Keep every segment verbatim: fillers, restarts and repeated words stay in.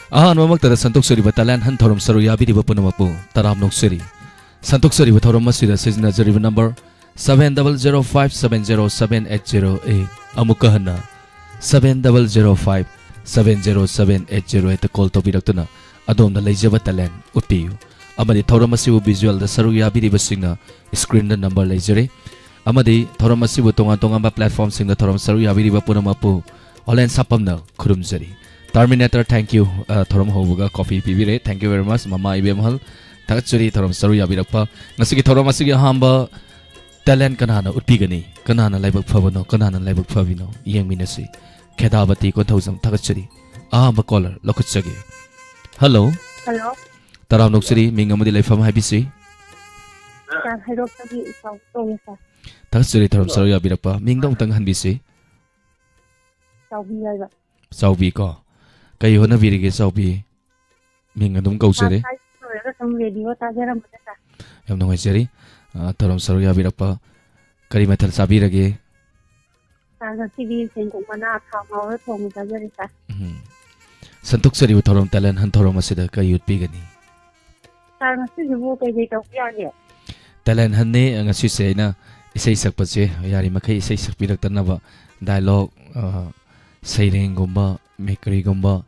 ꯑꯍꯥꯟꯕꯃꯛꯇꯗ ꯁꯟꯗꯣꯛꯆꯔꯤꯕ talent hunt ꯊꯧꯔꯝ ꯁꯔꯨꯛ ꯌꯥꯕꯤꯔꯤꯕ ꯄꯨꯝꯅꯃꯛꯄꯨ ꯇꯔꯥꯝꯅ ꯑꯣꯛꯆꯔꯤ꯫ ꯁꯟꯗꯣꯛꯆꯔꯤꯕ ꯊꯧꯔꯝ ꯑꯁꯤꯗ ꯁꯤꯖꯤꯟꯅꯖꯔꯤꯕ number seven double zero five seven zero seven eight zero eight꯫ ꯑꯃꯨꯛꯀ ꯍꯟꯅ seven double zero five seven zero seven eight zero eight call ꯇꯧꯕꯤꯔꯛꯇꯨꯅ ꯑꯗꯣꯝꯅ ꯂꯩꯖꯕ talent ꯎꯠꯄꯤꯌꯨ꯫ ꯑꯃꯗꯤ ꯊꯧꯔꯝ ꯑꯁꯤꯕꯨ visualꯗ ꯁꯔꯨꯛ ꯌꯥꯕꯤꯔꯤꯕꯁꯤꯡꯅ screenꯗ number ꯂꯩꯖꯔꯦ꯫ ꯑꯃꯗꯤ ꯊꯧꯔꯝ ꯑꯁꯤꯕꯨ ꯇꯣꯉꯥꯟ ꯇꯣꯉꯥꯟꯕ platformꯁꯤꯡꯗ ꯊꯧꯔꯝ ꯁꯔꯨꯛ ꯌꯥꯕꯤꯔꯤꯕ ꯄꯨꯝꯅꯃꯛꯄꯨ online ꯁꯥꯐꯝꯅ ꯈꯨꯔꯨꯝꯖꯔꯤ꯫ Terminator, thank you꯫ ꯑ, ꯊꯧꯔꯝ ꯍꯧꯕꯒ coffee ꯄꯤꯕꯤꯔꯦ꯫ Thank you very much, ꯃꯃꯥ ꯏꯕꯦꯝꯍꯜ꯫ ꯊꯥꯒꯠꯆꯔꯤ ꯊꯧꯔꯝ ꯁꯔꯨꯛ ꯌꯥꯕꯤꯔꯛꯄ꯫ ꯉꯁꯤꯒꯤ ꯊꯧꯔꯝ ꯑꯁꯤꯒꯤ ꯑꯍꯥꯟꯕ talent ꯀꯅꯥꯅ ꯎꯠꯄꯤꯒꯅꯤ? ꯀꯅꯥꯅ ꯂꯥꯏꯕꯛ ꯐꯕꯅꯣ? ꯀꯅꯥꯅ ꯂꯥꯏꯕꯛ ꯐꯕꯤꯅꯣ? ꯌꯦꯡꯃꯤꯟꯅꯁꯤ꯫ ꯈꯦꯗꯥꯕꯇꯤ ꯀꯣꯟꯊꯧꯖꯝ ꯊꯥꯒꯠꯆꯔꯤ꯫ ꯑꯍꯥꯟꯕ caller ꯂꯧꯈꯠꯆꯒꯦ꯫ Hello꯫ Hello꯫ ꯇꯔꯥꯝꯅ ꯑꯣꯛꯆꯔꯤ, ꯃꯤꯡ ꯑꯃꯗꯤ ꯂꯩꯐꯝ ꯍꯥꯏꯕꯤꯁꯤ꯫ Sir, ꯍꯩꯔꯣꯛꯇꯒꯤ ꯏꯆꯥꯎ ꯀꯧꯏ, sir꯫ ꯊꯥꯒꯠꯆꯔꯤ ꯊꯧꯔꯝ ꯁꯔꯨꯛ ꯌꯥꯕꯤꯔꯛꯄ꯫ ꯃꯤꯡꯗꯣ ꯑꯃꯨꯛꯇꯪ ꯍꯟꯕꯤꯁꯤ꯫ ꯆꯥꯎꯕꯤ ꯍꯥꯏꯕ꯫ ꯆꯥꯎꯕꯤ ꯀꯣ꯫ ꯀꯩ ꯍꯣꯠꯅꯕꯤꯔꯤꯒꯦ ꯆꯥꯎꯕꯤ? ꯃꯤꯡ ꯑꯗꯨꯝ ꯀꯧꯖꯔꯦ꯫ Class five ꯂꯣꯏꯔꯒ ꯁꯨꯝ radioꯗ ꯇꯥꯖꯔꯝꯕꯅꯦ, sir꯫ ꯌꯥꯝ ꯅꯨꯡꯉꯥꯏꯖꯔꯤ꯫ ꯑ, ꯊꯧꯔꯝ ꯁꯔꯨꯛ ꯌꯥꯕꯤꯔꯛꯄ꯫ ꯀꯔꯤ ꯃꯊꯦꯜ ꯆꯥꯕꯤꯔꯒꯦ? Sir, ꯉꯁꯤꯗꯤ ꯆꯦꯡꯀꯨꯞ ꯃꯅꯥ ꯊꯥꯎ ꯉꯧꯔ ꯊꯣꯡꯕ ꯆꯥꯖꯔꯦ, sir꯫ ꯎꯝ꯫ ꯁꯟꯗꯣꯛꯆꯔꯤꯕ ꯊꯧꯔꯝ talent hunt ꯊꯧꯔꯝ ꯑꯁꯤꯗ ꯀꯔꯤ ꯎꯠꯄꯤꯒꯅꯤ? Sir, ꯉꯁꯤꯁꯤꯕꯨ ꯀꯩ ꯀꯩ ꯇꯧꯕ ꯌꯥꯒꯦ? Talent huntꯅꯤ ꯉꯁꯤꯁꯦ꯫ ꯑꯩꯅ ꯏꯁꯩ ꯁꯛꯄꯁꯦ ꯌꯥꯔꯤꯃꯈꯩ ꯏꯁꯩ ꯁꯛꯄꯤꯔꯛꯇꯅꯕ dialogue, ꯑ, ꯁꯩꯔꯦꯡꯒꯨꯝꯕ, ꯃꯦꯀ꯭ꯔꯤꯒꯨꯝꯕ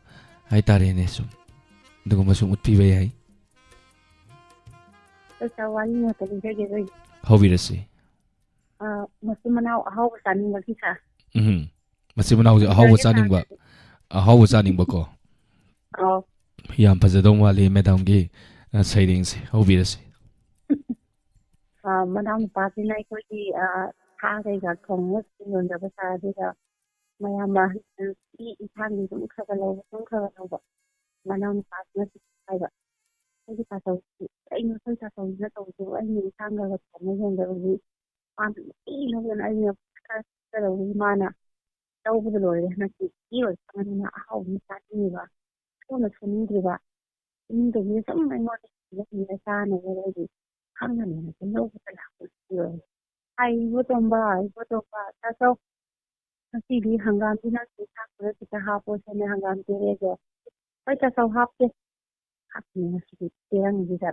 ꯍꯥꯏꯇꯥꯔꯦꯅꯦ, ꯁꯨꯝ ꯑꯗꯨꯒꯨꯝꯕ ꯁꯨꯝ ꯎꯠꯄꯤꯕ ꯌꯥꯏ꯫ Sir, ꯋꯥꯔꯤ ꯑꯃꯇ ꯂꯤꯖꯒꯦ ꯑꯗꯨ ꯑꯣꯏꯗꯤ꯫ ꯍꯧꯕꯤꯔꯁꯤ꯫ ꯑ, ꯃꯆꯤꯟ ꯃꯅꯥꯎ ꯑꯍꯥꯎꯕ ꯆꯥꯅꯤꯡꯕꯒꯤ, sir꯫ ꯎꯝ꯫ ꯃꯆꯤꯟ ꯃꯅꯥꯎꯁꯦ ꯑꯍꯥꯎꯕ ꯌꯥꯒꯦ, ꯆꯥꯅꯤꯡꯕ꯫ Sir꯫ ꯑꯍꯥꯎꯕ ꯆꯥꯅꯤꯡꯕꯀꯣ꯫ ꯑꯧ꯫ ꯌꯥꯝ ꯐꯖꯗꯧ ꯃꯥꯜꯂꯤ madamꯒꯤ, ꯑ, ꯁꯩꯔꯦꯡꯁꯦ꯫ ꯍꯧꯕꯤꯔꯁꯤ꯫ ꯑ, ꯃꯅꯥꯎꯅꯨꯄꯥꯁꯤꯅ ꯑꯩꯈꯣꯏꯒꯤ, ꯑ, ꯁꯥ ꯀꯩꯀꯥ ꯊꯣꯡꯉꯒ ꯌꯣꯟꯖꯕ, sir, ꯑꯗꯨꯒ ꯃꯌꯥꯝ ꯃꯥ ꯏꯟꯁꯥꯡꯗꯤ ꯑꯗꯨꯝ ꯈꯔ ꯈꯔ ꯂꯧꯕ, ꯑꯗꯨꯝ ꯈꯔ ꯈꯔ ꯂꯧꯕ꯫ ꯃꯅꯥꯎꯅꯨꯄꯥꯁꯤꯅ ꯍꯥꯏꯕ, "ꯑꯩꯒꯤ ꯇꯥꯆꯧꯁꯤ, ꯀꯩꯅꯣ ꯑꯩꯈꯣꯏ ꯇꯥꯆꯧꯁꯤꯅ ꯇꯧꯕꯁꯤꯕꯨ? ꯑꯩꯅ ꯏꯟꯁꯥꯡ ꯈꯔ ꯈꯔ ꯊꯣꯡꯉ ꯌꯣꯟꯖꯕꯁꯤ ꯃꯥꯅ ꯅꯨꯡꯇꯤꯒꯤ ꯂꯧꯗꯅ ꯑꯩꯅ ꯈꯔ ꯆꯠꯆꯗꯕꯒꯤ ꯃꯥꯅ ꯂꯧꯕꯗ ꯂꯣꯏꯔꯦ꯫ ꯍꯟꯗꯛꯇꯤ ꯏꯆꯦ ꯑꯣꯏꯔꯀꯥꯟꯗꯅ ꯑꯍꯥꯎꯕ ꯑꯃ ꯆꯥꯅꯤꯡꯉꯤꯕ, ꯁꯣꯝꯅ ꯁꯨꯅꯤꯡꯗ꯭ꯔꯤꯕ, ꯏꯃꯨꯡꯗꯒꯤ ꯁꯨꯝ ꯑꯩꯉꯣꯟꯗ ꯄꯤꯔꯛꯏꯕ ꯆꯥꯅꯕ ꯑꯩꯗꯤ ꯈꯪꯉꯅꯤꯅ ꯁꯨꯝ ꯂꯧꯕꯗ ꯂꯥꯛꯄ ꯏꯆꯦ ꯑꯣꯏꯔꯦ꯫ ꯍꯥꯏ, ꯏꯕꯣꯇꯣꯝꯕ, ꯏꯕꯣꯇꯣꯝꯕ, ꯆꯥꯆꯧ, ꯉꯁꯤꯗꯤ ꯍꯪꯒꯥꯝꯁꯤ ꯅꯪ ꯏꯟꯁꯥꯡꯗꯨꯗ ꯈꯤꯇ ꯍꯥꯞꯄꯣꯁꯦꯅ ꯍꯪꯒꯥꯝ ꯄꯤꯔꯛꯑꯦ꯫ ꯍꯣꯏ, ꯇꯥꯆꯧ ꯍꯥꯞꯀꯦ꯫ ꯍꯥꯞꯀꯅꯤ ꯉꯁꯤꯗꯤ ꯆꯦꯔꯪꯁꯤꯗ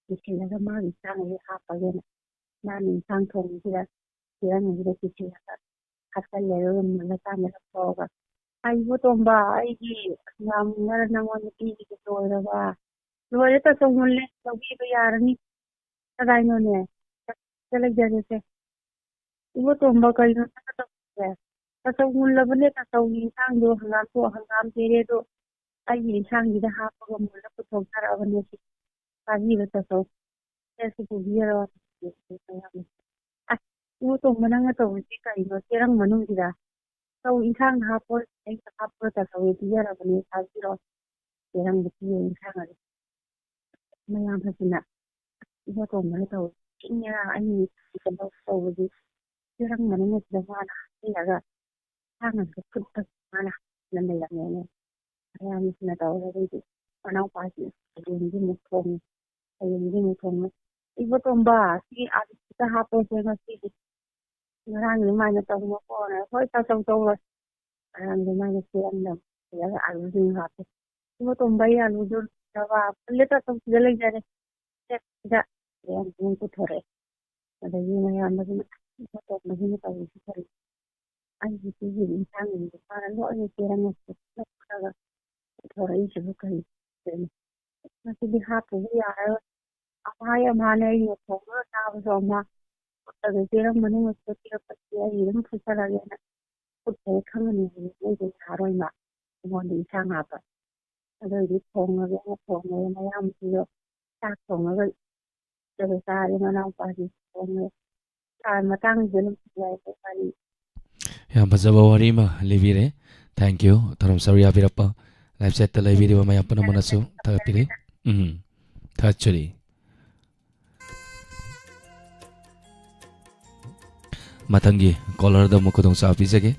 ꯀꯤꯁꯤꯜꯂꯒ ꯃꯥꯒꯤ ꯆꯥꯅꯕ ꯍꯥꯞꯄꯒꯦꯅ꯫ ꯃꯥꯅ ꯏꯟꯁꯥꯡ ꯊꯣꯡꯕꯁꯤꯗ ꯆꯦꯔꯪꯁꯤꯗ ꯀꯤꯁꯤꯜꯂꯒ ꯍꯥꯞꯆꯜꯂꯦ꯫ ꯑꯗꯨꯒ ꯃꯨꯜꯂꯀꯥꯟꯗ ꯂꯧꯊꯣꯛꯑꯒ, "ꯑꯩꯕꯨ ꯇꯣꯝꯕ, ꯑꯩꯒꯤ ꯍꯪꯒꯥꯝ ꯈꯔ ꯅꯪꯉꯣꯟꯗ ꯄꯤꯔꯤꯁꯦ ꯂꯣꯏꯔꯕ?" "ꯂꯣꯏꯔꯦ ꯇꯥꯆꯧ, ꯃꯨꯜꯂꯦ, ꯂꯧꯕꯤꯕ ꯌꯥꯔꯅꯤ꯫ ꯀꯗꯥꯏꯅꯣꯅꯦ? ꯁꯤꯗ ꯂꯩꯖꯔꯦꯁꯦ꯫" "ꯏꯕꯣ ꯇꯣꯝꯕ, ꯀꯩꯅꯣ ꯅꯪꯅ ꯇꯧꯔꯤꯁꯦ? ꯇꯥꯆꯧ ꯃꯨꯜꯂꯕꯅꯦ, ꯇꯥꯆꯧꯒꯤ ꯏꯟꯁꯥꯡꯗꯣ, ꯍꯪꯒꯥꯝꯗꯣ, ꯍꯪꯒꯥꯝ ꯄꯦꯔꯦꯗꯣ ꯑꯩꯒꯤ ꯏꯟꯁꯥꯡꯁꯤꯗ ꯍꯥꯞꯄꯒ ꯃꯨꯜꯂ ꯄꯨꯊꯣꯛꯆꯔꯛꯑꯕꯅꯦ꯫ ꯁꯤ ꯆꯥꯕꯤꯔꯣ ꯇꯥꯆꯧ꯫ ꯁꯦ, ꯁꯤ ꯄꯨꯕꯤꯔꯣ꯫" "ꯑꯁ, ꯏꯕꯣ ꯇꯣꯝꯕ, ꯅꯪꯅ ꯇꯧꯔꯤꯁꯤ ꯀꯩꯅꯣ? ꯆꯦꯔꯪ ꯃꯅꯨꯡꯁꯤꯗ ꯇꯧ, ꯏꯟꯁꯥꯡꯗ ꯍꯥꯞꯄꯣ, ꯑꯩꯅ ꯍꯥꯞꯄꯣ ꯇꯥꯆꯧꯒꯤ ꯄꯤꯖꯔꯕꯅꯦ, ꯆꯥꯕꯤꯔꯣ꯫ ꯆꯦꯔꯪꯗ ꯄꯤꯔꯦ ꯏꯟꯁꯥꯡ ꯑꯗꯨ꯫ ꯃꯌꯥꯝ ꯐꯖꯅ ꯏꯕꯣ ꯇꯣꯝꯕꯅ ꯇꯧꯔꯤ꯫ ꯏꯪꯉꯦꯔꯥ ꯑꯩ ꯀꯩꯅꯣ ꯇꯧꯕꯗꯤ ꯆꯦꯔꯪ ꯃꯅꯨꯡꯁꯤꯗ ꯃꯥꯅ ꯍꯥꯞꯆꯤꯜꯂꯒ ꯏꯟꯁꯥꯡ ꯑꯗꯨ ꯐꯨꯠꯄ ꯃꯥꯅ ꯍꯥꯞꯆꯤꯜꯂ ꯂꯩꯔꯝꯃꯦꯅꯦ꯫ ꯃꯌꯥꯝꯁꯤꯅ ꯇꯧꯔꯒ ꯑꯩꯗꯤ ꯃꯅꯥꯎꯄꯥꯁꯤ ꯍꯌꯦꯡꯗꯤ ꯑꯃꯨꯛ ꯊꯣꯡꯉꯤ, ꯍꯌꯦꯡꯗꯤ ꯑꯃꯨꯛ ꯊꯣꯡꯉꯤ꯫ "ꯏꯕꯣ ꯇꯣꯝꯕ, ꯁꯤ ꯑꯥꯂꯨꯁꯤꯗ ꯍꯥꯞꯄꯁꯦ ꯉꯁꯤꯗꯤ꯫ ꯉꯔꯥꯡ ꯑꯗꯨꯃꯥꯏꯅ ꯇꯧꯅꯨꯀꯣꯅ꯫" "ꯍꯣꯏ ꯇꯥꯆꯧ, ꯇꯧꯔꯣꯏ꯫" ꯉꯔꯥꯡ ꯑꯗꯨꯃꯥꯏꯅ ꯆꯦꯔꯪꯗ ꯄꯨꯜꯂꯒ ꯑꯥꯂꯨꯁꯤꯡ ꯍꯥꯞꯄꯦ꯫ "ꯏꯕꯣ ꯇꯣꯝꯕ, ꯑꯩ ꯑꯥꯂꯨꯗꯨ ꯂꯧꯔꯕ?" "ꯄꯨꯜꯂꯦ ꯇꯥꯆꯧ, ꯁꯤꯗ ꯂꯩꯖꯔꯦ꯫ ꯁꯦ, ꯁꯤꯗ ꯆꯦꯔꯪ ꯑꯃ ꯄꯨꯊꯣꯔꯛꯑꯦ꯫" ꯑꯗꯒꯤ ꯃꯌꯥꯝꯗꯒꯤ ꯏꯕꯣ ꯇꯣꯝꯕꯒꯤꯅ ꯇꯧꯔꯤꯁꯤ ꯀꯔꯤ? ꯑꯩꯒꯤ ꯄꯤꯔꯤꯕ ꯏꯟꯁꯥꯡꯁꯤꯡꯗꯣ ꯃꯥꯅ ꯂꯣꯏꯅ ꯆꯦꯔꯪ ꯑꯁꯤꯗ ꯄꯨꯜꯂꯒ ꯄꯨꯊꯣꯔꯛꯏꯁꯤꯕꯨ ꯀꯔꯤ? ꯉꯁꯤꯗꯤ ꯍꯥꯞꯄꯨꯕ ꯌꯥꯔꯔꯣꯏ꯫ ꯑꯃ ꯍꯥꯏ ꯑꯃ ꯍꯥꯏꯅ ꯑꯩꯅ ꯊꯣꯡꯉꯒ ꯆꯥꯕꯁꯨ ꯑꯃ, ꯐꯨꯠꯂꯒ ꯆꯦꯔꯪ ꯃꯅꯨꯡ ꯑꯁꯤꯗ ꯄꯤꯔꯛꯄꯁꯤꯗꯤ ꯑꯩ ꯑꯗꯨꯝ ꯐꯨꯠꯆꯔꯒꯦꯅ꯫ ꯐꯨꯠꯈ꯭ꯔꯦ ꯈꯪꯉꯅꯤ ꯍꯥꯏꯌꯦ, ꯃꯣꯏꯗꯤ ꯌꯥꯔꯣꯏ ꯃꯥ ꯑꯩꯉꯣꯟꯗ ꯏꯟꯁꯥꯡ ꯍꯥꯞꯄ꯫ ꯑꯗꯨ ꯑꯣꯏꯗꯤ ꯊꯣꯡꯉꯒꯦꯅ ꯊꯣꯡꯉꯦ꯫ ꯃꯌꯥꯝꯁꯤꯁꯨ ꯆꯥꯛ ꯊꯣꯡꯉꯒ ꯆꯥꯔꯦ, ꯃꯅꯥꯎꯄꯥꯁꯤ ꯊꯣꯡꯉꯦ꯫ ꯁꯥꯔ, ꯃꯇꯥꯡꯁꯤꯗ ꯑꯗꯨꯝ ꯌꯥꯏ, ꯋꯥꯔꯤ꯫ ꯌꯥꯝ ꯐꯖꯕ ꯋꯥꯔꯤ ꯑꯃ ꯂꯤꯕꯤꯔꯦ꯫ Thank you, ꯊꯧꯔꯝ ꯁꯔꯨꯛ ꯌꯥꯕꯤꯔꯛꯄ꯫ Live chatꯇ ꯂꯩꯕꯤꯔꯤꯕ ꯃꯌꯥꯝ ꯄꯨꯝꯅꯃꯛꯅꯁꯨ ꯊꯥꯒꯠꯄꯤꯔꯤ꯫ ꯎꯝ, ꯊꯥꯒꯠꯆꯔꯤ꯫ ꯃꯊꯪꯒꯤ callerꯗ ꯑꯃꯨꯛ ꯈꯨꯗꯣꯡꯆꯥꯕ ꯄꯤꯖꯒꯦ꯫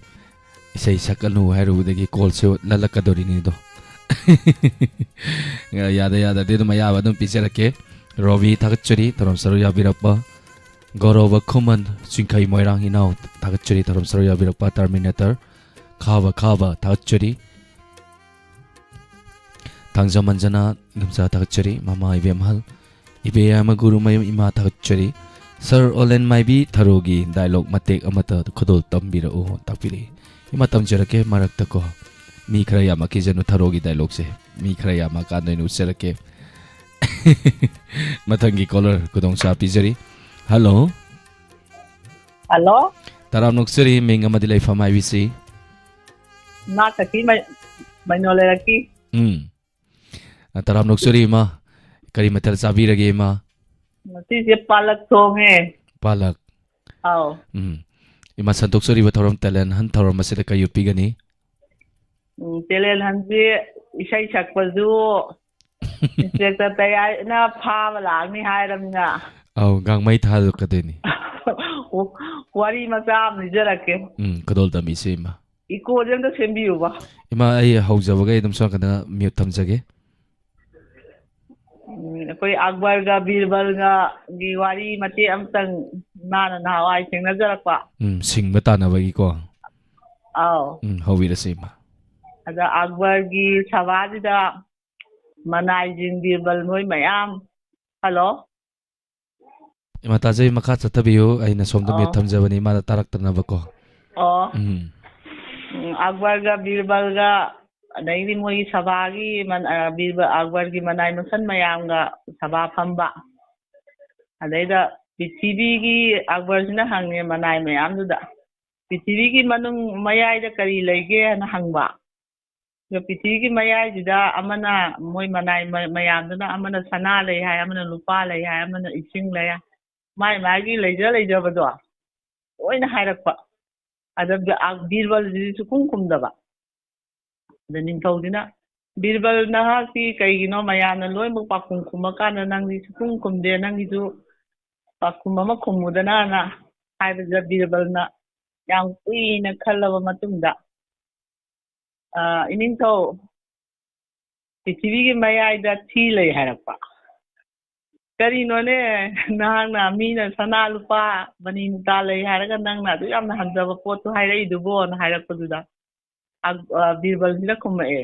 ꯏꯁꯩ ꯁꯛꯀꯅꯨ ꯍꯥꯏꯔꯨꯕꯗꯒꯤ callꯁꯦ ꯂꯜꯂꯛꯀꯗꯧꯔꯤꯅꯤꯗꯣ꯫ ꯌꯥꯗ ꯌꯥꯗꯗꯤ ꯑꯗꯨꯝ ꯑꯌꯥꯕ ꯑꯗꯨꯝ ꯄꯤꯖꯔꯛꯀꯦ꯫ ꯔꯣꯕꯤ, ꯊꯥꯒꯠꯆꯔꯤ ꯊꯧꯔꯝ ꯁꯔꯨꯛ ꯌꯥꯕꯤꯔꯛꯄ꯫ ꯒꯧꯔꯕ ꯈꯨꯃꯟ, ꯆꯤꯡꯈꯩ ꯃꯣꯏꯔꯥꯡ ꯏꯅꯥꯎ, ꯊꯥꯒꯠꯆꯔꯤ ꯊꯧꯔꯝ ꯁꯔꯨꯛ ꯌꯥꯕꯤꯔꯛꯄ꯫ Terminator, ꯈꯥꯕ ꯈꯥꯕ, ꯊꯥꯒꯠꯆꯔꯤ꯫ ꯊꯥꯡꯖ ꯃꯟꯖꯅ ꯏꯗꯣꯝꯆꯥ ꯊꯥꯒꯠꯆꯔꯤ, ꯃꯃꯥ ꯏꯕꯦꯝꯍꯜ, ꯏꯕꯦꯌꯥꯏꯃ ꯒꯨꯔꯨꯃꯌꯨꯝ ꯏꯃꯥ ꯊꯥꯒꯠꯆꯔꯤ꯫ ꯁꯥꯔ ꯑꯣꯂꯦꯟ ꯃꯥꯏꯕꯤ ꯊꯔꯣꯒꯤ ꯗꯥꯏꯂꯣꯒ ꯃꯇꯦꯛ ꯑꯃꯠꯇ ꯈꯨꯗꯣꯜ ꯇꯝꯕꯤꯔꯛꯎ ꯇꯥꯛꯄꯤꯔꯛꯏ꯫ ꯏꯃꯥ, ꯇꯝꯖꯔꯛꯀꯦ ꯃꯔꯛꯇꯀꯣ꯫ ꯃꯤ ꯈꯔ ꯌꯥꯝꯃꯛꯈꯤꯁꯅꯨ ꯊꯔꯣꯒꯤ ꯗꯥꯏꯂꯣꯒꯁꯦ꯫ ꯃꯤ ꯈꯔ ꯌꯥꯝꯃꯛꯑꯀꯥꯟꯗ ꯑꯣꯏꯅ ꯎꯠꯆꯔꯛꯀꯦ꯫ ꯃꯊꯪꯒꯤ ꯀꯣꯂꯔ ꯈꯨꯗꯣꯡꯆꯥ ꯄꯤꯖꯔꯤ꯫ ꯍꯜꯂꯣ꯫ ꯍꯜꯂꯣ꯫ ꯇꯔꯥꯝꯅ ꯑꯣꯛꯆꯔꯤ, ꯃꯤꯡ ꯑꯃꯗꯤ ꯂꯩꯐꯝ ꯍꯥꯏꯕꯤꯁꯤ꯫ ꯏꯃꯥ ꯁꯈꯤ ꯃꯩ-, ꯃꯩꯅꯣ ꯂꯩꯔꯛꯀꯤ꯫ ꯎꯝ꯫ ꯑ, ꯇꯔꯥꯝꯅ ꯑꯣꯛꯆꯔꯤ, ꯏꯃꯥ꯫ ꯀꯔꯤ ꯃꯊꯦꯜ ꯆꯥꯕꯤꯔꯒꯦ, ꯏꯃꯥ? ꯉꯁꯤꯁꯦ ꯄꯥꯂꯛ ꯊꯣꯡꯉꯦ꯫ ꯄꯥꯂꯛ꯫ ꯑꯥꯎ꯫ ꯎꯝ꯫ ꯏꯃꯥ, ꯁꯟꯗꯣꯛꯆꯔꯤꯕ ꯊꯧꯔꯝ ꯇꯦꯂꯦꯟ ꯍꯟ ꯊꯧꯔꯝ ꯑꯁꯤꯗ ꯀꯩ ꯎꯠꯄꯤꯒꯅꯤ? ꯎꯝ, ꯇꯦꯂꯦꯟ ꯍꯟꯁꯤ ꯏꯁꯩ ꯁꯛꯄꯁꯨ ꯏꯟꯁꯄꯦꯛꯇꯔ ꯇꯌꯥꯏꯅ ꯐꯥꯕ ꯂꯥꯛꯅꯤ ꯍꯥꯏꯔꯝꯅꯤꯅ꯫ ꯑꯧ, ꯒꯥꯡꯃꯩ ꯊꯥꯗꯣꯛꯀꯗꯣꯏꯅꯤ꯫ ꯋꯥꯔꯤ ꯃꯆꯥ ꯑꯃ ꯂꯤꯖꯔꯛꯀꯦ꯫ ꯎꯝ, ꯈꯨꯗꯣꯜ ꯇꯝꯕꯤꯁꯦ, ꯏꯃꯥ꯫ ꯏꯀꯣꯁꯦ ꯑꯝꯇ ꯁꯦꯝꯕꯤꯌꯨꯕ꯫ ꯏꯃꯥ, ꯑꯩ ꯍꯧꯖꯕꯒ ꯑꯩ ꯑꯗꯨꯝ ꯁꯣꯝ ꯅꯥꯀꯟꯗ ꯃ꯭ꯌꯨꯠ ꯊꯝꯖꯒꯦ꯫ ꯎꯝ, ꯑꯩꯈꯣꯏ ꯑꯛꯕꯔꯒ ꯕꯤꯔꯕꯜꯒꯒꯤ ꯋꯥꯔꯤ ꯃꯇꯦꯛ ꯑꯃꯇꯪ ꯏꯃꯥꯅ ꯅꯍꯥꯟꯋꯥꯏ ꯊꯦꯡꯅꯖꯔꯛꯄ꯫ ꯎꯝ, ꯁꯤꯡꯕ ꯇꯥꯟꯅꯕꯒꯤꯀꯣ꯫ ꯑꯥꯎ꯫ ꯎꯝ, ꯍꯧꯕꯤꯔꯁꯤ, ꯏꯃꯥ꯫ ꯑꯗ ꯑꯛꯕꯔꯒꯤ ꯁꯚꯥꯁꯤꯗ ꯃꯅꯥꯏꯁꯤꯡ, ꯕꯤꯔꯕꯜ ꯃꯣꯏ ꯃꯌꯥꯝ, ꯍꯜꯂꯣ? ꯏꯃꯥ, ꯇꯥꯖꯩ, ꯃꯈꯥ ꯆꯠꯊꯕꯤꯌꯨ꯫ ꯑꯩꯅ ꯁꯣꯝꯗ ꯃ꯭ꯌꯨꯠ ꯑꯣ꯫ ꯊꯝꯖꯕꯅꯤ, ꯏꯃꯥꯅ ꯇꯥꯔꯛꯇꯅꯕꯀꯣ꯫ ꯑꯣ꯫ ꯎꯝ꯫ ꯎꯝ, ꯑꯛꯕꯔꯒ ꯕꯤꯔꯕꯜꯒ, ꯑꯗꯩꯗꯤ ꯃꯣꯏꯒꯤ ꯁꯚꯥꯒꯤ ꯃꯟ-, ꯑ, ꯕꯤꯔꯕ-, ꯑꯛꯕꯔꯒꯤ ꯃꯅꯥꯏ ꯃꯁꯟ ꯃꯌꯥꯝꯒ ꯁꯚꯥ ꯐꯝꯕ꯫ ꯑꯗꯩꯗ ꯄ꯭ꯔꯤꯊꯤꯕꯤꯒꯤ, ꯑꯛꯕꯔꯁꯤꯅ ꯍꯪꯉꯦ ꯃꯅꯥꯏ ꯃꯌꯥꯝꯗꯨꯗ, "ꯄ꯭ꯔꯤꯊꯤꯕꯤꯒꯤ ꯃꯅꯨꯡ ꯃꯌꯥꯏꯗ ꯀꯔꯤ ꯂꯩꯒꯦ?" ꯍꯥꯏꯅ ꯍꯪꯕ꯫ ꯑꯗꯣ ꯄ꯭ꯔꯤꯊꯤꯕꯤꯒꯤ ꯃꯌꯥꯏꯁꯤꯗ ꯑꯃꯅ, ꯃꯣꯏ ꯃꯅꯥꯏ ꯃ-, ꯃꯌꯥꯝꯗꯨꯅ ꯑꯃꯅ ꯁꯅꯥ ꯂꯩ ꯍꯥꯏ, ꯑꯃꯅ ꯂꯨꯄꯥ ꯂꯩ ꯍꯥꯏ, ꯑꯃꯅ ꯏꯁꯤꯡ ꯂꯩ ꯍꯥꯏ, ꯃꯥꯏ ꯃꯥꯒꯤ ꯂꯩꯖ ꯂꯩꯖꯕꯗꯣ ꯂꯣꯏꯅ ꯍꯥꯏꯔꯛꯄ꯫ ꯑꯗ ꯕꯤ-, ꯑ, ꯕꯤꯔꯕꯜꯁꯤꯗꯤ ꯁꯨꯈꯨꯝ ꯈꯨꯝꯗꯕ꯫ ꯑꯗ ꯅꯤꯡꯊꯧꯁꯤꯅ, "ꯕꯤꯔꯕꯜ, ꯅꯍꯥꯛꯇꯤ ꯀꯩꯒꯤꯅꯣ ꯃꯌꯥꯝꯅ ꯂꯣꯏꯅꯃꯛ ꯄꯥꯎꯈꯨꯝ ꯈꯨꯝꯃꯀꯥꯟꯗ ꯅꯪꯗꯤ ꯁꯨꯈꯨꯝ ꯈꯨꯝꯗꯦ, ꯅꯪꯒꯤꯁꯨ ꯄꯥꯎꯈꯨꯝ ꯑꯃ ꯈꯨꯝꯃꯨꯗꯅ?" ꯍꯥꯏꯕꯁꯤꯗ ꯕꯤꯔꯕꯜꯅ ꯌꯥꯝ ꯀꯨꯏꯅ ꯈꯜꯂꯕ ꯃꯇꯨꯡꯗ, ꯑ, "ꯏꯅꯤꯡꯊꯧ, ꯄ꯭ꯔꯤꯊꯤꯕꯤꯒꯤ ꯃꯌꯥꯏꯗ ꯊꯤ ꯂꯩ" ꯍꯥꯏꯔꯛꯄ꯫ "ꯀꯔꯤꯅꯣꯅꯦ, ꯅꯍꯥꯛꯅ ꯃꯤꯅ ꯁꯅꯥ ꯂꯨꯄꯥ ꯃꯅꯤ ꯃꯨꯛꯇꯥ ꯂꯩ ꯍꯥꯏꯔꯒ ꯅꯪꯅ ꯑꯗꯨ ꯌꯥꯝꯅ ꯍꯟꯖꯕ ꯄꯣꯠꯇꯨ ꯍꯥꯏꯔꯛꯏꯗꯨꯕꯣꯅ?" ꯍꯥꯏꯔꯛꯄꯗꯨꯗ, ꯑ, ꯑ, ꯕꯤꯔꯕꯜꯁꯤꯅ ꯈꯨꯝꯃꯛꯑꯦ,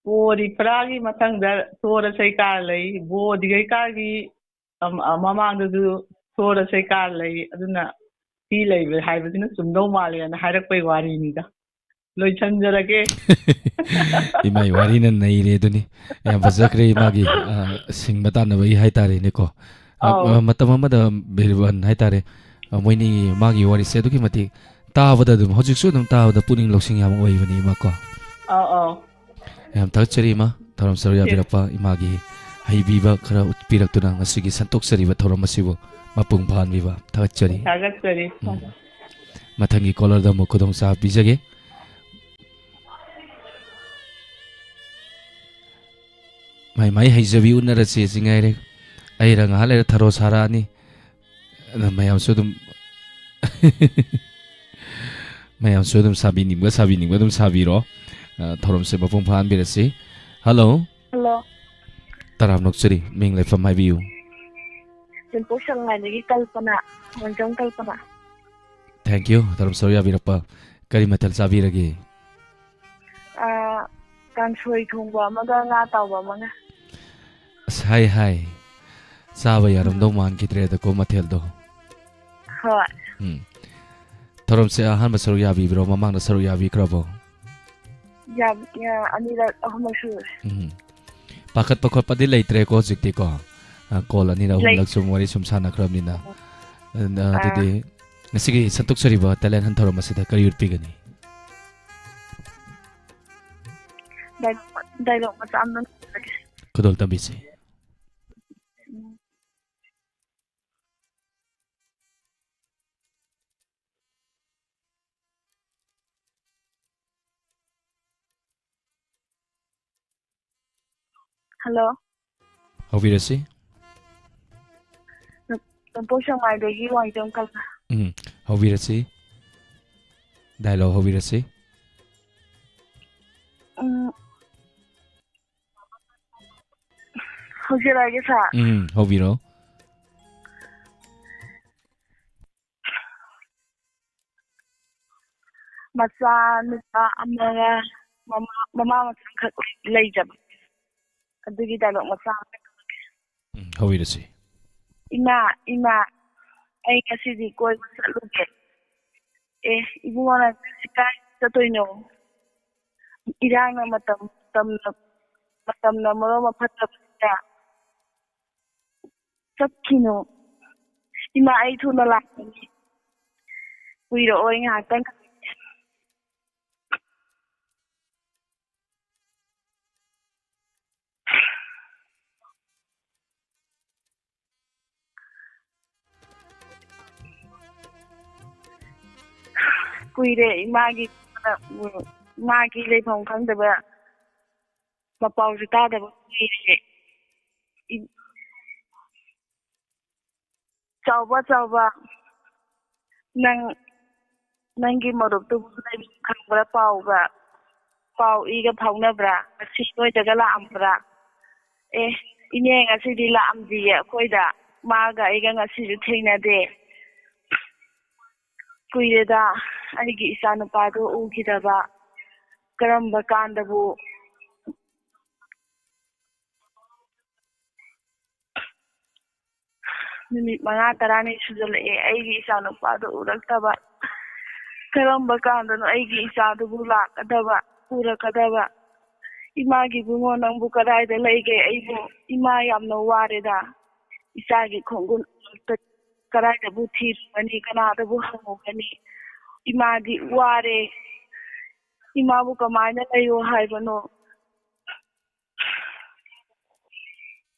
ꯄꯣꯗꯤ ꯄꯔꯥꯒꯤ ꯃꯊꯪꯗ ꯁꯣꯔ ꯑꯁꯩꯀꯥ ꯂꯩ, ꯕꯣꯗꯤ ꯀꯩꯀꯥꯒꯤ ꯑꯝ-, ꯑ, ꯃꯃꯥꯡꯗꯁꯨ ꯁꯣꯔ ꯑꯁꯩꯀꯥ ꯂꯩ꯫ ꯑꯗꯨꯅ ꯁꯤ ꯂꯩꯕ ꯍꯥꯏꯕꯁꯤꯅ ꯆꯨꯝꯗꯧ ꯃꯥꯜꯂꯦꯅ ꯍꯥꯏꯔꯛꯄꯩ ꯋꯥꯔꯤꯅꯤꯗ꯫ ꯂꯣꯏꯁꯟꯖꯔꯒꯦ꯫ ꯏꯃꯥꯏ ꯋꯥꯔꯤꯅ ꯅꯩꯔꯦ ꯑꯗꯨꯅꯤ꯫ ꯌꯥꯝ ꯐꯖꯈ꯭ꯔꯦ ꯏꯃꯥꯒꯤ, ꯑ, ꯁꯤꯡꯕ ꯇꯥꯟꯅꯕꯒꯤ ꯍꯥꯏꯇꯥꯔꯦꯅꯦꯀꯣ꯫ ꯑ, ꯑꯧ꯫ ꯑ, ꯃꯇꯝ ꯑꯃꯗ ꯕꯤꯔꯕꯟ ꯍꯥꯏꯇꯥꯔꯦ, ꯑ, ꯃꯣꯏꯅꯤ ꯃꯥꯒꯤ ꯋꯥꯔꯤꯁꯦ ꯑꯗꯨꯛꯀꯤ ꯃꯇꯤꯛ ꯇꯥꯕꯗ ꯑꯗꯨꯝ, ꯍꯧꯖꯤꯛꯁꯨ ꯑꯗꯨꯝ ꯇꯥꯕꯗ ꯄꯨꯛꯅꯤꯡ ꯂꯧꯁꯤꯡ ꯌꯥꯝ ꯑꯣꯏꯕꯅꯤ ꯏꯃꯥꯀꯣ꯫ ꯑꯧ, ꯑꯧ꯫ ꯌꯥꯝ ꯊꯥꯒꯠꯆꯔꯤ ꯏꯃꯥ, ꯊꯧꯔꯝ ꯁꯔꯨꯛ ꯌꯥꯕꯤꯔꯛꯄ, ꯏꯃꯥꯒꯤ ꯍꯩꯕꯤꯕ ꯈꯔ ꯎꯠꯄꯤꯔꯛꯇꯨꯅ ꯉꯁꯤꯒꯤ ꯁꯟꯇꯣꯛꯆꯔꯤꯕ ꯊꯧꯔꯝ ꯑꯁꯤꯕꯨ ꯃꯄꯨꯡ ꯐꯥꯍꯟꯕꯤꯕ ꯊꯥꯒꯠꯆꯔꯤ꯫ ꯊꯥꯒꯠꯆꯔꯤ꯫ ꯎꯝ꯫ ꯃꯊꯪꯒꯤ ꯀꯣꯂꯔꯗ ꯑꯃꯨꯛ ꯈꯨꯗꯣꯡ ꯆꯥꯕ ꯄꯤꯖꯒꯦ꯫ ꯃꯥꯏ ꯃꯥꯏ ꯍꯩꯖꯕꯤ ꯎꯠꯅꯔꯁꯦ ꯁꯤ ꯉꯥꯏꯔꯦ꯫ ꯑꯩꯔ ꯉꯥꯏꯍꯥꯛ ꯂꯩꯔ ꯊꯔꯣ ꯁꯥꯔꯛꯑꯅꯤ꯫ ꯑꯗ ꯃꯌꯥꯝꯁꯨ ꯑꯗꯨꯝ, ꯃꯌꯥꯝꯁꯨ ꯑꯗꯨꯝ ꯁꯥꯕꯤꯅꯤꯡꯕ, ꯁꯥꯕꯤꯅꯤꯡꯕ ꯑꯗꯨꯝ ꯁꯥꯕꯤꯔꯣ꯫ ꯑ, ꯊꯧꯔꯝꯁꯦ ꯃꯄꯨꯡ ꯐꯥꯍꯟꯕꯤꯔꯁꯤ꯫ ꯍꯜꯂꯣ꯫ ꯍꯜꯂꯣ꯫ ꯇꯔꯥꯝ ꯅꯣꯛꯆꯔꯤ꯫ ꯃꯤꯡ ꯂꯩꯐꯝ ꯍꯥꯏꯕꯤꯌꯨ꯫ ꯅꯣꯡꯄꯣꯛ ꯁꯦꯛꯃꯥꯏꯗꯒꯤ ꯀꯜꯄꯅ, ꯋꯥꯡꯖꯝ ꯀꯜꯄꯅ꯫ Thank you꯫ ꯊꯧꯔꯝ ꯁꯔꯨꯛ ꯌꯥꯕꯤꯔꯛꯄ꯫ ꯀꯔꯤ ꯃꯊꯦꯜ ꯆꯥꯕꯤꯔꯒꯦ? ꯑꯥ, ꯀꯥꯡꯁꯣꯏ ꯊꯣꯡꯕ ꯑꯃꯒ ꯉꯥ ꯑꯇꯥꯎꯕ ꯑꯃꯒ꯫ ꯑꯁ, ꯍꯥꯏ, ꯍꯥꯏ꯫ ꯆꯥꯕ ꯌꯥꯔꯝꯗꯧ ꯃꯥꯟꯈꯤꯗ꯭ꯔꯦꯗꯀꯣ, ꯃꯊꯦꯜꯗꯣ꯫ ꯍꯣꯏ꯫ ꯎꯝ꯫ ꯊꯧꯔꯝꯁꯦ ꯑꯍꯥꯟꯕ ꯁꯔꯨꯛ ꯌꯥꯕꯤꯕ꯭ꯔꯣ? ꯃꯃꯥꯡꯗ ꯁꯔꯨꯛ ꯌꯥꯕꯤꯈ꯭ꯔꯕꯣ? ꯌꯥ-, ꯌꯥ-, ꯑꯅꯤꯔꯛ, ꯑꯍꯨꯝꯂꯛ ꯁꯨꯔꯦ꯫ ꯎꯝ꯫ ꯄꯥꯈꯠꯄ ꯈꯣꯠꯄꯗꯤ ꯂꯩꯇ꯭ꯔꯦꯀꯣ ꯍꯧꯖꯤꯛꯇꯤꯀꯣ? ꯑ, call ꯑꯅꯤꯔꯛ, ꯂꯩ-, ꯑꯍꯨꯝꯂꯛ ꯁꯨꯝ ꯋꯥꯔꯤ ꯁꯨꯝ ꯁꯥꯟꯅꯈ꯭ꯔꯕꯅꯤꯅ꯫ ꯑ, ꯑꯥ꯫ ꯑꯗꯨꯗꯤ ꯉꯁꯤꯒꯤ ꯁꯟꯇꯣꯛꯆꯔꯤꯕ talent hunt ꯊꯧꯔꯝ ꯑꯁꯤꯗ ꯀꯔꯤ ꯎꯠꯄꯤꯒꯅꯤ? ꯗꯥꯏ-, dialogue ꯃꯆꯥ ꯑꯃ ꯈꯨꯗꯣꯜ ꯇꯝꯕꯤꯁꯤ꯫ ꯎꯝ꯫ Hello꯫ ꯍꯧꯕꯤꯔꯁꯤ꯫ ꯅꯣꯡꯄꯣꯛ ꯁꯦꯛꯃꯥꯏꯗꯒꯤ ꯋꯥꯡꯖꯝ ꯀꯜꯄ꯫ ꯎꯝ, ꯍꯧꯕꯤꯔꯁꯤ꯫ Dialogue ꯍꯧꯕꯤꯔꯁꯤ꯫ ꯎꯝ, ꯍꯧꯖꯔꯛꯑꯒꯦ, sir꯫ ꯎꯝ, ꯍꯧꯕꯤꯔꯣ꯫ ꯃꯆꯥ ꯅꯨꯄꯥ ꯑꯃꯒ ꯃꯃꯥ, ꯃꯃꯥ ꯃꯆꯥꯈꯛ ꯂꯩꯖꯕ꯫ ꯑꯗꯨꯒꯤ dialogue ꯃꯆꯥ ꯑꯃ ꯎꯝ, ꯍꯧꯕꯤꯔꯁꯤ꯫ "ꯏꯃꯥ, ꯏꯃꯥ, ꯑꯩ ꯉꯁꯤꯗꯤ ꯀꯣꯏꯕ ꯆꯠꯂꯨꯒꯦ꯫" "ꯑꯦ, ꯏꯕꯨꯡꯉꯣ, ꯅꯪ ꯉꯁꯤ ꯀꯥꯏ ꯆꯠꯇꯣꯏꯅꯣ? ꯏꯔꯥꯡꯅ ꯃꯇꯝ, ꯃꯇꯝꯅ, ꯃꯇꯝꯅ ꯃꯔꯣꯟ ꯑꯃ ꯐꯠꯇꯕꯁꯤꯗ ꯆꯠꯈꯤꯅꯨ꯫ ꯏꯃꯥ, ꯑꯩ ꯊꯨꯅ ꯂꯥꯛꯀꯅꯤ꯫ ꯀꯨꯏꯔꯛꯑꯣꯏ, ꯉꯥꯏꯍꯥꯛꯇꯪ ꯈꯛꯇꯅꯤ꯫" ꯀꯨꯏꯔꯦ ꯏꯃꯥꯒꯤ, ꯏꯃꯥꯒꯤ ꯂꯩꯐꯝ ꯈꯪꯗꯕ, ꯃꯄꯥꯎꯁꯨ ꯇꯥꯗꯕ ꯀꯨꯏꯔꯦ꯫ ꯏ-, ꯆꯥꯎꯕ, ꯆꯥꯎꯕ, ꯅꯪ, ꯅꯪꯒꯤ ꯃꯔꯨꯞꯇꯨꯕꯨ ꯂꯩꯐꯝ ꯈꯪꯕ꯭ꯔꯥ? ꯄꯥꯎꯒ, ꯄꯥꯎ ꯏꯒ ꯐꯥꯎꯅꯕ꯭ꯔꯥ? ꯉꯁꯤ ꯅꯣꯏꯗꯒ ꯂꯥꯛꯑꯝꯕ꯭ꯔꯥ? ꯑꯦ, ꯏꯅꯦ ꯉꯁꯤꯗꯤ ꯂꯥꯛꯑꯝꯗꯤꯌꯦ ꯑꯩꯈꯣꯏꯗ꯫ ꯃꯥꯒ ꯑꯩꯒ ꯉꯁꯤꯁꯨ ꯊꯦꯡꯅꯗꯦ꯫ ꯀꯨꯏꯔꯦꯗ ꯑꯩꯒꯤ ꯏꯆꯥ ꯅꯨꯄꯥꯗꯣ ꯎꯈꯤꯗꯕ꯫ ꯀꯔꯝꯕ ꯀꯥꯟꯗꯕꯨ ꯅꯨꯃꯤꯠ ꯃꯉꯥ ꯇꯔꯥꯅꯤ ꯁꯨꯖꯜꯂꯛꯑꯦ ꯑꯩꯒꯤ ꯏꯆꯥ ꯅꯨꯄꯥꯗꯣ ꯎꯔꯛꯇꯕ꯫ ꯀꯔꯝꯕ ꯀꯥꯟꯗꯅꯣ ꯑꯩꯒꯤ ꯏꯆꯥꯗꯨꯕꯨ ꯂꯥꯛꯀꯗꯕ, ꯎꯔꯛꯀꯗꯕ? ꯏꯃꯥꯒꯤ ꯏꯕꯨꯡꯉꯣ, ꯅꯪꯕꯨ ꯀꯗꯥꯏꯗ ꯂꯩꯒꯦ? ꯑꯩꯕꯨ, ꯏꯃꯥ, ꯌꯥꯝꯅ ꯋꯥꯔꯦꯗ꯫ ꯏꯆꯥꯒꯤ ꯈꯣꯡꯒꯨꯟ ꯑꯃꯠꯇ ꯀꯗꯥꯏꯗꯕꯨ ꯊꯤꯔꯨꯒꯅꯤ? ꯀꯅꯥꯗꯕꯨ ꯍꯪꯉꯨꯒꯅꯤ? ꯏꯃꯥꯗꯤ ꯋꯥꯔꯦ꯫ ꯏꯃꯥꯕꯨ ꯀꯃꯥꯏꯅ ꯂꯩꯌꯣ ꯍꯥꯏꯕꯅꯣ?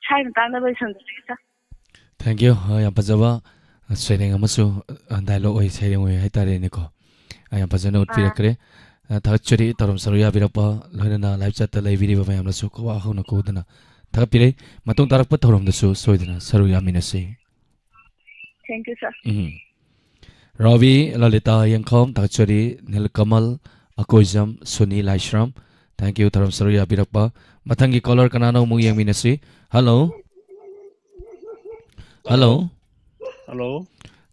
ꯁ꯭ꯋꯥꯏ ꯃꯇꯥꯡꯗ ꯂꯣꯏꯁꯟꯖꯔꯒꯦ, ꯁꯥꯔ꯫ Thank you꯫ ꯑ, ꯌꯥꯝ ꯐꯖꯕ, ꯑ, ꯁꯩꯔꯦꯡ ꯑꯃꯁꯨ, ꯑ, dialogue ꯑꯣꯏ, ꯁꯩꯔꯦꯡ ꯑꯣꯏ ꯍꯥꯏꯇꯥꯔꯦꯅꯦꯀꯣ꯫ ꯑ, ꯌꯥꯝ ꯐꯖꯅ ꯑꯥ꯫ ꯎꯠꯄꯤꯔꯛꯈ꯭ꯔꯦ꯫ ꯑ, ꯊꯥꯒꯠꯆꯔꯤ ꯇꯧꯔꯝ ꯁꯔꯨꯛ ꯌꯥꯕꯤꯔꯛꯄ, ꯂꯣꯏꯅꯅ live chatꯇ ꯂꯩꯕꯤꯔꯤꯕ ꯃꯌꯥꯝꯅꯁꯨ ꯈꯨꯋꯥ ꯍꯧꯅ ꯀꯧꯗꯨꯅ ꯊꯥꯒꯠꯄꯤꯔꯦ꯫ ꯃꯇꯨꯡ ꯇꯥꯔꯛꯄ ꯊꯧꯔꯝꯗꯁꯨ ꯁꯣꯏꯗꯅ ꯁꯔꯨꯛ ꯌꯥꯃꯤꯟꯅꯁꯤ꯫ Thank you, sir꯫ ꯎꯝ꯫ ꯔꯥꯕꯤ, ꯂꯂꯤꯇꯥ ꯌꯦꯡꯈꯣꯝ, ꯊꯥꯒꯠꯆꯔꯤ꯫ ꯅꯤꯜꯀꯃꯜ, ꯑꯀꯣꯏꯖꯝ, ꯁꯨꯅꯤ ꯂꯥꯏꯁ꯭ꯔꯝ, thank you, ꯊꯧꯔꯝ ꯁꯔꯨꯛ ꯌꯥꯕꯤꯔꯛꯄ꯫ ꯃꯊꯪꯒꯤ caller ꯀꯅꯥꯅꯣ ꯑꯃꯨꯛ ꯌꯦꯡꯃꯤꯟꯅꯁꯤ꯫ Hello꯫ Hello꯫ Hello꯫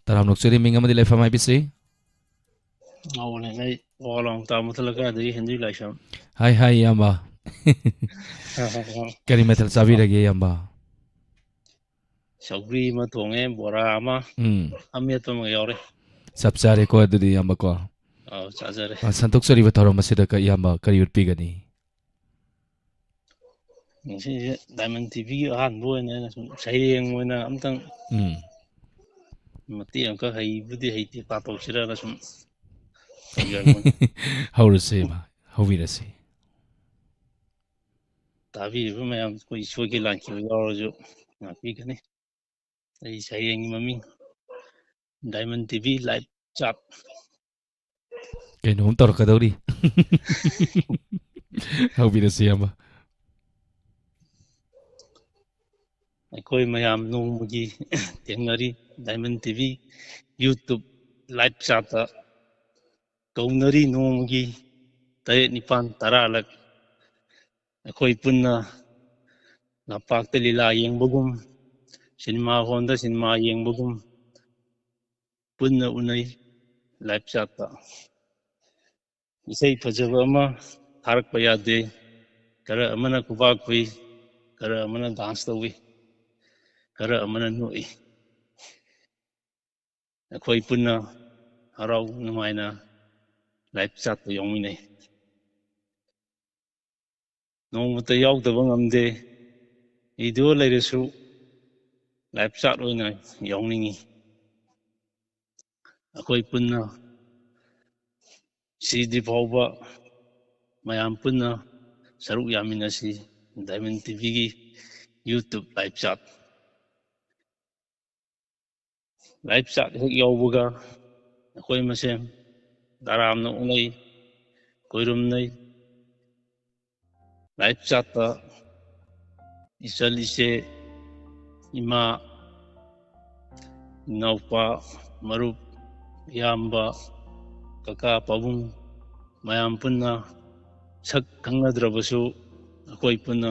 ꯇꯔꯥꯝ ꯅꯣꯛꯆꯔꯤ, ꯃꯤꯡ ꯑꯃꯗꯤ ꯂꯩꯐꯝ ꯍꯥꯏꯕꯤꯁꯤ꯫ ꯉꯥꯎꯕꯅꯦ, ꯑꯩ ꯋꯥ ꯂꯥꯎ ꯇꯥ ꯃꯨꯊꯠꯂ ꯀꯥꯏꯗꯒꯤ ꯍꯦꯟꯗꯣꯏ ꯂꯥꯏꯁ꯭ꯔꯝ꯫ ꯍꯥꯏ ꯍꯥꯏ ꯏꯌꯥꯝꯕ꯫ ꯀꯔꯤ ꯃꯊꯦꯜ ꯆꯥꯕꯤꯔꯒꯦ ꯏꯌꯥꯝꯕ? ꯁꯧꯒ꯭ꯔꯤ ꯑꯃ ꯊꯣꯡꯉꯦ, ꯕꯣꯔꯥ ꯑꯃ, ꯎꯝ꯫ ꯑꯃꯦꯠꯄ ꯑꯃꯒ ꯌꯥꯎꯔꯦ꯫ ꯆꯞ ꯆꯥꯔꯦꯀꯣ ꯑꯗꯨꯗꯤ ꯏꯌꯥꯝꯕꯀꯣ꯫ ꯑꯧ, ꯆꯥꯖꯔꯦ꯫ ꯑ, ꯁꯟꯗꯣꯛꯆꯔꯤꯕ ꯊꯧꯔꯝ ꯑꯁꯤꯗ ꯀ-, ꯏꯌꯥꯝꯕ ꯀꯔꯤ ꯎꯠꯄꯤꯒꯅꯤ? ꯉꯁꯤꯁꯦ ꯗꯥꯏꯃꯟ ꯇꯤꯚꯤꯒꯤ ꯑꯍꯥꯟꯕ ꯑꯣꯏꯅ ꯑꯩꯅ ꯁꯨꯝ ꯁꯩꯔꯦꯡ ꯑꯣꯏꯅ ꯑꯝꯇꯪ ꯎꯝ꯫ ꯃꯇꯦꯛ ꯑꯃꯈꯛ ꯍꯩꯕꯨꯗꯤ ꯍꯩꯇꯦ, ꯄꯥꯊꯣꯛꯁꯤꯔꯅ ꯁꯨꯝ ꯇꯧꯖꯔꯛꯄꯅꯤ꯫ ꯍꯧꯔꯁꯦ ꯏꯃꯥ, ꯍꯧꯕꯤꯔꯁꯤ꯫ ꯇꯥꯕꯤꯔꯤꯕ ꯃꯌꯥꯝ ꯑꯩꯈꯣꯏ ꯁꯣꯏꯈꯤ ꯂꯥꯟꯈꯤꯕ ꯌꯥꯎꯔꯁꯨ ꯉꯥꯛꯄꯤꯒꯅꯤ꯫ ꯑꯩ ꯁꯩꯔꯦꯡꯒꯤ ꯃꯃꯤꯡ ꯗꯥꯏꯃꯟ ꯇꯤꯚꯤ ꯂꯥꯏꯞ ꯆꯥꯠ꯫ ꯀꯩꯅꯣꯝ ꯇꯧꯔꯛꯀꯗꯧꯔꯤ꯫ ꯍꯧꯕꯤꯔꯁꯤ ꯏꯌꯥꯝꯕ꯫ ꯑꯩꯈꯣꯏ ꯃꯌꯥꯝ ꯅꯣꯡꯃꯒꯤ ꯊꯦꯡꯅꯔꯤ ꯗꯥꯏꯃꯟ ꯇꯤꯚꯤ YouTube ꯂꯥꯏꯞ ꯆꯥꯠꯇ ꯀꯧꯅꯔꯤ ꯅꯣꯡꯃꯒꯤ ꯇꯔꯦꯠ, ꯅꯤꯄꯥꯜ, ꯇꯔꯥ ꯂꯛ꯫ ꯑꯩꯈꯣꯏ ꯄꯨꯟꯅ ꯂꯝꯄꯥꯛꯇ ꯂꯤꯂꯥ ꯌꯦꯡꯕꯒꯨꯝ, ꯁꯤꯅꯦꯃꯥ ꯍꯣꯜꯗ ꯁꯤꯅꯦꯃꯥ ꯌꯦꯡꯕꯒꯨꯝ ꯄꯨꯟꯅ ꯎꯅꯩ ꯂꯥꯏꯞ ꯆꯥꯠꯇ꯫ ꯏꯁꯩ ꯐꯖꯕ ꯑꯃ ꯊꯥꯔꯛꯄ ꯌꯥꯗꯦ꯫ ꯈꯔ ꯑꯃꯅ ꯈꯨꯕꯥꯛ ꯈꯨꯏ, ꯈꯔ ꯑꯃꯅ ꯗꯥꯟꯁ ꯇꯧꯏ, ꯈꯔ ꯑꯃꯅ ꯅꯣꯛꯏ꯫ ꯑꯩꯈꯣꯏ ꯄꯨꯟꯅ ꯍꯔꯥꯎ ꯅꯨꯡꯉꯥꯏꯅ ꯂꯥꯏꯞ ꯆꯥꯠꯇ ꯌꯥꯎꯃꯤꯟꯅꯩ꯫ ꯅꯣꯡꯃꯇ ꯌꯥꯎꯗꯕ ꯉꯝꯗꯦ꯫ ꯚꯤꯗꯤꯑꯣ ꯂꯩꯔꯁꯨ ꯂꯥꯏꯞ ꯆꯥꯠ ꯑꯣꯏꯅ ꯌꯥꯎꯅꯤꯡꯏ꯫ ꯑꯩꯈꯣꯏ ꯄꯨꯟꯅ ꯁꯤꯗ꯭ꯔꯤ ꯐꯥꯎꯕ ꯃꯌꯥꯝ ꯄꯨꯟꯅ ꯁꯔꯨꯛ ꯌꯥꯃꯤꯟꯅꯁꯤ ꯗꯥꯏꯃꯟ ꯇꯤꯚꯤꯒꯤ YouTube ꯂꯥꯏꯞ ꯆꯥꯠ꯫ ꯂꯥꯏꯞ ꯆꯥꯠ ꯍꯦꯛ ꯌꯥꯎꯕꯒ ꯑꯩꯈꯣꯏ ꯃꯁꯦꯟ ꯇꯔꯥꯝꯅ ꯑꯣꯛꯅꯩ, ꯈꯣꯏꯔꯨꯝꯅꯩ꯫ ꯂꯥꯏꯞ ꯆꯥꯠꯇ ꯏꯆꯜ ꯏꯆꯦ, ꯏꯃꯥ, ꯏꯅꯥꯎꯄꯥ, ꯃꯔꯨꯞ, ꯏꯌꯥꯝꯕ, ꯀꯀꯥ, ꯄꯥꯕꯨꯡ ꯃꯌꯥꯝ ꯄꯨꯟꯅ ꯁꯛ ꯈꯪꯅꯗ꯭ꯔꯕꯁꯨ ꯑꯩꯈꯣꯏ ꯄꯨꯟꯅ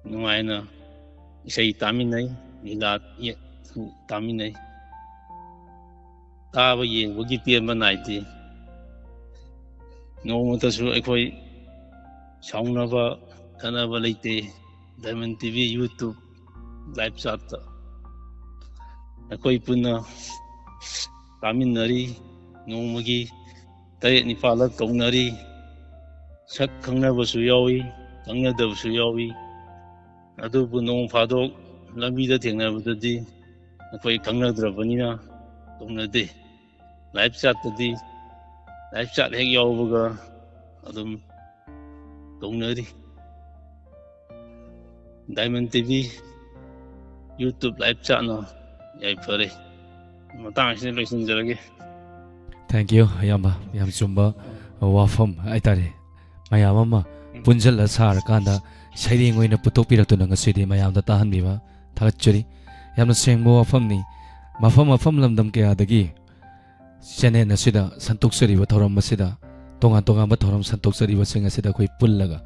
ꯅꯨꯡꯉꯥꯏꯅ ꯏꯁꯩ ꯇꯥꯃꯤꯟꯅꯩ, ꯂꯤꯂꯥ ꯌꯦ-, ꯇꯥꯃꯤꯟꯅꯩ꯫ ꯇꯥꯕ ꯌꯦꯡꯕꯒꯤ ꯄꯦꯟꯕ ꯅꯥꯏꯗꯦ꯫ ꯅꯣꯡꯃꯇꯁꯨ ꯑꯩꯈꯣꯏ ꯁꯥꯎꯅꯕ ꯈꯠꯅꯕ ꯂꯩꯇꯦ꯫ Diamond T V YouTube live chatꯇ ꯑꯩꯈꯣꯏ ꯄꯨꯟꯅ ꯀꯥꯃꯤꯟꯅꯔꯤ꯫ ꯅꯣꯡꯃꯒꯤ ꯇꯔꯦꯠ ꯅꯤꯄꯥꯜꯂꯛ ꯀꯧꯅꯔꯤ꯫ ꯁꯛ ꯈꯪꯅꯕꯁꯨ ꯌꯥꯎꯏ, ꯈꯪꯅꯗꯕꯁꯨ ꯌꯥꯎꯏ꯫ ꯑꯗꯨꯕꯨ ꯅꯣꯡ ꯐꯥꯗꯣꯛ ꯂꯝꯕꯤꯗ ꯊꯦꯡꯅꯕꯗꯗꯤ ꯑꯩꯈꯣꯏ ꯈꯪꯅꯗ꯭ꯔꯕꯅꯤꯅ ꯀꯧꯅꯗꯦ꯫ Live chatꯇꯗꯤ live chat ꯍꯦꯛ ꯌꯥꯎꯕꯒ ꯑꯗꯨꯝ ꯀꯧꯅꯔꯤ꯫ Diamond T V YouTube live chatꯅ ꯌꯥꯏꯐꯔꯦ꯫ ꯃꯇꯥꯡ ꯑꯁꯤꯗ ꯂꯣꯏꯁꯤꯟꯖꯔꯒꯦ꯫ Thank you, ꯏꯌꯥꯝꯕ꯫ ꯌꯥꯝ ꯆꯨꯝꯕ ꯋꯥꯐꯝ ꯍꯥꯏꯇꯥꯔꯦ꯫ ꯃꯌꯥꯝ ꯑꯃ ꯄꯨꯟꯁꯤꯜꯂ ꯁꯥꯔꯀꯥꯟꯗ ꯁꯩꯔꯦꯡ ꯑꯣꯏꯅ ꯄꯨꯊꯣꯛꯄꯤꯔꯛꯇꯨꯅ ꯉꯁꯤꯗꯤ ꯃꯌꯥꯝꯗ ꯇꯥꯍꯟꯕꯤꯕ ꯊꯥꯒꯠꯆꯔꯤ꯫ ꯌꯥꯝꯅ ꯁꯦꯡꯕ ꯋꯥꯐꯝꯅꯤ꯫ ꯃꯐꯝ ꯃꯐꯝ ꯂꯝꯗꯝ ꯀꯌꯥꯗꯒꯤ ꯆꯦꯅꯦꯜ ꯑꯁꯤꯗ ꯁꯟꯗꯣꯛꯆꯔꯤꯕ ꯊꯧꯔꯝ ꯑꯁꯤꯗ ꯇꯣꯉꯥꯟ ꯇꯣꯉꯥꯟꯕ ꯊꯧꯔꯝ ꯁꯟꯗꯣꯛꯆꯔꯤꯕꯁꯤꯡ ꯑꯁꯤꯗ ꯑꯩꯈꯣꯏ ꯄꯨꯜꯂꯒ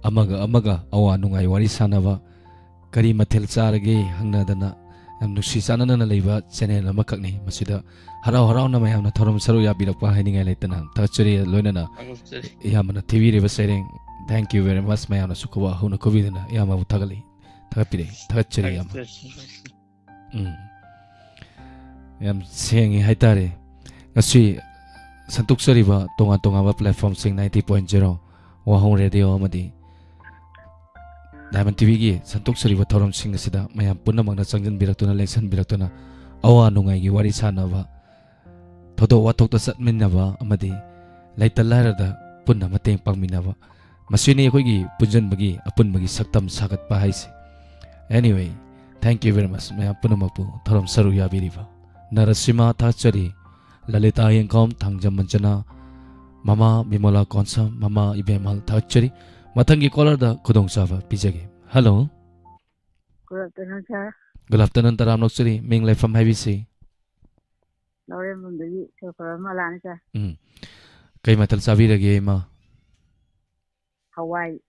ꯑꯃꯒ ꯑꯃꯒ ꯑꯋꯥ ꯅꯨꯡꯉꯥꯏ ꯋꯥꯔꯤ ꯁꯥꯟꯅꯕ, ꯀꯔꯤ ꯃꯊꯦꯜ ꯆꯥꯔꯒꯦ ꯍꯪꯅꯗꯅ ꯌꯥꯝ ꯅꯨꯡꯁꯤ ꯆꯥꯟꯅꯅ ꯂꯩꯕ ꯆꯦꯅꯦꯜ ꯑꯃꯈꯛꯅꯤ꯫ ꯃꯁꯤꯗ ꯍꯔꯥꯎ ꯍꯔꯥꯎꯅ ꯃꯌꯥꯝꯅ ꯊꯧꯔꯝ ꯁꯔꯨꯛ ꯌꯥꯕꯤꯔꯛꯄ ꯍꯥꯏꯅꯤꯡꯉꯥꯏ ꯂꯩꯇꯅ ꯊꯥꯒꯠꯆꯔꯤ꯫ ꯂꯣꯏꯅꯅ ꯊꯥꯒꯠꯆꯔꯤ꯫ ꯏꯌꯥꯝꯕꯅ ꯊꯤꯕꯤꯔꯤꯕ ꯁꯩꯔꯦꯡ Thank you very much ꯃꯌꯥꯝꯅ ꯁꯨꯛꯀꯨꯕ ꯍꯧꯅ ꯀꯨꯕꯤꯗꯨꯅ ꯏꯌꯥꯝꯕꯕꯨ ꯊꯥꯒꯠꯂꯤ, ꯊꯥꯒꯠꯄꯤꯔꯦ, ꯊꯥꯒꯠꯆꯔꯤ ꯏꯌꯥꯝꯕ꯫ ꯊꯥꯒꯠꯆꯔꯤ꯫ ꯎꯝ꯫ ꯌꯥꯝ ꯁꯦꯡꯉꯤ ꯍꯥꯏꯇꯥꯔꯦ꯫ ꯉꯁꯤ ꯁꯟꯗꯣꯛꯆꯔꯤꯕ ꯇꯣꯉꯥꯟ ꯇꯣꯉꯥꯟꯕ platformꯁꯤꯡ ninety point zero ꯋꯥꯍꯣꯡ ꯔꯦꯗꯤꯑꯣ ꯑꯃꯗꯤ Diamond T Vꯒꯤ ꯁꯟꯗꯣꯛꯆꯔꯤꯕ ꯊꯧꯔꯝꯁꯤꯡ ꯑꯁꯤꯗ ꯃꯌꯥꯝ ꯄꯨꯝꯅꯃꯛꯅ ꯆꯪꯁꯤꯟꯕꯤꯔꯛꯇꯨꯅ, ꯂꯦꯡꯁꯤꯟꯕꯤꯔꯛꯇꯨꯅ ꯑꯋꯥ ꯅꯨꯡꯉꯥꯏꯒꯤ ꯋꯥꯔꯤ ꯁꯥꯟꯅꯕ, ꯊꯧꯗꯣꯛ ꯋꯥꯊꯣꯛꯇ ꯆꯠꯃꯤꯟꯅꯕ ꯑꯃꯗꯤ ꯂꯩꯇ ꯂꯥꯏꯔꯗ ꯄꯨꯟꯅ ꯃꯇꯦꯡ ꯄꯥꯡꯃꯤꯟꯅꯕ, ꯃꯁꯤꯅꯤ ꯑꯩꯈꯣꯏꯒꯤ ꯄꯨꯟꯁꯤꯟꯕꯒꯤ ꯑꯄꯨꯟꯕꯒꯤ ꯁꯛꯇꯝ ꯁꯥꯒꯠꯄ ꯍꯥꯏꯁꯦ꯫ Anyway, thank you very much ꯃꯌꯥꯝ ꯄꯨꯝꯅꯃꯛꯄꯨ ꯊꯧꯔꯝ ꯁꯔꯨꯛ ꯌꯥꯕꯤꯔꯤꯕ ꯅꯔꯁꯤꯃꯥ ꯊꯥꯒꯠꯆꯔꯤ, ꯂꯂꯤꯇꯥ ꯌꯦꯡꯈꯣꯝ, ꯊꯥꯡꯖꯝ ꯃꯟꯖꯅꯥ, ꯃꯃꯥ ꯕꯤꯃꯣꯂꯥ ꯀꯣꯟꯁꯝ, ꯃꯃꯥ ꯏꯕꯦꯝꯍꯜ ꯊꯥꯒꯠꯆꯔꯤ꯫ ꯃꯊꯪꯒꯤ caller ꯗ ꯈꯨꯗꯣꯡꯆꯥꯕ ꯄꯤꯖꯒꯦ꯫ Hello꯫ Good afternoon, sir. Good afternoon, ꯇꯔꯥꯝ ꯅꯣꯛꯆꯔꯤ꯫ ꯃꯤꯡ ꯂꯩꯐꯝ ꯍꯥꯏꯕꯤꯁꯤ꯫ ꯂꯧꯔꯦꯝꯕꯝꯗꯒꯤ ꯁꯣꯏꯐꯔ ꯃꯂꯥꯅꯤ, sir. ꯎꯝ꯫ ꯀꯩ ꯃꯊꯦꯜ ꯆꯥꯕꯤꯔꯒꯦ, ꯏꯃꯥ? ꯍꯋꯥꯏ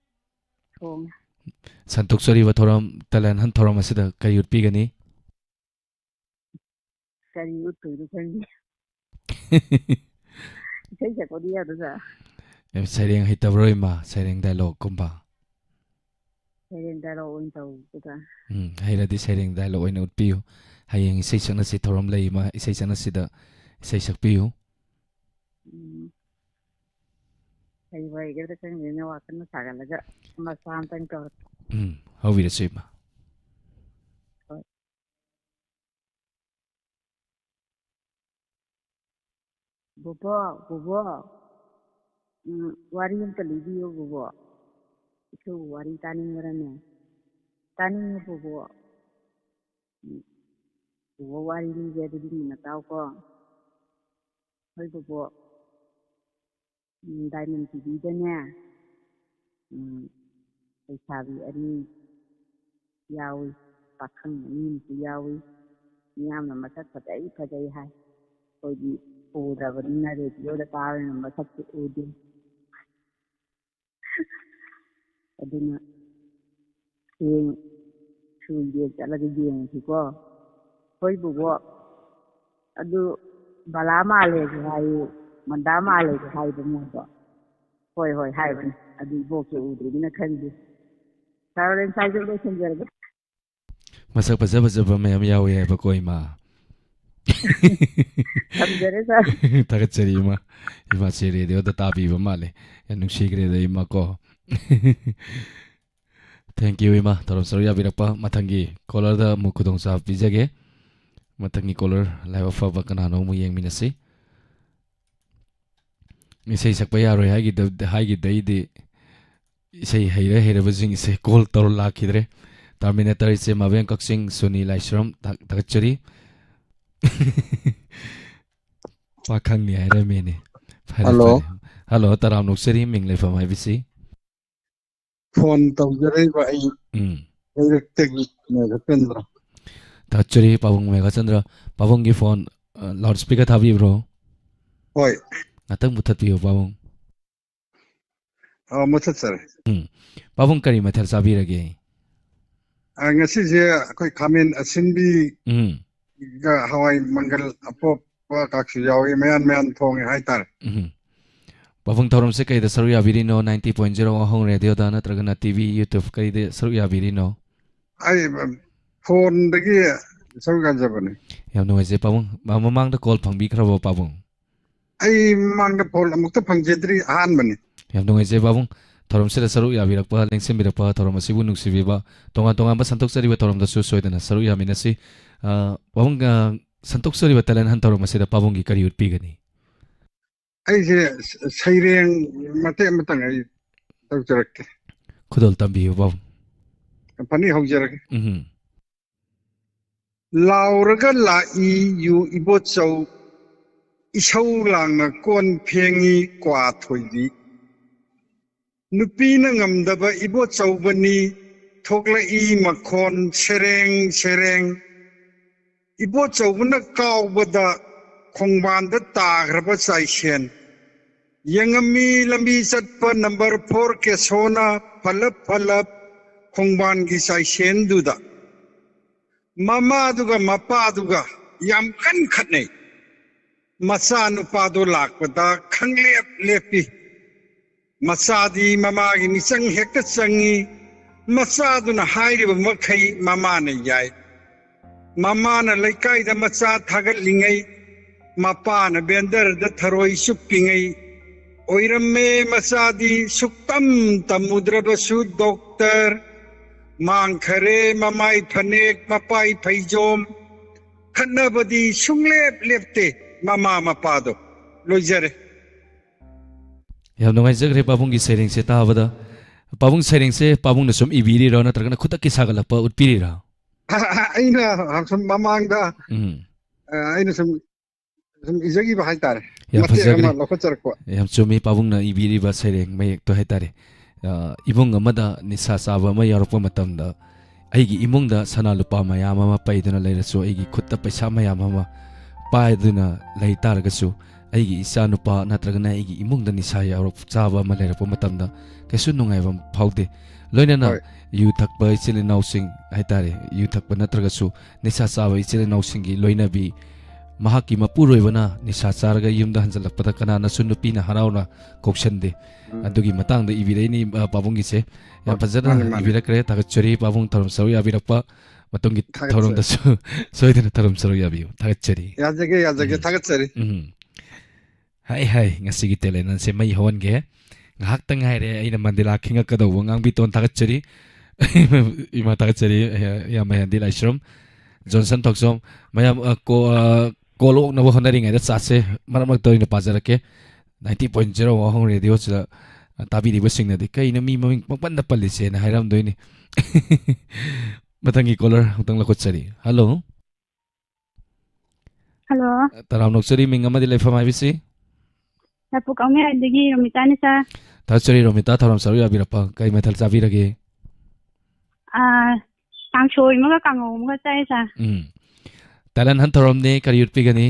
ꯊꯣꯡꯉꯦ꯫ ꯁꯟꯗꯣꯛꯆꯔꯤꯕ ꯊꯧꯔꯝ, talent hunt ꯊꯧꯔꯝ ꯑꯁꯤꯗ ꯀꯔꯤ ꯎꯠꯄꯤꯒꯅꯤ? ꯀꯔꯤ ꯎꯠꯇꯣꯏꯅꯣ ꯈꯪꯗꯦ꯫ ꯏꯁꯩ ꯁꯛꯄꯗꯤ ꯌꯥꯗ꯭ꯔꯣ, sir? ꯑꯦ, ꯁꯩꯔꯦꯡ ꯍꯩꯇꯕ꯭ꯔꯣ, ꯏꯃꯥ? ꯁꯩꯔꯦꯡ dialogue ꯀꯨꯝꯕ? ꯁꯩꯔꯦꯡ dialogue ꯑꯣꯏꯅ ꯇꯧꯁꯤꯗ꯫ ꯎꯝ, ꯍꯩꯔꯗꯤ ꯁꯩꯔꯦꯡ dialogue ꯑꯣꯏꯅ ꯎꯠꯄꯤꯌꯨ꯫ ꯍꯌꯦꯡ ꯏꯁꯩ ꯁꯛꯅꯁꯤ ꯊꯧꯔꯝ ꯂꯩ, ꯏꯃꯥ꯫ ꯏꯁꯩ ꯁꯛꯅꯁꯤꯗ ꯏꯁꯩ ꯁꯛꯄꯤꯌꯨ꯫ ꯎꯝ꯫ ꯍꯩꯕ ꯍꯩꯒꯗ꯭ꯔꯥ ꯈꯪꯗꯦꯅꯦ, ꯋꯥꯈꯜꯅ ꯁꯥꯒꯠꯂꯒ ꯃꯆꯥ ꯑꯝꯇꯪ ꯇꯧꯔꯛꯀꯦ꯫ ꯎꯝ, ꯍꯧꯕꯤꯔꯁꯤ, ꯏꯃꯥ꯫ ꯍꯣꯏ꯫ ꯕꯣꯕꯣꯛ, ꯕꯣꯕꯣꯛ, ꯎꯝ, ꯋꯥꯔꯤ ꯑꯝꯇ ꯂꯤꯕꯤꯌꯨ, ꯕꯣꯕꯣꯛ꯫ ꯏꯁꯧꯒꯤ ꯋꯥꯔꯤ ꯇꯥꯅꯤꯡꯕ꯭ꯔꯅꯦ? ꯇꯥꯅꯤꯡꯉꯦ, ꯕꯣꯕꯣꯛ꯫ ꯎꯝ, ꯕꯣꯕꯣꯛ, ꯋꯥꯔꯤ ꯂꯤꯒꯦ, ꯑꯗꯨꯗꯤ ꯃꯨꯟꯅ ꯇꯥꯎꯀꯣ꯫ ꯍꯣꯏ, ꯕꯣꯕꯣꯛ꯫ ꯎꯝ, ꯗꯥꯏꯃꯟ ꯇꯤꯚꯤꯗꯅꯦ, ꯎꯝ, ꯂꯩꯁꯥꯕꯤ ꯑꯅꯤ ꯌꯥꯎꯏ, ꯄꯥꯈꯪ ꯑꯅꯤ ꯑꯃꯁꯨ ꯌꯥꯎꯏ꯫ ꯃꯤꯌꯥꯝꯅ ꯃꯁꯛ ꯐꯖꯩ, ꯐꯖꯩ ꯍꯥꯏ꯫ ꯑꯩꯈꯣꯏꯗꯤ ꯎꯗ꯭ꯔꯕꯅꯤꯅ, ꯔꯦꯗꯤꯑꯣꯗ ꯇꯥꯕꯅꯤꯅ ꯃꯁꯛꯇꯤ ꯎꯗꯦ꯫ ꯑꯗꯨꯅ ꯍꯌꯦꯡ ꯁꯨꯏꯗꯦ ꯆꯠꯂꯒ ꯌꯦꯡꯉꯁꯤꯀꯣ꯫ ꯍꯣꯏ, ꯕꯣꯕꯣꯛ꯫ ꯑꯗꯨ ꯕꯂꯥ ꯃꯥꯜꯂꯦꯁꯨ ꯍꯥꯏꯌꯦ, ꯃꯟꯗꯥ ꯃꯥꯜꯂꯦꯁꯨ ꯍꯥꯏꯕ ꯃꯣꯏꯗꯣ꯫ ꯍꯣꯏ, ꯍꯣꯏ, ꯍꯥꯏꯕꯅꯤ꯫ ꯑꯗꯨ ꯏꯕꯣꯛꯁꯨ ꯎꯗ꯭ꯔꯤꯕꯅꯤꯅ ꯈꯪꯗꯦ꯫ ꯁꯥꯔ ꯂꯦꯟꯁꯥꯏꯁꯨ ꯂꯣꯏꯁꯤꯟꯖꯔꯒꯦ꯫ ꯃꯁꯛ ꯐꯖ ꯐꯖꯕ ꯃꯌꯥꯝ ꯌꯥꯎꯋꯦ ꯍꯥꯏꯕꯀꯣ, ꯏꯃꯥ꯫ ꯊꯝꯖꯔꯦ, ꯁꯥꯔ꯫ ꯊꯥꯒꯠꯆꯔꯤ, ꯏꯃꯥ꯫ ꯏꯃꯥꯁꯦ ꯔꯦꯗꯤꯑꯣꯗ ꯇꯥꯕꯤꯕ ꯃꯥꯜꯂꯦ꯫ ꯌꯥꯝ ꯅꯨꯡꯁꯤꯈ꯭ꯔꯦꯗ, ꯏꯃꯥ ꯀꯣ꯫ Thank you, ꯏꯃꯥ, ꯊꯧꯔꯝ ꯁꯔꯨꯛ ꯌꯥꯕꯤꯔꯛꯄ꯫ ꯃꯊꯪꯒꯤ ꯀꯣꯂꯔꯗ ꯑꯃꯨꯛ ꯈꯨꯗꯣꯡꯆꯥꯕ ꯄꯤꯖꯒꯦ꯫ ꯃꯊꯪꯒꯤ ꯀꯣꯂꯔ, ꯂꯥꯏꯕꯛ ꯐꯕ ꯀꯅꯥꯅꯣ ꯑꯃꯨꯛ ꯌꯦꯡꯃꯤꯟꯅꯁꯤ꯫ ꯏꯁꯩ ꯁꯛꯄ ꯌꯥꯔꯣꯏ ꯍꯥꯏꯈꯤꯗ-, ꯍꯥꯏꯈꯤꯗꯩꯗꯤ ꯏꯁꯩ ꯍꯩꯔ ꯍꯩꯔꯕꯁꯤꯡ ꯏꯁꯩ ꯀꯣꯜ ꯇꯧꯔ ꯂꯥꯛꯈꯤꯗ꯭ꯔꯦ꯫ ꯇꯔꯃꯤꯅꯦꯇꯔ ꯏꯆꯦ ꯃꯕꯦꯝ ꯀꯛꯆꯤꯡ, ꯁꯣꯅꯤ ꯂꯥꯏꯁ꯭ꯔꯝ, ꯊꯥ-, ꯊꯥꯒꯠꯆꯔꯤ꯫ ꯄꯥꯈꯪꯅꯤ ꯍꯥꯏꯔꯝꯃꯦꯅꯦ꯫ ꯐꯔꯦ, ꯍꯜꯂꯣ꯫ ꯐꯔꯦ꯫ ꯍꯜꯂꯣ, ꯇꯔꯥꯝ ꯅꯣꯛꯆꯔꯤ, ꯃꯤꯡ ꯂꯩꯐꯝ ꯍꯥꯏꯕꯤꯁꯤ꯫ ꯐꯣꯟ ꯇꯧꯖꯔꯛꯏꯕ ꯑꯩ ꯎꯝ꯫ ꯂꯩꯔꯛꯇꯒꯤ ꯃꯦꯘꯆꯟꯗ꯭ꯔ꯫ ꯊꯥꯒꯠꯆꯔꯤ, ꯄꯥꯕꯨꯡ ꯃꯦꯘꯆꯟꯗ꯭ꯔ꯫ ꯄꯥꯕꯨꯡꯒꯤ ꯐꯣꯟ, ꯑ, ꯂꯥꯎꯠ ꯁ꯭ꯄꯤꯀꯔ ꯊꯥꯕꯤꯕ꯭ꯔꯣ? ꯍꯣꯏ꯫ ꯉꯥꯛꯇꯪ ꯃꯨꯊꯠꯄꯤꯌꯨ, ꯄꯥꯕꯨꯡ꯫ ꯑ, ꯃꯨꯊꯠꯆꯔꯦ꯫ ꯎꯝ꯫ ꯄꯥꯕꯨꯡ, ꯀꯔꯤ ꯃꯊꯦꯜ ꯆꯥꯕꯤꯔꯒꯦ? ꯑ, ꯉꯁꯤꯁꯦ ꯑꯩꯈꯣꯏ ꯈꯥꯃꯦꯟ ꯑꯁꯤꯟꯕꯤꯒ ꯎꯝ꯫ ꯍꯋꯥꯏ ꯃꯪꯒꯜ ꯑꯄꯣꯞꯄꯒꯁꯨ ꯌꯥꯎꯏ, ꯃꯌꯥꯟ ꯃꯌꯥꯟ ꯊꯣꯡꯉꯦ ꯍꯥꯏꯇꯥꯔꯦ꯫ ꯎꯝ꯫ ꯄꯥꯕꯨꯡ, ꯊꯧꯔꯝꯁꯦ ꯀꯩꯗ ꯁꯔꯨꯛ ꯌꯥꯕꯤꯔꯤꯅꯣ? Ninety point zero ꯑꯍꯣꯡ ꯔꯦꯗꯤꯑꯣꯗ ꯅꯠꯇ꯭ꯔꯒꯅ ꯇꯤ ꯚꯤ, YouTube ꯀꯩꯗ ꯁꯔꯨꯛ ꯌꯥꯕꯤꯔꯤꯅꯣ? ꯑꯩ, ꯎꯝ, ꯐꯣꯟꯗꯒꯤ ꯁꯔꯨꯛ ꯌꯥꯖꯕꯅꯤ꯫ ꯌꯥꯝ ꯅꯨꯡꯉꯥꯏꯖꯩ ꯄꯥꯕꯨꯡ꯫ ꯃ-, ꯃꯃꯥꯡꯗ ꯀꯣꯜ ꯐꯪꯕꯤꯈ꯭ꯔꯕꯣ ꯄꯥꯕꯨꯡ? ꯑꯩ ꯃꯃꯥꯡꯗ ꯐꯣꯟ ꯑꯃꯨꯛꯇ ꯐꯪꯖꯗ꯭ꯔꯤ, ꯑꯍꯥꯟꯕꯅꯤ꯫ ꯌꯥꯝ ꯅꯨꯡꯉꯥꯏꯖꯩ ꯄꯥꯕꯨꯡ, ꯊꯧꯔꯝꯁꯤꯗ ꯁꯔꯨꯛ ꯌꯥꯕꯤꯔꯛꯄ, ꯂꯦꯡꯁꯤꯟꯕꯤꯔꯛꯄ, ꯊꯧꯔꯝ ꯑꯁꯤꯕꯨ ꯅꯨꯡꯁꯤꯕꯤꯕ, ꯇꯣꯉꯥꯟ ꯇꯣꯉꯥꯟꯕ ꯁꯟꯗꯣꯛꯆꯔꯤꯕ ꯊꯧꯔꯝꯗꯁꯨ ꯁꯣꯏꯗꯅ ꯁꯔꯨꯛ ꯌꯥꯃꯤꯟꯅꯁꯤ꯫ ꯑ, ꯄꯥꯕꯨꯡ, ꯑ, ꯁꯟꯗꯣꯛꯆꯔꯤꯕ talent hunt ꯊꯧꯔꯝ ꯑꯁꯤꯗ ꯄꯥꯕꯨꯡꯒꯤ ꯀꯔꯤ ꯎꯠꯄꯤꯒꯅꯤ? ꯑꯩꯁꯦ ꯁ-, ꯁꯩꯔꯦꯡ ꯃꯇꯦꯛ ꯑꯃꯇꯪ ꯑꯩ ꯇꯧꯖꯔꯛꯀꯦ꯫ ꯈꯨꯗꯣꯜ ꯇꯝꯕꯤꯌꯨ ꯄꯥꯕꯨꯡ꯫ ꯐꯅꯤ, ꯍꯧꯖꯔꯒꯦ꯫ ꯎꯝ꯫ ꯂꯥꯎꯔꯒ ꯂꯥꯛꯏ ꯌꯨ ꯏꯕꯣꯆꯧ, ꯏꯁꯧ ꯂꯥꯡꯅ ꯀꯣꯟ ꯐꯦꯡꯉꯤ ꯀ꯭ꯋꯥ ꯊꯣꯏꯕꯤ꯫ ꯅꯨꯄꯤꯅ ꯉꯝꯗꯕ ꯏꯕꯣꯆꯧꯕꯅꯤ, ꯊꯣꯛꯂꯛꯏ ꯃꯈꯣꯟ ꯁꯦꯔꯦꯡ ꯁꯦꯔꯦꯡ꯫ ꯏꯕꯣꯆꯧꯕꯅ ꯀꯥꯎꯕꯗ ꯈꯣꯡꯕꯥꯟꯗ ꯇꯥꯈ꯭ꯔꯕ ꯆꯥꯏꯁꯦꯟ꯫ ꯌꯦꯡꯉꯝꯃꯤ ꯂꯝꯕꯤ ꯆꯠꯄ number four ꯀꯦꯁꯣꯅ ꯐꯂꯞ ꯐꯂꯞ ꯈꯣꯡꯕꯥꯟꯒꯤ ꯆꯥꯏꯁꯦꯟꯗꯨꯗ꯫ ꯃꯃꯥꯗꯨꯒ ꯃꯄꯥꯗꯨꯒ ꯌꯥꯝ ꯀꯟ ꯈꯠꯅꯩ꯫ ꯃꯆꯥꯅꯨꯄꯥꯗꯨ ꯂꯥꯛꯄꯗ ꯈꯪꯂꯦꯞ ꯂꯦꯞꯄꯤ꯫ ꯃꯆꯥꯗꯤ ꯃꯃꯥꯒꯤ ꯃꯤꯆꯪ ꯍꯦꯛꯇ ꯆꯪꯉꯤ꯫ ꯃꯆꯥꯗꯨꯅ ꯍꯥꯏꯔꯤꯕ ꯃꯈꯩ ꯃꯃꯥꯅ ꯌꯥꯏ꯫ ꯃꯃꯥꯅ ꯂꯩꯀꯥꯏꯗ ꯃꯆꯥ ꯊꯥꯒꯠꯂꯤꯉꯩ, ꯃꯄꯥꯅ ꯕꯦꯟꯗꯔꯗ ꯊꯔꯣꯏ ꯆꯨꯞꯄꯤꯉꯩ, ꯑꯣꯏꯔꯝꯃꯦ ꯃꯆꯥꯗꯤ ꯁꯨꯛꯇꯝ ꯇꯝꯃꯨꯗ꯭ꯔꯕꯁꯨ ꯗꯣꯛꯇꯔ꯫ ꯃꯥꯡꯈꯔꯦ ꯃꯃꯥꯏ ꯐꯅꯦꯛ, ꯃꯄꯥꯏ ꯐꯩꯖꯣꯝ꯫ ꯈꯠꯅꯕꯗꯤ ꯁꯨꯡꯂꯦꯞ ꯂꯦꯞꯇꯦ ꯃꯃꯥ ꯃꯄꯥꯗꯣ꯫ ꯂꯣꯏꯖꯔꯦ꯫ ꯌꯥꯝ ꯅꯨꯡꯉꯥꯏꯖꯈ꯭ꯔꯦ ꯄꯥꯕꯨꯡꯒꯤ ꯁꯩꯔꯦꯡꯁꯦ ꯇꯥꯕꯗ꯫ ꯄꯥꯕꯨꯡ, ꯁꯩꯔꯦꯡꯁꯦ ꯄꯥꯕꯨꯡꯅ ꯁꯨꯝ ꯏꯕꯤꯔꯤꯔꯣ, ꯅꯠꯇ꯭ꯔꯒꯅ ꯈꯨꯗꯛꯀꯤ ꯁꯥꯒꯠꯂꯛꯄ ꯎꯠꯄꯤꯔꯤꯔꯥ? ꯑꯩꯅ ꯁꯨꯝ ꯃꯃꯥꯡꯗ, ꯎꯝ꯫ ꯑ, ꯑꯩꯅ ꯁꯨꯝ, ꯁꯨꯝ ꯏꯖꯈꯤꯕ ꯍꯥꯏꯇꯥꯔꯦ꯫ ꯌꯥꯝ ꯃꯇꯦꯛ ꯐꯖꯈ꯭ꯔꯦ꯫ ꯑꯃ ꯂꯧꯈꯠꯆꯔꯛꯄ꯫ ꯌꯥꯝ ꯆꯨꯝꯃꯤ ꯄꯥꯕꯨꯡꯅ ꯏꯕꯤꯔꯤꯕ ꯁꯩꯔꯦꯡ ꯃꯌꯦꯛꯇꯣ ꯍꯥꯏꯇꯥꯔꯦ꯫ ꯑ, ꯏꯃꯨꯡ ꯑꯃꯗ ꯅꯤꯁꯥ ꯆꯥꯕ ꯑꯃ ꯌꯥꯎꯔꯛꯄ ꯃꯇꯝꯗ, ꯑꯩꯒꯤ ꯏꯃꯨꯡꯗ ꯁꯅꯥ ꯂꯨꯄꯥ ꯃꯌꯥꯝ ꯑꯃ ꯄꯩꯗꯨꯅ ꯂꯩꯔꯁꯨ, ꯑꯩꯒꯤ ꯈꯨꯠꯇ ꯄꯩꯁꯥ ꯃꯌꯥꯝ ꯑꯃ ꯄꯥꯏꯗꯨꯅ ꯂꯩ ꯇꯥꯔꯒꯁꯨ, ꯑꯩꯒꯤ ꯏꯆꯥ ꯅꯨꯄꯥ ꯅꯠꯇ꯭ꯔꯒꯅ ꯑꯩꯒꯤ ꯏꯃꯨꯡꯗ ꯅꯤꯁꯥ ꯌꯥꯎꯔꯛ-, ꯆꯥꯕ ꯑꯃ ꯂꯩꯔꯛꯄ ꯃꯇꯝꯗ ꯀꯩꯁꯨ ꯅꯨꯡꯉꯥꯏꯕ ꯐꯥꯎꯗꯦ꯫ ꯂꯣꯏꯅꯅ ꯍꯣꯏ꯫ ꯌꯨ ꯊꯛꯄ ꯏꯆꯤꯜ ꯏꯅꯥꯎꯁꯤꯡ ꯍꯥꯏꯇꯥꯔꯦ, ꯌꯨ ꯊꯛꯄ ꯅꯠꯇ꯭ꯔꯒꯁꯨ ꯅꯤꯁꯥ ꯆꯥꯕ ꯏꯆꯤꯜ ꯏꯅꯥꯎꯁꯤꯡꯒꯤ ꯂꯣꯏꯅꯕꯤ, ꯃꯍꯥꯛꯀꯤ ꯃꯄꯨꯔꯣꯏꯕꯅ ꯅꯤꯁꯥ ꯆꯥꯔꯒ ꯌꯨꯝꯗ ꯍꯟꯖꯜꯂꯛꯄꯗ ꯀꯅꯥꯅꯁꯨ ꯅꯨꯄꯤꯅ ꯍꯔꯥꯎꯅ ꯀꯧꯁꯟꯗꯦ꯫ ꯎꯝ꯫ ꯑꯗꯨꯒꯤ ꯃꯇꯥꯡꯗ ꯏꯕꯤꯔꯛꯏꯅꯤ, ꯑ, ꯄꯥꯕꯨꯡꯒꯤꯁꯦ꯫ ꯌꯥꯝ ꯍꯣꯏ, ꯐꯖꯅ ꯃꯥꯅꯦ, ꯃꯥꯅꯦ꯫ ꯏꯕꯤꯔꯛꯈ꯭ꯔꯦ꯫ ꯊꯥꯒꯠꯆꯔꯤ ꯄꯥꯕꯨꯡ, ꯊꯧꯔꯝ ꯁꯔꯨꯛ ꯌꯥꯕꯤꯔꯛꯄ꯫ ꯃꯇꯨꯡꯒꯤ ꯊꯥꯒꯠꯆꯔꯤ꯫ ꯊꯧꯔꯝꯗꯁꯨ ꯁꯣꯏꯗꯅ ꯊꯧꯔꯝ ꯁꯔꯨꯛ ꯌꯥꯕꯤꯌꯨ꯫ ꯊꯥꯒꯠꯆꯔꯤ꯫ ꯌꯥꯖꯒꯦ, ꯌꯥꯖꯒꯦ꯫ ꯎꯝ꯫ ꯊꯥꯒꯠꯆꯔꯤ꯫ ꯎꯝ꯫ ꯍꯥꯏ, ꯍꯥꯏ, ꯉꯁꯤꯒꯤ talent ꯑꯁꯦ ꯃꯩ ꯍꯧꯍꯟꯒꯦ꯫ ꯉꯥꯏꯍꯥꯛꯇ ꯉꯥꯏꯔꯦ ꯑꯩꯅ ꯃꯟꯗꯤꯂꯥ ꯈꯤꯡꯉꯛꯀꯗꯧꯕ꯫ ꯉꯥꯡꯕꯤꯇꯣꯟ ꯊꯥꯒꯠꯆꯔꯤ꯫ ꯏꯃꯥ ꯊꯥꯒꯠꯆꯔꯤ, ꯏꯌꯥꯝꯕ ꯍꯦꯟꯗꯤ ꯂꯥꯏꯁ꯭ꯔꯝ꯫ ꯖꯣꯟꯁꯟ ꯊꯣꯛꯆꯣꯝ꯫ ꯃꯌꯥꯝ, ꯑ, ꯀꯣ-, ꯑ, call ꯑꯣꯛꯅꯕ ꯍꯣꯠꯅꯔꯤꯉꯩꯗ ꯆꯥꯠꯁꯦ ꯃꯔꯛ ꯃꯔꯛꯇ ꯑꯣꯏꯅ ꯄꯥꯖꯔꯛꯀꯦ꯫ Ninety point zero ꯋꯥꯍꯣꯡ ꯔꯦꯗꯤꯑꯣꯁꯤꯗ, ꯑ, ꯇꯥꯕꯤꯔꯤꯕꯁꯤꯡꯅꯗꯤ "ꯀꯩꯅꯣ ꯃꯤ ꯃꯃꯤꯡ ꯄꯪꯄꯟꯗ ꯄꯜꯂꯤꯁꯦꯅ" ꯍꯥꯏꯔꯝꯗꯣꯏꯅꯤ꯫ ꯃꯊꯪꯒꯤ caller ꯑꯃꯨꯛꯇꯪ ꯂꯧꯈꯠꯆꯔꯤ꯫ Hello꯫ Hello꯫ ꯇꯔꯥꯝꯅ ꯑꯣꯛꯆꯔꯤ, ꯃꯤꯡ ꯑꯃꯗꯤ ꯂꯩꯐꯝ ꯍꯥꯏꯕꯤꯁꯤ? ꯂꯐꯨ ꯀꯥꯎꯃꯌꯥꯏꯗꯒꯤ ꯔꯣꯃꯤꯇꯥꯅꯤ, sir꯫ ꯊꯥꯒꯠꯆꯔꯤ ꯔꯣꯃꯤꯇꯥ, ꯊꯧꯔꯝ ꯁꯔꯨꯛ ꯌꯥꯕꯤꯔꯛꯄ꯫ ꯀꯔꯤ ꯃꯊꯦꯜ ꯆꯥꯕꯤꯔꯒꯦ? ꯑꯥ, ꯀꯥꯡꯁꯣꯏ ꯑꯃꯒ ꯀꯥꯡꯉꯧ ꯑꯃꯒ ꯆꯥꯏ, sir꯫ ꯎꯝ꯫ Talent hunt ꯊꯧꯔꯝꯅꯤ, ꯀꯔꯤ ꯎꯠꯄꯤꯒꯅꯤ?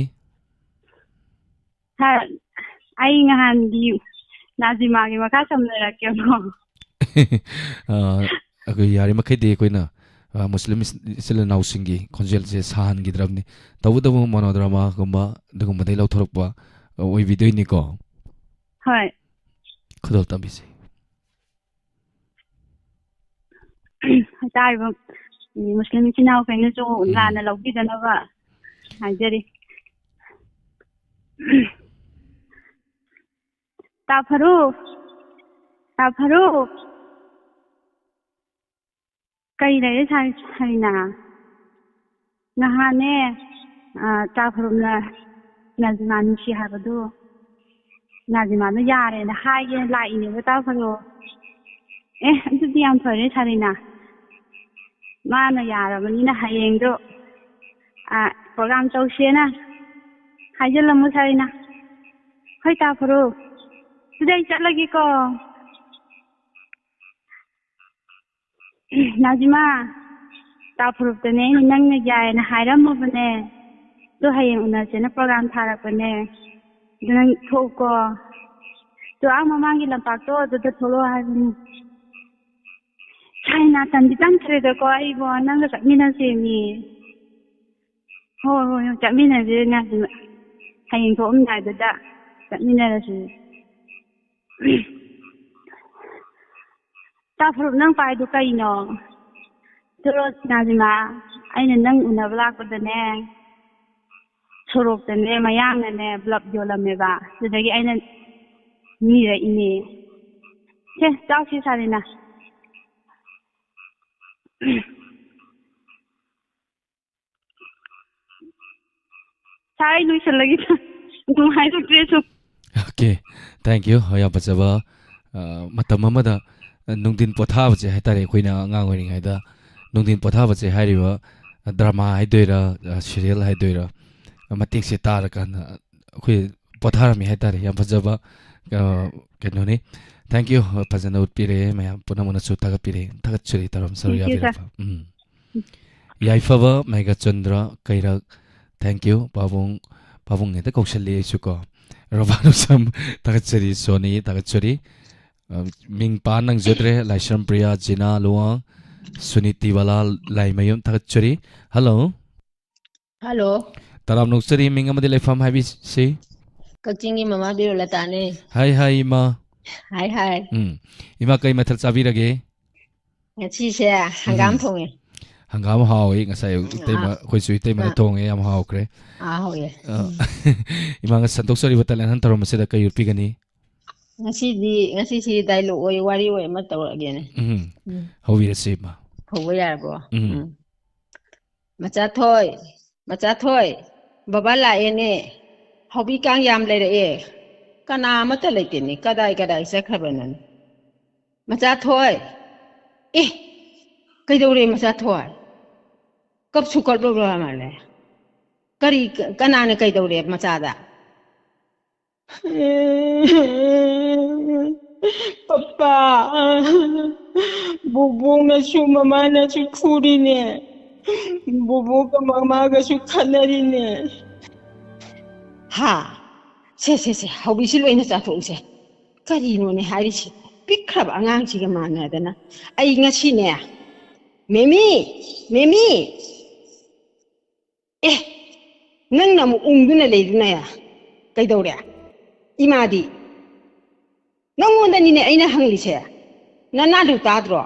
Sir, ꯑꯩ ꯅꯍꯥꯟꯒꯤ ꯅꯥꯖꯤꯃꯥꯒꯤ ꯃꯈꯥ ꯁꯝꯅꯔꯛꯀꯦꯕꯀꯣ꯫ ꯑ, ꯑꯩꯈꯣꯏ ꯌꯥꯔꯤꯃꯈꯩꯗꯤ ꯑꯩꯈꯣꯏꯅ, ꯑ, ꯃꯨꯁꯂꯤꯝ ꯏꯆꯤꯜ ꯏꯅꯥꯎꯁꯤꯡꯒꯤ ꯈꯣꯟꯖꯦꯜꯁꯦ ꯁꯥꯍꯟꯈꯤꯗ꯭ꯔꯕꯅꯤ꯫ ꯇꯧꯕꯇꯕꯨ monodrama ꯒꯨꯝꯕ ꯑꯗꯨꯒꯨꯝꯕꯗꯩ ꯂꯧꯊꯣꯔꯛꯄ, ꯑ, ꯑꯣꯏꯕꯤꯗꯣꯏꯅꯤꯀꯣ꯫ ꯍꯣꯏ꯫ ꯈꯨꯗꯣꯜ ꯇꯝꯕꯤꯁꯤ꯫ ꯍꯥꯏꯇꯥꯔꯤꯕ, ꯎꯝ, ꯃꯨꯁꯂꯤꯝ ꯏꯆꯤꯟ ꯏꯅꯥꯎꯈꯩꯅꯁꯨ ꯎꯝ꯫ ꯂꯥꯟꯅ ꯂꯧꯕꯤꯗꯅꯕ ꯍꯥꯏꯖꯔꯤ꯫ ꯇꯥ ꯐꯔꯨꯛ, ꯇꯥ ꯐꯔꯨꯛ꯫ ꯀꯔꯤ ꯂꯩꯔꯦ ꯁꯥꯔ-, ꯁꯥꯔꯤꯅꯥ? ꯅꯍꯥꯟꯅꯦ, ꯑ, ꯇꯥ ꯐꯔꯨꯛꯅ ꯅꯥꯖꯤꯃꯥ ꯅꯨꯡꯁꯤ ꯍꯥꯏꯕꯗꯨ, ꯅꯥꯖꯤꯃꯥꯗꯣ ꯌꯥꯔꯦꯅ ꯍꯥꯏꯒꯦꯅ ꯂꯥꯛꯏꯅꯦꯕ, ꯇꯥ ꯐꯔꯨꯛ꯫ ꯑꯦ, ꯑꯗꯨꯗꯤ ꯌꯥꯝ ꯐꯔꯦ ꯁꯥꯔꯤꯅꯥ꯫ ꯃꯥꯅ ꯌꯥꯔꯕꯅꯤꯅ ꯍꯌꯦꯡꯗꯣ, ꯑ, program ꯇꯧꯁꯦꯅ ꯍꯥꯏꯖꯜꯂꯝꯃꯣ ꯁꯥꯔꯤꯅꯥ꯫ ꯍꯣꯏ, ꯇꯥ ꯐꯔꯨꯛ꯫ ꯑꯗꯨꯗꯤ ꯑꯩ ꯆꯠꯂꯒꯦꯀꯣ꯫ ꯅꯥꯖꯤꯃꯥ, ꯇꯥ ꯐꯔꯨꯛꯇꯅꯦ ꯑꯩꯅ ꯅꯪꯅ ꯌꯥꯏꯌꯦꯅ ꯍꯥꯏꯔꯝꯃꯕꯅꯦ꯫ ꯑꯗꯣ ꯍꯌꯦꯡ ꯎꯅꯁꯦꯅ program ꯊꯥꯔꯛꯄꯅꯦ꯫ ꯑꯗꯨ ꯅꯪ ꯊꯣꯛꯎꯀꯣ꯫ ꯑꯗꯣ ꯑꯥ ꯃꯃꯥꯡꯒꯤ ꯂꯝꯄꯥꯛꯇꯣ ꯑꯗꯨꯗ ꯊꯣꯛꯂꯛꯑꯣ ꯍꯥꯏꯕꯅꯤ꯫ ꯁꯥꯏ ꯅꯥꯇꯟꯗꯤ ꯆꯪꯈ꯭ꯔꯦꯗꯀꯣ ꯑꯩꯕꯣ, ꯅꯪꯒ ꯆꯠꯃꯤꯟꯅꯁꯦꯃꯤ꯫ ꯍꯣꯏ, ꯍꯣꯏ, ꯍꯣꯏ, ꯆꯠꯃꯤꯟꯅꯁꯦ, ꯅꯥꯖꯤꯃꯥ꯫ ꯍꯌꯦꯡ ꯊꯣꯛꯑꯝꯗꯥꯏꯗꯨꯗ ꯆꯠꯃꯤꯟꯅꯔꯁꯤ꯫ ꯇꯥ ꯐꯔꯨꯞ, ꯅꯪ ꯄꯥꯏꯗꯣ ꯀꯩꯅꯣ? ꯆꯠꯂꯣ, ꯅꯥꯖꯤꯃꯥ, ꯑꯩꯅ ꯅꯪ ꯎꯅꯕ ꯂꯥꯛꯄꯗꯅꯦ, ꯁꯣꯔꯣꯛꯇꯅꯦ, ꯃꯌꯥꯡꯅꯅꯦ ꯕ꯭ꯂꯞ ꯌꯣꯜꯂꯝꯃꯦꯕ, ꯑꯗꯨꯗꯒꯤ ꯑꯩꯅ ꯅꯤꯔꯛꯏꯅꯦ꯫ ꯁꯦ, ꯆꯥꯎꯁꯤ, ꯁꯥꯔꯤꯅ꯫ ꯁꯥꯔ, ꯑꯩ ꯂꯣꯏꯁꯤꯜꯂꯒꯦ꯫ ꯅꯨꯡꯉꯥꯏꯔꯛꯇ꯭ꯔꯦ ꯁꯨꯝ꯫ Okay, thank you꯫ ꯌꯥꯝ ꯐꯖꯕ, ꯑ, ꯃꯇꯝ ꯑꯃꯗ ꯅꯨꯡꯊꯤꯟ ꯄꯣꯊꯥꯕꯁꯦ ꯍꯥꯏꯇꯥꯔꯦ, ꯑꯩꯈꯣꯏꯅ ꯑꯉꯥꯡ ꯑꯣꯏꯔꯤꯉꯩꯗ ꯅꯨꯡꯊꯤꯟ ꯄꯣꯊꯥꯕꯁꯦ ꯍꯥꯏꯔꯤꯕ drama ꯍꯥꯏꯗꯣꯏꯔꯥ, ꯑ, serial ꯍꯥꯏꯗꯣꯏꯔꯥ, ꯃꯇꯦꯛꯁꯦ ꯇꯥꯔꯀꯥꯟꯗ ꯑꯩꯈꯣꯏ ꯄꯣꯊꯥꯔꯝꯃꯤ ꯍꯥꯏꯇꯥꯔꯦ꯫ ꯌꯥꯝ ꯐꯖꯕ, ꯑ, ꯀꯩꯅꯣꯅꯤ꯫ Thank you꯫ ꯐꯖꯅ ꯎꯠꯄꯤꯔꯦ꯫ ꯃꯌꯥꯝ ꯄꯨꯝꯅꯃꯛꯅꯁꯨ ꯊꯥꯒꯠꯄꯤꯔꯦ꯫ ꯊꯥꯒꯠꯆꯔꯤ, ꯇꯧꯔꯝ ꯁꯔꯨꯛ Thank you, sir꯫ ꯌꯥꯕꯤꯔꯛꯄ꯫ ꯎꯝ꯫ ꯌꯥꯏꯐꯕ ꯃꯦꯘꯆꯟꯗ꯭ꯔ ꯀꯩꯔꯛ, thank you꯫ ꯄꯥꯕꯨꯡ, ꯄꯥꯕꯨꯡ ꯍꯦꯛꯇ ꯀꯧꯁꯜꯂꯤ ꯑꯩꯁꯨ ꯀꯣ꯫ ꯔꯣꯕꯥꯅꯨꯁꯝ, ꯊꯥꯒꯠꯆꯔꯤ꯫ ꯁꯣꯅꯤ, ꯊꯥꯒꯠꯆꯔꯤ꯫ ꯑ, ꯃꯤꯡ ꯄꯥ ꯅꯪꯖꯗ꯭ꯔꯦ꯫ ꯂꯥꯏꯁ꯭ꯔꯝ ꯄ꯭ꯔꯤꯌꯥ, ꯖꯤꯅꯥ ꯂꯨꯋꯥꯡ, ꯁꯨꯅꯤꯇꯤ ꯕꯂꯥ ꯂꯥꯏꯃꯌꯨꯝ, ꯊꯥꯒꯠꯆꯔꯤ꯫ Hello꯫ Hello꯫ ꯇꯔꯥꯝꯅ ꯑꯣꯛꯆꯔꯤ꯫ ꯃꯤꯡ ꯑꯃꯗꯤ ꯂꯩꯐꯝ ꯍꯥꯏꯕꯤꯁꯤ꯫ ꯀꯛꯆꯤꯡꯒꯤ ꯃꯃꯥ ꯕꯤꯔꯣꯂꯇꯥꯅꯦ꯫ ꯍꯥꯏ, ꯍꯥꯏ, ꯏꯃꯥ꯫ ꯍꯥꯏ, ꯍꯥꯏ꯫ ꯎꯝ꯫ ꯏꯃꯥ, ꯀꯩ ꯃꯊꯦꯜ ꯆꯥꯕꯤꯔꯒꯦ? ꯉꯁꯤꯁꯦ ꯍꯪꯒꯥꯝ ꯎꯝ꯫ ꯊꯣꯡꯉꯦ꯫ ꯍꯪꯒꯥꯝ ꯍꯥꯎꯋꯤ꯫ ꯉꯁꯥꯏ ꯑꯌꯨꯛ ꯏꯇꯩꯃ, ꯑꯥ꯫ ꯑꯩꯈꯣꯏꯁꯨ ꯏꯇꯩꯃꯅ ꯑꯥ꯫ ꯊꯣꯡꯉꯦ, ꯌꯥꯝ ꯍꯥꯎꯈ꯭ꯔꯦ꯫ ꯑꯥ, ꯍꯥꯎꯋꯦ꯫ ꯑ, ꯎꯝ꯫ ꯏꯃꯥ, ꯉꯁꯤ ꯁꯟꯗꯣꯛꯆꯔꯤꯕ talent hunt ꯇꯧꯔꯝꯕꯁꯤꯗ ꯀꯩ ꯎꯠꯄꯤꯒꯅꯤ? ꯉꯁꯤꯗꯤ, ꯉꯁꯤꯁꯤ dialogue ꯑꯣꯏ, ꯋꯥꯔꯤ ꯑꯣꯏ ꯑꯃ ꯇꯧꯔꯛꯑꯒꯦꯅꯦ꯫ ꯎꯝ꯫ ꯎꯝ꯫ ꯍꯧꯕꯤꯔꯁꯤ, ꯏꯃꯥ꯫ ꯍꯧꯕ ꯌꯥꯔꯕꯣ? ꯎꯝ꯫ ꯎꯝ꯫ ꯃꯆꯥꯊꯣꯏ, ꯃꯆꯥꯊꯣꯏ, ꯕꯕꯥ ꯂꯥꯛꯑꯦꯅꯦ꯫ ꯍꯥꯎꯕꯤ ꯀꯥꯡ ꯌꯥꯝ ꯂꯩꯔꯛꯑꯦ꯫ ꯀꯅꯥ ꯑꯃꯠꯇ ꯂꯩꯇꯦꯅꯦ꯫ ꯀꯗꯥꯏ ꯀꯗꯥꯏ ꯆꯠꯈ꯭ꯔꯕꯅꯣꯅꯦ? ꯃꯆꯥꯊꯣꯏ! ꯑꯦ! ꯀꯩꯗꯧꯔꯦ ꯃꯆꯥꯊꯣꯏ? ꯀꯞꯁꯨ ꯀꯞꯂꯕ ꯃꯥꯜꯂꯦ꯫ ꯀꯔꯤ, ꯀꯅꯥꯅ ꯀꯩꯗꯧꯔꯦ ꯃꯆꯥꯗ? ꯄꯄꯥ, ꯕꯣꯕꯣꯛꯅꯁꯨ ꯃꯃꯥꯅꯁꯨ ꯐꯨꯔꯤꯅꯦ꯫ ꯕꯣꯕꯣꯛꯀ ꯃꯃꯥꯒꯁꯨ ꯈꯠꯅꯔꯤꯅꯦ꯫ ꯍꯥ? ꯁꯦ, ꯁꯦ, ꯁꯦ, ꯍꯧꯖꯤꯛꯁꯤ ꯂꯣꯏꯅ ꯆꯥꯊꯣꯛꯎꯁꯦ꯫ ꯀꯔꯤꯅꯣꯅꯦ ꯍꯥꯏꯔꯤꯁꯤ? ꯄꯤꯛꯈ꯭ꯔꯕ ꯑꯉꯥꯡꯁꯤꯒ ꯃꯥꯟꯅꯗꯅ꯫ ꯑꯩ ꯉꯁꯤꯅꯦ, ꯃꯦꯃꯤ! ꯃꯦꯃꯤ! ꯑꯦ! ꯅꯪꯅ ꯑꯃꯨꯛ ꯎꯪꯗꯨꯅ ꯂꯩꯗꯨꯅ ꯀꯩꯗꯧꯔꯦ? ꯏꯃꯥꯗꯤ? ꯅꯪꯉꯣꯟꯗꯅꯤꯅꯦ ꯑꯩꯅ ꯍꯪꯂꯤꯁꯦ꯫ ꯅꯅꯥꯗꯨ ꯇꯥꯗ꯭ꯔꯣ?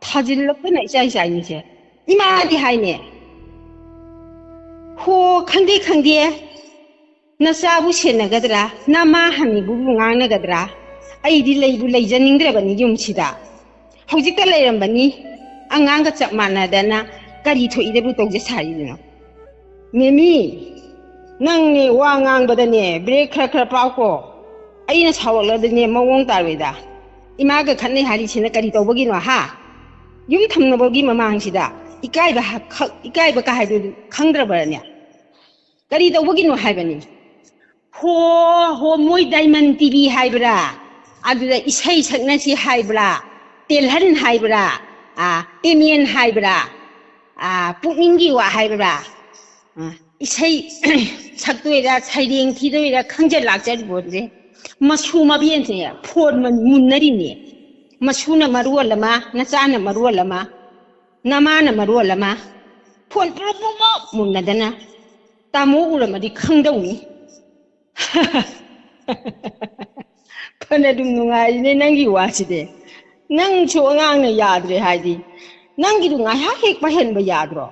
ꯊꯥꯖꯤꯜꯂꯛꯇꯅ ꯏꯆꯥꯏ ꯆꯥꯏꯅꯤꯁꯦ꯫ ꯏꯃꯥꯗꯤ ꯍꯥꯏꯅꯦ꯫ ꯍꯣ, ꯈꯪꯗꯦ, ꯈꯪꯗꯦ꯫ ꯅꯆꯥꯕꯨ ꯁꯦꯟꯅꯒꯗ꯭ꯔꯥ? ꯅꯃꯥ ꯍꯪꯉꯤꯕꯨ ꯉꯥꯡꯅꯒꯗ꯭ꯔꯥ? ꯑꯩꯗꯤ ꯂꯩꯕꯨ ꯂꯩꯖꯅꯤꯡꯗ꯭ꯔꯕꯅꯤ ꯌꯨꯝꯁꯤꯗ꯫ ꯍꯧꯖꯤꯛꯇ ꯂꯩꯔꯝꯕꯅꯤ ꯑꯉꯥꯡꯒ ꯆꯞ ꯃꯥꯟꯅꯗꯅ, ꯀꯔꯤ ꯊꯣꯛꯏꯗꯕꯨ ꯇꯧꯖ ꯁꯥꯔꯤꯗꯨꯅꯣ? ꯃꯦꯃꯤ, ꯅꯪꯅꯦ ꯋꯥ ꯉꯥꯡꯕꯗꯅꯦ ꯕ꯭ꯔꯦꯛ ꯈꯔ ꯈꯔ ꯄꯥꯎꯀꯣ꯫ ꯑꯩꯅ ꯁꯥꯎꯔꯛꯂꯗꯤꯅꯦ ꯃꯑꯣꯡ ꯇꯥꯔꯣꯏꯗ꯫ ꯏꯃꯥꯒ ꯈꯠꯅꯩ ꯍꯥꯏꯔꯤꯁꯤꯅ ꯀꯔꯤ ꯇꯧꯕꯒꯤꯅꯣ, ꯍꯥ? ꯌꯨꯝ ꯊꯝꯅꯕꯒꯤ ꯃꯃꯥꯡꯁꯤꯗ ꯏꯀꯥꯏꯕ ꯍꯥ-, ꯈ-, ꯏꯀꯥꯏꯕ ꯀꯥ ꯍꯥꯏꯗꯨ ꯈꯪꯗ꯭ꯔꯕ꯭ꯔꯅꯦ? ꯀꯔꯤ ꯇꯧꯕꯒꯤꯅꯣ ꯍꯥꯏꯕꯅꯤ? ꯍꯣ, ꯍꯣ, ꯃꯣꯏ ꯗꯥꯏꯃꯟ ꯇꯤꯚꯤ ꯍꯥꯏꯕ꯭ꯔꯥ? ꯑꯗꯨꯗ ꯏꯁꯩ ꯁꯛꯅꯁꯤ ꯍꯥꯏꯕ꯭ꯔꯥ? ꯇꯦꯜꯍꯟ ꯍꯥꯏꯕ꯭ꯔꯥ? ꯑꯥ, ꯇꯦꯃꯦꯟ ꯍꯥꯏꯕ꯭ꯔꯥ? ꯑꯥ, ꯄꯨꯛꯅꯤꯡꯒꯤ ꯋꯥ ꯍꯥꯏꯕ꯭ꯔꯥ? ꯑꯥ, ꯏꯁꯩ ꯁꯛꯇꯣꯏꯔꯥ, ꯁꯩꯔꯦꯡ ꯊꯤꯗꯣꯏꯔꯥ ꯈꯪꯖ ꯂꯥꯛꯆꯔꯤꯕꯣꯟꯁꯦ꯫ ꯃꯁꯨ ꯃꯕꯦꯟꯁꯦ ꯐꯣꯟ ꯃꯨꯟꯅꯔꯤꯅꯦ꯫ ꯃꯁꯨꯅ ꯃꯔꯣꯜ ꯑꯃ, ꯅꯆꯥꯅ ꯃꯔꯣꯜ ꯑꯃ, ꯅꯃꯥꯅ ꯃꯔꯣꯜ ꯑꯃ꯫ ꯐꯣꯟ ꯄꯨꯔꯨꯞ ꯄꯨꯔꯨꯞ ꯃꯨꯟꯅꯗꯅ꯫ ꯇꯥꯃꯣ ꯎꯔꯝꯃꯗꯤ ꯈꯪꯗꯧꯅꯤ꯫ ꯐꯅ ꯑꯗꯨꯝ ꯅꯨꯡꯉꯥꯏꯔꯤꯅꯦ ꯅꯪꯒꯤ ꯋꯥꯁꯤꯗꯤ꯫ ꯅꯪꯁꯨ ꯑꯉꯥꯡꯅ ꯌꯥꯗ꯭ꯔꯦ ꯍꯥꯏꯗꯤ, ꯅꯪꯒꯤꯗꯨ ꯉꯥꯏꯍꯥꯛ ꯍꯦꯛ ꯄꯥꯏꯍꯟꯕ ꯌꯥꯗ꯭ꯔꯣ?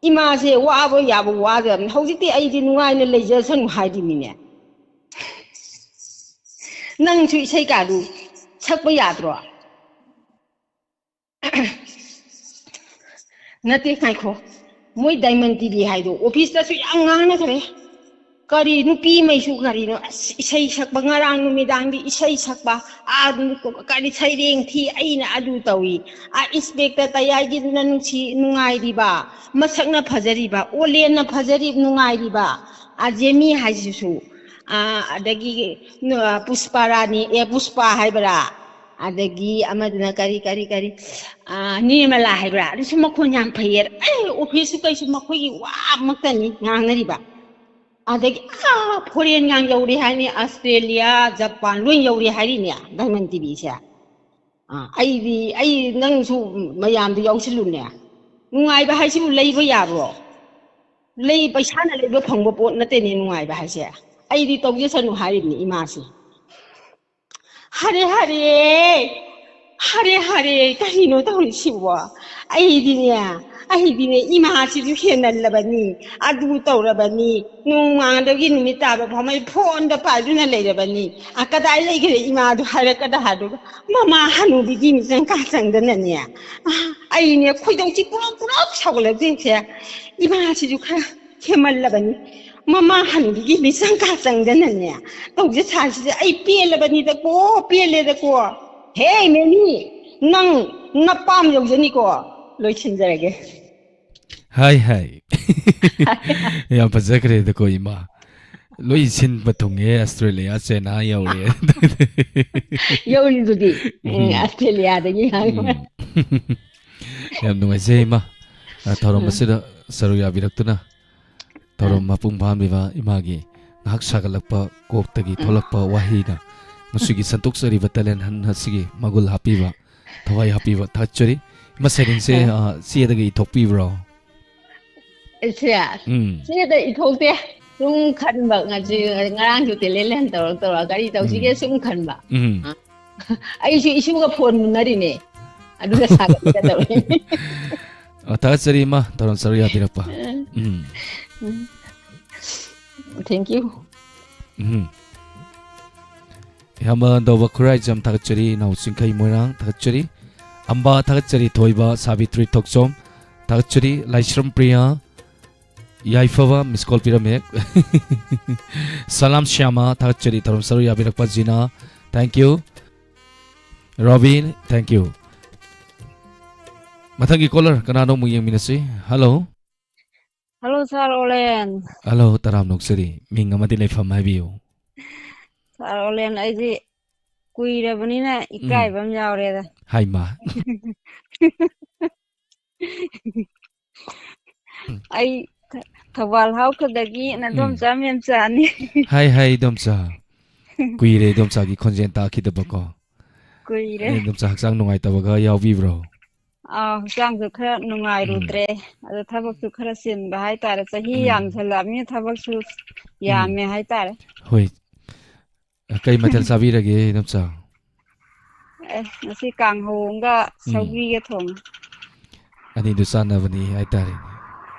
ꯏꯃꯥꯁꯦ ꯋꯥꯕ ꯌꯥꯕ ꯋꯥꯗꯕꯅꯤ꯫ ꯍꯧꯖꯤꯛꯇꯤ ꯑꯩꯗꯤ ꯅꯨꯡꯉꯥꯏꯅ ꯂꯩꯖꯁꯅꯨ ꯍꯥꯏꯗꯤꯃꯤꯅꯦ꯫ ꯅꯪꯁꯨ ꯏꯁꯩ ꯀꯥꯗꯨ ꯁꯛꯄ ꯌꯥꯗ꯭ꯔꯣ? ꯅꯠꯇꯦ, ꯉꯥꯏꯈꯣ꯫ ꯃꯣꯏ ꯗꯥꯏꯃꯟ ꯇꯤꯚꯤ ꯍꯥꯏꯗꯣ ꯑꯣꯐꯤꯁꯇꯁꯨ ꯌꯥꯝ ꯉꯥꯡꯅꯈ꯭ꯔꯦ꯫ ꯀꯔꯤ ꯅꯨꯄꯤꯃꯩꯁꯨ ꯀꯔꯤꯅꯣ, ꯑꯁ, ꯏꯁꯩ ꯁꯛꯄ, ꯉꯔꯥꯡ ꯅꯨꯃꯤꯗꯥꯡꯗꯤ ꯏꯁꯩ ꯁꯛꯄ, ꯑꯥ, ꯀꯔꯤ ꯁꯩꯔꯦꯡ ꯊꯤ, ꯑꯩꯅ ꯑꯗꯨ ꯇꯧꯏ, ꯑꯥ, ꯏꯟꯁꯄꯦꯛꯇꯔ ꯇꯌꯥꯏꯒꯤꯗꯨꯅ ꯅꯨꯡꯁꯤ ꯅꯨꯡꯉꯥꯏꯔꯤꯕ, ꯃꯁꯛꯅ ꯐꯖꯔꯤꯕ, ꯑꯣꯂꯦꯟꯅ ꯐꯖꯔꯤ ꯅꯨꯡꯉꯥꯏꯔꯤꯕ, ꯑꯥ, ꯖꯦꯃꯤ ꯍꯥꯏꯁꯤꯁꯨ, ꯑꯥ, ꯑꯗꯒꯤ, ꯑꯥ, ꯄꯨꯁꯄꯥ ꯔꯥꯅꯤ, ꯑꯦ, ꯄꯨꯁꯄꯥ ꯍꯥꯏꯕ꯭ꯔꯥ? ꯑꯗꯒꯤ ꯑꯃꯗꯨꯅ ꯀꯔꯤ, ꯀꯔꯤ, ꯀꯔꯤ, ꯑꯥ, ꯅꯤꯔꯃꯂꯥ ꯍꯥꯏꯕ꯭ꯔꯥ? ꯑꯗꯨꯁꯨ ꯃꯈꯣꯟ ꯌꯥꯝ ꯐꯩꯌꯦ꯫ ꯑꯩ ꯑꯣꯐꯤꯁꯁꯨ ꯀꯩꯁꯨ ꯃꯈꯣꯏꯒꯤ ꯋꯥ ꯃꯛꯇꯅꯤ ꯉꯥꯡꯅꯔꯤꯕ꯫ ꯑꯗꯒꯤ, ꯑꯥ, ꯐꯣꯔꯦꯟ ꯉꯥꯡ ꯌꯧꯔꯦ ꯍꯥꯏꯅꯤ, ꯑꯁꯇ꯭ꯔꯦꯂꯤꯌꯥ, ꯖꯄꯥꯟ ꯂꯣꯏ ꯌꯧꯔꯦ ꯍꯥꯏꯔꯤꯅꯦ ꯗꯥꯏꯃꯟ ꯇꯤꯚꯤꯁꯦ꯫ ꯑꯥ, ꯑꯩꯗꯤ, ꯑꯩ, ꯅꯪꯁꯨ ꯃꯌꯥꯝꯗꯨ ꯌꯥꯎꯁꯤꯜꯂꯨꯅꯦ꯫ ꯅꯨꯡꯉꯥꯏꯕ ꯍꯥꯏꯁꯤꯕꯨ ꯂꯩꯕ ꯌꯥꯕ꯭ꯔꯣ? ꯂꯩ, ꯄꯩꯁꯥꯅ ꯂꯩꯕ ꯐꯪꯕ ꯄꯣꯠ ꯅꯠꯇꯦꯅꯦ ꯅꯨꯡꯉꯥꯏꯕ ꯍꯥꯏꯁꯦ꯫ ꯑꯩꯗꯤ ꯇꯧꯖꯁꯅꯨ ꯍꯥꯏꯔꯤꯕꯅꯤ ꯏꯃꯥꯁꯦ꯫ ꯍꯔꯦ ꯍꯔꯦ, ꯍꯔꯦ ꯍꯔꯦ, ꯀꯔꯤꯅꯣ ꯇꯧꯔꯤꯁꯤꯕꯣ? ꯑꯩꯗꯤꯅꯦ, ꯑꯩꯗꯤꯅꯦ ꯏꯃꯥꯁꯤꯁꯨ ꯍꯦꯟꯃꯜꯂꯕꯅꯤ, ꯑꯗꯨ ꯇꯧꯔꯕꯅꯤ, ꯅꯣꯡꯉꯥꯟꯗꯒꯤ ꯅꯨꯃꯤꯠ ꯇꯥꯕ ꯐꯥꯎ ꯃꯩ ꯐꯣꯟꯗ ꯄꯥꯏꯗꯨꯅ ꯂꯩꯔꯕꯅꯤ꯫ ꯑ, ꯀꯗꯥꯏ ꯂꯩꯈ꯭ꯔꯦ ꯏꯃꯥꯗꯨ ꯍꯥꯏꯔꯛꯀꯗ ꯍꯥꯏꯗꯨꯒ ꯃꯃꯥ ꯍꯅꯨꯕꯤꯒꯤ ꯃꯤꯆꯪ ꯀꯥ ꯆꯪꯗꯅꯅꯦ꯫ ꯑ, ꯑꯩꯅꯦ ꯈꯣꯏꯗꯧꯁꯤ ꯄꯨꯔꯞ ꯄꯨꯔꯞ ꯁꯥꯎꯒꯠꯂꯛꯇꯣꯏꯁꯦ꯫ ꯏꯃꯥꯁꯤꯁꯨ ꯈꯔ ꯍꯦꯃꯜꯂꯕꯅꯤ꯫ ꯃꯃꯥ ꯍꯟꯕꯤꯒꯤ ꯃꯤꯆꯪ ꯀꯥ ꯆꯪꯗꯅꯅꯦ ꯇꯧꯖ ꯁꯥꯁꯤꯗ ꯑꯩ ꯄꯦꯜꯂꯕꯅꯤꯗꯀꯣ, ꯄꯦꯜꯂꯦꯗꯀꯣ꯫ ꯍꯦ ꯃꯦꯃꯤ, ꯅꯪ ꯅꯄꯥꯝ ꯌꯧꯖꯅꯤꯀꯣ꯫ ꯂꯣꯏꯁꯤꯟꯖꯔꯒꯦ꯫ ꯍꯥꯏ ꯍꯥꯏ꯫ ꯌꯥꯝ ꯐꯖꯈ꯭ꯔꯦꯗꯀꯣ ꯏꯃꯥ꯫ ꯂꯣꯏ ꯁꯤꯟꯕ ꯊꯨꯡꯉꯦ, ꯑꯁꯇ꯭ꯔꯦꯂꯤꯌꯥ, ꯆꯦꯅꯥ ꯌꯧꯔꯦ꯫ ꯌꯧꯔꯤꯗꯨꯗꯤ꯫ ꯎꯝ, ꯎꯝ꯫ ꯑꯁꯇ꯭ꯔꯦꯂꯤꯌꯥꯗꯒꯤ ꯍꯥꯏꯕ꯫ ꯎꯝ꯫ ꯌꯥꯝ ꯅꯨꯡꯉꯥꯏꯖꯩ ꯏꯃꯥ꯫ ꯑ, ꯊꯧꯔꯝ ꯎꯝ꯫ ꯑꯁꯤꯗ ꯁꯔꯨꯛ ꯌꯥꯕꯤꯔꯛꯇꯨꯅ ꯊꯧꯔꯝ ꯎꯝ꯫ ꯃꯄꯨꯡ ꯐꯥꯍꯟꯕꯤꯕ ꯏꯃꯥꯒꯤ ꯉꯥꯏꯍꯥꯛ ꯁꯥꯒꯠꯂꯛꯄ ꯀꯣꯛꯇꯒꯤ ꯎꯝ꯫ ꯊꯣꯛꯂꯛꯄ ꯋꯥꯍꯩꯅ ꯃꯁꯤꯒꯤ ꯁꯟꯇꯣꯛꯆꯔꯤꯕ talent hunt ꯑꯁꯤꯒꯤ ꯃꯒꯨꯜ ꯍꯥꯞꯄꯤꯕ, ꯊꯋꯥꯏ ꯍꯥꯞꯄꯤꯕ ꯊꯥꯒꯠꯆꯔꯤ꯫ ꯏꯃꯥ ꯁꯩꯔꯦꯡꯁꯦ, ꯎꯝ꯫ ꯑ, ꯆꯦꯗꯒ ꯏꯊꯣꯛꯄꯤꯕ꯭ꯔꯣ? ꯑꯩꯁꯦ ꯎꯝ꯫ ꯆꯦꯗ ꯏꯊꯣꯛꯇꯦ꯫ ꯁꯨꯝ ꯈꯟꯕ, ꯉꯁꯤ, ꯉꯔꯥꯡꯁꯨ talent hunt ꯇꯧꯔ ꯇꯧꯔ ꯀꯔꯤ ꯇꯧꯁꯤꯒꯦ ꯎꯝ꯫ ꯁꯨꯝ ꯈꯟꯕ꯫ ꯎꯝ꯫ ꯑ, ꯑꯩꯁꯨ ꯏꯁꯨꯒ ꯐꯣꯟ ꯃꯨꯟꯅꯔꯤꯅꯦ꯫ ꯑꯗꯨꯒ ꯁꯥꯒꯠꯀꯗꯧꯔꯦ꯫ ꯑ, ꯊꯥꯒꯠꯆꯔꯤ ꯏꯃꯥ, ꯊꯧꯔꯝ ꯁꯔꯨꯛ ꯌꯥꯕꯤꯔꯛꯄ꯫ ꯎꯝ꯫ ꯎꯝ꯫ Thank you꯫ ꯎꯝ꯫ ꯏꯌꯥꯝꯕ ꯗꯧꯕ ꯈꯨꯔꯥꯏꯖꯝ ꯊꯥꯒꯠꯆꯔꯤ, ꯏꯅꯥꯎ ꯆꯤꯡꯈꯩ ꯃꯣꯏꯔꯥꯡ ꯊꯥꯒꯠꯆꯔꯤ, ꯑꯝꯕꯥ ꯊꯥꯒꯠꯆꯔꯤ, ꯊꯣꯏꯕ ꯁꯥꯕꯤꯇ꯭ꯔꯤ ꯊꯣꯛꯆꯣꯝ ꯊꯥꯒꯠꯆꯔꯤ, ꯂꯥꯏꯁ꯭ꯔꯝ ꯄ꯭ꯔꯤꯌꯥ, ꯌꯥꯏꯐꯕ miss call ꯄꯤꯔꯝꯃꯦ꯫ ꯁꯂꯥꯝ ꯁ꯭ꯌꯥꯃ ꯊꯥꯒꯠꯆꯔꯤ, ꯊꯧꯔꯝ ꯁꯔꯨꯛ ꯌꯥꯕꯤꯔꯛꯄ ꯖꯤꯅꯥ, thank you꯫ Robin, thank you꯫ ꯃꯊꯪꯒꯤ caller ꯀꯅꯥꯅꯣ ꯑꯃꯨꯛ ꯌꯦꯡꯃꯤꯟꯅꯁꯤ꯫ Hello꯫ Hello, sir ꯑꯣꯂꯦꯟ꯫ Hello, ꯇꯔꯥꯝꯅ ꯑꯣꯛꯆꯔꯤ꯫ ꯃꯤꯡ ꯑꯃꯗꯤ ꯂꯩꯐꯝ ꯍꯥꯏꯕꯤꯌꯨ꯫ Sir ꯑꯣꯂꯦꯟ, ꯑꯩꯗꯤ ꯀꯨꯏꯔꯕꯅꯤꯅ ꯎꯝ꯫ ꯏꯀꯥꯏꯕ ꯑꯃ ꯌꯥꯎꯔꯦꯗ꯫ ꯍꯥꯏꯃ꯫ ꯑꯩ ꯊꯧꯕꯥꯜ ꯍꯥꯎꯈꯗꯒꯤ ꯎꯝ꯫ ꯅꯗꯣꯝꯆꯥ ꯃꯦꯝꯆꯥꯅꯤ꯫ ꯍꯥꯏ, ꯍꯥꯏ, ꯏꯗꯣꯝꯆꯥ꯫ ꯀꯨꯏꯔꯦ ꯏꯗꯣꯝꯆꯥꯒꯤ ꯈꯣꯟꯖꯦꯜ ꯇꯥꯈꯤꯗꯕꯀꯣ꯫ ꯀꯨꯏꯔꯦ꯫ ꯑꯦ, ꯏꯗꯣꯝꯆꯥ ꯍꯛꯆꯥꯡ ꯅꯨꯡꯉꯥꯏꯇꯕꯒ ꯌꯥꯎꯕꯤꯕ꯭ꯔꯣ? ꯑꯥ, ꯍꯛꯆꯥꯡꯁꯨ ꯈꯔ ꯅꯨꯡꯉꯥꯏꯔꯨꯗ꯭ꯔꯦ꯫ ꯑꯗꯣ ꯊꯕꯛꯁꯨ ꯈꯔ ꯆꯤꯟꯕ ꯍꯥꯏꯇꯥꯔꯦ꯫ ꯆꯍꯤ ꯎꯝ꯫ ꯌꯥꯝꯁꯜꯂꯛꯑꯕꯅꯤꯅ ꯊꯕꯛꯁꯨ ꯎꯝ꯫ ꯌꯥꯝꯃꯦ ꯍꯥꯏꯇꯥꯔꯦ꯫ ꯍꯣꯏ꯫ ꯀꯩ ꯃꯊꯦꯜ ꯆꯥꯕꯤꯔꯒꯦ, ꯏꯅꯝꯆꯥ? ꯑꯦ, ꯉꯁꯤ ꯀꯥꯡꯍꯧ ꯑꯃꯒ ꯎꯝ꯫ ꯁꯧꯒ꯭ꯔꯤꯒ ꯊꯣꯡꯉꯦ꯫ ꯑꯅꯤꯗꯨ ꯆꯥꯟꯅꯕꯅꯤ ꯍꯥꯏꯇꯥꯔꯦ꯫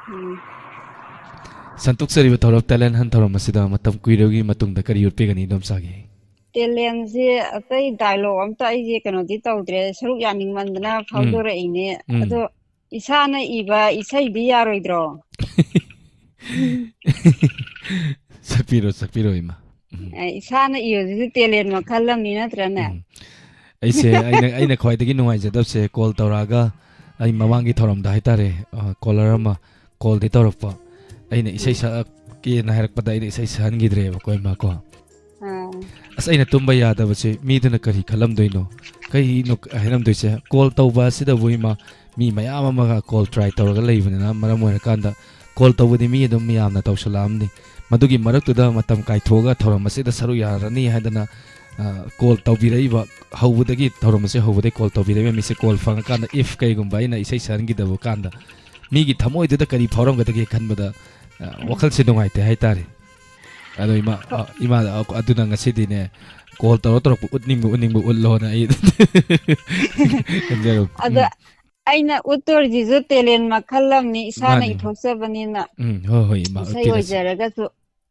ꯎꯝ꯫ ꯁꯟꯇꯣꯛꯆꯔꯤꯕ ꯊꯧꯔꯝ, talent hunt ꯊꯧꯔꯝ ꯑꯁꯤꯗ ꯃꯇꯝ ꯀꯨꯏꯔꯕꯒꯤ ꯃꯇꯨꯡꯗ ꯀꯔꯤ ꯎꯠꯄꯤꯒꯅꯤ, ꯏꯗꯣꯝꯆꯥꯒꯤ? Talentꯁꯦ ꯑꯇꯩ dialogue ꯑꯝꯇ ꯑꯩꯁꯦ ꯀꯩꯅꯣꯗꯤ ꯇꯧꯗ꯭ꯔꯦ, ꯁꯔꯨꯛ ꯌꯥꯅꯤꯡꯃꯟꯗꯅ ꯎꯝ꯫ ꯐꯥꯎꯗꯣꯔꯛꯏꯅꯦ꯫ ꯎꯝ꯫ ꯑꯗꯣ ꯏꯁꯥꯅ ꯏꯕ ꯏꯁꯩꯗꯤ ꯌꯥꯔꯣꯏꯗ꯭ꯔꯣ? ꯁꯛꯄꯤꯔꯣ, ꯁꯛꯄꯤꯔꯣ, ꯏꯃꯥ꯫ ꯎꯝ꯫ ꯑꯦ, ꯏꯁꯥꯅ ꯏꯕꯁꯤꯁꯨ talent ꯃꯈꯜ ꯑꯃꯅꯤ, ꯅꯠꯇ꯭ꯔꯅꯦ? ꯎꯝ꯫ ꯑꯩꯁꯦ, ꯑꯩꯅ, ꯑꯩꯅ ꯈ꯭ꯋꯥꯏꯗꯒꯤ ꯅꯨꯡꯉꯥꯏꯖꯗꯕꯁꯦ, call ꯇꯧꯔꯛꯑꯒ ꯑꯩ ꯃꯃꯥꯡꯒꯤ ꯊꯧꯔꯝꯗ ꯍꯥꯏꯇꯥꯔꯦ, ꯑ, caller ꯑꯃ callꯗꯤ ꯇꯧꯔꯛꯄ, ꯑꯩꯅ ꯏꯁꯩ ꯎꯝ꯫ ꯁꯛꯀꯦꯅ ꯍꯥꯏꯔꯛꯄꯗ ꯑꯩꯅ ꯏꯁꯩ ꯁꯛꯍꯟꯈꯤꯗ꯭ꯔꯦꯕꯀꯣ, ꯏꯃꯥ ꯀꯣ꯫ ꯑꯥ꯫ ꯑꯁ, ꯑꯩꯅ ꯇꯨꯝꯕ ꯌꯥꯗꯕꯁꯦ, ꯃꯤꯗꯨꯅ ꯀꯔꯤ ꯈꯜꯂꯝꯗꯣꯏꯅꯣ, ꯀꯩꯅꯣ ꯍꯥꯏꯔꯝꯗꯣꯏꯁꯦ? Call ꯇꯧꯕ ꯑꯁꯤꯗꯕꯨ, ꯏꯃꯥ, ꯃꯤ ꯃꯌꯥꯝ ꯑꯃꯒ call try ꯇꯧꯔꯒ ꯂꯩꯕꯅꯤꯅ, ꯃꯔꯝ ꯑꯣꯏꯔꯀꯥꯟꯗ call ꯇꯧꯕꯗꯤ ꯃꯤ ꯑꯗꯨꯝ ꯃꯌꯥꯝꯅ ꯇꯧꯁꯜꯂꯛꯑꯝꯅꯤ꯫ ꯃꯗꯨꯒꯤ ꯃꯔꯛꯇꯨꯗ ꯃꯇꯝ ꯀꯥꯏꯊꯣꯛꯑꯒ ꯊꯧꯔꯝ ꯑꯁꯤꯗ ꯁꯔꯨꯛ ꯌꯥꯔꯅꯤ ꯍꯥꯏꯗꯅ, ꯑ, call ꯇꯧꯕꯤꯔꯛꯏꯕ, ꯍꯧꯕꯗꯒꯤ, ꯊꯧꯔꯝ ꯑꯁꯤ ꯍꯧꯕꯗꯒꯤ call ꯇꯧꯕꯤꯔꯛꯏꯕ ꯃꯤꯁꯦ call ꯐꯪꯉꯀꯥꯟꯗ, if ꯀꯩꯒꯨꯝꯕ ꯑꯩꯅ ꯏꯁꯩ ꯁꯛꯍꯟꯈꯤꯗꯕ ꯀꯥꯟꯗ, ꯃꯤꯒꯤ ꯊꯃꯣꯏꯗꯨꯗ ꯀꯔꯤ ꯐꯥꯎꯔꯝꯒꯗꯒꯦ ꯈꯟꯕꯗ, ꯑ, ꯋꯥꯈꯜꯁꯦ ꯅꯨꯡꯉꯥꯏꯇꯦ ꯍꯥꯏꯇꯥꯔꯦ꯫ ꯑꯗꯣ ꯏꯃꯥ, ꯑ, ꯏꯃꯥꯗ, ꯑ, ꯑꯗꯨꯅ ꯉꯁꯤꯗꯤꯅꯦ, call ꯇꯧꯔ ꯇꯧꯔꯛꯄ ꯎꯠꯅꯤꯡꯕ, ꯎꯠꯅꯤꯡꯕ ꯎꯠꯂꯣꯅ ꯑꯩ ꯈꯟꯖꯔꯕ꯫ ꯑꯗ ꯎꯝ꯫ ꯑꯩꯅ ꯎꯠꯇꯣꯔꯤꯁꯤꯁꯨ talent ꯃꯈꯜ ꯑꯃꯅꯤ, ꯏꯁꯥꯅ ꯃꯥꯅꯤ꯫ ꯏꯊꯣꯛꯆꯕꯅꯤꯅ꯫ ꯎꯝ, ꯍꯣꯏ, ꯍꯣꯏ, ꯏꯃꯥ, ꯏꯁꯩ ꯎꯠꯄꯤꯔꯁꯤ꯫ ꯑꯣꯏꯖꯔꯒꯁꯨ꯫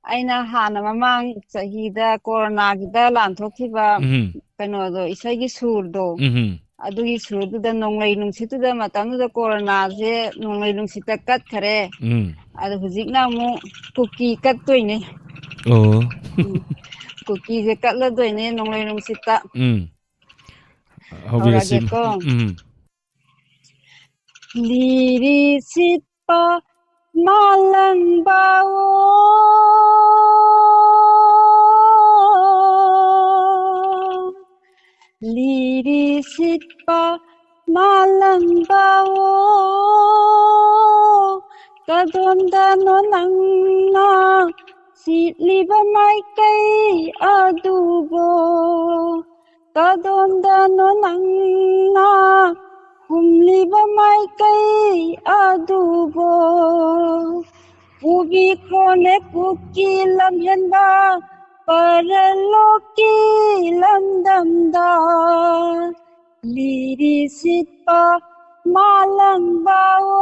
ꯑꯩꯅ ꯍꯥꯟꯅ ꯃꯃꯥꯡ ꯆꯍꯤꯗ ꯀꯣꯔꯣꯅꯥꯒꯤꯗ ꯂꯥꯟꯊꯣꯛꯈꯤꯕ ꯎꯝ꯫ ꯀꯩꯅꯣꯗꯣ, ꯏꯁꯩꯒꯤ ꯁꯨꯔꯗꯣ, ꯎꯝ꯫ ꯑꯗꯨꯒꯤ ꯁꯨꯔꯗꯨꯗ ꯅꯣꯡꯂꯩ ꯅꯨꯡꯁꯤꯠꯇꯨꯗ, ꯃꯇꯝꯗꯨꯗ ꯀꯣꯔꯣꯅꯥꯁꯦ ꯅꯣꯡꯂꯩ ꯅꯨꯡꯁꯤꯠꯇ ꯀꯠꯈꯔꯦ꯫ ꯎꯝ꯫ ꯑꯗꯣ ꯍꯧꯖꯤꯛꯅ ꯑꯃꯨꯛ ꯀꯨꯀꯤ ꯀꯠꯇꯣꯏꯅꯦ꯫ ꯑꯣ꯫ ꯎꯝ꯫ ꯀꯨꯀꯤꯁꯦ ꯀꯠꯂꯗꯣꯏꯅꯦ ꯅꯣꯡꯂꯩ ꯅꯨꯡꯁꯤꯠꯇ꯫ ꯎꯝ꯫ ꯍꯧꯕꯤꯔꯁꯤ꯫ ꯍꯧꯔꯒꯦꯀꯣ꯫ ꯎꯝ꯫ ꯂꯤꯔꯤ ꯁꯤꯠꯄ ꯃꯥꯂꯪꯕꯥꯑꯣ, ꯂꯤꯔꯤ ꯁꯤꯠꯄ ꯃꯥꯂꯪꯕꯥꯑꯣ, ꯀꯗꯣꯝꯗꯅꯣ ꯅꯪꯅ ꯁꯤꯠꯂꯤꯕ ꯃꯥꯏꯀꯩ ꯑꯗꯨꯕꯣ? ꯀꯗꯣꯝꯗꯅꯣ ꯅꯪꯅ ꯍꯨꯝꯂꯤꯕ ꯃꯥꯏꯀꯩ ꯑꯗꯨꯕꯨ ꯄꯨꯕꯤꯈ꯭ꯔꯣꯅꯦ ꯀꯨꯀꯤ ꯂꯝꯍꯦꯟꯕ ꯄꯔꯂꯣꯛꯀꯤ ꯂꯝꯗꯝꯗ꯫ ꯂꯤꯔꯤ ꯁꯤꯠꯄ ꯃꯥꯂꯪꯕꯥꯑꯣ,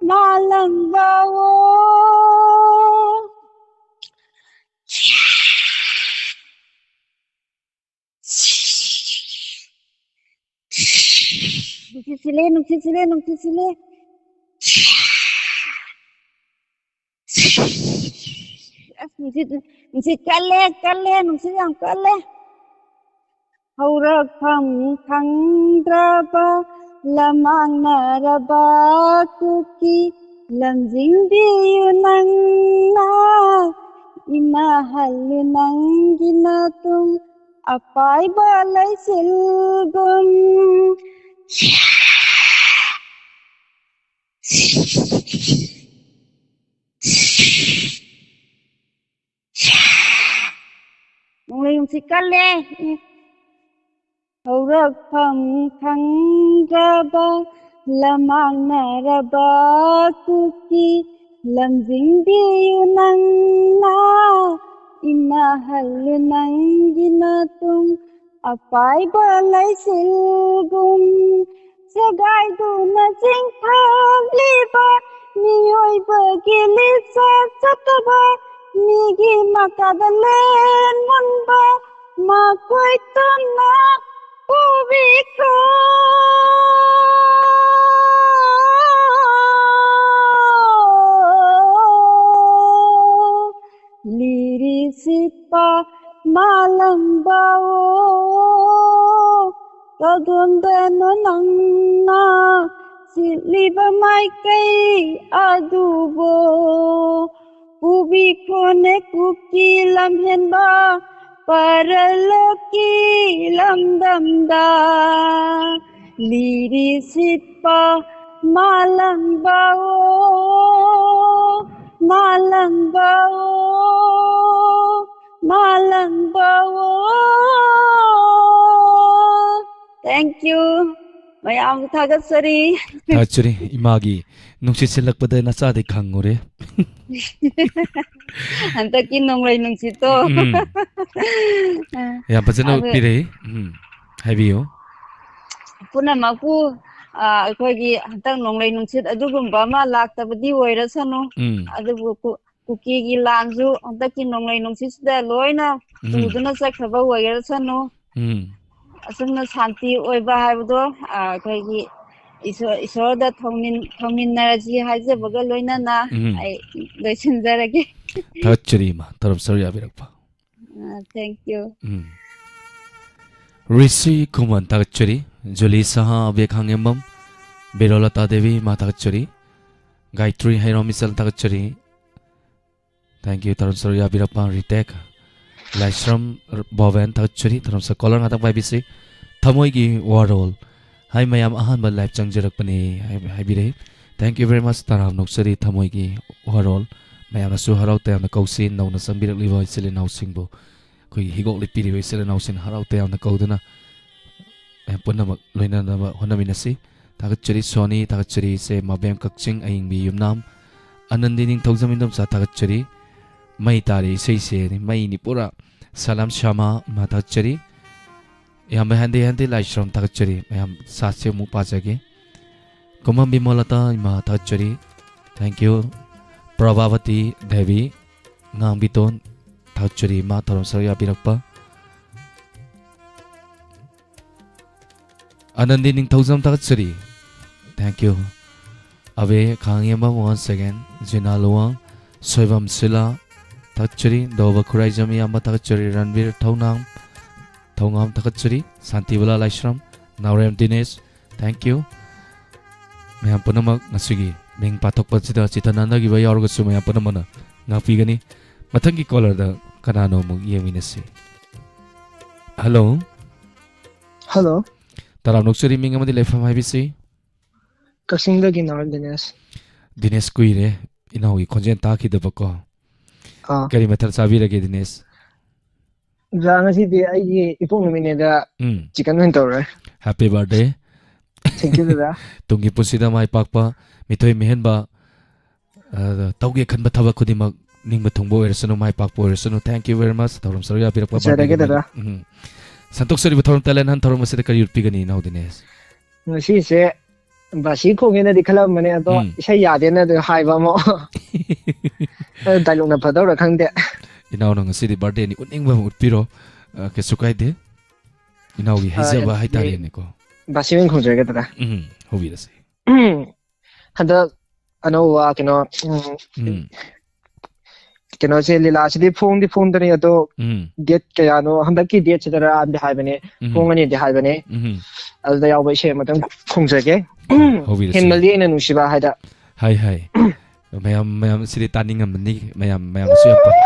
ꯃꯥꯂꯪꯕꯥꯑꯣ꯫ ꯅꯨꯡꯁꯤꯠ ꯁꯤꯠꯂꯦ, ꯅꯨꯡꯁꯤꯠ ꯁꯤꯠꯂꯦ, ꯅꯨꯡꯁꯤꯠ ꯁꯤꯠꯂꯦ꯫ ꯑꯁ, ꯅꯨꯡꯁꯤꯠ, ꯅꯨꯡꯁꯤꯠ ꯀꯜꯂꯦ, ꯀꯜꯂꯦ, ꯅꯨꯡꯁꯤꯠ ꯌꯥꯝ ꯀꯜꯂꯦ꯫ ꯍꯧꯔꯛꯐꯝ ꯈꯪꯗ꯭ꯔꯕ ꯂꯃꯥꯡꯅꯔꯕ ꯀꯨꯀꯤ ꯂꯝꯖꯤꯡꯕꯤꯌꯨ ꯅꯪꯅ, ꯏꯃꯥꯍꯜꯂꯨ ꯅꯪꯒꯤ ꯅꯇꯨꯡ ꯑꯄꯥꯏꯕ ꯂꯩꯆꯤꯜꯒꯨꯝ꯫ ꯅꯣꯡꯂꯩ ꯅꯨꯡꯁꯤꯠ ꯀꯜꯂꯦ꯫ ꯍꯧꯔꯛꯐꯝ ꯈꯪꯗ꯭ꯔꯕ ꯂꯃꯥꯡꯅꯔꯕ ꯀꯨꯀꯤ ꯂꯝꯖꯤꯡꯕꯤꯌꯨ ꯅꯪꯅ, ꯏꯃꯥꯍꯜꯂꯨ ꯅꯪꯒꯤ ꯅꯇꯨꯡ ꯑꯄꯥꯏꯕ ꯂꯩꯆꯤꯜꯒꯨꯝ꯫ ꯁꯦꯒꯥꯏꯗꯨꯅ ꯆꯤꯡꯊꯠꯂꯤꯕ ꯃꯤꯑꯣꯏꯕꯒꯤ ꯂꯤꯆꯠ ꯆꯠꯇꯕ ꯃꯤꯒꯤ ꯃꯀꯥꯗ ꯂꯦꯟ ꯃꯨꯟꯕ ꯃꯈꯣꯏ ꯇꯝꯅ ꯄꯨꯕꯤꯈꯣ꯫ ꯂꯤꯔꯤ ꯁꯤꯠꯄ ꯃꯥꯂꯪꯕꯥꯑꯣ, ꯀꯗꯣꯝꯗꯅꯣ ꯅꯪꯅ ꯁꯤꯠꯂꯤꯕ ꯃꯥꯏꯀꯩ ꯑꯗꯨꯕꯨ ꯄꯨꯕꯤꯈꯣꯅꯦ ꯀꯨꯀꯤ ꯂꯝꯍꯦꯟꯕ ꯄꯔꯂꯣꯛꯀꯤ ꯂꯝꯗꯝꯗ꯫ ꯂꯤꯔꯤ ꯁꯤꯠꯄ ꯃꯥꯂꯪꯕꯥꯑꯣ, ꯃꯥꯂꯪꯕꯥꯑꯣ, ꯃꯥꯂꯪꯕꯥꯑꯣ꯫ Thank you. ꯃꯌꯥꯝ ꯊꯥꯒꯠꯆꯔꯤ꯫ ꯊꯥꯒꯠꯆꯔꯤ꯫ ꯏꯃꯥꯒꯤ ꯅꯨꯡꯁꯤꯠ ꯁꯤꯜꯂꯛꯄꯗ ꯅꯆꯥꯗꯤ ꯈꯪꯉꯨꯔꯦ꯫ ꯍꯟꯗꯛꯀꯤ ꯅꯣꯡꯂꯩ ꯅꯨꯡꯁꯤꯠꯇꯣ꯫ ꯎꯝ꯫ ꯌꯥꯝ ꯐꯖꯅ ꯑꯗꯨ ꯎꯠꯄꯤꯔꯛꯏ꯫ ꯎꯝ꯫ ꯍꯥꯏꯕꯤꯌꯨ꯫ ꯄꯨꯝꯅꯃꯛꯄꯨ, ꯑ, ꯑꯩꯈꯣꯏꯒꯤ ꯍꯟꯗꯛ ꯅꯣꯡꯂꯩ ꯅꯨꯡꯁꯤꯠ ꯑꯗꯨꯒꯨꯝꯕ ꯑꯃ ꯂꯥꯛꯇꯕꯗꯤ ꯑꯣꯏꯔꯁꯅꯨ꯫ ꯎꯝ꯫ ꯑꯗꯨꯕꯨ ꯀꯨ-, ꯀꯨꯀꯤꯒꯤ ꯂꯥꯟꯁꯨ ꯍꯟꯗꯛꯀꯤ ꯅꯣꯡꯂꯩ ꯅꯨꯡꯁꯤꯠꯁꯤꯗ ꯂꯣꯏꯅ ꯎꯝ꯫ ꯄꯨꯗꯨꯅ ꯆꯠꯈ꯭ꯔꯕ ꯑꯣꯏꯔꯁꯅꯨ꯫ ꯎꯝ꯫ ꯑꯁꯨꯝꯅ ꯁꯥꯟꯇꯤ ꯑꯣꯏꯕ ꯍꯥꯏꯕꯗꯣ, ꯑ, ꯑꯩꯈꯣꯏꯒꯤ ꯏꯁꯣꯔ, ꯏꯁꯣꯔꯗ ꯊꯧꯃꯤꯟ-, ꯊꯧꯃꯤꯟꯅꯔꯁꯤ ꯍꯥꯏꯖꯕꯒ ꯂꯣꯏꯅꯅ ꯎꯝ꯫ ꯑꯩ ꯂꯣꯏꯁꯤꯟꯖꯔꯒꯦ꯫ ꯊꯥꯒꯠꯆꯔꯤ ꯏꯃꯥ, ꯇꯔꯥꯝ ꯁꯔꯨꯛ ꯌꯥꯕꯤꯔꯛꯄ꯫ ꯑ, thank you꯫ ꯎꯝ꯫ ꯔꯤꯁꯤ ꯈꯨꯃꯟ ꯊꯥꯒꯠꯆꯔꯤ, ꯖꯨꯂꯤ ꯁꯍꯥ, ꯑꯕꯦ ꯈꯥꯉꯦꯝꯕꯝ, ꯕꯤꯔꯣꯂꯇꯥ ꯗꯦꯕꯤ ꯏꯃꯥ ꯊꯥꯒꯠꯆꯔꯤ, ꯒꯥꯌꯇ꯭ꯔꯤ ꯍꯩꯔꯣꯝ ꯏꯆꯜ ꯊꯥꯒꯠꯆꯔꯤ, thank you, ꯇꯔꯥꯝ ꯁꯔꯨꯛ ꯌꯥꯕꯤꯔꯛꯄ꯫ ꯔꯤꯇꯦꯛ ꯂꯥꯏꯁ꯭ꯔꯝ ꯕꯣꯕꯦꯟ ꯊꯥꯒꯠꯆꯔꯤ, ꯇꯔꯥꯝ ꯁꯔꯨꯛ꯫ ꯀꯣꯂꯔ ꯉꯥꯛꯇꯪ ꯄꯥꯏꯕꯤꯁꯤ꯫ ꯊꯃꯣꯏꯒꯤ ꯋꯥꯔꯣꯜ꯫ ꯍꯥꯏ ꯃꯌꯥꯝ, ꯑꯍꯥꯟꯕ ꯂꯥꯏꯚ ꯆꯪꯖꯔꯛꯄꯅꯤ ꯍꯥꯏ-, ꯍꯥꯏꯕꯤꯔꯛꯏ꯫ Thank you very much, ꯇꯔꯥꯝ ꯅꯣꯛꯆꯔꯤ꯫ ꯊꯃꯣꯏꯒꯤ ꯋꯥꯔꯣꯜ꯫ ꯃꯌꯥꯝꯅꯁꯨ ꯍꯔꯥꯎ ꯇꯌꯥꯝꯅ ꯀꯧꯁꯤ꯫ ꯅꯧꯅ ꯆꯪꯕꯤꯔꯛꯂꯤꯕ ꯏꯆꯤꯜ ꯏꯅꯥꯎꯁꯤꯡꯕꯨ, ꯑꯩꯈꯣꯏꯒꯤ ꯍꯤꯒꯣꯛ ꯂꯤꯠꯄꯤꯔꯤꯕ ꯏꯆꯤꯜ ꯏꯅꯥꯎꯁꯤꯡ ꯍꯔꯥꯎ ꯇꯌꯥꯝꯅ ꯀꯧꯗꯨꯅ ꯃꯌꯥꯝ ꯄꯨꯝꯅꯃꯛ ꯂꯣꯏꯅꯅꯕ ꯍꯣꯠꯅꯃꯤꯟꯅꯁꯤ꯫ ꯊꯥꯒꯠꯆꯔꯤ ꯁꯣꯅꯤ, ꯊꯥꯒꯠꯆꯔꯤ ꯏꯆꯦ ꯃꯕꯦꯝ ꯀꯛꯆꯤꯡ ꯑꯌꯤꯡꯕꯤ ꯌꯨꯝꯅꯥꯝ, ꯑꯅꯟꯗꯤ ꯅꯤꯡꯊꯧꯖꯝ ꯏꯟꯗꯣꯝꯆꯥ ꯊꯥꯒꯠꯆꯔꯤ꯫ ꯃꯩ ꯇꯥꯔꯤ ꯏꯁꯩꯁꯦ, ꯃꯩꯅꯤ ꯄꯨꯔꯥ꯫ ꯁꯂꯥꯝ ꯁ꯭ꯌꯥꯃ ꯏꯃꯥ ꯊꯥꯒꯠꯆꯔꯤ꯫ ꯏꯌꯥꯝꯕ ꯍꯦꯟꯗꯤ ꯍꯦꯟꯗꯤ ꯂꯥꯏꯁ꯭ꯔꯝ ꯊꯥꯒꯠꯆꯔꯤ꯫ ꯃꯌꯥꯝ ꯁꯥꯠꯁꯦ ꯑꯃꯨꯛ ꯄꯥꯖꯒꯦ꯫ ꯀꯨꯃꯝ ꯕꯤꯃꯣꯂꯇꯥ ꯏꯃꯥ ꯊꯥꯒꯠꯆꯔꯤ꯫ Thank you꯫ ꯄ꯭ꯔꯚꯥꯕꯇꯤ ꯗꯦꯕꯤ ꯉꯥꯡꯕꯤꯇꯣꯟ ꯊꯥꯒꯠꯆꯔꯤ ꯏꯃꯥ ꯊꯧꯔꯝ ꯁꯔꯨꯛ ꯌꯥꯕꯤꯔꯛꯄ꯫ ꯑꯅꯟꯗꯤ ꯅꯤꯡꯊꯧꯖꯝ ꯊꯥꯒꯠꯆꯔꯤ꯫ Thank you꯫ Abey ꯈꯥꯡꯉꯦꯝꯕꯝ once again꯫ ꯖꯤꯅꯥ ꯂꯨꯋꯥꯡ, ꯁꯣꯏꯕꯝ ꯁꯤꯂꯥ ꯊꯥꯒꯠꯆꯔꯤ꯫ ꯗꯣꯕ ꯈꯨꯔꯥꯏꯖꯝ ꯏꯌꯥꯝꯕ ꯊꯥꯒꯠꯆꯔꯤ꯫ ꯔꯟꯕꯤꯔ ꯊꯧꯅꯥꯝ, ꯊꯧꯉꯥꯝ ꯊꯥꯒꯠꯆꯔꯤ꯫ ꯁꯥꯟꯇꯤꯕꯂꯥ ꯂꯥꯏꯁ꯭ꯔꯝ, ꯅꯥꯎꯔꯦꯝ ꯗꯤꯅꯦꯁ, thank you꯫ ꯃꯌꯥꯝ ꯄꯨꯝꯅꯃꯛ ꯉꯁꯤꯒꯤ ꯃꯤꯡ ꯄꯥꯊꯣꯛꯄꯁꯤꯗ ꯆꯤꯊ ꯅꯥꯟꯅꯈꯤꯕ ꯌꯥꯎꯔꯒꯁꯨ ꯃꯌꯥꯝ ꯄꯨꯝꯅꯃꯛꯅ ꯉꯥꯛꯄꯤꯒꯅꯤ꯫ ꯃꯊꯪꯒꯤ ꯀꯣꯂꯔꯗ ꯀꯅꯥꯅꯣ ꯑꯃꯨꯛ ꯌꯦꯡꯃꯤꯟꯅꯁꯤ꯫ ꯍꯜꯂꯣ꯫ ꯍꯜꯂꯣ꯫ ꯇꯔꯥꯝ ꯅꯣꯛꯆꯔꯤ, ꯃꯤꯡ ꯑꯃꯗꯤ ꯂꯩꯐꯝ ꯍꯥꯏꯕꯤꯁꯤ꯫ ꯀꯛꯆꯤꯡꯗꯒꯤ ꯅꯥꯎꯔꯦꯝ ꯗꯤꯅꯦꯁ꯫ ꯗꯤꯅꯦꯁ, ꯀꯨꯏꯔꯦ ꯏꯅꯥꯎꯒꯤ ꯈꯣꯟꯖꯦꯜ ꯇꯥꯈꯤꯗꯕꯀꯣ꯫ ꯑꯥ꯫ ꯀꯔꯤ ꯃꯊꯦꯜ ꯆꯥꯕꯤꯔꯒꯦ ꯗꯤꯅꯦꯁ? ꯑꯣꯖꯥ, ꯉꯁꯤꯗꯤ ꯑꯩꯒꯤ ꯏꯄꯣꯛ ꯅꯨꯃꯤꯠꯅꯦꯗ, ꯎꯝ꯫ Chicken ꯑꯣꯏꯅ ꯇꯧꯔꯦ꯫ Happy birthday. Thank you, ꯗꯗꯥ꯫ ꯇꯨꯡꯒꯤ ꯄꯨꯟꯁꯤꯗ ꯃꯥꯏ ꯄꯥꯛꯄ, ꯃꯤꯊꯣꯏ ꯃꯤꯍꯦꯟꯕ, ꯑ, ꯇꯧꯒꯦ ꯈꯟꯕ ꯊꯕꯛ ꯈꯨꯗꯤꯡꯃꯛ ꯅꯤꯡꯕ ꯊꯨꯡꯕ ꯑꯣꯏꯔꯁꯅꯨ, ꯃꯥꯏ ꯄꯥꯛꯄ ꯑꯣꯏꯔꯁꯅꯨ꯫ Thank you very much꯫ ꯊꯧꯔꯝ ꯁꯔꯨꯛ ꯌꯥꯕꯤꯔꯛꯄ ꯐꯖꯔꯒꯦ, birthday ꯒꯤ ꯗꯗꯥ꯫ ꯎꯝ꯫ ꯁꯟꯇꯣꯛꯆꯔꯤꯕ ꯊꯧꯔꯝ Talent Hunt ꯊꯧꯔꯝ ꯑꯁꯤꯗ ꯀꯔꯤ ꯎꯠꯄꯤꯒꯅꯤ ꯏꯅꯥꯎꯗꯤꯅꯦꯁ? ꯉꯁꯤꯁꯦ ꯕꯥꯁꯤ ꯈꯣꯡꯉꯦꯅꯗꯤ ꯈꯜꯂꯝꯕꯅꯦ, ꯑꯗꯣ ꯎꯝ꯫ ꯏꯁꯩ ꯌꯥꯗꯦꯅ ꯑꯗꯨ ꯍꯥꯏꯕ ꯑꯃ꯫ ꯑꯗꯨ dialogue ꯅ ꯐꯗꯧꯔꯥ ꯈꯪꯗꯦ꯫ ꯏꯅꯥꯎꯅ ꯉꯁꯤꯗꯤ birthday ꯅꯤ, ꯎꯠꯅꯤꯡꯕ ꯑꯃ ꯎꯠꯄꯤꯔꯣ꯫ ꯑ, ꯀꯩꯁꯨ ꯀꯥꯏꯗꯦ꯫ ꯏꯅꯥꯎꯒꯤ ꯑ, ꯍꯩꯖꯕ ꯑꯗꯨꯗꯤ ꯍꯥꯏꯇꯥꯔꯦꯅꯦꯀꯣ꯫ ꯕꯥꯁꯤ ꯑꯣꯏꯅ ꯈꯣꯡꯖꯔꯒꯦ, ꯗꯗꯥ꯫ ꯎꯝ, ꯍꯧꯕꯤꯔꯁꯤ꯫ ꯍꯟꯗꯛ ꯑꯅꯧꯕ ꯀꯩꯅꯣ, ꯎꯝ, ꯎꯝ꯫ ꯀꯩꯅꯣꯁꯦ, ꯂꯤꯂꯥꯁꯤꯗꯤ ꯐꯣꯡꯗꯤ ꯐꯣꯡꯗꯔꯤ, ꯑꯗꯣ ꯎꯝ꯫ Date ꯀꯌꯥꯅꯣ, ꯍꯟꯗꯛꯀꯤ date ꯁꯤꯗꯔꯥꯗꯤ ꯍꯥꯏꯕꯅꯦ, ꯎꯝ꯫ ꯐꯣꯡꯉꯅꯤꯗꯤ ꯍꯥꯏꯕꯅꯦ꯫ ꯎꯝ꯫ ꯑꯗꯨꯗ ꯌꯥꯎꯕ ꯏꯁꯩ ꯑꯃꯇꯪ ꯈꯣꯡꯖꯒꯦ꯫ ꯍꯧꯕꯤꯔꯁꯤ꯫ ꯍꯦꯟꯃꯜꯂꯤ ꯑꯩꯅ ꯅꯨꯡꯁꯤꯕ ꯍꯥꯏꯗ꯫ ꯍꯥꯏ, ꯍꯥꯏ꯫ ꯃꯌꯥꯝ, ꯃꯌꯥꯝ ꯁꯤꯗꯤ ꯇꯥꯅꯤꯡꯉꯝꯃꯅꯤ꯫ ꯃꯌꯥꯝ, ꯃꯌꯥꯝꯁꯨ ꯌꯥꯝ ꯄꯥꯝ-,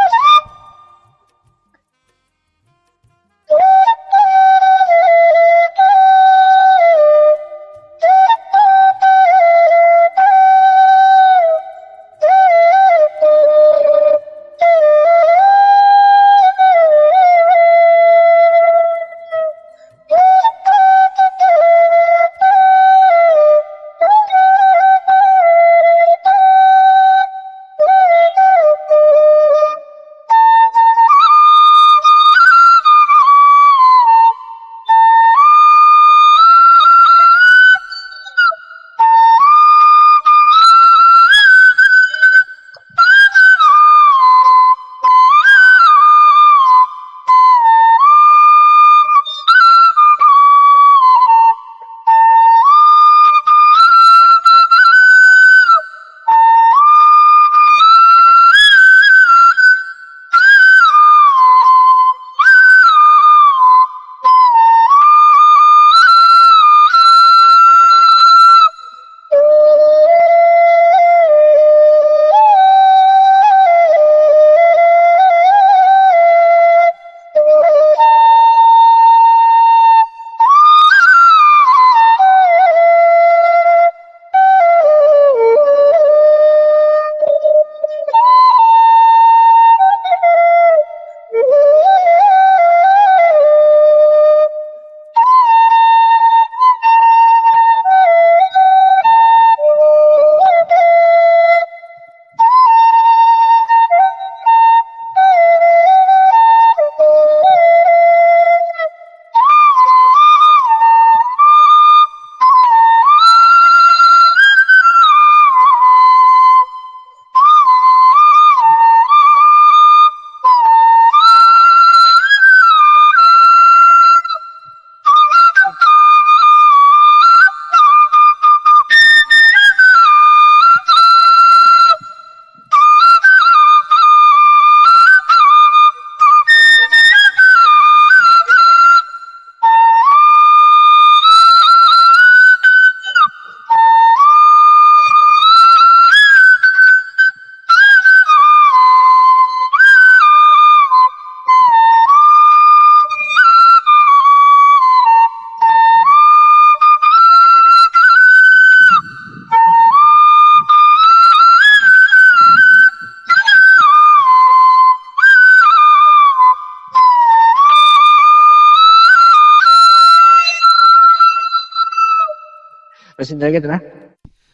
ꯂꯣꯏꯁꯤꯟꯖꯔꯒꯦꯗꯅ꯫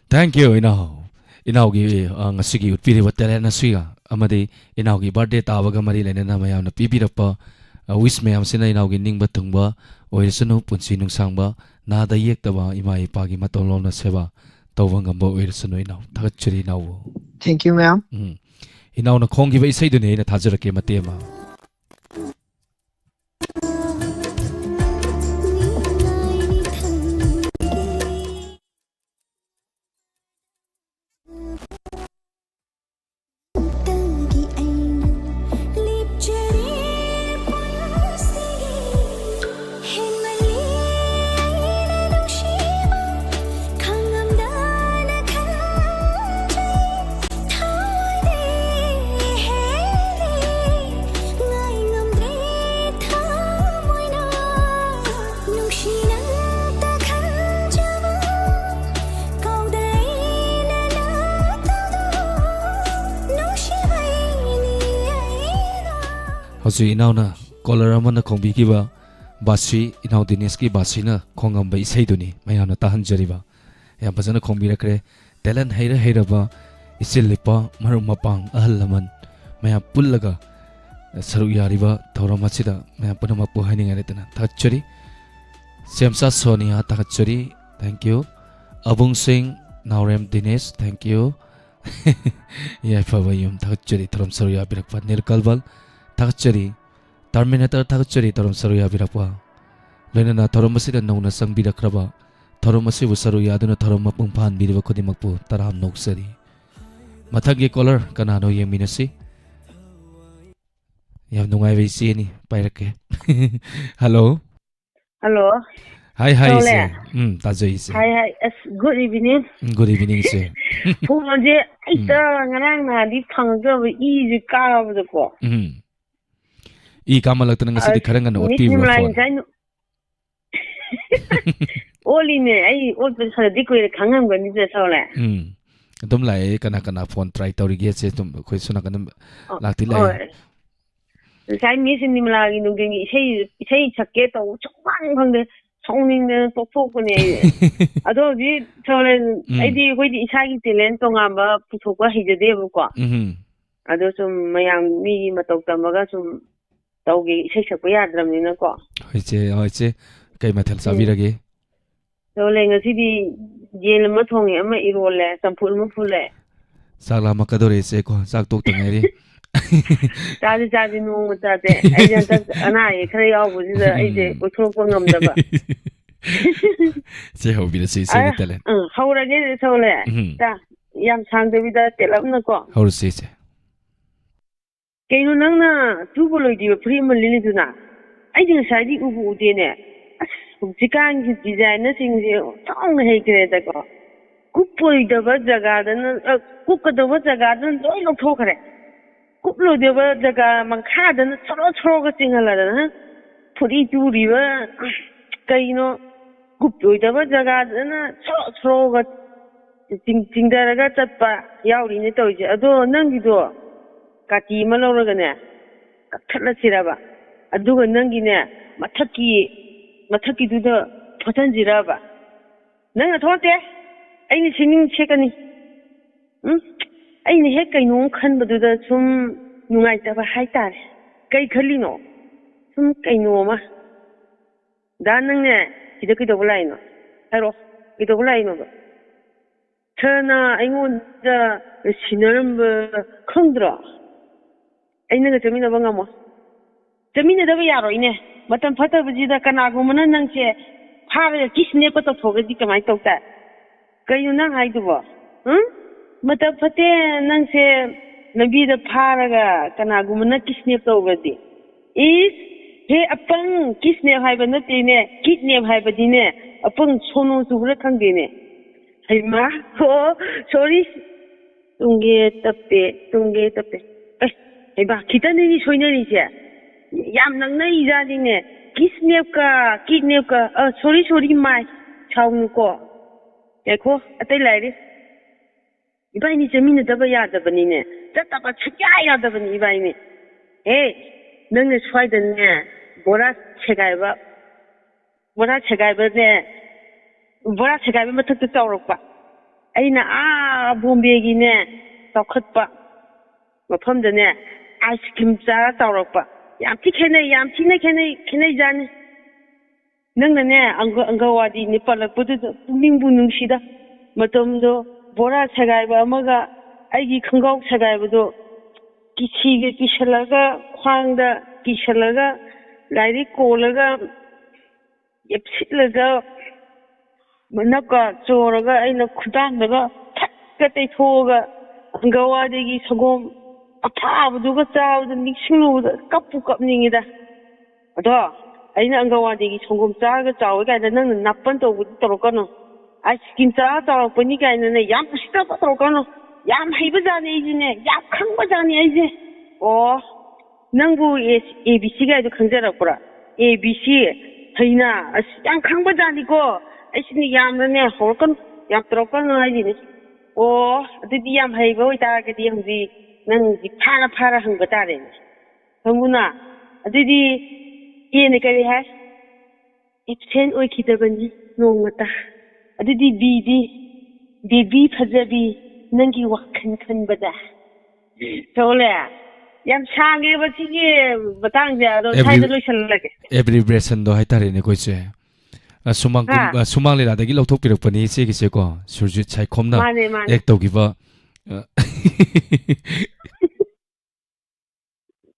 Thank you, ꯏꯅꯥꯎ꯫ ꯏꯅꯥꯎꯒꯤ, ꯑ, ꯉꯁꯤꯒꯤ ꯎꯠꯄꯤꯔꯤꯕ talent ꯑꯁꯤꯒ ꯑꯃꯗꯤ ꯏꯅꯥꯎꯒꯤ birthday ꯇꯥꯕꯒ ꯃꯔꯤ ꯂꯩꯅꯅ ꯃꯌꯥꯝꯅ ꯄꯤꯕꯤꯔꯛꯄ, ꯑ, wish ꯃꯌꯥꯝꯁꯤꯅ ꯏꯅꯥꯎꯒꯤ ꯅꯤꯡꯕ ꯊꯨꯡꯕ ꯑꯣꯏꯔꯁꯅꯨ, ꯄꯨꯟꯁꯤ ꯅꯨꯡꯁꯥꯡꯕ, ꯅꯥꯗ ꯌꯦꯛꯇꯕ ꯏꯃꯥ ꯏꯄꯥꯒꯤ ꯃꯇꯧ ꯂꯣꯝꯅ ꯁꯦꯕꯥ ꯇꯧꯕ ꯉꯝꯕ ꯑꯣꯏꯔꯁꯅꯨ ꯏꯅꯥꯎ꯫ ꯊꯥꯒꯠꯆꯔꯤ ꯏꯅꯥꯎꯕꯨ꯫ Thank you, ma'am. ꯎꯝ꯫ ꯏꯅꯥꯎꯅ ꯈꯣꯡꯈꯤꯕ ꯏꯁꯩꯗꯨꯅꯤ ꯑꯩꯅ ꯊꯥꯖꯔꯛꯀꯦ ꯃꯇꯦꯛ ꯑꯃ꯫ ꯍꯧꯖꯤꯛ ꯏꯅꯥꯎꯅ caller ꯑꯃꯅ ꯈꯣꯡꯕꯤꯈꯤꯕ ꯕꯥꯁꯤ, ꯏꯅꯥꯎ ꯗꯤꯅꯦꯁꯀꯤ ꯕꯥꯁꯤꯅ ꯈꯣꯡꯉꯝꯕ ꯏꯁꯩꯗꯨꯅꯤ ꯃꯌꯥꯝꯅ ꯇꯥꯍꯟꯖꯔꯤꯕ꯫ ꯌꯥꯝ ꯐꯖꯅ ꯈꯣꯡꯕꯤꯔꯛꯈ꯭ꯔꯦ꯫ Talent ꯍꯩꯔ ꯍꯩꯔꯕ ꯏꯆꯤꯜ ꯏꯄꯥ, ꯃꯔꯨꯞ ꯃꯄꯥꯡ, ꯑꯍꯜ ꯂꯃꯟ ꯃꯌꯥꯝ ꯄꯨꯜꯂꯒ ꯁꯔꯨꯛ ꯌꯥꯔꯤꯕ ꯊꯧꯔꯝ ꯑꯁꯤꯗ ꯃꯌꯥꯝ ꯄꯨꯝꯅꯃꯛꯄꯨ ꯍꯥꯏꯅꯤꯡꯉꯥꯏ ꯂꯩꯇꯅ ꯊꯥꯒꯠꯆꯔꯤ꯫ ꯁꯦꯝꯁꯥ ꯁꯣꯅꯤꯌꯥ, ꯊꯥꯒꯠꯆꯔꯤ꯫ Thank you꯫ ꯑꯕꯨꯡ ꯁꯤꯡ, ꯅꯥꯎꯔꯦꯝ ꯗꯤꯅꯦꯁ, thank you꯫ ꯌꯥꯏꯐꯕ ꯌꯨꯝ, ꯊꯥꯒꯠꯆꯔꯤ꯫ ꯊꯧꯔꯝ ꯁꯔꯨꯛ ꯌꯥꯕꯤꯔꯛꯄ ꯅꯤꯜ ꯀꯜꯕꯜ, ꯊꯥꯒꯠꯆꯔꯤ꯫ Terminator, ꯊꯥꯒꯠꯆꯔꯤ ꯊꯧꯔꯝ ꯁꯔꯨꯛ ꯌꯥꯕꯤꯔꯛꯄ꯫ ꯂꯣꯏꯅꯅ ꯊꯧꯔꯝ ꯑꯁꯤꯗ ꯅꯧꯅ ꯆꯪꯕꯤꯔꯛꯈ꯭ꯔꯕ, ꯊꯧꯔꯝ ꯑꯁꯤꯕꯨ ꯁꯔꯨꯛ ꯌꯥꯗꯨꯅ ꯊꯧꯔꯝ ꯃꯄꯨꯡ ꯐꯥꯍꯟꯕꯤꯔꯤꯕ ꯈꯨꯗꯤꯡꯃꯛꯄꯨ ꯇꯔꯥꯝꯅ ꯑꯣꯛꯆꯔꯤ꯫ ꯃꯊꯪꯒꯤ caller ꯀꯅꯥꯅꯣ ꯌꯦꯡꯃꯤꯟꯅꯁꯤ꯫ ꯌꯥꯝ ꯅꯨꯡꯉꯥꯏꯕ ꯏꯆꯦꯅꯤ, ꯄꯥꯏꯔꯛꯀꯦ꯫ Hello꯫ Hello꯫ Hi, hi, ꯁꯣꯂꯦ꯫ ꯏꯆꯦ꯫ ꯎꯝ, ꯇꯥꯖꯩ, ꯏꯆꯦ꯫ Hi, hi꯫ ꯑꯁ, good evening꯫ ꯎꯝ, good evening, ꯏꯆꯦ꯫ ꯐꯣꯟꯁꯦ ꯍꯦꯛꯇ ꯎꯝ꯫ ꯉꯔꯥꯡ ꯅꯍꯥꯟꯗꯤ ꯐꯪꯉꯛꯇꯕ, ꯏꯁꯦ ꯀꯥꯕꯗꯀꯣ꯫ ꯎꯝ꯫ ꯏ ꯀꯥꯃꯜꯂꯛꯇꯅ ꯉꯁꯤꯗꯤ ꯑꯁ, ꯈꯔ ꯉꯟꯅ ꯃꯤꯁ ꯑꯣꯠꯄꯤꯕ꯭ꯔꯣ ꯅꯤꯃꯂꯥ ꯐꯣꯟ? ꯉꯁꯥꯏ ꯅꯨ-, ꯑꯣꯜꯂꯤꯅꯦ꯫ ꯑꯩ ꯑꯣꯠꯄ ꯐꯅꯗꯤ ꯀꯨꯏꯔꯦ, ꯈꯪꯉꯝꯒꯅꯤꯗ, ꯁꯣꯂꯦ꯫ ꯎꯝ꯫ ꯑꯗꯨꯝ ꯂꯥꯛꯑꯦ, ꯀꯅꯥ ꯀꯅꯥ ꯐꯣꯟ try ꯇꯧꯔꯤꯒꯦꯁꯦ ꯑꯗꯨꯝ ꯑꯩꯈꯣꯏ ꯁꯣꯝ ꯅꯥꯀꯟꯗ ꯑꯣ, ꯂꯥꯛꯇꯤ ꯂꯥꯛꯑꯦ꯫ ꯍꯣꯏ꯫ ꯉꯁꯥꯏ ꯃꯤꯁ ꯅꯤꯃꯂꯥꯒꯤ ꯅꯨꯡꯊꯤꯟꯒꯤ ꯏꯁꯩ, ꯏꯁꯩ ꯁꯛꯀꯦ ꯇꯧꯕ ꯁꯨꯡꯐꯪ ꯐꯪꯗꯦ꯫ ꯁꯥꯎꯅꯤꯡꯗꯅ ꯇꯣꯛꯊꯣꯛꯄꯅꯦ ꯑꯩ꯫ ꯑꯗꯣ ꯍꯧꯖꯤꯛ ꯁꯣꯂꯦꯟ, ꯎꯝ꯫ ꯑꯩꯗꯤ, ꯑꯩꯈꯣꯏꯗꯤ ꯏꯁꯥꯒꯤ talent ꯇꯣꯉꯥꯟꯕ ꯄꯨꯊꯣꯛꯄ ꯍꯩꯖꯗꯦꯕꯀꯣ꯫ ꯎꯝ꯫ ꯑꯗꯣ ꯁꯨꯝ ꯃꯌꯥꯝ ꯃꯤꯒꯤ ꯃꯇꯧ ꯇꯝꯃꯒ ꯁꯨꯝ ꯇꯧꯒꯦ, ꯏꯁꯩ ꯁꯛꯄ ꯌꯥꯗ꯭ꯔꯕꯅꯤꯅꯀꯣ꯫ ꯍꯣꯏ ꯏꯆꯦ, ꯍꯣꯏ ꯏꯆꯦ, ꯀꯩ ꯃꯊꯦꯜ ꯎꯝ꯫ ꯆꯥꯕꯤꯔꯒꯦ? ꯁꯣꯂꯦꯟ, ꯉꯁꯤꯗꯤ ꯌꯦꯟ ꯑꯃ ꯊꯣꯡꯉꯦ, ꯑꯃ ꯏꯔꯣꯜꯂꯦ, ꯆꯝꯐꯨꯠ ꯑꯃ ꯐꯨꯜꯂꯦ꯫ ꯆꯥꯛ ꯂꯥꯝꯃꯛꯀꯗꯧꯔꯦ ꯏꯆꯦꯀꯣ, ꯆꯥꯛ ꯇꯣꯛꯇ ꯉꯥꯏꯔꯤ꯫ ꯆꯥꯁꯤ, ꯆꯥꯁꯤ, ꯅꯣꯡꯃ ꯆꯥꯁꯦ꯫ ꯑꯩꯁꯦ ꯍꯟꯗꯛ ꯑꯅꯥ ꯑꯌꯦꯛ ꯈꯔ ꯌꯥꯎꯕꯁꯤꯗ ꯑꯩꯁꯦ ꯎꯝ꯫ ꯀꯣꯏꯊꯣꯔꯛꯄ ꯉꯝꯗꯕ꯫ ꯏꯆꯦ ꯍꯧꯕꯤꯔꯁꯤ, ꯏꯆꯦꯒꯤ ꯑ, talent꯫ ꯎꯝ, ꯍꯧꯔꯒꯦ ꯁꯣꯂꯦꯟ꯫ ꯎꯝ꯫ ꯇ, ꯌꯥꯝ ꯁꯥꯡꯗꯕꯤꯗ ꯇꯦꯜꯂꯞꯅꯀꯣ꯫ ꯍꯧꯔꯁꯤ ꯏꯆꯦ꯫ ꯀꯩꯅꯣ ꯅꯪꯅ ꯇꯨꯕ ꯂꯣꯏꯗ꯭ꯔꯤꯕ ꯐꯨꯔꯤꯠ ꯑꯃ ꯂꯤꯠꯂꯤꯗꯨꯅ? ꯑꯩꯗꯤ ꯉꯁꯥꯏꯗꯤ ꯎꯕꯨ ꯎꯗꯦꯅꯦ꯫ ꯑꯁ, ꯍꯧꯖꯤꯛꯀꯥꯟꯒꯤ designerꯁꯤꯡꯁꯦ ꯑꯣꯟꯊꯣꯛꯅ ꯍꯩꯈ꯭ꯔꯦꯗꯀꯣ꯫ ꯀꯨꯞꯄꯣꯏꯗꯕ ꯖꯒꯥꯗꯅ, ꯑ, ꯀꯨꯞꯀꯗꯧꯕ ꯖꯒꯥꯗꯅ ꯂꯣꯏ ꯂꯧꯊꯣꯛꯈ꯭ꯔꯦ꯫ ꯀꯨꯞꯂꯣꯏꯗꯕ ꯖꯒꯥ ꯃꯈꯥꯗꯅ ꯁꯣꯔꯣ ꯁꯣꯔꯣꯒ ꯆꯤꯡꯍꯜꯂꯗꯅ, ꯐꯨꯔꯤꯠ ꯇꯨꯔꯤꯕ ꯀꯩꯅꯣ, ꯀꯨꯞꯂꯣꯏꯗꯕ ꯖꯒꯥꯗꯅ ꯁꯣꯔꯣ ꯁꯣꯔꯣꯒ ꯆꯤꯡ-, ꯆꯤꯡꯊꯔꯒ ꯆꯠꯄ ꯌꯥꯎꯔꯤꯅꯦ ꯇꯧꯔꯤꯁꯦ꯫ ꯑꯗꯣ ꯅꯪꯒꯤꯗꯣ ꯀꯥꯇꯤ ꯑꯃ ꯂꯧꯔꯒꯅꯦ, ꯀꯛꯊꯠꯂꯁꯤꯔꯕ? ꯑꯗꯨꯒ ꯅꯪꯒꯤꯅꯦ, ꯃꯊꯛꯀꯤ, ꯃꯊꯛꯀꯤꯗꯨꯗ ꯐꯣꯠꯆꯟꯁꯤꯔꯕ? ꯅꯪꯅ ꯊꯣꯛꯇꯦ, ꯑꯩꯅ ꯁꯦꯝꯅꯤꯡ ꯁꯦꯠꯀꯅꯤ꯫ ꯎꯝ? ꯑꯩꯅ ꯍꯦꯛ ꯀꯩꯅꯣꯝ ꯈꯟꯕꯗꯨꯗ ꯁꯨꯝ ꯅꯨꯡꯉꯥꯏꯇꯕ ꯍꯥꯏꯇꯥꯔꯦ꯫ ꯀꯩ ꯈꯜꯂꯤꯅꯣ? ꯁꯨꯝ ꯀꯩꯅꯣ ꯑꯃ꯫ ꯗꯥ, ꯅꯪꯅꯦ ꯁꯤꯗ ꯀꯩꯗꯧꯕ ꯂꯥꯛꯏꯅꯣ? ꯍꯥꯏꯔꯛꯑꯣ, ꯀꯩꯗꯧꯕ ꯂꯥꯛꯏꯅꯣꯕ? ꯁꯥꯔꯅ ꯑꯩꯉꯣꯟꯗ ꯁꯤꯟꯅꯔꯝꯕ ꯈꯪꯗ꯭ꯔꯣ? ꯑꯩ ꯅꯪꯒ ꯆꯠꯃꯤꯟꯅꯕ ꯉꯝꯃꯣꯏ꯫ ꯆꯠꯃꯤꯟꯅꯗꯕ ꯌꯥꯔꯣꯏꯅꯦ꯫ ꯃꯇꯝ ꯐꯠꯇꯕꯁꯤꯗ ꯀꯅꯥꯒꯨꯝꯕꯅ ꯅꯪꯁꯦ ꯐꯥꯔꯒ ꯀꯤꯁꯅꯦꯞꯀ ꯇꯧꯊꯣꯛꯑꯒꯗꯤ ꯀꯃꯥꯏꯅ ꯇꯧ ꯇꯥꯏ? ꯀꯩꯅꯣ ꯅꯪ ꯍꯥꯏꯗꯨꯕꯣ? ꯎꯝ? ꯃꯇꯝ ꯐꯠꯇꯦ ꯅꯪꯁꯦ ꯂꯝꯕꯤꯗ ꯐꯥꯔꯒ ꯀꯅꯥꯒꯨꯝꯕꯅ ꯀꯤꯁꯅꯦꯞ ꯇꯧꯈ꯭ꯔꯗꯤ꯫ ꯏꯁ, ꯍꯦ ꯑꯄꯪ, ꯀꯤꯁꯅꯦꯞ ꯍꯥꯏꯕ ꯅꯠꯇꯦꯅꯦ, ꯀꯤꯠꯅꯦꯞ ꯍꯥꯏꯕꯗꯤꯅꯦ꯫ ꯑꯄꯪ ꯁꯣꯅꯣ ꯆꯨꯕ꯭ꯔꯥ ꯈꯪꯗꯦꯅꯦ꯫ ꯍꯩꯃꯥ, ꯑꯣ, sorry꯫ ꯇꯨꯡꯒꯦ ꯇꯞꯄꯦ, ꯇꯨꯡꯒꯦ ꯇꯞꯄꯦ꯫ ꯑꯦ, ꯍꯩꯃꯥ, ꯈꯤꯇꯅꯤꯅꯦ ꯁꯣꯏꯅꯔꯤꯁꯦ꯫ ꯌꯥꯝ ꯅꯛꯅꯔꯤꯖꯥꯠꯅꯤꯅꯦ꯫ ꯀꯤꯁꯅꯦꯞꯀ, ꯀꯤꯠꯅꯦꯞꯀ, ꯑ, sorry, sorry, ꯃꯥꯏ꯫ ꯁꯥꯎꯅꯨꯀꯣ꯫ ꯉꯥꯏꯈꯣ, ꯑꯇꯩ ꯂꯥꯏꯔꯤ꯫ ꯏꯕꯥꯏꯅꯤ ꯆꯠꯃꯤꯟꯅꯗꯕ ꯌꯥꯗꯕꯅꯤꯅꯦ꯫ ꯆꯠꯇꯕ ꯁꯨꯛꯌꯥ ꯌꯥꯗꯕꯅꯤ ꯏꯕꯥꯏꯅꯤ꯫ ꯍꯦ, ꯅꯪꯅ ꯁ꯭ꯋꯥꯏꯗꯅꯦ ꯕꯣꯔꯥ ꯁꯦꯒꯥꯏꯕ ꯕꯣꯔꯥ ꯁꯦꯒꯥꯏꯕꯅꯦ, ꯕꯣꯔꯥ ꯁꯦꯒꯥꯏꯕ ꯃꯊꯛꯇ ꯆꯥꯎꯔꯛꯄ꯫ ꯑꯩꯅ ꯑꯥ ꯕꯣꯝꯕꯦꯒꯤꯅꯦ, ꯆꯥꯎꯈꯠꯄ ꯃꯐꯝꯗꯅꯦ ꯑꯥꯏꯁ ꯀ꯭ꯔꯤꯝ ꯆꯥꯔ ꯆꯥꯎꯔꯛꯄ꯫ ꯌꯥꯝ ꯊꯤ ꯈꯦꯠꯅꯩ, ꯌꯥꯝ ꯊꯤꯅ ꯈꯦꯠꯅꯩ, ꯈꯦꯠꯅꯩꯖꯥꯠꯅꯤ꯫ ꯅꯪꯅꯅꯦ ꯑꯪꯒ-, ꯑꯪꯒꯋꯥꯗꯤꯅꯤ ꯄꯜꯂꯛꯄꯗꯨꯗ ꯄꯨꯛꯅꯤꯡꯕꯨ ꯅꯨꯡꯁꯤꯗ꯫ ꯃꯇꯝꯗꯣ ꯕꯣꯔꯥ ꯁꯦꯒꯥꯏꯕ ꯑꯃꯒ ꯑꯩꯒꯤ ꯈꯣꯡꯒ꯭ꯔꯥꯎ ꯁꯦꯒꯥꯏꯕꯗꯣ ꯀꯤꯁꯤꯒ ꯀꯤꯁꯜꯂꯒ, ꯈ꯭ꯋꯥꯡꯗ ꯀꯤꯁꯜꯂꯒ, ꯂꯥꯏꯔꯤꯛ ꯀꯣꯜꯂꯒ, ꯌꯦꯞꯁꯤꯜꯂꯒ, ꯃꯅꯞꯀ ꯆꯣꯔꯒ ꯑꯩꯅ ꯈꯨꯗꯥꯡꯗꯒ ꯐꯠꯀ ꯇꯩꯊꯣꯛꯑꯒ ꯑꯪꯒꯋꯥꯗꯤꯒꯤ ꯁꯪꯒꯣꯝ ꯑꯐꯥꯕꯗꯨꯒ ꯆꯥꯕꯗ ꯅꯤꯡꯁꯤꯡꯂꯨꯕꯗ ꯀꯞꯄꯨ ꯀꯞꯅꯤꯡꯉꯤꯗ꯫ ꯑꯗꯣ ꯑꯩꯅ ꯑꯪꯒꯋꯥꯗꯤꯒꯤ ꯁꯪꯒꯣꯝ ꯆꯥꯔꯒ ꯆꯥꯎꯋꯦ ꯀꯥꯏꯅ ꯅꯪꯅ ꯅꯥꯄꯟ ꯇꯧꯕꯗꯤ ꯇꯧꯔꯛꯀꯅꯨ꯫ ꯑꯥꯏꯁ ꯀ꯭ꯔꯤꯝ ꯆꯥꯔ ꯆꯥꯎꯔꯛꯄꯅꯤ ꯀꯥꯏꯅꯅꯦ ꯌꯥꯝ ꯎꯁꯤꯠꯇꯕ ꯇꯧꯔꯛꯀꯅꯨ꯫ ꯌꯥꯝ ꯍꯩꯕ ꯖꯥꯠꯅꯤ ꯑꯩꯁꯦꯅꯦ, ꯌꯥꯝ ꯈꯪꯕ ꯖꯥꯠꯅꯤ ꯑꯩꯁꯦ꯫ ꯑꯣ, ꯅꯪꯕꯨ A B C ꯀꯥꯏꯗꯣ ꯈꯪꯖꯔꯛꯄ꯭ꯔꯥ? A B C. ꯍꯩꯅ ꯑꯁ ꯌꯥꯝ ꯈꯪꯕ ꯖꯥꯠꯅꯤꯀꯣ꯫ ꯑꯩꯁꯤꯅ ꯌꯥꯝꯅꯅꯦ ꯍꯧꯔꯛꯀꯅꯨ, ꯌꯥꯝ ꯇꯧꯔꯛꯀꯅꯨ ꯍꯥꯏꯁꯤꯅꯤ꯫ ꯑꯣ, ꯑꯗꯨꯗꯤ ꯌꯥꯝ ꯍꯩꯕ ꯑꯣꯏꯇꯥꯔꯒꯗꯤ ꯍꯧꯖꯤꯛ ꯅꯪ ꯍꯧꯖꯤꯛ ꯐꯥꯅ ꯐꯥꯔ ꯍꯪꯕ ꯇꯥꯔꯦꯅꯦ꯫ ꯈꯪꯉꯨꯅ꯫ ꯑꯗꯨꯗꯤ ꯑꯦꯅ ꯀꯔꯤ ꯍꯥꯏ? ꯑꯦꯕꯁꯦꯟ ꯑꯣꯏꯈꯤꯗꯕꯅꯤ ꯅꯣꯡꯃꯇ꯫ ꯑꯗꯨꯗꯤ ꯕꯤꯗꯤ? ꯕꯦꯕꯤ ꯐꯖꯕꯤ, ꯅꯪꯒꯤ ꯋꯥꯈꯜ ꯈꯟꯕꯗ꯫ ꯊꯣꯛꯂꯦ꯫ ꯌꯥꯝ ꯁꯥꯡꯉꯦꯕ ꯁꯤꯒꯤ ꯃꯇꯥꯡꯁꯦ, ꯑꯗꯣ ꯑꯦꯕ꯭ꯔꯤ-, ꯁ꯭ꯋꯥꯏꯗ ꯂꯣꯏꯁꯜꯂꯒꯦ꯫ ꯑꯦꯕ꯭ꯔꯤꯕ꯭ꯔꯦꯁꯟꯗꯣ ꯍꯥꯏꯇꯥꯔꯦꯅꯦ ꯑꯩꯈꯣꯏꯁꯦ꯫ ꯑ, ꯁꯨꯃꯥꯡ ꯀꯨꯝ-, ꯍꯥ? ꯑ, ꯁꯨꯃꯥꯡ ꯂꯤꯂꯥꯗꯒꯤ ꯂꯧꯊꯣꯛꯄꯤꯔꯛꯄꯅꯤ ꯏꯆꯦꯒꯤꯁꯦꯀꯣ, ꯁꯨꯔꯖꯤꯠ ꯁꯥꯏꯈꯣꯝꯅ ꯃꯥꯅꯦ, ꯃꯥꯅꯦ꯫ ꯑꯦꯛ ꯇꯧꯈꯤꯕ꯫ ꯑ,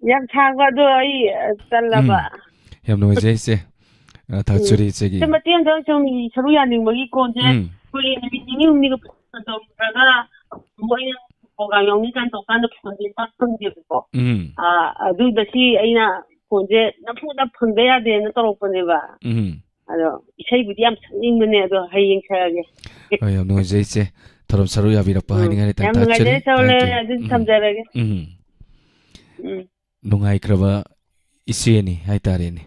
ꯌꯥꯝ ꯁꯥꯡꯕ ꯑꯗꯣ ꯑꯩ, ꯑ, ꯇꯜꯂꯕ꯫ ꯎꯝ꯫ ꯌꯥꯝ ꯅꯨꯡꯉꯥꯏꯖꯩ ꯏꯆꯦ꯫ ꯑ, ꯊꯥꯒꯠꯆꯔꯤ ꯎꯝ꯫ ꯏꯆꯦꯒꯤ꯫ ꯁꯤ ꯃꯇꯦꯡ ꯑꯝꯇꯪ ꯁꯨꯝ ꯁꯔꯨꯛ ꯌꯥꯅꯤꯡꯕꯒꯤ ꯀꯣꯟꯁꯦ ꯎꯝ꯫ ꯑꯩꯈꯣꯏ ꯅꯨꯃꯤꯠ ꯅꯤꯅꯤ ꯍꯨꯝꯅꯤꯒ ꯇꯧꯔꯒ ꯑꯃꯨꯛ ꯑꯩꯅ ꯄ꯭ꯔꯣꯒ꯭ꯔꯥꯝ ꯌꯥꯎꯅꯤ ꯀꯥꯏꯅ ꯇꯧꯀꯥꯟꯗ ꯐꯣꯟꯁꯦ ꯄꯥꯛ ꯐꯪꯗꯦꯕꯀꯣ꯫ ꯎꯝ꯫ ꯑ, ꯑꯗꯨꯗ ꯁꯤ ꯑꯩꯅ ꯐꯣꯟꯁꯦ ꯅꯝꯐꯨꯗ ꯐꯪꯗ ꯌꯥꯗꯦꯅ ꯇꯧꯔꯛꯄꯅꯦꯕ꯫ ꯎꯝ꯫ ꯑꯗꯣ ꯏꯁꯩꯕꯨꯗꯤ ꯌꯥꯝ ꯁꯛꯅꯤꯡꯕꯅꯦ, ꯑꯗꯣ ꯍꯌꯦꯡ ꯁꯛꯑꯒꯦ꯫ ꯍꯣꯏ, ꯌꯥꯝ ꯅꯨꯡꯉꯥꯏꯖꯩ ꯏꯆꯦ꯫ ꯊꯧꯔꯝ ꯁꯔꯨꯛ ꯌꯥꯕꯤꯔꯛꯄ ꯎꯝ꯫ ꯍꯥꯏꯅꯤꯡꯉꯥꯏ ꯂꯩꯇꯅ ꯌꯥꯝ ꯅꯨꯡꯉꯥꯏꯖꯔꯦ, ꯊꯥꯒꯠꯆꯔꯤ꯫ ꯁꯣꯝꯂꯦ꯫ Thank you꯫ ꯑꯗꯨꯗꯤ ꯎꯝ꯫ ꯊꯝꯖꯔꯒꯦ꯫ ꯎꯝ꯫ ꯎꯝ꯫ ꯅꯨꯡꯉꯥꯏꯈ꯭ꯔꯕ ꯏꯆꯦꯅꯤ ꯍꯥꯏꯇꯥꯔꯦꯅꯦ꯫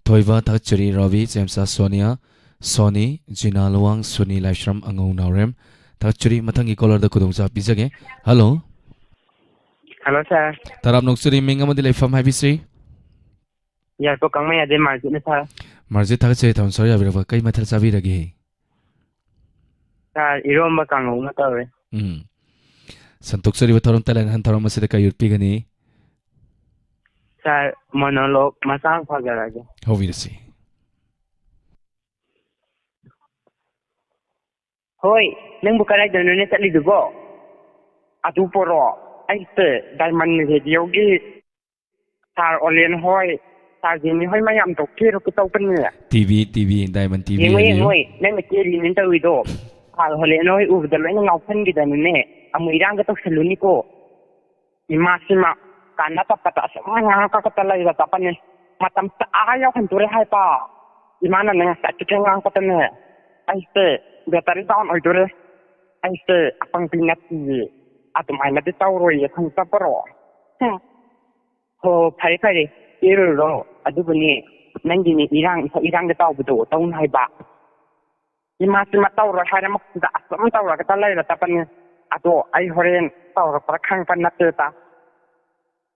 ꯊꯣꯏꯕ ꯊꯥꯒꯠꯆꯔꯤ, ꯔꯣꯕꯤ, ꯆꯦꯝꯆꯥ ꯁꯣꯅꯤꯌꯥ, ꯁꯣꯅꯤ, ꯖꯤꯅꯥ ꯂꯨꯋꯥꯡ, ꯁꯨꯅꯤ ꯂꯥꯏꯁ꯭ꯔꯝ, ꯑꯉꯧ ꯅꯥꯎꯔꯦꯝ꯫ ꯊꯥꯒꯠꯆꯔꯤ, ꯃꯊꯪꯒꯤ ꯀꯣꯂꯔꯗ ꯈꯨꯗꯣꯡꯆꯥꯕ ꯄꯤꯖꯒꯦ꯫ ꯍꯜꯂꯣ꯫ ꯍꯜꯂꯣ, ꯁꯥꯔ꯫ ꯇꯔꯥꯝꯅ ꯑꯣꯛꯆꯔꯤ, ꯃꯤꯡ ꯑꯃꯗꯤ ꯂꯩꯐꯝ ꯍꯥꯏꯕꯤꯁꯤ? ꯌꯥꯏꯔꯤꯄꯣꯛ ꯀꯪꯂꯩ ꯑꯗꯩ ꯃꯥꯔꯀꯦꯠꯅꯤ, ꯁꯥꯔ꯫ ꯃꯥꯔꯖꯤꯠ, ꯊꯥꯒꯠꯆꯔꯤ ꯊꯧꯔꯝ ꯁꯔꯨꯛ ꯌꯥꯕꯤꯔꯛꯄ꯫ ꯀꯩ ꯃꯊꯦꯜ ꯆꯥꯕꯤꯔꯒꯦ? ꯁꯥꯔ, ꯏꯔꯣꯝꯕ ꯀꯥꯡꯍꯧ ꯑꯃ ꯇꯧꯔꯦ꯫ ꯎꯝ꯫ ꯁꯟꯗꯣꯛꯆꯔꯤꯕ ꯊꯧꯔꯝ ꯇꯦꯂꯦꯟ ꯍꯟ ꯊꯧꯔꯝ ꯑꯁꯤꯗ ꯀꯩ ꯎꯠꯄꯤꯒꯅꯤ? ꯁꯥꯔ, ꯃꯣꯅꯣꯂꯣꯒ ꯃꯆꯥ ꯑꯃ ꯐꯖꯔꯒꯦ꯫ ꯍꯧꯕꯤꯔꯁꯤ꯫ ꯍꯣꯏ, ꯅꯪꯕꯨ ꯀꯗꯥꯏꯗꯅꯣꯅꯦ ꯆꯠꯂꯤꯗꯨꯕꯣ? ꯑꯗꯨ ꯄꯣꯔꯣ, ꯑꯩꯁꯦ ꯗꯥꯏꯃꯟ ꯔꯦꯗꯤꯑꯣꯒꯤ ꯁꯥꯔ ꯑꯣꯂꯦꯟ ꯍꯣꯏ, ꯁꯥꯔ ꯖꯦꯅꯤ ꯍꯣꯏ ꯃꯌꯥꯝꯗꯣ ꯀꯦꯔꯨꯒꯦ ꯇꯧꯕꯅꯦ꯫ T V, T V, diamond T V ꯌꯦꯡꯉꯣ, ꯍꯥꯏꯕꯤꯌꯨ꯫ ꯌꯦꯡꯉꯣ, ꯅꯪꯅ ꯀꯦꯔꯤꯅꯦꯅ ꯇꯧꯔꯤꯗꯣ꯫ ꯁꯥꯔ ꯑꯣꯂꯦꯟ ꯍꯣꯏ ꯎꯕꯗ ꯂꯣꯏꯅ ꯉꯥꯎꯁꯟꯈꯤꯗꯅꯅꯦ, ꯑꯃꯨꯛ ꯏꯔꯥꯡꯒ ꯇꯧꯁꯜꯂꯨꯅꯤꯀꯣ꯫ ꯏꯃꯥꯁꯤꯃ ꯀꯥꯟꯅ ꯇꯞꯄꯗ ꯑꯁꯨꯝ ꯉꯥꯡꯉꯛꯀꯗ ꯂꯩꯔꯗꯕꯅꯦ꯫ ꯃꯇꯝ ꯑꯥ ꯌꯧꯍꯟꯗꯣꯔꯦ ꯍꯥꯏꯕ꯫ ꯏꯃꯥꯅꯅꯦ ꯉꯁꯥꯏꯗꯒꯤ ꯉꯥꯡꯉꯛꯄꯗꯅꯦ, ꯑꯩꯁꯦ ꯕꯦꯇꯔꯤ ꯗꯥꯎꯟ ꯑꯣꯏꯗꯣꯔꯦ꯫ ꯑꯩꯁꯦ ꯑꯄꯪꯕꯤ ꯅꯠꯇꯤꯌꯦ꯫ ꯑꯗꯨꯃꯥꯏꯅꯗꯤ ꯇꯧꯔꯣꯏꯌꯦ, ꯈꯪꯖꯕ꯭ꯔꯣ? ꯍꯨꯝ꯫ ꯍꯣ, ꯐꯔꯦ, ꯐꯔꯦ, ꯀꯦꯔꯨꯔꯣ꯫ ꯑꯗꯨꯕꯨꯅꯦ, ꯅꯪꯒꯤꯅꯦ ꯏꯔꯥꯡ, ꯏꯔꯥꯡꯗ ꯇꯥꯎꯕꯗꯣ ꯇꯧꯅꯨ ꯍꯥꯏꯕ꯫ ꯏꯃꯥꯁꯤꯃ ꯇꯧꯔꯣꯏ ꯍꯥꯏꯔ ꯃꯈꯨꯗ ꯑꯁꯨꯝ ꯇꯧꯔꯒꯇ ꯂꯩꯔꯗꯕꯅꯦ꯫ ꯑꯗꯣ ꯑꯩ ꯍꯣꯔꯦꯟ ꯇꯧꯔꯛꯄ꯭ꯔꯥ ꯈꯪꯕ ꯅꯠꯇꯦꯗ꯫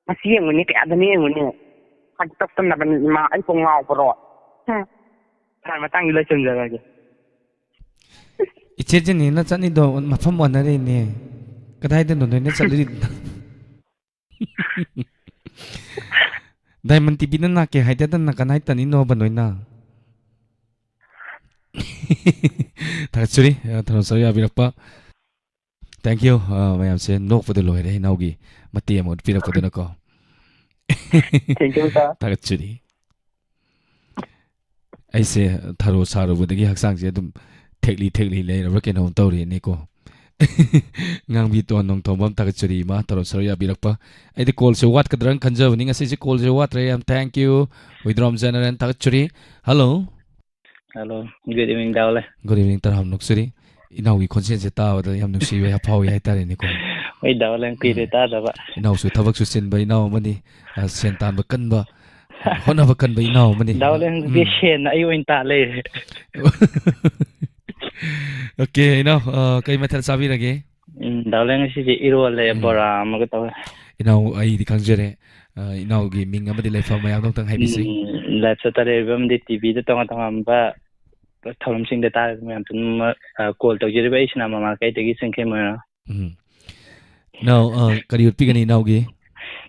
ꯉꯁꯤ ꯌꯦꯡꯉꯨꯅꯦ, ꯀꯌꯥꯗꯅꯤ ꯌꯦꯡꯉꯨꯅꯦ꯫ ꯐꯥꯒꯤ ꯇꯧꯁꯟꯅꯕꯅꯤ ꯏꯃꯥ, ꯑꯩꯕꯨ ꯉꯥꯎꯕ꯭ꯔꯣ? ꯍꯨꯝ꯫ ꯁꯥꯔ, ꯃꯇꯥꯡꯁꯤ ꯂꯣꯏꯁꯤꯟꯖꯔꯒꯦ꯫ ꯏꯆꯦ ꯖꯦꯅꯤꯅ ꯆꯠꯂꯤꯗꯣ ꯃꯐꯝ ꯑꯣꯟꯅꯔꯦꯅꯦ꯫ ꯀꯗꯥꯏꯗꯅꯣ ꯅꯣꯏꯅ ꯆꯠꯂꯤꯗꯣ? ꯗꯥꯏꯃꯟ ꯇꯤ ꯚꯤꯅ ꯅꯥꯛꯀꯦ ꯍꯥꯏꯗꯗꯅ ꯀꯅꯥꯏ ꯇꯅꯤꯅꯣꯕ ꯅꯣꯏꯅ? ꯊꯥꯒꯠꯆꯔꯤ, ꯑ, ꯊꯧꯔꯝ ꯁꯔꯨꯛ ꯌꯥꯕꯤꯔꯛꯄ꯫ Thank you, ꯑ, ꯃꯌꯥꯝꯁꯦ ꯅꯣꯛꯄꯗ ꯂꯣꯏꯔꯦ ꯏꯅꯥꯎꯒꯤ ꯃꯇꯦꯛ ꯑꯃ ꯎꯠꯄꯤꯔꯛꯄꯗꯨꯅꯀꯣ꯫ Thank you, sir. ꯊꯥꯒꯠꯆꯔꯤ꯫ ꯑꯩꯁꯦ ꯊꯔꯣ ꯁꯥꯔꯨꯕꯗꯒꯤ ꯍꯛꯆꯥꯡꯁꯦ ꯑꯗꯨꯝ ꯊꯦꯛꯂꯤ ꯊꯦꯛꯂꯤ ꯂꯩꯔꯕ꯭ꯔꯥ ꯀꯩꯅꯣꯝ ꯇꯧꯔꯦꯅꯦꯀꯣ꯫ ꯉꯥꯡꯕꯤ ꯇꯣꯟ ꯅꯣꯡꯊꯣꯝꯕꯝ, ꯊꯥꯒꯠꯆꯔꯤ ꯏꯃꯥ, ꯊꯧꯔꯝ ꯁꯔꯨꯛ ꯌꯥꯕꯤꯔꯛꯄ꯫ ꯑꯩꯗꯤ callꯁꯦ ꯋꯥꯠꯀꯗ꯭ꯔꯥꯅ ꯈꯟꯖꯕꯅꯤ, ꯉꯁꯤꯁꯦ callꯁꯦ ꯋꯥꯠꯇ꯭ꯔꯦ꯫ ꯌꯥꯝ thank you, ꯍꯨꯏꯗ꯭ꯔꯣꯝ ꯖꯦꯅꯔꯦꯜ, ꯊꯥꯒꯠꯆꯔꯤ꯫ Hello꯫ Hello, good evening, ꯗꯥ ꯑꯣꯂꯦ꯫ Good evening, ꯇꯔꯥꯝ ꯅꯣꯛꯆꯔꯤ꯫ ꯏꯅꯥꯎꯒꯤ ꯈꯣꯟꯖꯦꯜꯁꯦ ꯇꯥꯕꯗ ꯌꯥꯝ ꯅꯨꯡꯁꯤꯕ ꯐꯥꯎꯏ ꯍꯥꯏꯇꯥꯔꯦꯅꯦꯀꯣ꯫ ꯍꯣꯏ, ꯗꯥ ꯑꯣꯂꯦ, ꯀꯨꯏꯔꯦ ꯎꯝ꯫ ꯇꯥꯗꯕ꯫ ꯏꯅꯥꯎꯁꯨ ꯊꯕꯛꯁꯨ ꯆꯤꯟꯕ ꯏꯅꯥꯎ ꯑꯃꯅꯤ, ꯑ, ꯁꯦꯟ ꯇꯥꯟꯕ ꯀꯟꯕ, ꯍꯣꯠꯅꯕ ꯀꯟꯕ ꯏꯅꯥꯎ ꯑꯃꯅꯤ꯫ ꯗꯥ ꯑꯣꯂꯦ, ꯍꯧꯖꯤꯛꯇꯤ ꯎꯝ꯫ ꯁꯦꯟ ꯑꯩ ꯑꯣꯏꯅ ꯇꯥ ꯂꯩꯔꯦ꯫ Okay, ꯏꯅꯥꯎ, ꯑ, ꯀꯩ ꯃꯊꯦꯜ ꯆꯥꯕꯤꯔꯒꯦ? ꯎꯝ, ꯗꯥ ꯑꯣꯂꯦ, ꯉꯁꯤꯁꯦ ꯏꯔꯣꯜꯂꯦ, ꯎꯝ꯫ ꯕꯣꯔꯥ ꯑꯃꯒ ꯇꯧꯔꯦ꯫ ꯏꯅꯥꯎ, ꯑꯩꯗꯤ ꯈꯪꯖꯔꯦ꯫ ꯑ, ꯏꯅꯥꯎꯒꯤ ꯃꯤꯡ ꯑꯃꯗꯤ ꯂꯩꯐꯝ ꯃꯌꯥꯝꯗꯣ ꯑꯝꯇꯪ ꯍꯥꯏꯕꯤꯁꯤ꯫ ꯎꯝ, ꯂꯥꯏꯞ ꯆꯠꯇꯔꯦ ꯑꯃꯗꯤ ꯇꯤ ꯚꯤꯗ ꯇꯣꯉꯥꯟ ꯇꯣꯉꯥꯟꯕ ꯊꯧꯔꯝꯁꯤꯡꯗ ꯇꯥꯔꯒ ꯃꯌꯥꯝ ꯄꯨꯝꯅꯃꯛ, ꯑ, ꯀꯣꯜ ꯇꯧꯖꯔꯤꯕ ꯑꯩꯁꯤꯅ ꯃꯃꯥ ꯀꯩꯗꯒꯤ ꯆꯤꯡꯈꯩ ꯃꯣꯏꯔꯥꯡ꯫ ꯎꯝ꯫ ꯅꯥꯎ, ꯑ, ꯀꯔꯤ ꯎꯠꯄꯤꯒꯅꯤ ꯏꯅꯥꯎꯒꯤ?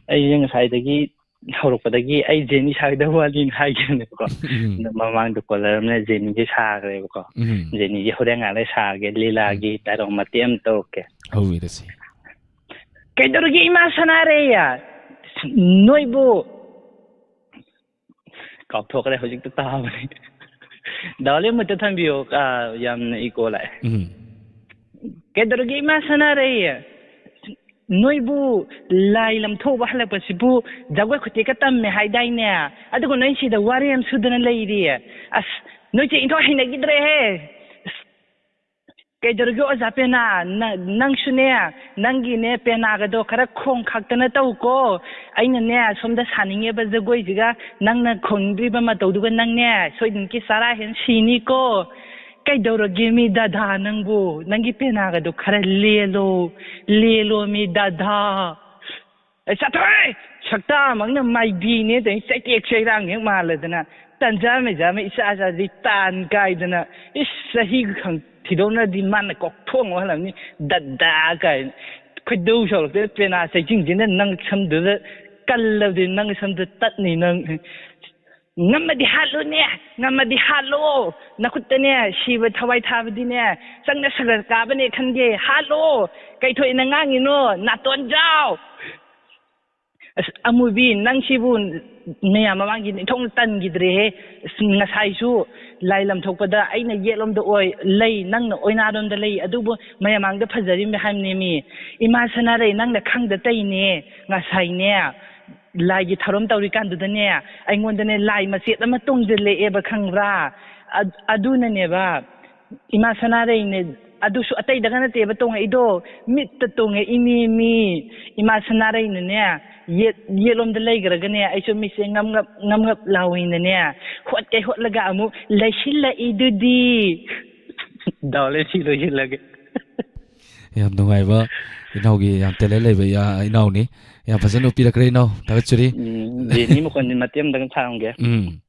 ꯑꯩꯁꯦ ꯉꯁꯥꯏꯗꯒꯤ ꯍꯧꯔꯛꯄꯗꯒꯤ ꯑꯩ ꯖꯦꯅꯤ ꯁꯥꯒꯗꯕ ꯋꯥꯔꯤꯅ ꯍꯥꯏꯈꯤꯕꯅꯦꯕꯀꯣ꯫ ꯎꯝ꯫ ꯑꯗꯣ ꯃꯃꯥꯡꯗ ꯀꯣꯂꯔ ꯑꯃꯅ ꯖꯦꯅꯤꯁꯦ ꯁꯥꯈ꯭ꯔꯦꯕꯀꯣ꯫ ꯎꯝ꯫ ꯖꯦꯅꯤꯁꯦ ꯍꯣꯔꯦꯟ ꯉꯥꯛ ꯂꯩ ꯁꯥꯔꯒꯦ, ꯂꯤꯂꯥꯒꯤ ꯎꯝ꯫ ꯗꯥꯏꯂꯣꯛ ꯃꯇꯦꯛ ꯑꯃ ꯇꯧꯔꯛꯀꯦ꯫ ꯍꯧꯕꯤꯔꯁꯤ꯫ ꯀꯩꯗꯧꯔꯒꯦ ꯏꯃꯥ ꯁꯅꯥꯔꯩ? ꯅꯣꯏꯕꯨ ꯀꯥꯎꯊꯣꯛꯈ꯭ꯔꯦ, ꯍꯧꯖꯤꯛꯇ ꯇꯥꯕꯅꯤ꯫ ꯗꯥꯎꯂꯦ ꯃꯨꯠꯇ ꯊꯝꯕꯤꯌꯣ, ꯑꯥ, ꯌꯥꯝꯅ ꯏꯀꯣ ꯂꯥꯛꯑꯦ꯫ ꯎꯝ꯫ ꯀꯩꯗꯧꯔꯒꯦ ꯏꯃꯥ ꯁꯅꯥꯔꯩ? ꯅꯣꯏꯕꯨ ꯂꯥꯏ ꯂꯝꯊꯣꯛꯎꯕ ꯍꯜꯂꯛꯄꯁꯤꯕꯨ ꯖꯒꯣꯏ ꯈꯨꯊꯦꯛꯀ ꯇꯝꯃꯦ ꯍꯥꯏꯗꯥꯏꯅꯦ? ꯑꯗꯨꯒ ꯅꯣꯏ ꯁꯤꯗ ꯋꯥꯔꯤ ꯌꯥꯝ ꯁꯨꯗꯅ ꯂꯩꯔꯤ꯫ ꯑꯁ, ꯅꯣꯏꯁꯦ ꯏꯟꯊꯣꯛ ꯍꯩꯅꯈꯤꯗ꯭ꯔꯦꯍꯦ꯫ ꯑꯁ, ꯀꯩꯗꯧꯔꯒꯦ ꯑꯣꯖꯥ ꯄꯦꯅꯥ? ꯅ-, ꯅꯪꯁꯨꯅꯦ, ꯅꯪꯒꯤꯅꯦ ꯄꯦꯅꯥꯒꯗꯣ ꯈꯔ ꯈꯣꯡ ꯈꯥꯛꯇꯅ ꯇꯧꯀꯣ꯫ ꯑꯩꯅꯅꯦ ꯁꯣꯝꯗ ꯁꯥꯅꯤꯡꯉꯦꯕ ꯖꯒꯣꯏꯁꯤꯒ, ꯅꯪꯅ ꯈꯣꯡꯗ꯭ꯔꯤꯕ ꯃꯇꯧꯗꯨꯒ ꯅꯪꯅꯦ ꯁꯣꯏꯗꯅꯀꯤ ꯆꯔꯥ ꯍꯦꯟ ꯁꯤꯅꯤꯀꯣ꯫ ꯀꯩꯗꯧꯔꯒꯦ ꯃꯤ ꯗꯥꯗꯥ ꯅꯪꯕꯨ? ꯅꯪꯒꯤ ꯄꯦꯅꯥꯒꯗꯣ ꯈꯔ ꯂꯦꯜꯂꯣ, ꯂꯦꯜꯂꯣ ꯃꯤ ꯗꯥꯗꯥ꯫ ꯑꯦ, ꯆꯠꯊꯣꯛꯑꯦ! ꯁꯛꯇꯥꯃꯛꯅ ꯃꯥꯏꯕꯤꯅꯦ ꯇꯧꯔꯤ, ꯆꯩꯇꯦꯛ ꯆꯩꯔꯥꯡ ꯍꯦꯛ ꯃꯥꯜꯂꯗꯅ, ꯇꯟꯖꯥ ꯃꯦꯖꯥ ꯑꯃ ꯏꯆꯥ ꯆꯥꯗꯤ ꯇꯥꯟ ꯀꯥꯏꯗꯅ, ꯏꯁ, ꯆꯍꯤ ꯈꯪ ꯊꯤꯗꯣꯛꯅꯗꯤ ꯃꯥꯅ ꯀꯣꯛꯊꯣꯡ ꯋꯥꯍꯜꯂꯝꯅꯤ, ꯗꯗꯥ ꯀꯥꯏꯅ꯫ ꯈꯣꯏꯗꯧ ꯁꯥꯎꯔꯛꯇꯅ ꯄꯦꯅꯥ ꯆꯩꯖꯤꯡꯁꯤꯅ ꯅꯪ ꯁꯝꯗꯨꯗ ꯀꯜꯂꯕꯗꯤ ꯅꯪ ꯁꯝꯗꯨ ꯇꯠꯅꯤ ꯅꯪ꯫ ꯉꯝꯃꯗꯤ ꯍꯥꯠꯂꯨꯅꯦ, ꯉꯝꯃꯗꯤ ꯍꯥꯠꯂꯣ꯫ ꯅꯈꯨꯠꯇꯅꯦ ꯁꯤꯕ ꯊꯋꯥꯏ ꯊꯥꯕꯗꯤꯅꯦ ꯆꯪꯅ ꯁꯒꯔ ꯀꯥꯕꯅꯦ ꯈꯟꯒꯦ꯫ ꯍꯥꯠꯂꯣ꯫ ꯀꯩꯊꯣꯛꯏꯅ ꯉꯥꯡꯉꯤꯅꯣ? ꯅꯥꯇꯣꯟ ꯖꯥꯎ꯫ ꯑꯁ, ꯑꯃꯨꯕꯤ, ꯅꯪꯁꯤꯕꯨ ꯃꯌꯥꯝ ꯃꯃꯥꯡꯒꯤ ꯏꯟꯊꯣꯛꯅ ꯇꯟꯈꯤꯗ꯭ꯔꯦꯍꯦ꯫ ꯑꯁ, ꯉꯁꯥꯏꯁꯨ ꯂꯥꯏ ꯂꯝꯊꯣꯛꯄꯗ ꯑꯩꯅ ꯌꯦꯠꯂꯣꯝꯗ ꯑꯣꯏ ꯂꯩ, ꯅꯪꯅ ꯑꯣꯏꯅꯥꯔꯣꯝꯗ ꯂꯩ, ꯑꯗꯨꯕꯨ ꯃꯌꯥꯝ ꯃꯥꯡꯗ ꯐꯖꯔꯤꯕꯅꯦ ꯍꯥꯏꯕꯅꯦꯃꯤ꯫ ꯏꯃꯥ ꯁꯅꯥꯔꯩ, ꯅꯪꯅ ꯈꯪꯗ ꯇꯧꯏꯅꯦ꯫ ꯉꯁꯥꯏꯅꯦ, ꯂꯥꯏꯒꯤ ꯊꯧꯔꯝ ꯇꯧꯔꯤꯀꯥꯟꯗꯨꯗꯅꯦ, ꯑꯩꯉꯣꯟꯗꯅꯦ ꯂꯥꯏ ꯃꯆꯦꯠ ꯑꯃ ꯇꯣꯡꯁꯤꯜꯂꯛꯑꯦꯕ, ꯈꯪꯕ꯭ꯔꯥ? ꯑ-, ꯑꯗꯨꯅꯅꯦꯕ, ꯏꯃꯥ ꯁꯅꯥꯔꯩꯅꯦ, ꯑꯗꯨꯁꯨ ꯑꯇꯩꯗꯒ ꯅꯠꯇꯦꯕ ꯇꯣꯡꯉꯛꯏꯗꯣ, ꯃꯤꯠꯇ ꯇꯣꯡꯉꯛꯏꯅꯦꯃꯤ꯫ ꯏꯃꯥ ꯁꯅꯥꯔꯩꯅꯅꯦ, ꯌꯦꯠ, ꯌꯦꯠꯂꯣꯝꯗ ꯂꯩꯈ꯭ꯔꯒꯅꯦ, ꯑꯩꯁꯨ ꯃꯤꯠꯁꯦ ꯉꯝꯉꯞ, ꯉꯝꯉꯞ ꯂꯥꯎꯏꯅꯅꯦ, ꯍꯣꯠꯀꯩ ꯍꯣꯠꯂꯒ ꯑꯃꯨꯛ ꯂꯩꯁꯤꯜꯂꯛꯏꯗꯨꯗꯤ꯫ ꯗꯥꯎꯂꯦ, ꯁꯤ ꯂꯣꯏꯁꯤꯜꯂꯒꯦ꯫ ꯌꯥꯝ ꯅꯨꯡꯉꯥꯏꯕ ꯏꯅꯥꯎꯒꯤ ꯌꯥꯝ talent ꯂꯩꯕ ꯏꯌꯥ-, ꯏꯅꯥꯎꯅꯤ꯫ ꯌꯥꯝ ꯐꯖꯅ ꯎꯠꯄꯤꯔꯛꯈ꯭ꯔꯦ ꯏꯅꯥꯎ, ꯊꯥꯒꯠꯆꯔꯤ꯫ ꯎꯝ, ꯖꯦꯅꯤ ꯃꯈꯣꯟꯁꯦ ꯃꯇꯦꯛ ꯑꯃꯇꯪ ꯊꯥꯔꯝꯒꯦ꯫ ꯎꯝ꯫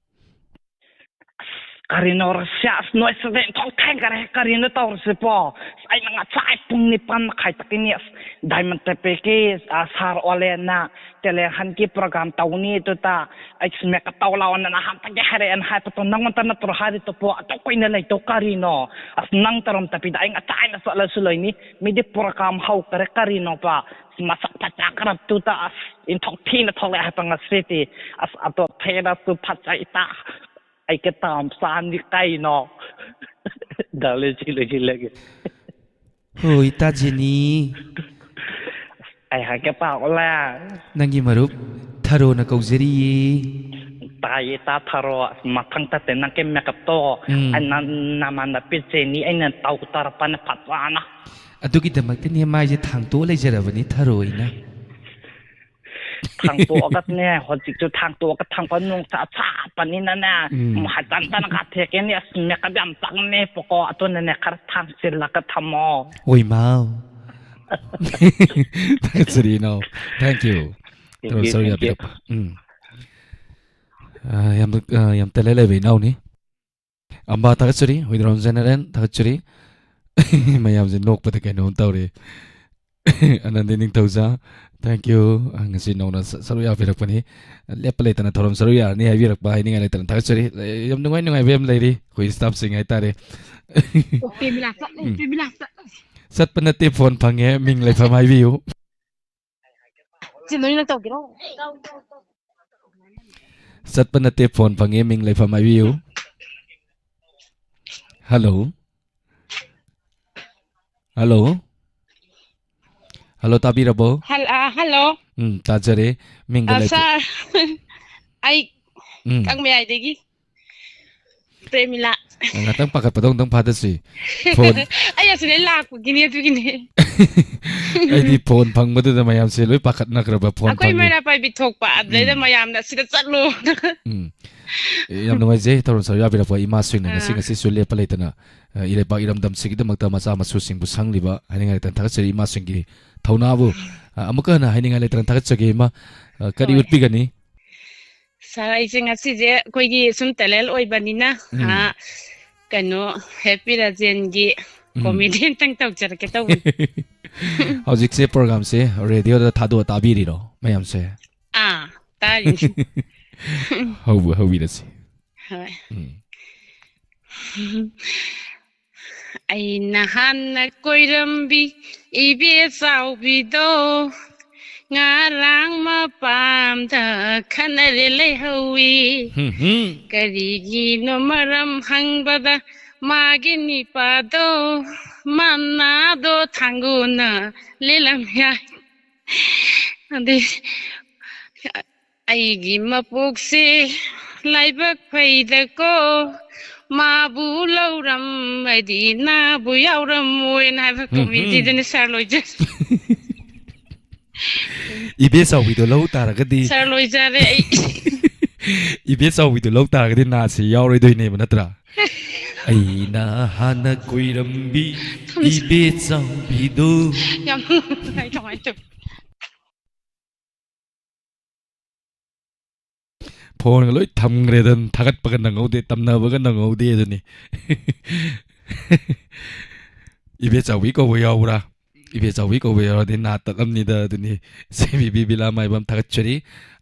ꯀꯔꯤꯅꯣ ꯔꯁꯤꯌꯥ, ꯑꯁ, ꯅꯣꯏ ꯁꯤꯗ ꯏꯟꯊꯣꯛ ꯊꯦꯡꯈꯔꯦ, ꯀꯔꯤꯅꯣ ꯇꯧꯔꯤꯁꯤꯕꯣ? ꯑꯁ, ꯑꯩꯅ ꯉꯁꯥꯏ ꯄꯨꯡ ꯅꯤꯄꯥꯟ ꯃꯈꯥꯏꯗꯒꯤꯅꯤ, ꯑꯁ, Diamond Cafe-ꯒꯤ, ꯑ, sir ꯑꯣꯂꯦꯟꯅ talent hunt-ꯀꯤ program ꯇꯧꯅꯤ, ꯑꯗꯨꯗ ꯑꯩꯁꯨ makeup ꯇꯧ ꯂꯥꯛꯑꯣꯅ ꯅꯍꯥꯟꯗꯒꯤ ꯍꯥꯏꯔꯛꯑꯦꯅ ꯍꯥꯏꯕꯗꯣ ꯅꯪꯉꯣꯟꯗ ꯅꯠꯇ꯭ꯔꯣ ꯍꯥꯏꯔꯤꯗꯨꯕꯣ? ꯑꯗꯨꯛ ꯀꯨꯏꯅ ꯂꯩꯗꯧ ꯀꯔꯤꯅꯣ? ꯑꯁ, ꯅꯪ ꯇꯧꯔꯝꯗꯕꯤꯗ ꯑꯩ ꯉꯁꯥꯏꯅ ꯆꯠꯂꯁꯨ ꯂꯣꯏꯅꯤ꯫ ꯃꯤꯗꯤ program ꯍꯧꯈꯔꯦ ꯀꯔꯤꯅꯣꯕ? ꯑꯁ, ꯃꯁꯛ ꯐꯖꯈ꯭ꯔꯕꯗꯨꯗ, ꯑꯁ, ꯏꯟꯊꯣꯛ ꯊꯤꯅ ꯊꯣꯛꯂꯛꯑꯦ ꯍꯥꯏꯕ ꯉꯁꯤꯗꯤ꯫ ꯑꯁ, ꯑꯗꯣ ꯊꯦꯡꯅꯁꯨ ꯐꯖꯩꯗ꯫ ꯑꯩ ꯀꯦ ꯇꯥꯝ ꯆꯥꯅꯤ ꯀꯩꯅꯣ꯫ ꯗꯥ ꯂꯣꯏꯁꯤ-, ꯂꯣꯏꯁꯤꯜꯂꯒꯦ꯫ ꯍꯣꯏ, ꯏꯇꯥ ꯖꯦꯅꯤ꯫ ꯑꯩ ꯍꯥꯏꯒꯦ ꯄꯥꯎ ꯑꯣꯂꯦ꯫ ꯅꯪꯒꯤ ꯃꯔꯨꯞ ꯊꯔꯣꯅ ꯀꯧꯖꯔꯤꯌꯦ꯫ ꯇꯥꯏꯌꯦ, ꯏꯇꯥ ꯊꯔꯣ꯫ ꯑꯁ, ꯃꯊꯪ ꯇꯠꯇꯦ ꯅꯪꯒꯤ makeup-ꯇꯣ꯫ ꯎꯝ꯫ ꯑꯩ ꯅ-, ꯅꯃꯥꯟꯅꯕꯤ ꯖꯦꯅꯤ ꯑꯩꯅ ꯇꯧ ꯇꯥꯔꯛꯄꯅ ꯐꯖꯅ꯫ ꯑꯗꯨꯒꯤꯗꯃꯛꯇꯅꯦ ꯃꯥꯏꯁꯦ ꯊꯥꯡꯇꯣꯛꯑ ꯂꯩꯖꯔꯕꯅꯤ ꯊꯔꯣ ꯑꯩꯅ꯫ ꯊꯥꯡꯇꯣꯛꯑꯒꯅꯦ, ꯍꯧꯖꯤꯛꯁꯨ ꯊꯥꯡꯇꯣꯛꯑꯒ ꯊꯝꯕ ꯅꯨꯡꯁꯥ ꯁꯥꯕꯅꯤꯅꯅꯦ, ꯎꯝ꯫ ꯍꯟꯖꯟꯗꯅ ꯀꯥꯊꯦꯛꯀꯅꯤ꯫ ꯑꯁ, makeup ꯌꯥꯝ ꯆꯪꯅꯦꯕꯀꯣ, ꯑꯗꯨꯅꯅꯦ ꯈꯔ ꯊꯥꯡꯖꯤꯜꯂꯒ ꯊꯝꯃꯣ꯫ ꯍꯣꯏ, ꯏꯃꯥꯎ꯫ ꯊꯥꯒꯠꯆꯔꯤ, ꯏꯅꯥꯎ꯫ Thank you꯫ Thank you, ꯊꯧꯔꯝ ꯁꯔꯨꯛ thank you꯫ ꯌꯥꯕꯤꯔꯛꯄ꯫ ꯎꯝ꯫ ꯑ, ꯌꯥꯝ, ꯑ, ꯌꯥꯝ talent ꯂꯩꯕ ꯏꯅꯥꯎꯅꯤ꯫ ꯑꯝꯕꯥ ꯊꯥꯒꯠꯆꯔꯤ, ꯍꯨꯏꯗ꯭ꯔꯣꯝ ꯖꯦꯅꯦꯔꯦꯜ ꯊꯥꯒꯠꯆꯔꯤ꯫ ꯃꯌꯥꯝꯁꯦ ꯅꯣꯛꯄꯗ ꯀꯩꯅꯣꯝ ꯇꯧꯔꯦ꯫ ꯑꯅꯟꯗꯤ ꯅꯤꯡꯊꯧꯖꯥ, thank you꯫ ꯑ, ꯉꯁꯤ ꯅꯧꯅ ꯁ-, ꯁꯔꯨꯛ ꯌꯥꯕꯤꯔꯛꯄꯅꯤ꯫ ꯂꯦꯞꯄ ꯂꯩꯇꯅ ꯊꯧꯔꯝ ꯁꯔꯨꯛ ꯌꯥꯔꯅꯤ ꯍꯥꯏꯕꯤꯔꯛꯄ ꯍꯥꯏꯅꯤꯡꯉꯥꯏ ꯂꯩꯇꯅ ꯊꯥꯒꯠꯆꯔꯤ꯫ ꯂꯩ-, ꯌꯥꯝ ꯅꯨꯡꯉꯥꯏ ꯅꯨꯡꯉꯥꯏꯕ ꯌꯥꯝ ꯂꯩꯔꯤ ꯑꯩꯈꯣꯏ staff-ꯁꯤꯡ ꯍꯥꯏꯇꯥꯔꯦ꯫ ꯑꯣ, ꯄ꯭ꯔꯦꯃꯤꯂꯥ ꯆꯠꯂꯦ, ꯎꯝ꯫ ꯄ꯭ꯔꯦꯃꯤꯂꯥ ꯆꯠꯂꯦ꯫ ꯆꯠꯄ ꯅꯠꯇꯦ, phone ꯐꯪꯉꯦ, ꯃꯤꯡ ꯂꯩꯐꯝ ꯍꯥꯏꯕꯤꯌꯨ꯫ ꯁꯤ ꯅꯣꯏꯅ ꯇꯧꯒꯦꯔꯣ? ꯆꯠꯄ ꯅꯠꯇꯦ, phone ꯐꯪꯉꯦ, ꯃꯤꯡ ꯂꯩꯐꯝ ꯍꯥꯏꯕꯤꯌꯨ꯫ Hello? Hello? Hello, ꯇꯥꯕꯤꯔꯕꯣ? Hel-, ꯑ, hello꯫ ꯎꯝ, ꯇꯥꯖꯔꯦ꯫ ꯃꯤꯡꯒ ꯑ, ꯂꯩꯐꯝ꯫ Sir, ꯑꯩ ꯎꯝ꯫ ꯀꯛꯃꯌꯥꯏꯗꯒꯤ ꯄ꯭ꯔꯦꯃꯤꯂꯥ꯫ ꯉꯥꯛꯇꯪ ꯄꯥꯈꯠꯄꯗꯣ ꯑꯃꯨꯛꯇꯪ ꯐꯥꯗꯁꯤ꯫ Phone꯫ ꯑꯩ ꯑꯁꯤꯗꯩ ꯂꯥꯛꯄꯒꯤꯅꯦ, ꯑꯗꯨꯒꯤꯅꯦ꯫ ꯑꯩꯗꯤ phone ꯐꯪꯕꯗꯨꯗ ꯃꯌꯥꯝꯁꯦ ꯂꯣꯏ ꯄꯥꯈꯠꯅꯈ꯭ꯔꯕ, phone ꯑꯩꯈꯣꯏ ꯐꯪꯉꯦ꯫ ꯃꯩꯔꯥ ꯄꯥꯏꯕꯤ ꯊꯣꯛꯄ, ꯑꯗꯨꯗꯩꯗ ꯎꯝ꯫ ꯃꯌꯥꯝꯅ "ꯁꯤꯗ ꯆꯠꯂꯣ"꯫ ꯎꯝ꯫ ꯑꯦ, ꯌꯥꯝ ꯅꯨꯡꯉꯥꯏꯖꯩ ꯊꯧꯔꯝ ꯁꯔꯨꯛ ꯌꯥꯕꯤꯔꯛꯄ ꯏꯃꯥꯁꯤꯡꯅ ꯉꯁꯤ ꯑꯥ꯫ ꯉꯁꯤꯁꯨ ꯂꯦꯞꯄ ꯂꯩꯇꯅ ꯑ, ꯏꯔꯩꯄꯥꯛ ꯏꯔꯝꯗꯝꯁꯤꯒꯤꯗꯃꯛꯇ ꯃꯆꯥ ꯃꯁꯨꯁꯤꯡꯕꯨ ꯁꯪꯂꯤꯕ ꯍꯥꯏꯅꯤꯡꯉꯥꯏ ꯂꯩꯇꯅ ꯊꯥꯒꯠꯆꯔꯤ꯫ ꯏꯃꯥꯁꯤꯡꯒꯤ ꯊꯧꯅꯥꯕꯨ, ꯑ, ꯑꯃꯨꯛꯀ ꯍꯟꯅ ꯍꯥꯏꯅꯤꯡꯉꯥꯏ ꯂꯩꯇꯅ ꯊꯥꯒꯠꯆꯒꯦ, ꯏꯃꯥ꯫ ꯑ, ꯀꯔꯤ ꯍꯣꯏ꯫ ꯎꯠꯄꯤꯒꯅꯤ? ꯁꯥꯔ, ꯑꯩꯁꯦ ꯉꯁꯤꯁꯦ ꯑꯩꯈꯣꯏꯒꯤ ꯁꯨꯝ ꯇꯦꯂꯦꯟ ꯑꯣꯏꯕꯅꯤꯅ, ꯎꯝ꯫ ꯑ, ꯀꯩꯅꯣ, ꯍꯦꯄꯤ ꯔꯥꯖꯦꯟꯒꯤ ꯎꯝ꯫ ꯀꯣꯃꯦꯗꯤ ꯑꯝꯇꯪ ꯇꯧꯖꯔꯛꯀꯦ ꯇꯧꯕꯅꯤ꯫ ꯍꯧꯖꯤꯛꯁꯦ ꯄ꯭ꯔꯣꯒ꯭ꯔꯥꯝꯁꯦ ꯔꯦꯗꯤꯑꯣꯗ ꯊꯥꯗꯣꯛꯑ ꯇꯥꯕꯤꯔꯤꯔꯣ ꯃꯌꯥꯝꯁꯦ? ꯑꯥ, ꯇꯥꯔꯤꯅꯤ꯫ ꯍꯧꯕ-, ꯍꯧꯕꯤꯔꯁꯤ꯫ ꯍꯣꯏ꯫ ꯎꯝ꯫ ꯑꯩꯅ ꯍꯥꯟꯅ ꯀꯣꯏꯔꯝꯕꯤ ꯏꯕꯦ ꯆꯥꯎꯕꯤꯗꯣ ꯉꯔꯥꯡ ꯃꯄꯥꯝꯗ ꯈꯠꯅꯔꯦ ꯂꯩꯍꯧꯋꯤ꯫ ꯍꯝ, ꯍꯝ꯫ ꯀꯔꯤꯒꯤꯅꯣ ꯃꯔꯝ ꯍꯪꯕꯗ ꯃꯥꯒꯤ ꯅꯤꯄꯥꯗꯣ ꯃꯅꯥꯗꯣ ꯊꯥꯡꯒꯨꯅ ꯂꯦꯜꯂꯝ ꯌꯥꯏ꯫ ꯑꯗꯩ ꯑꯩꯒꯤ ꯃꯄꯣꯛꯁꯦ ꯂꯥꯏꯕꯛ ꯐꯩꯗꯀꯣ, ꯃꯥꯕꯨ ꯂꯧꯔꯝꯃꯗꯤ ꯅꯥꯕꯨ ꯌꯥꯎꯔꯝꯃꯣꯏꯅ ꯍꯥꯏꯕ ꯎꯝ, ꯎꯝ꯫ ꯀꯣꯃꯦꯗꯤꯗꯨꯅꯤ ꯁꯥꯔ ꯂꯣꯏꯖꯔꯦ꯫ ꯏꯕꯦ ꯆꯥꯎꯕꯤꯗꯣ ꯂꯧ ꯇꯥꯔꯒꯗꯤ ꯁꯥꯔ ꯂꯣꯏꯖꯔꯦ ꯑꯩ꯫ ꯏꯕꯦ ꯆꯥꯎꯕꯤꯗꯣ ꯂꯧ ꯇꯥꯔꯒꯗꯤ ꯅꯥꯁꯤ ꯌꯥꯎꯔꯣꯏꯗꯣꯏꯅꯦꯕ, ꯅꯠꯇ꯭ꯔꯥ? ꯑꯩꯅ ꯍꯥꯟꯅ ꯀꯣꯏꯔꯝꯕꯤ ꯏꯕꯦ ꯆꯥꯎꯕꯤꯗꯣ꯫ ꯌꯥꯝ ꯅꯨꯡꯉꯥꯏ, ꯀꯃꯥꯏꯅ ꯇꯧ-? ꯐꯣꯟꯒ ꯂꯣꯏ ꯊꯝꯈ꯭ꯔꯦꯗꯅ, ꯊꯥꯒꯠꯄꯒ ꯅꯪꯍꯧꯗꯦ, ꯇꯝꯅꯕꯒ ꯅꯪꯍꯧꯗꯦ ꯑꯗꯨꯅꯤ꯫ ꯏꯕꯦ ꯆꯥꯎꯕꯤ ꯀꯧꯕ ꯌꯥꯎꯕ꯭ꯔꯥ? ꯏꯕꯦ ꯆꯥꯎꯕꯤ ꯀꯧꯕ ꯌꯥꯎꯔꯗꯤ ꯅꯥ ꯇꯠꯂꯝꯅꯤꯗ ꯑꯗꯨꯅꯤ꯫ ꯁꯦꯝꯕꯤꯕꯤ ꯕꯤꯂꯥ ꯃꯥꯏꯕꯝ ꯊꯥꯒꯠꯆꯔꯤ꯫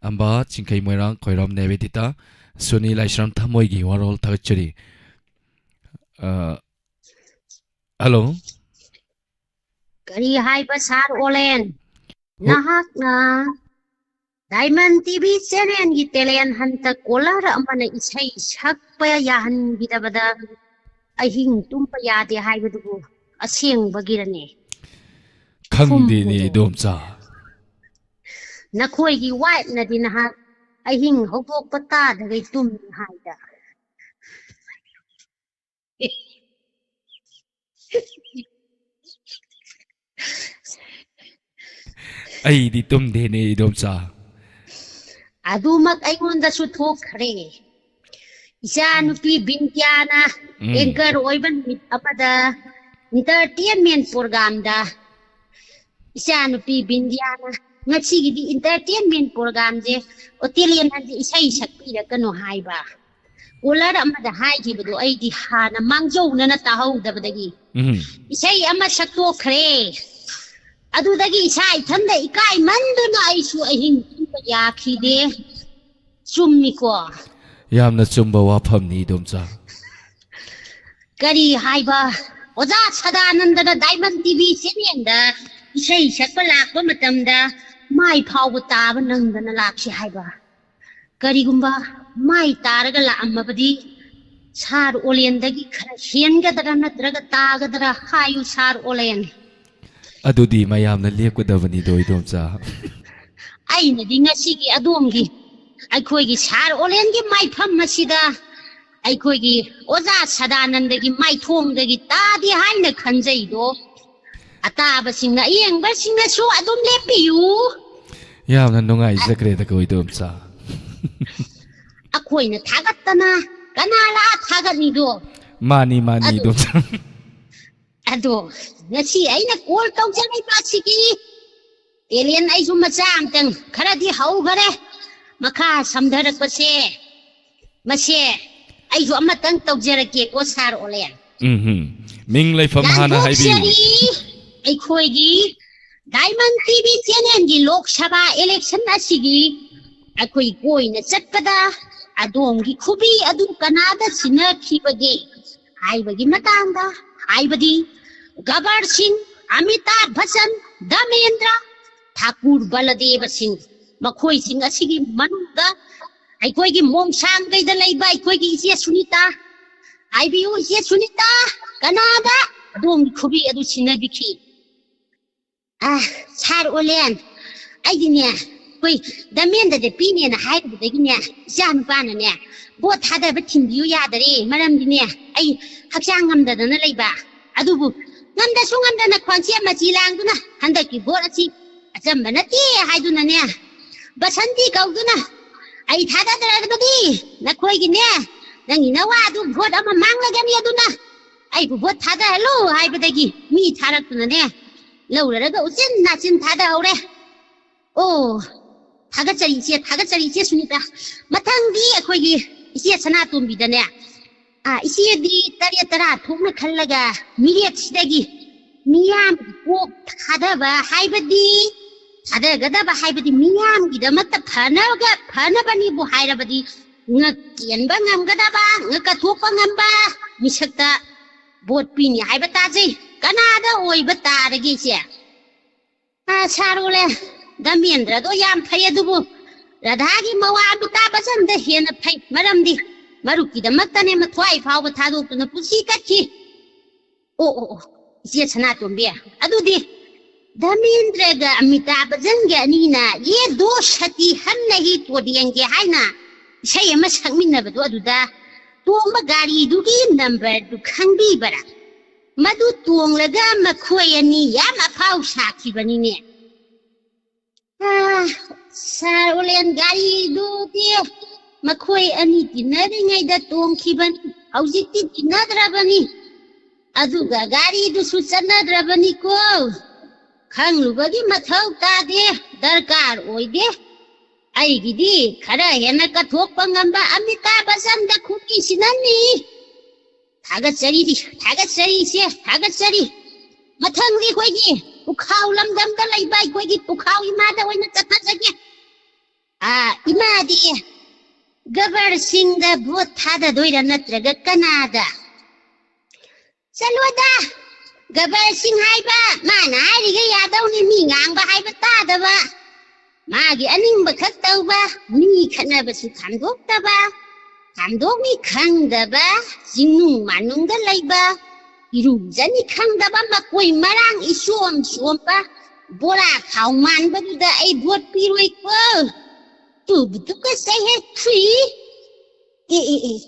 ꯑꯝꯕꯥ ꯆꯤꯡꯈꯩ ꯃꯣꯏꯔꯥꯡ ꯈꯣꯏꯔꯣꯝ ꯅꯦꯕꯦꯗꯤꯇꯥ ꯁꯨꯅꯤ ꯂꯥꯏꯁ꯭ꯔꯝ ꯊꯃꯣꯏꯒꯤ ꯋꯥꯔꯣꯜ ꯊꯥꯒꯠꯆꯔꯤ꯫ ꯑ, ꯍꯜꯂꯣ꯫ ꯀꯔꯤ ꯍꯥꯏꯕ ꯁꯥꯔ ꯑꯣꯂꯦꯟ? ꯍꯣ- ꯅꯍꯥꯛꯅ ꯗꯥꯏꯃꯟ ꯇꯤ ꯚꯤ ꯆꯦꯅꯦꯜꯒꯤ ꯇꯦꯂꯦꯟ ꯍꯟꯇ ꯀꯣꯂꯔ ꯑꯃꯅ ꯏꯁꯩ ꯁꯛꯄ ꯌꯥꯍꯟꯕꯤꯗꯕꯗ ꯑꯍꯤꯡ ꯇꯨꯝꯕ ꯌꯥꯗꯦ ꯍꯥꯏꯕꯗꯨꯕꯨ ꯑꯁꯦꯡꯕꯒꯤꯔꯅꯦ? ꯈꯪꯗꯦꯅꯦ, ꯈꯨꯝꯃꯨꯗꯣ꯫ ꯏꯗꯣꯝꯆꯥ꯫ ꯅꯈꯣꯏꯒꯤ ꯋꯥꯏꯐꯅꯗꯤ ꯅꯍꯥꯛ ꯑꯍꯤꯡ ꯍꯧꯗꯣꯛꯄ ꯇꯥꯗꯈꯩ ꯇꯨꯝꯃꯤ ꯍꯥꯏꯗ꯫ ꯑꯩꯗꯤ ꯇꯨꯝꯗꯦꯅꯦ, ꯏꯗꯣꯝꯆꯥ꯫ ꯑꯗꯨꯃꯛ ꯑꯩꯉꯣꯟꯗꯁꯨ ꯊꯣꯛꯈ꯭ꯔꯦ꯫ ꯏꯆꯥꯅꯨꯄꯤ ꯕꯤꯟꯗꯤꯌꯥꯅ ꯎꯝ꯫ ꯑꯦꯡꯀꯔ ꯑꯣꯏꯕ ꯅꯨꯃꯤꯠ ꯑꯃꯗ ꯏꯟꯇꯔꯇꯦꯟꯃꯦꯟ ꯄ꯭ꯔꯣꯒꯥꯝꯗ ꯏꯆꯥꯅꯨꯄꯤ ꯕꯤꯟꯗꯤꯌꯥꯅ ꯉꯁꯤꯒꯤꯗꯤ ꯏꯟꯇꯔꯇꯦꯟꯃꯦꯟ ꯄ꯭ꯔꯣꯒꯥꯝꯁꯦ ꯑꯣꯇꯦꯂꯤꯌꯟ ꯑꯁꯤ ꯏꯁꯩ ꯁꯛꯄꯤꯔꯛꯀꯅꯨ ꯍꯥꯏꯕ ꯀꯣꯂꯔ ꯑꯃꯗ ꯍꯥꯏꯈꯤꯕꯗꯣ ꯑꯩꯗꯤ ꯍꯥꯟꯅ ꯃꯥꯡꯖꯧꯅꯅ ꯇꯥꯍꯧꯗꯕꯗꯒꯤ ꯎꯝ꯫ ꯏꯁꯩ ꯑꯃ ꯁꯛꯇꯣꯛꯈ꯭ꯔꯦ꯫ ꯑꯗꯨꯗꯒꯤ ꯏꯁꯥ ꯏꯊꯟꯗ ꯏꯀꯥꯏꯃꯟꯗꯨꯅ ꯑꯩꯁꯨ ꯑꯍꯤꯡ ꯇꯨꯝꯕ ꯌꯥꯈꯤꯗꯦ꯫ ꯆꯨꯝꯃꯤꯀꯣ? ꯌꯥꯝꯅ ꯆꯨꯝꯕ ꯋꯥꯐꯝꯅꯤ, ꯏꯗꯣꯝꯆꯥ꯫ ꯀꯔꯤ ꯍꯥꯏꯕ? ꯑꯣꯖꯥ ꯁꯗꯥꯅꯟꯗꯅ ꯗꯥꯏꯃꯟ ꯇꯤꯚꯤ ꯆꯦꯅꯦꯜꯗ ꯏꯁꯩ ꯁꯛꯄ ꯂꯥꯛꯄ ꯃꯇꯝꯗ ꯃꯥꯏ ꯐꯥꯎꯕ ꯇꯥꯕ ꯅꯪꯗꯅ ꯂꯥꯛꯈꯤ ꯍꯥꯏꯕ꯫ ꯀꯔꯤꯒꯨꯝꯕ ꯃꯥꯏ ꯇꯥꯔꯒ ꯂꯥꯛꯑꯝꯃꯕꯗꯤ ꯁꯥꯔ ꯑꯣꯂꯦꯟꯗꯒꯤ ꯈꯔ ꯍꯦꯟꯒꯗ꯭ꯔꯥ ꯅꯠꯇ꯭ꯔꯒ ꯇꯥꯒꯗ꯭ꯔꯥ? ꯍꯥꯏꯌꯨ ꯁꯥꯔ ꯑꯣꯂꯦꯟ꯫ ꯑꯗꯨꯗꯤ ꯃꯌꯥꯝꯅ ꯂꯦꯞꯀꯗꯕꯅꯤꯗꯣ, ꯏꯗꯣꯝꯆꯥ꯫ ꯑꯩꯅꯗꯤ ꯉꯁꯤꯒꯤ ꯑꯗꯣꯝꯒꯤ ꯑꯩꯈꯣꯏꯒꯤ ꯁꯥꯔ ꯑꯣꯂꯦꯟꯒꯤ ꯃꯥꯏꯐꯝ ꯑꯁꯤꯗ ꯑꯩꯈꯣꯏꯒꯤ ꯑꯣꯖꯥ ꯁꯗꯥꯅꯟꯗꯒꯤ ꯃꯥꯏꯊꯣꯡꯗꯒꯤ ꯇꯥꯗꯦ ꯍꯥꯏꯅ ꯈꯟꯖꯩꯗꯣ꯫ ꯑꯇꯥꯕꯁꯤꯡꯅ, ꯑꯌꯦꯡꯕꯁꯤꯡꯅꯁꯨ ꯑꯗꯨꯝ ꯂꯦꯞꯄꯤꯌꯨ꯫ ꯌꯥꯝꯅ ꯅꯨꯡꯉꯥꯏꯖꯈ꯭ꯔꯦꯗꯀꯣ, ꯏꯗꯣꯝꯆꯥ꯫ ꯑꯩꯈꯣꯏꯅ ꯊꯥꯒꯠꯇꯅ ꯀꯅꯥ ꯂꯥꯛꯑ ꯊꯥꯒꯠꯅꯤꯗꯣ? ꯃꯥꯅꯤ, ꯃꯥꯅꯤ, ꯑꯗꯨ ꯏꯗꯣꯝꯆꯥ꯫ ꯑꯗꯣ ꯉꯁꯤ ꯑꯩꯅ ꯀꯣꯜ ꯇꯧꯖꯔꯛꯏꯕ ꯑꯁꯤꯒꯤ ꯑꯦꯂꯤꯌꯟ ꯑꯩꯁꯨ ꯃꯆꯥ ꯑꯝꯇꯪ ꯈꯔꯗꯤ ꯍꯧꯈꯔꯦ꯫ ꯃꯈꯥ ꯁꯝꯊꯔꯛꯄꯁꯦ ꯃꯁꯦ ꯑꯩꯁꯨ ꯑꯃꯇꯪ ꯇꯧꯖꯔꯛꯀꯦꯀꯣ ꯁꯥꯔ ꯑꯣꯂꯦꯟ꯫ ꯎꯝ ꯍꯝ꯫ ꯃꯤꯡ ꯂꯩꯐꯝ ꯍꯥꯟꯅ ꯍꯥꯏꯕꯤꯌꯨ꯫ ꯂꯥꯟꯊꯣꯛꯆꯔꯤ꯫ ꯑꯩꯈꯣꯏꯒꯤ diamond TV ꯆꯦꯅꯦꯜꯒꯤ Lok Sabha election ꯑꯁꯤꯒꯤ ꯑꯩꯈꯣꯏ ꯀꯣꯏꯅ ꯆꯠꯄꯗ ꯑꯗꯣꯝꯒꯤ ꯈꯨꯕꯤ ꯑꯗꯨ ꯀꯅꯥꯗ ꯁꯤꯟꯅꯈꯤꯕꯒꯦ ꯍꯥꯏꯕꯒꯤ ꯃꯇꯥꯡꯗ, ꯍꯥꯏꯕꯗꯤ ꯒꯕꯔ ꯁꯤꯡ, ꯑꯃꯤꯇꯥꯚ ꯕꯆꯟ, ꯙꯃꯦꯟꯗ꯭ꯔ, ꯊꯥꯀꯨꯔ ꯕꯂꯗꯦꯕ ꯁꯤꯡ, ꯃꯈꯣꯏꯁꯤꯡ ꯑꯁꯤꯒꯤ ꯃꯅꯨꯡꯗ ꯑꯩꯈꯣꯏꯒꯤ ꯃꯣꯡꯁꯥꯡꯒꯩꯗ ꯂꯩꯕ ꯑꯩꯈꯣꯏꯒꯤ ꯏꯆꯦ ꯁꯨꯅꯤꯇꯥ, ꯍꯥꯏꯕꯤꯌꯨ ꯏꯆꯦ ꯁꯨꯅꯤꯇꯥ, ꯀꯅꯥꯗ ꯑꯗꯣꯝꯒꯤ ꯈꯨꯕꯤ ꯑꯗꯨ ꯁꯤꯟꯅꯕꯤꯈꯤ? ꯑ, ꯁꯥꯔ ꯑꯣꯂꯦꯟ, ꯑꯩꯗꯤꯅꯦ ꯑꯩꯈꯣꯏ ꯙꯃꯦꯟꯗ꯭ꯔꯗ ꯄꯤꯅꯦꯅ ꯍꯥꯏꯔꯨꯕꯗꯒꯤꯅꯦ ꯏꯆꯥ ꯅꯨꯄꯥꯅꯅꯦ ꯚꯣꯠ ꯊꯥꯗꯕ ꯊꯤꯟꯕꯤꯌꯨ ꯌꯥꯗꯔꯦ꯫ ꯃꯔꯝꯗꯤꯅꯦ ꯑꯩ ꯍꯛꯆꯥꯡ ꯉꯝꯗꯗꯅ ꯂꯩꯕ꯫ ꯑꯗꯨꯕꯨ ꯉꯝꯗꯁꯨ ꯉꯝꯗꯅ ꯈ꯭ꯋꯥꯡꯆꯦ ꯃꯆꯤ ꯂꯥꯡꯗꯨꯅ ꯍꯟꯗꯛꯀꯤ ꯚꯣꯠ ꯑꯁꯤ ꯑꯆꯝꯕ ꯅꯠꯇꯦ ꯍꯥꯏꯗꯨꯅꯅꯦ ꯕꯁꯟꯇꯤ ꯀꯧꯗꯨꯅ ꯑꯩ ꯊꯥꯗꯗ꯭ꯔꯒꯗꯤ ꯅꯈꯣꯏꯒꯤꯅꯦ ꯅꯪꯒꯤ ꯅꯋꯥꯗꯨ ꯚꯣꯠ ꯑꯃ ꯃꯥꯡꯂꯒꯅꯤ, ꯑꯗꯨꯅ ꯑꯩꯕꯨ ꯚꯣꯠ ꯊꯥꯗꯍꯜꯂꯨ ꯍꯥꯏꯕꯗꯒꯤ ꯃꯤ ꯊꯥꯔꯛꯇꯨꯅꯅꯦ, ꯂꯧꯔꯔꯒ ꯎꯆꯤꯟ ꯅꯥꯆꯤꯟ ꯊꯥꯗꯍꯧꯔꯦ꯫ ꯑꯣ, ꯊꯥꯒꯠꯆꯔꯤ ꯏꯆꯦ, ꯊꯥꯒꯠꯆꯔꯤ ꯏꯆꯦ ꯁꯨꯅꯤꯇꯥ꯫ ꯃꯊꯪꯗꯤ ꯑꯩꯈꯣꯏꯒꯤ ꯏꯆꯦ ꯁꯅꯥꯇꯣꯝꯕꯤꯗꯅꯦ, ꯑꯥ, ꯏꯆꯦꯗꯤ ꯇꯔꯦꯠ ꯇꯔꯥ ꯊꯣꯛꯅ ꯈꯜꯂꯒ ꯃꯤꯔꯦꯞꯁꯤꯗꯒꯤ ꯃꯤꯌꯥꯝꯒꯤ ꯀꯣꯛ ꯊꯥꯗꯕ ꯍꯥꯏꯕꯗꯤ, ꯊꯥꯗꯒꯗꯕ ꯍꯥꯏꯕꯗꯤ ꯃꯤꯌꯥꯝꯒꯤꯗꯃꯛꯇ ꯐꯅꯕ, ꯐꯅꯕꯅꯤꯕꯨ ꯍꯥꯏꯔꯕꯗꯤ ꯉꯛ ꯀꯦꯟꯕ ꯉꯝꯒꯗꯕ, ꯉꯛꯀ ꯊꯣꯛꯄ ꯉꯝꯕ ꯃꯤꯁꯛꯇ ꯚꯣꯠ ꯄꯤꯅꯤ ꯍꯥꯏꯕ ꯇꯥꯖꯩ꯫ ꯀꯅꯥꯗ ꯑꯣꯏꯕ ꯇꯥꯔꯒꯦ ꯏꯆꯦ? ꯑꯥ, ꯁꯥꯔꯣꯂꯦ, ꯙꯃꯦꯟꯗ꯭ꯔꯗꯣ ꯌꯥꯝ ꯐꯩ, ꯑꯗꯨꯕꯨ ꯔꯥꯙꯥꯒꯤ ꯃꯋꯥ ꯑꯃꯤꯇꯥꯕ ꯕꯆꯟꯗ ꯍꯦꯟꯅ ꯐꯩ꯫ ꯃꯔꯝꯗꯤ ꯃꯔꯨꯞꯀꯤꯗꯃꯛꯇꯅꯦ ꯃꯊ꯭ꯋꯥꯏ ꯐꯥꯎꯕ ꯊꯥꯗꯣꯛꯇꯨꯅ ꯄꯨꯟꯁꯤ ꯀꯠꯈꯤ꯫ ꯑꯣ, ꯑꯣ, ꯑꯣ, ꯏꯆꯦ ꯁꯅꯥꯇꯣꯝꯕꯤ, ꯑꯗꯨꯗꯤ ꯙꯃꯦꯟꯗ꯭ꯔꯒ ꯑꯃꯤꯇꯥꯕ ꯕꯆꯟꯒ ꯑꯅꯤꯅ "ꯌꯦ ꯗꯣ ꯁꯇꯤ ꯍꯝ ꯅꯍꯤ ꯇꯣꯗꯦꯡꯒꯦ" ꯍꯥꯏꯅ ꯏꯁꯩ ꯑꯃ ꯁꯛꯃꯤꯟꯅꯕꯗꯣ, ꯑꯗꯨꯗ ꯇꯣꯡꯕ ꯒꯥꯔꯤꯗꯨꯒꯤ ꯅꯝꯕꯔꯗꯨ ꯈꯪꯕꯤꯕꯔꯥ? ꯃꯗꯨ ꯇꯣꯡꯂꯒ ꯃꯈꯣꯏ ꯑꯅꯤ ꯌꯥꯝ ꯑꯐꯥꯎ ꯁꯥꯈꯤꯕꯅꯤꯅꯦ꯫ ꯑꯥ, ꯁꯥꯔ ꯑꯣꯂꯦꯟ, ꯒꯥꯔꯤꯗꯨꯗꯤ ꯃꯈꯣꯏ ꯑꯅꯤ ꯇꯤꯟꯅꯔꯤꯉꯩꯗ ꯇꯣꯡꯈꯤꯕꯅꯤ, ꯍꯧꯖꯤꯛꯇꯤ ꯇꯤꯟꯅꯗ꯭ꯔꯕꯅꯤ꯫ ꯑꯗꯨꯒ ꯒꯥꯔꯤꯗꯨꯁꯨ ꯆꯠꯅꯗ꯭ꯔꯕꯅꯤꯀꯣ꯫ ꯈꯪꯂꯨꯕꯒꯤ ꯃꯊꯧ ꯇꯥꯗꯦ, ꯗꯔꯀꯥꯔ ꯑꯣꯏꯗꯦ꯫ ꯑꯩꯒꯤꯗꯤ ꯈꯔ ꯍꯦꯟꯅ ꯀꯠꯊꯣꯛꯄ ꯉꯝꯕ ꯑꯃꯤꯇꯥꯕ ꯕꯆꯟꯗ ꯈꯨꯠꯀꯤꯁꯤꯅꯅꯤ꯫ ꯊꯥꯒꯠꯆꯔꯤ, ꯊꯥꯒꯠꯆꯔꯤ ꯏꯆꯦ, ꯊꯥꯒꯠꯆꯔꯤ꯫ ꯃꯊꯪꯗꯤ ꯑꯩꯈꯣꯏꯒꯤ ꯄꯨꯈꯥꯎ ꯂꯝꯗꯝꯗ ꯂꯩꯕ ꯑꯩꯈꯣꯏꯒꯤ ꯄꯨꯈꯥꯎ ꯏꯃꯥꯗ ꯑꯣꯏꯅ ꯆꯠꯊꯖꯒꯦ꯫ ꯑꯥ, ꯏꯃꯥꯗꯤ ꯒꯕꯔ ꯁꯤꯡꯗ ꯚꯣꯠ ꯊꯥꯗꯗꯣꯏꯔꯥ ꯅꯠꯇ꯭ꯔꯒ ꯀꯅꯥꯗ? ꯆꯠꯂꯣꯗ, ꯒꯕꯔ ꯁꯤꯡ ꯍꯥꯏꯕ ꯃꯥꯅ ꯍꯥꯏꯔꯤꯒꯩ ꯌꯥꯗꯧꯅꯤ, ꯃꯤ ꯉꯥꯡꯕ ꯍꯥꯏꯕ ꯇꯥꯗꯕ, ꯃꯥꯒꯤ ꯑꯅꯤꯡꯕ ꯈꯛ ꯇꯧꯕ, ꯃꯤ ꯈꯠꯅꯕꯁꯨ ꯈꯥꯝꯗꯣꯛꯇꯕ, ꯈꯥꯝꯗꯣꯛꯅꯤ ꯈꯪꯗꯕ, ꯆꯤꯡꯅꯨꯡ ꯃꯥꯅꯨꯡꯗ ꯂꯩꯕ, ꯏꯔꯨꯖꯅꯤ ꯈꯪꯗꯕ, ꯃꯀꯣꯏ ꯃꯔꯥꯡ ꯏꯆꯣꯝ ꯆꯣꯝꯕ, ꯕꯣꯔꯥ ꯈꯥꯎ ꯃꯥꯟꯕꯗꯨꯗ ꯑꯩ ꯚꯣꯠ ꯄꯤꯔꯣꯏꯀꯣ꯫ ꯇꯨꯕꯨ ꯇꯨꯀꯠꯆꯩꯍꯦ, ꯊꯨꯏ꯫ ꯑꯦ, ꯑꯦ, ꯑꯦ,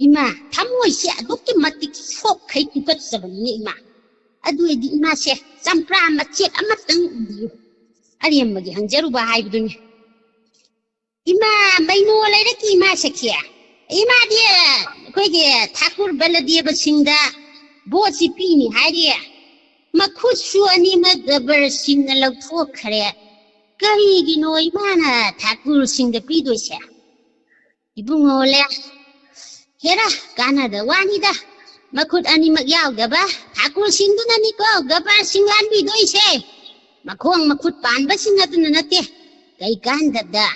ꯏꯃꯥ, ꯊꯃꯣꯏꯁꯦ ꯑꯗꯨꯛꯀꯤ ꯃꯇꯤꯛ ꯁꯣꯛꯈꯩ ꯇꯨꯀꯠꯆꯕꯅꯤꯅꯦ ꯏꯃꯥ꯫ ꯑꯗꯨ ꯑꯣꯏꯗꯤ ꯏꯃꯥꯁꯦ ꯆꯝꯄ꯭ꯔꯥ ꯃꯆꯦꯠ ꯑꯃꯇꯪ ꯎꯕꯤꯌꯨ꯫ ꯑꯔꯦꯝꯕꯒꯤ ꯍꯪꯖꯔꯨꯕ ꯍꯥꯏꯕꯗꯨꯅꯤ꯫ ꯏꯃꯥ, ꯃꯩꯅꯣ ꯂꯩꯔꯛꯀꯤ ꯏꯃꯥ ꯁꯈꯤ꯫ ꯏꯃꯥꯗꯤ ꯑꯩꯈꯣꯏꯒꯤ ꯊꯥꯀꯨꯔ ꯕꯂꯗꯦꯕꯁꯤꯡꯗ ꯚꯣꯠꯁꯤ ꯄꯤꯅꯤ ꯍꯥꯏꯔꯤ꯫ ꯃꯈꯨꯠꯁꯨ ꯑꯅꯤꯃꯛ ꯒꯕꯔꯁꯤꯡꯅ ꯂꯧꯊꯣꯛꯈ꯭ꯔꯦ꯫ ꯀꯔꯤꯒꯤꯅꯣ ꯏꯃꯥꯅ ꯊꯥꯀꯨꯔꯁꯤꯡꯗ ꯄꯤꯗꯣꯏꯁꯦ? ꯏꯕꯨꯡꯉꯣ ꯂꯦ, ꯍꯦꯔꯥ, ꯀꯥꯟꯅꯗ ꯋꯥꯅꯤꯗ꯫ ꯃꯈꯨꯠ ꯑꯅꯤꯃꯛ ꯌꯥꯎꯗꯕ ꯊꯥꯀꯨꯔꯁꯤꯡꯗꯨꯅꯅꯤꯀꯣ ꯒꯕꯔꯁꯤꯡ ꯂꯥꯟꯕꯤꯗꯣꯏꯁꯦ꯫ ꯃꯈꯣꯡ ꯃꯈꯨꯠ ꯄꯥꯟꯕꯁꯤꯡ ꯑꯗꯨꯅ ꯅꯠꯇꯦ꯫ ꯀꯩꯀꯥꯟꯗꯕꯗ꯫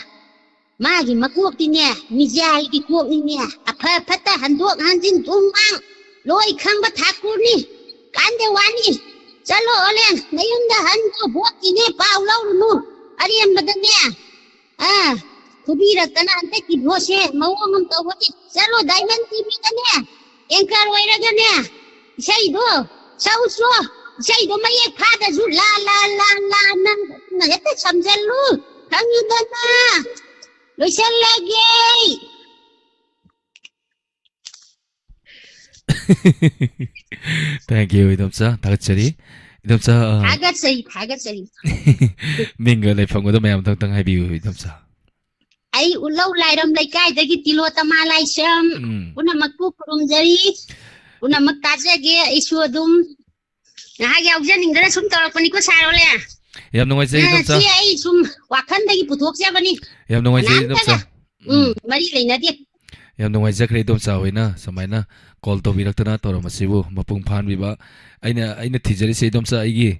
ꯃꯥꯒꯤ ꯃꯀꯣꯛꯇꯤꯅꯦ, ꯃꯤꯖꯥꯏꯒꯤ ꯀꯣꯛꯅꯤꯅꯦ꯫ ꯑꯐ ꯐꯠꯇ ꯍꯟꯗꯣꯛ ꯍꯟꯖꯤꯟ ꯊꯣꯡ ꯃꯥꯡ ꯂꯣꯏ ꯈꯪꯕ ꯊꯥꯀꯨꯔꯅꯤ꯫ ꯀꯥꯟꯗꯦ ꯋꯥꯅꯤ꯫ ꯆꯠꯂꯣ ꯑꯣꯂꯦꯟ, ꯅꯌꯨꯝꯗ ꯍꯟꯈꯣ, ꯚꯣꯠꯀꯤꯅꯦ ꯄꯥꯎ ꯂꯧꯔꯨꯅꯨ꯫ ꯑꯔꯦꯝꯕꯗꯅꯦ꯫ ꯑꯥ, ꯐꯨꯕꯤꯔꯛꯇꯅ ꯍꯟꯗꯛꯀꯤ ꯚꯣꯠꯁꯦ ꯃꯑꯣꯡ ꯑꯃ ꯇꯧꯕꯅꯤ꯫ ꯆꯠꯂꯣ ꯗꯥꯏꯃꯟ ꯇꯤꯚꯤꯗꯅꯦ, ꯑꯦꯡꯀꯔ ꯑꯣꯏꯔꯒꯅꯦ, ꯏꯁꯩꯗꯣ ꯁꯛꯎꯆꯣ꯫ ꯏꯁꯩꯗꯣ ꯃꯌꯦꯛ ꯐꯥꯗ꯭ꯔꯁꯨ ꯂꯥ ꯂꯥ ꯂꯥ ꯂꯥ ꯅꯪ ꯍꯦꯛꯇ ꯁꯝꯖꯜꯂꯨ꯫ ꯈꯪꯉꯤꯗꯅ? ꯂꯣꯏꯁꯜꯂꯒꯦ꯫ Thank you, ꯏꯗꯣꯝꯆꯥ꯫ ꯊꯥꯒꯠꯆꯔꯤ꯫ ꯏꯗꯣꯝꯆꯥ, ꯑ, ꯊꯥꯒꯠꯆꯔꯤ, ꯊꯥꯒꯠꯆꯔꯤ꯫ ꯃꯤꯡꯒ ꯂꯩꯐꯝꯒꯗꯣ ꯃꯌꯥꯝ ꯑꯝꯇꯪ ꯍꯥꯏꯕꯤꯌꯨ, ꯏꯗꯣꯝꯆꯥ꯫ ꯑꯩ ꯎꯠꯂꯧ ꯂꯥꯏꯔꯝ ꯂꯩꯀꯥꯏꯗꯒꯤ ꯇꯤꯂꯣꯇꯃꯥ ꯂꯥꯏꯁ꯭ꯔꯝ꯫ ꯎꯝ꯫ ꯄꯨꯝꯅꯃꯛꯄꯨ ꯈꯨꯔꯨꯝꯖꯔꯤ꯫ ꯄꯨꯝꯅꯃꯛ ꯇꯥꯖꯒꯦ꯫ ꯑꯩꯁꯨ ꯑꯗꯨꯝ ꯉꯥꯏꯍꯥꯛ ꯌꯥꯎꯖꯅꯤꯡꯗꯅ ꯁꯨꯝ ꯇꯧꯔꯛꯄꯅꯤꯀꯣ, ꯁꯥꯔ ꯑꯣꯂꯦ꯫ ꯌꯥꯝ ꯅꯨꯡꯉꯥꯏꯖꯩ, ꯑ, ꯏꯗꯣꯝꯆꯥ꯫ ꯁꯤ ꯑꯩ ꯁꯨꯝ ꯋꯥꯈꯜꯗꯒꯤ ꯄꯨꯊꯣꯛꯆꯕꯅꯤ꯫ ꯌꯥꯝ ꯅꯨꯡꯉꯥꯏꯖꯩ, ꯀꯅꯥꯝꯇꯒ, ꯏꯗꯣꯝꯆꯥ꯫ ꯎꯝ, ꯎꯝ꯫ ꯃꯔꯤ ꯂꯩꯅꯗꯦ꯫ ꯌꯥꯝ ꯅꯨꯡꯉꯥꯏꯖꯈ꯭ꯔꯦ, ꯏꯗꯣꯝꯆꯥ ꯍꯣꯏꯅ ꯁꯨꯃꯥꯏꯅ ꯀꯣꯜ ꯇꯧꯕꯤꯔꯛꯇꯅ ꯇꯧꯔꯝꯕꯁꯤꯕꯨ ꯃꯄꯨꯡ ꯐꯥꯍꯟꯕꯤꯕ꯫ ꯑꯩꯅ, ꯑꯩꯅ ꯊꯤꯖꯔꯤꯁꯦ, ꯏꯗꯣꯝꯆꯥ, ꯑꯩꯒꯤ,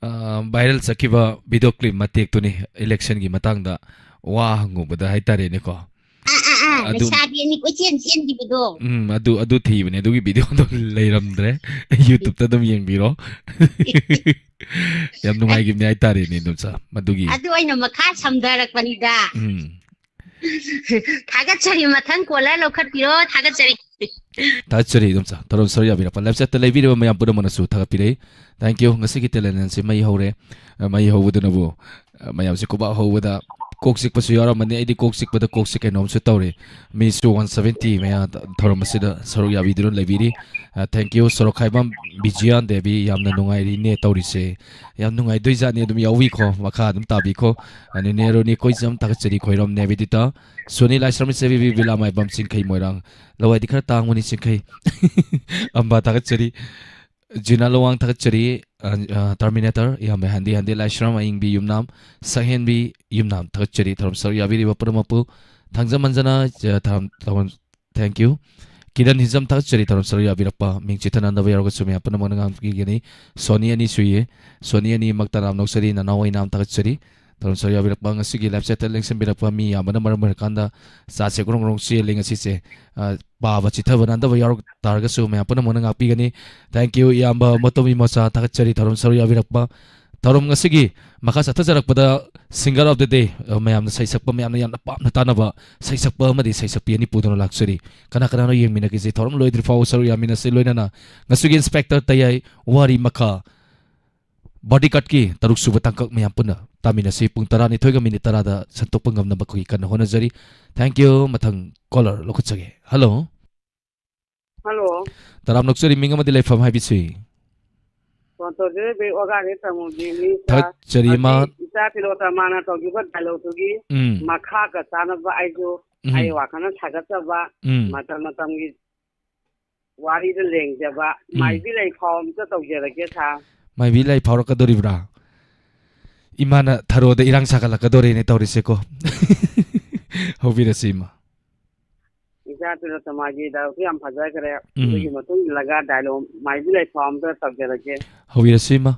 ꯑ, ꯚꯥꯏꯔꯦꯜ ꯆꯠꯈꯤꯕ ꯚꯤꯗꯤꯑꯣ ꯀ꯭ꯂꯤꯞ ꯃꯇꯦꯛꯇꯨꯅꯤ, ꯏꯂꯦꯛꯁꯟꯒꯤ ꯃꯇꯥꯡꯗ ꯋꯥ ꯍꯪꯉꯨꯕꯗ ꯍꯥꯏꯇꯥꯔꯦꯅꯦꯀꯣ꯫ ꯑꯥ, ꯑꯥ, ꯑꯥ, ꯑꯗꯨ, ꯂꯩꯁꯥꯕꯤ ꯑꯅꯤ ꯀꯣꯏꯆꯦꯟ ꯆꯦꯟꯈꯤꯕꯗꯣ꯫ ꯎꯝ, ꯑꯗꯨ, ꯑꯗꯨ ꯊꯤꯕꯅꯦ, ꯑꯗꯨꯒꯤ ꯚꯤꯗꯤꯑꯣꯗꯣ ꯂꯩꯔꯝꯗ꯭ꯔꯦ꯫ YouTube-ꯇ ꯑꯗꯨꯝ ꯌꯦꯡꯕꯤꯔꯣ꯫ ꯌꯥꯝ ꯅꯨꯡꯉꯥꯏꯈꯤꯕꯅꯦ ꯍꯥꯏꯇꯥꯔꯦꯅꯦ, ꯏꯗꯣꯝꯆꯥ, ꯃꯗꯨꯒꯤ꯫ ꯑꯗꯨ ꯑꯩꯅ ꯃꯈꯥ ꯁꯝꯊꯔꯛꯄꯅꯤꯗ꯫ ꯎꯝ꯫ ꯊꯥꯒꯠꯆꯔꯤ, ꯃꯊꯪ ꯀꯣꯂꯔ ꯂꯧꯈꯠꯄꯤꯔꯣ, ꯊꯥꯒꯠꯆꯔꯤ꯫ ꯊꯥꯒꯠꯆꯔꯤ, ꯏꯗꯣꯝꯆꯥ꯫ ꯊꯧꯔꯝ ꯁꯔꯨꯛ ꯌꯥꯕꯤꯔꯛꯄ live chat-ꯇ ꯂꯩꯕꯤꯔꯤꯕ ꯃꯌꯥꯝ ꯄꯨꯝꯅꯃꯛꯅꯁꯨ ꯊꯥꯒꯠꯄꯤꯔꯛꯏ꯫ Thank you꯫ ꯉꯁꯤꯒꯤ talent hunt-ꯁꯤ ꯃꯩ ꯍꯧꯔꯦ꯫ ꯑ, ꯃꯩ ꯍꯧꯕꯗꯨꯅꯕꯨ, ꯑ, ꯃꯌꯥꯝꯁꯦ ꯈꯨꯕꯥꯛ ꯍꯧꯕꯗ ꯀꯣꯛ ꯆꯤꯛꯄꯁꯨ ꯌꯥꯎꯔꯝꯃꯅꯤ꯫ ꯑꯩꯗꯤ ꯀꯣꯛ ꯆꯤꯛꯄꯗ ꯀꯣꯛꯁꯦ ꯀꯩꯅꯣꯝꯁꯨ ꯇꯧꯔꯦ꯫ ꯃꯤꯁꯨ ꯋꯥꯟ ꯁꯚꯦꯟꯇꯤ ꯃꯌꯥ ꯊꯧꯔꯝ ꯑꯁꯤꯗ ꯁꯔꯨꯛ ꯌꯥꯕꯤꯗꯨꯅ ꯂꯩꯕꯤꯔꯤ꯫ ꯑ, thank you, ꯁꯣꯔꯣꯛꯈꯥꯏꯕꯝ ꯕꯤꯖꯤꯌꯥ ꯗꯦꯕꯤ, ꯌꯥꯝꯅ ꯅꯨꯡꯉꯥꯏꯔꯤꯅꯦ ꯇꯧꯔꯤꯁꯦ꯫ ꯌꯥꯝ ꯅꯨꯡꯉꯥꯏꯗꯣꯏꯖꯥꯠꯅꯤ, ꯑꯗꯨꯝ ꯌꯥꯎꯕꯤꯈꯣ, ꯃꯈꯥ ꯑꯗꯨꯝ ꯇꯥꯕꯤꯈꯣ꯫ ꯑ, ꯅꯦꯅꯦ ꯔꯣꯅꯤ ꯀꯣꯏꯖꯝ ꯊꯥꯒꯠꯆꯔꯤ, ꯈꯣꯏꯔꯝ ꯅꯦꯕꯤꯗꯤꯇꯥ, ꯁꯣꯅꯤ ꯂꯥꯏꯁ꯭ꯔꯝ ꯁꯦꯕꯤꯕꯤ, ꯕꯤꯂꯥꯃꯥꯏꯕꯝ ꯆꯤꯡꯈꯩ ꯃꯣꯏꯔꯥꯡ, ꯂꯋꯥꯏꯗꯤ ꯈꯔ ꯇꯥꯡꯕꯅꯤ ꯆꯤꯡꯈꯩ꯫ ꯑꯝꯕ ꯊꯥꯒꯠꯆꯔꯤ꯫ ꯖꯤꯅꯥ ꯂꯋꯥꯡ ꯊꯥꯒꯠꯆꯔꯤ꯫ ꯑ, ꯑ, ꯇꯔꯃꯤꯅꯦꯇꯔ, ꯏꯌꯥꯝꯕ ꯍꯟꯗꯤ ꯍꯟꯗꯤ, ꯂꯥꯏꯁ꯭ꯔꯝ ꯑꯌꯤꯡꯕꯤ ꯌꯨꯝꯅꯥꯝ, ꯁꯛꯍꯦꯟꯕꯤ ꯌꯨꯝꯅꯥꯝ ꯊꯥꯒꯠꯆꯔꯤ꯫ ꯊꯧꯔꯝ ꯁꯔꯨꯛ ꯌꯥꯕꯤꯔꯤꯕ ꯄꯨꯝꯅꯃꯛꯄꯨ ꯊꯥꯡꯖꯃꯟꯖꯅ, ꯑ, ꯊꯧꯔꯝ, ꯊꯧꯔꯝ, thank you꯫ ꯀꯤꯔꯟ ꯍꯤꯖꯝ ꯊꯥꯒꯠꯆꯔꯤ꯫ ꯊꯧꯔꯝ ꯁꯔꯨꯛ ꯌꯥꯕꯤꯔꯛꯄ ꯃꯤꯡ ꯆꯤꯊꯅꯗꯕ ꯌꯥꯎꯔꯒꯁꯨ ꯃꯌꯥꯝ ꯄꯨꯝꯅꯃꯛꯅ ꯉꯥꯡꯕꯤꯒꯅꯤ꯫ ꯁꯣꯅꯤ ꯑꯅꯤ ꯁꯨꯏꯌꯦ꯫ ꯁꯣꯅꯤ ꯑꯅꯤꯃꯛ ꯇꯔꯥꯝ ꯅꯣꯛꯆꯔꯤ꯫ ꯅꯅꯥꯎ ꯑꯣꯏꯅꯥꯝ ꯊꯥꯒꯠꯆꯔꯤ꯫ ꯊꯧꯔꯝ ꯁꯔꯨꯛ ꯌꯥꯕꯤꯔꯛꯄ ꯉꯁꯤꯒꯤ ꯂꯥꯏꯞ ꯆꯦꯠꯇ ꯂꯦꯡꯁꯤꯟꯕꯤꯔꯛꯄ ꯃꯤ ꯌꯥꯝꯕꯅ ꯃꯔꯝ ꯑꯣꯏꯔꯀꯥꯟꯗ ꯆꯥꯠꯁꯦ ꯒ꯭ꯔꯣꯡ ꯒ꯭ꯔꯣꯡ ꯆꯦꯜꯂꯤ ꯉꯁꯤꯁꯦ꯫ ꯑ, ꯄꯥꯕ ꯆꯤꯊꯕ ꯅꯥꯟꯗꯕ ꯌꯥꯎꯔꯛ ꯇꯥꯔꯒꯁꯨ ꯃꯌꯥꯝ ꯄꯨꯝꯅꯃꯛꯅ ꯉꯥꯛꯄꯤꯒꯅꯤ꯫ Thank you, ꯏꯌꯥꯝꯕ ꯃꯣꯇꯣꯃꯤ ꯃꯣꯆꯥ, ꯊꯥꯒꯠꯆꯔꯤ ꯊꯧꯔꯝ ꯁꯔꯨꯛ ꯌꯥꯕꯤꯔꯛꯄ꯫ ꯊꯧꯔꯝ ꯉꯁꯤꯒꯤ ꯃꯈꯥ ꯆꯠꯊꯖꯔꯛꯄꯗ singer of the day, ꯑ, ꯃꯌꯥꯝꯅ ꯁꯩꯁꯛꯄ, ꯃꯌꯥꯝꯅ ꯌꯥꯝꯅ ꯄꯥꯝꯅ ꯇꯥꯅꯕ ꯁꯩꯁꯛꯄ ꯑꯃꯗꯤ ꯁꯩꯁꯛꯄꯤ ꯑꯅꯤ ꯄꯨꯗꯨꯅ ꯂꯥꯛꯆꯔꯤ꯫ ꯀꯅꯥ ꯀꯅꯥꯅꯣ ꯌꯦꯡꯃꯤꯟꯅꯈꯤꯁꯤ? ꯊꯧꯔꯝ ꯂꯣꯏꯗ꯭ꯔꯤ ꯐꯥꯎꯕ ꯁꯔꯨꯛ ꯌꯥꯃꯤꯟꯅꯁꯤ꯫ ꯂꯣꯏꯅꯅ ꯉꯁꯤꯒꯤ ꯏꯟꯁꯄꯦꯛꯇꯔ ꯇꯌꯥꯏ ꯋꯥꯔꯤ ꯃꯈꯥ ꯕꯣꯗꯤꯒꯥꯔꯗꯀꯤ ꯇꯔꯨꯛ ꯁꯨꯕ ꯇꯥꯡꯀꯛ ꯃꯌꯥꯝ ꯄꯨꯟꯅ ꯇꯥꯃꯤꯟꯅꯁꯤ꯫ ꯄꯨꯡ ꯇꯔꯥꯅꯤꯊꯣꯏꯒ ꯃꯤꯅꯤꯠ ꯇꯔꯥꯗ ꯁꯟꯗꯣꯛꯄ ꯉꯝꯅꯕ ꯑꯩꯈꯣꯏ ꯀꯟꯅ ꯍꯣꯠꯅꯖꯔꯤ꯫ Thank you꯫ ꯃꯊꯪ ꯀꯣꯂꯔ ꯂꯧꯈꯠꯆꯒꯦ꯫ ꯍꯜꯂꯣ꯫ ꯍꯜꯂꯣ꯫ ꯇꯔꯥꯝ ꯅꯣꯛꯆꯔꯤ, ꯃꯤꯡ ꯑꯃꯗꯤ ꯂꯩꯐꯝ ꯍꯥꯏꯕꯤꯁꯤ꯫ ꯐꯣꯟ ꯇꯧꯖꯔꯛꯏ ꯑꯣꯖꯥꯅꯤ ꯇꯥꯃꯣꯒꯤ ꯃꯤ ꯊꯥꯒꯠꯆꯔꯤ, ꯏꯃꯥ꯫ ꯍꯧꯖꯤꯛ ꯏꯆꯥ ꯇꯤꯂꯣꯇꯃꯥꯅ ꯇꯧꯈꯤꯕ ꯗꯥꯏꯂꯣꯛꯇꯨꯒꯤ ꯎꯝ꯫ ꯃꯈꯥꯒ ꯆꯥꯅꯕ ꯑꯩꯁꯨ ꯎꯝ꯫ ꯑꯩ ꯋꯥꯈꯜꯅ ꯁꯥꯒꯠꯆꯕ ꯎꯝ꯫ ꯃꯇꯝ ꯃꯇꯝꯒꯤ ꯋꯥꯔꯤꯗ ꯂꯦꯡꯖꯕ ꯎꯝ꯫ ꯃꯥꯏꯕꯤ ꯂꯩꯐꯥꯎ ꯑꯝꯇ ꯇꯧꯖꯔꯒꯦ ꯁꯥꯔ꯫ ꯃꯥꯏꯕꯤ ꯂꯩ ꯐꯥꯎꯔꯛꯀꯗꯣꯔꯤꯕ꯭ꯔꯥ? ꯏꯃꯥꯅ ꯊꯔꯣꯗ ꯏꯔꯥꯡ ꯁꯥꯒꯠꯂꯛꯀꯗꯣꯔꯦꯅꯦ ꯇꯧꯔꯤꯁꯦꯀꯣ꯫ ꯍꯧꯕꯤꯔꯁꯤ ꯏꯃꯥ꯫ ꯏꯆꯥ ꯇꯤꯂꯣꯇꯃꯥꯒꯤ ꯗꯥꯏꯂꯣꯛꯇꯨ ꯌꯥꯝ ꯐꯖꯈ꯭ꯔꯦ꯫ ꯎꯝ꯫ ꯑꯗꯨꯒꯤ ꯃꯇꯨꯡ ꯏꯜꯂꯒ ꯗꯥꯏꯂꯣꯛ ꯃꯥꯏꯕꯤ ꯂꯩꯐꯥꯎ ꯑꯝꯇ ꯇꯧꯖꯔꯒꯦ꯫ ꯍꯧꯕꯤꯔꯁꯤ ꯏꯃꯥ꯫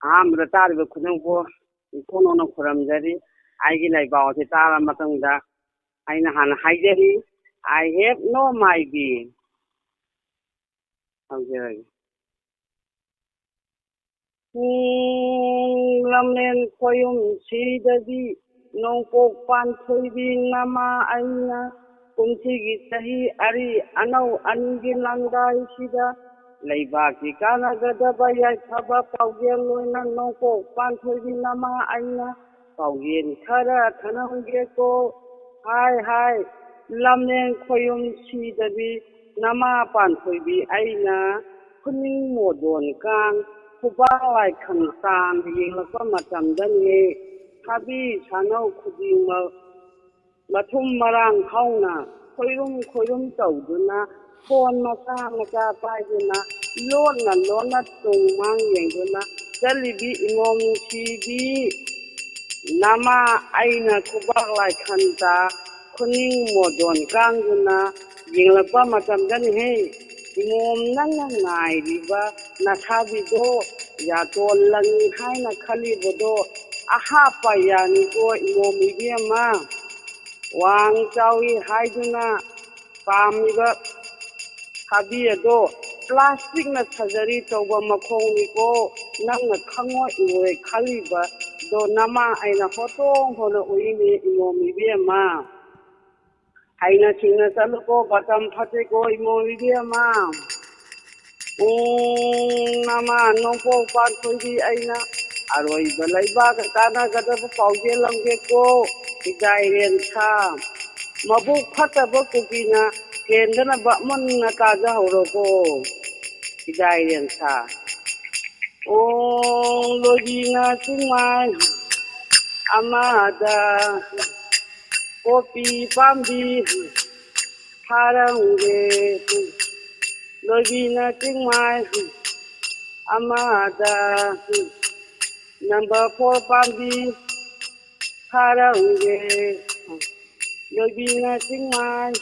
ꯑꯍꯥꯟꯕꯗ ꯇꯥꯔꯤꯕ ꯈꯨꯗꯤꯡꯃꯛꯄꯨ ꯏꯈꯣ ꯅꯧꯅ ꯈꯨꯔꯨꯝꯖꯔꯤ꯫ ꯑꯩꯒꯤ ꯂꯩꯄꯥꯎ ꯑꯁꯤ ꯇꯥꯔꯕ ꯃꯇꯨꯡꯗ ꯑꯩꯅ ꯍꯥꯟꯅ ꯍꯥꯏꯖꯔꯤ, "I have no ꯃꯥꯏꯕꯤ"꯫ ꯍꯧꯖꯔꯒꯦ꯫ ꯎꯝ, ꯂꯝꯂꯦꯟ ꯈꯣꯌꯨꯝꯁꯤꯗꯗꯤ ꯅꯣꯡꯄꯣꯛ ꯄꯥꯟꯊꯣꯏꯕꯤ ꯅꯃꯥ ꯑꯩꯅ ꯀꯨꯝꯁꯤꯒꯤ ꯆꯍꯤ ꯑꯔꯤ ꯑꯅꯧ ꯑꯅꯤꯒꯤ ꯂꯪꯗꯥꯏꯁꯤꯗ ꯂꯩꯕꯥꯛꯀꯤ ꯀꯥꯟꯅꯒꯗꯕ ꯌꯥꯏꯐꯕ ꯄꯥꯎꯖꯦꯜ ꯑꯣꯏꯅ ꯅꯣꯡꯄꯣꯛ ꯄꯥꯟꯊꯣꯏꯕꯤ ꯅꯃꯥ ꯑꯩꯅ ꯄꯥꯎꯌꯦꯟ ꯈꯔ ꯊꯅꯝꯒꯦꯀꯣ꯫ ꯍꯥꯏ ꯍꯥꯏ, ꯂꯝꯂꯦꯟ ꯈꯣꯏꯔꯨꯝ ꯁꯤꯗꯕꯤ, ꯅꯃꯥ ꯄꯥꯟꯊꯣꯏꯕꯤ ꯑꯩꯅ ꯈꯨꯅꯤꯡ ꯃꯣꯗꯣꯟ ꯀꯥꯡ, ꯈꯨꯕꯥꯛ ꯂꯥꯏꯈꯟ ꯇꯥꯡ ꯌꯦꯡꯂꯛꯄ ꯃꯇꯝꯗꯅꯦ, ꯊꯥꯕꯤ ꯁꯥꯅꯧ ꯈꯨꯗꯤꯡꯃꯛ ꯃꯊꯨꯝ ꯃꯔꯥꯡ ꯍꯧꯅ ꯈꯣꯏꯔꯨꯝ ꯈꯣꯏꯔꯨꯝ ꯇꯧꯗꯨꯅ, ꯐꯣꯟ ꯃꯆꯥ ꯃꯆꯥ ꯄꯥꯏꯗꯨꯅ, ꯂꯣꯟꯅ ꯂꯣꯟꯅ ꯇꯨꯡ ꯃꯥꯡ ꯌꯦꯡꯗꯨꯅ ꯆꯠꯂꯤꯕꯤ ꯏꯃꯣꯝ ꯅꯨꯡꯁꯤꯕꯤ ꯅꯃꯥ ꯑꯩꯅ ꯈꯨꯕꯥꯛ ꯂꯥꯏꯈꯟꯇ ꯈꯨꯅꯤꯡ ꯃꯣꯗꯣꯟ ꯀꯥꯡꯗꯨꯅ ꯌꯦꯡꯂꯛꯄ ꯃꯇꯝꯗꯅꯤꯍꯦ, ꯏꯃꯣꯝ ꯅꯪꯅ ꯉꯥꯏꯔꯤꯕ ꯅꯁꯥꯕꯤꯗꯣ ꯌꯥꯇꯣꯟ ꯂꯪꯉꯤ ꯍꯥꯏꯅ ꯈꯜꯂꯤꯕꯗꯣ ꯑꯍꯥꯞꯄ ꯌꯥꯅꯤꯀꯣ ꯏꯃꯣꯝ ꯏꯕꯦꯝꯃ꯫ ꯋꯥꯡ ꯆꯥꯎꯏ ꯍꯥꯏꯗꯨꯅ ꯄꯥꯝꯃꯤꯕ ꯊꯥꯕꯤ ꯑꯗꯣ ꯄ꯭ꯂꯥꯁꯇꯤꯛꯅ ꯁꯔꯖꯔꯤ ꯇꯧꯕ ꯃꯈꯣꯡꯅꯤꯀꯣ꯫ ꯅꯪꯅ ꯈꯪꯉꯣꯏ ꯎꯔꯣꯏ ꯈꯜꯂꯤꯕꯗꯣ ꯅꯃꯥ ꯑꯩꯅ ꯍꯣꯇꯣꯡ ꯍꯣꯅ ꯎꯏꯅꯦ ꯏꯃꯣꯝ ꯏꯕꯦꯝꯃ꯫ ꯍꯩꯅ ꯁꯤꯡꯅ ꯆꯠꯂꯨꯀꯣ, ꯃꯇꯝ ꯐꯠꯇꯦꯀꯣ ꯏꯃꯣꯝ ꯏꯕꯦꯝꯃ꯫ ꯎꯝ, ꯅꯃꯥ ꯅꯣꯡꯄꯣꯛ ꯄꯥꯟꯊꯣꯏꯕꯤ ꯑꯩꯅ ꯑꯔꯣꯏꯕ ꯂꯩꯕꯥꯛꯀ ꯀꯥꯟꯅꯒꯗꯕ ꯄꯥꯎꯖꯦꯜ ꯂꯝꯒꯦꯀꯣ꯫ ꯍꯤꯗꯥꯏꯔꯦꯟ ꯁꯥ ꯃꯕꯨꯛ ꯐꯠꯇꯕ ꯀꯨꯀꯤꯅ ꯍꯦꯟꯗꯅꯕ ꯃꯨꯟꯅ ꯇꯥꯖꯍꯧꯔꯣꯀꯣ꯫ ꯍꯤꯗꯥꯏꯔꯦꯟ ꯁꯥ꯫ ꯑꯣ, ꯂꯣꯏꯕꯤꯅ ꯆꯤꯡꯃꯥꯏ ꯑꯃꯗ ꯀꯣꯄꯤ ꯄꯥꯝꯕꯤ ꯊꯥꯔꯝꯒꯦ꯫ ꯂꯣꯏꯕꯤꯅ ꯆꯤꯡꯃꯥꯏ ꯑꯃꯗ ꯅꯝꯕꯔ ꯐꯣꯔ ꯄꯥꯝꯕꯤ ꯊꯥꯔꯝꯒꯦ꯫ ꯂꯣꯏꯕꯤꯅ ꯆꯤꯡꯃꯥꯏ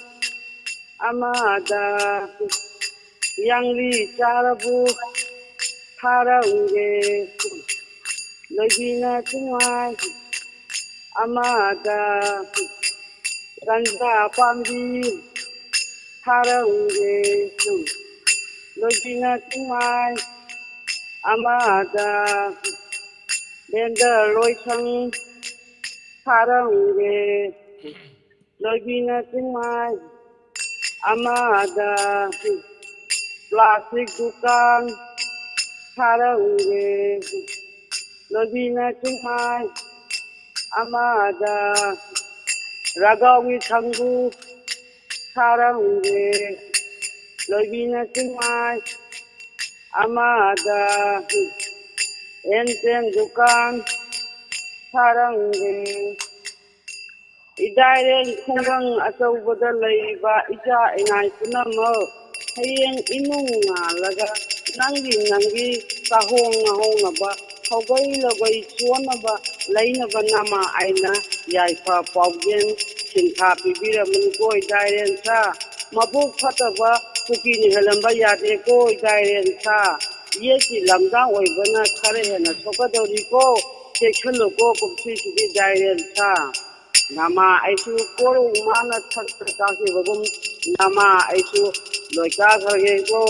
ꯑꯃꯗ ꯌꯥꯡꯂꯤ ꯆꯥꯔꯕꯨ ꯊꯥꯔꯝꯒꯦ꯫ ꯂꯣꯏꯕꯤꯅ ꯆꯤꯡꯃꯥꯏ ꯑꯃꯗ ꯒꯟꯖꯥ ꯄꯥꯝꯕꯤ ꯊꯥꯔꯝꯒꯦ꯫ ꯂꯣꯏꯕꯤꯅ ꯆꯤꯡꯃꯥꯏ ꯑꯃꯗ ꯕꯦꯟꯗꯔ ꯂꯣꯏꯁꯪ ꯊꯥꯔꯝꯒꯦ꯫ ꯂꯣꯏꯕꯤꯅ ꯆꯤꯡꯃꯥꯏ ꯑꯃꯗ ꯄ꯭ꯂꯥꯁꯇꯤꯛ ꯗꯨꯀꯥꯟ ꯊꯥꯔꯝꯒꯦ꯫ ꯂꯣꯏꯕꯤꯅ ꯆꯤꯡꯃꯥꯏ ꯑꯃꯗ ꯔꯥꯒꯥꯎꯒꯤ ꯊꯪꯒꯨ ꯁꯥꯔꯝꯒꯦ, ꯂꯣꯏꯕꯤꯅ ꯆꯤꯡꯃꯥꯏ ꯑꯃꯗ ꯑꯦꯟꯇꯦꯟ ꯗꯨꯀꯥꯟ ꯁꯥꯔꯝꯒꯦ꯫ ꯏꯗꯥꯏꯔꯦꯟ ꯈꯨꯡꯒꯪ ꯑꯆꯧꯕꯗ ꯂꯩꯔꯤꯕ ꯏꯆꯥ ꯏꯅꯥꯏ ꯄꯨꯝꯅꯃꯛ, ꯍꯌꯦꯡ ꯏꯃꯨꯡ ꯉꯥꯜꯂꯒ ꯅꯪꯒꯤ ꯅꯪꯒꯤ ꯆꯥꯍꯣꯡ ꯉꯥꯍꯣꯡꯅꯕ, ꯍꯧꯒꯩ ꯂꯧꯒꯩ ꯆꯣꯟꯅꯕ, ꯂꯩꯅꯕ ꯅꯃꯥ ꯑꯩꯅ ꯌꯥꯏꯐ ꯄꯥꯎꯖꯦꯜ ꯁꯤꯟꯊꯥ ꯄꯤꯕꯤꯔꯝꯕꯅꯤꯀꯣ ꯏꯗꯥꯏꯔꯦꯟ ꯁꯥ꯫ ꯃꯕꯨꯛ ꯐꯠꯇꯕ ꯀꯨꯀꯤꯅ ꯍꯦꯜꯂꯝꯕ ꯌꯥꯗꯦꯀꯣ ꯏꯗꯥꯏꯔꯦꯟ ꯁꯥ꯫ ꯌꯦꯠꯀꯤ ꯂꯝꯗꯥꯡ ꯑꯣꯏꯕꯅ ꯈꯔ ꯍꯦꯟꯅ ꯁꯣꯛꯀꯗꯧꯔꯤꯀꯣ꯫ ꯆꯦꯛꯁꯤꯜꯂꯨꯀꯣ ꯀꯨꯝꯁꯤꯁꯤꯗꯤ ꯏꯗꯥꯏꯔꯦꯟ ꯁꯥ꯫ ꯅꯃꯥ ꯑꯩꯁꯨ ꯀꯣꯔꯧ ꯃꯥꯅ ꯁꯛꯇ ꯇꯥꯈꯤꯕꯒꯨꯝ ꯅꯃꯥ ꯑꯩꯁꯨ ꯂꯣꯏꯀꯥꯈ꯭ꯔꯒꯦꯀꯣ꯫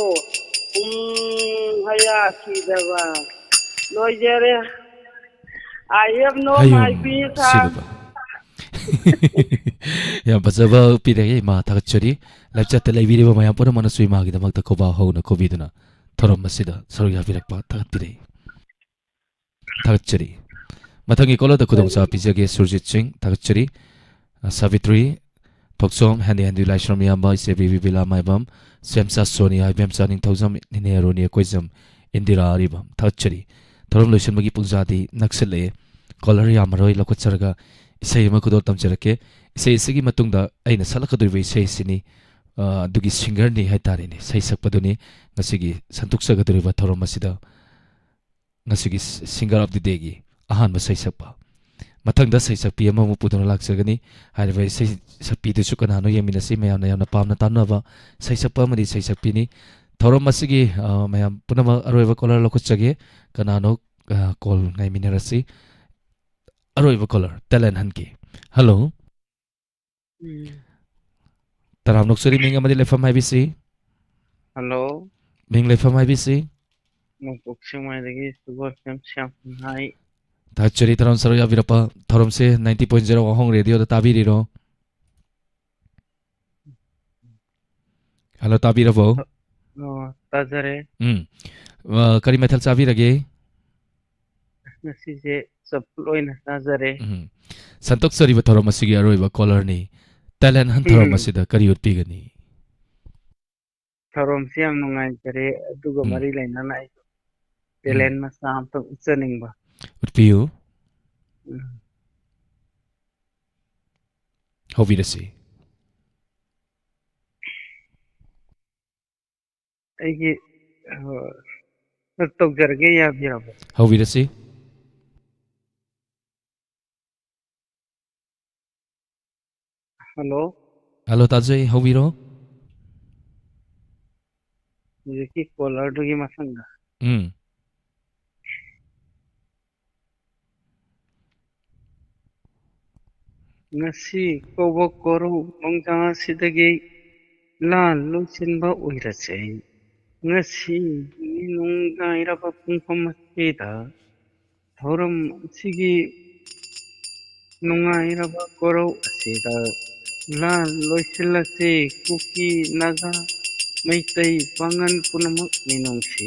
ꯎꯝ, ꯍꯌꯥ ꯁꯤꯗꯕ꯫ ꯂꯣꯏꯖꯔꯦ꯫ I have no ꯍꯌꯨꯝ my peace, sir꯫ ꯁꯤꯗꯕ꯫ ꯌꯥꯝ ꯐꯖꯕ ꯄꯤꯔꯛꯑꯦ ꯏꯃꯥ, ꯊꯥꯒꯠꯆꯔꯤ꯫ ꯂꯥꯏꯞ ꯆꯠꯇ ꯂꯩꯕꯤꯔꯤꯕ ꯃꯌꯥꯝ ꯄꯨꯝꯅꯃꯛꯅꯁꯨ ꯏꯃꯥꯒꯤꯗꯃꯛꯇ ꯈꯨꯕꯥꯛ ꯍꯧꯅ ꯈꯨꯕꯤꯗꯨꯅ ꯊꯧꯔꯝ ꯑꯁꯤꯗ ꯁꯔꯨꯛ ꯌꯥꯕꯤꯔꯛꯄ ꯊꯥꯒꯠꯄꯤꯔꯛꯏ꯫ ꯊꯥꯒꯠꯆꯔꯤ꯫ ꯃꯊꯪꯒꯤ ꯀꯣꯂꯔꯗ ꯈꯨꯗꯣꯡꯆꯥꯕ ꯄꯤꯖꯒꯦ, ꯁꯨꯔꯖꯤꯠ ꯁꯤꯡ, ꯊꯥꯒꯠꯆꯔꯤ꯫ ꯑ, ꯁꯥꯕꯤꯇ꯭ꯔꯤ, ꯊꯣꯛꯆꯣꯝ, ꯍꯦꯟꯗꯤ ꯍꯦꯟꯗꯤ ꯂꯥꯏꯁ꯭ꯔꯝ ꯏꯌꯥꯝꯕ, ꯏꯆꯦ ꯕꯤꯕꯤ ꯕꯤꯂꯥ ꯃꯥꯏꯕꯝ, ꯁꯦꯝꯆꯥ ꯁꯣꯅꯤꯌꯥ, ꯏꯕꯦꯝꯆꯥ ꯅꯤꯡꯊꯧꯖꯝ, ꯏꯅꯦ ꯑꯔꯨꯅꯤ ꯑꯀꯣꯏꯖꯝ, ꯏꯟꯗꯤꯔꯥ ꯑꯔꯤꯕꯝ, ꯊꯥꯒꯠꯆꯔꯤ꯫ ꯊꯧꯔꯝ ꯂꯣꯏꯁꯤꯟꯕꯒꯤ ꯄꯨꯡꯖꯥꯗꯤ ꯅꯛꯁꯤꯜꯂꯛꯑꯦ꯫ ꯀꯣꯂꯔ ꯌꯥꯝꯃꯔꯣꯏ, ꯂꯧꯈꯠꯆꯔꯒ ꯏꯁꯩ ꯑꯃ ꯈꯨꯗꯣꯜ ꯇꯝꯖꯔꯛꯀꯦ꯫ ꯏꯁꯩ ꯑꯁꯤꯒꯤ ꯃꯇꯨꯡꯗ ꯑꯩꯅ ꯁꯛꯂꯛꯀꯗꯧꯔꯤꯕ ꯏꯁꯩ ꯑꯁꯤꯅꯤ, ꯑ, ꯑꯗꯨꯒꯤ ꯁꯤꯡꯒꯔꯅꯤ ꯍꯥꯏꯇꯥꯔꯦꯅꯦ, ꯏꯁꯩ ꯁꯛꯄꯗꯨꯅꯤ ꯉꯁꯤꯒꯤ ꯁꯟꯗꯣꯛꯆꯒꯗꯧꯔꯤꯕ ꯊꯧꯔꯝ ꯑꯁꯤꯗ꯫ ꯉꯁꯤꯒꯤ ꯁ-, Singer of the Dayꯒꯤ ꯑꯍꯥꯟꯕ ꯁꯩꯁꯛꯄ꯫ ꯃꯊꯪꯗ ꯁꯩꯁꯛꯄꯤ ꯑꯃꯃꯨꯛ ꯄꯨꯗꯨꯅ ꯂꯥꯛꯆꯒꯅꯤ꯫ ꯍꯥꯏꯔꯤꯕ ꯏꯁꯩ ꯁꯛꯄꯤꯗꯨꯁꯨ ꯀꯅꯥꯅꯣ ꯌꯦꯡꯃꯤꯟꯅꯁꯤ꯫ ꯃꯌꯥꯝꯅ ꯌꯥꯝꯅ ꯄꯥꯝꯅ ꯇꯥꯅꯕ ꯁꯩꯁꯛꯄ ꯑꯃꯗꯤ ꯁꯩꯁꯛꯄꯤꯅꯤ꯫ ꯊꯧꯔꯝ ꯑꯁꯤꯒꯤ, ꯑ, ꯃꯌꯥꯝ ꯄꯨꯝꯅꯃꯛ ꯑꯔꯣꯏꯕ ꯀꯣꯂꯔ ꯂꯧꯈꯠꯆꯒꯦ꯫ ꯀꯅꯥꯅꯣ? ꯑ, ꯀꯣꯜ ꯉꯥꯏꯃꯤꯟꯅꯔꯁꯤ꯫ ꯑꯔꯣꯏꯕ ꯀꯣꯂꯔ ꯇꯦꯂꯦꯟ ꯍꯟꯀꯤ꯫ ꯍꯜꯂꯣ꯫ ꯎꯝ꯫ ꯇꯔꯥꯝ ꯅꯣꯛꯆꯔꯤ, ꯃꯤꯡ ꯑꯃꯗꯤ ꯂꯩꯐꯝ ꯍꯥꯏꯕꯤꯁꯤ꯫ ꯍꯜꯂꯣ꯫ ꯃꯤꯡ ꯂꯩꯐꯝ ꯍꯥꯏꯕꯤꯁꯤ꯫ ꯅꯣꯡꯄꯣꯛ ꯁꯦꯛꯃꯥꯏꯗꯒꯤ ꯁꯒꯣꯜꯁꯦꯝ ꯁ꯭ꯌꯥꯝ ꯍꯥꯏ꯫ ꯊꯥꯒꯠꯆꯔꯤ ꯊꯧꯔꯝ ꯁꯔꯨꯛ ꯌꯥꯕꯤꯔꯛꯄ꯫ ꯊꯧꯔꯝꯁꯦ ninety point zero ꯋꯥꯍꯣꯡ ꯔꯦꯗꯤꯑꯣꯗ ꯇꯥꯕꯤꯔꯤꯔꯣ? ꯍꯜꯂꯣ, ꯇꯥꯕꯤꯔꯕꯣ? ꯑꯣ, ꯇꯥꯖꯔꯦ꯫ ꯎꯝ꯫ ꯑ, ꯀꯔꯤ ꯃꯊꯦꯜ ꯆꯥꯕꯤꯔꯒꯦ? ꯉꯁꯤꯁꯦ ꯆꯝꯐꯨꯠ ꯑꯣꯏꯅ ꯆꯥꯖꯔꯦ꯫ ꯎꯝ꯫ ꯁꯟꯇꯣꯛꯆꯔꯤꯕ ꯊꯧꯔꯝ ꯑꯁꯤꯒꯤ ꯑꯔꯣꯏꯕ caller-ꯅꯤ꯫ Talent hunt ꯊꯧꯔꯝ ꯎꯝ꯫ ꯑꯁꯤꯗ ꯀꯔꯤ ꯎꯠꯄꯤꯒꯅꯤ? ꯊꯧꯔꯝꯁꯤ ꯌꯥꯝ ꯅꯨꯡꯉꯥꯏꯖꯔꯦ, ꯑꯗꯨꯒ ꯎꯝ꯫ ꯃꯔꯤ ꯂꯩꯅꯅ ꯑꯩ ꯎꯝ꯫ Talent ꯃꯆꯥ ꯑꯝꯇ ꯎꯠꯆꯅꯤꯡꯕ꯫ ꯎꯠꯄꯤꯌꯨ꯫ ꯎꯝ꯫ ꯍꯧꯕꯤꯔꯁꯤ꯫ ꯑꯩꯒꯤ, ꯑ, ꯇꯧꯖꯔꯒꯦ, ꯌꯥꯕꯤꯔꯕꯣ? ꯍꯧꯕꯤꯔꯁꯤ꯫ Hello? Hello, ꯇꯥꯖꯩ, ꯍꯧꯕꯤꯔꯣ꯫ ꯍꯧꯖꯤꯛꯀꯤ caller-ꯗꯨꯒꯤ ꯃꯊꯪꯗ꯫ ꯎꯝ꯫ ꯉꯁꯤ ꯀꯧꯕ ꯀꯣꯔꯧ ꯅꯣꯡꯖꯥ ꯑꯁꯤꯗꯒꯤ ꯂꯥꯟ ꯂꯣꯏꯁꯤꯟꯕ ꯑꯣꯏꯔꯁꯦ꯫ ꯉꯁꯤ ꯅꯨꯡꯉꯥꯏꯔꯕ ꯄꯨꯡꯐꯝ ꯑꯁꯤꯗ ꯊꯧꯔꯝ ꯑꯁꯤꯒꯤ ꯅꯨꯡꯉꯥꯏꯔꯕ ꯀꯣꯔꯧ ꯑꯁꯤꯗ ꯂꯥꯟ ꯂꯣꯏꯁꯤꯜꯂꯁꯤ꯫ ꯀꯨꯀꯤ, ꯅꯥꯒꯥ, ꯃꯩꯇꯩ, ꯄꯥꯉꯟ ꯄꯨꯝꯅꯃꯛ ꯃꯤꯅꯨꯡꯁꯤ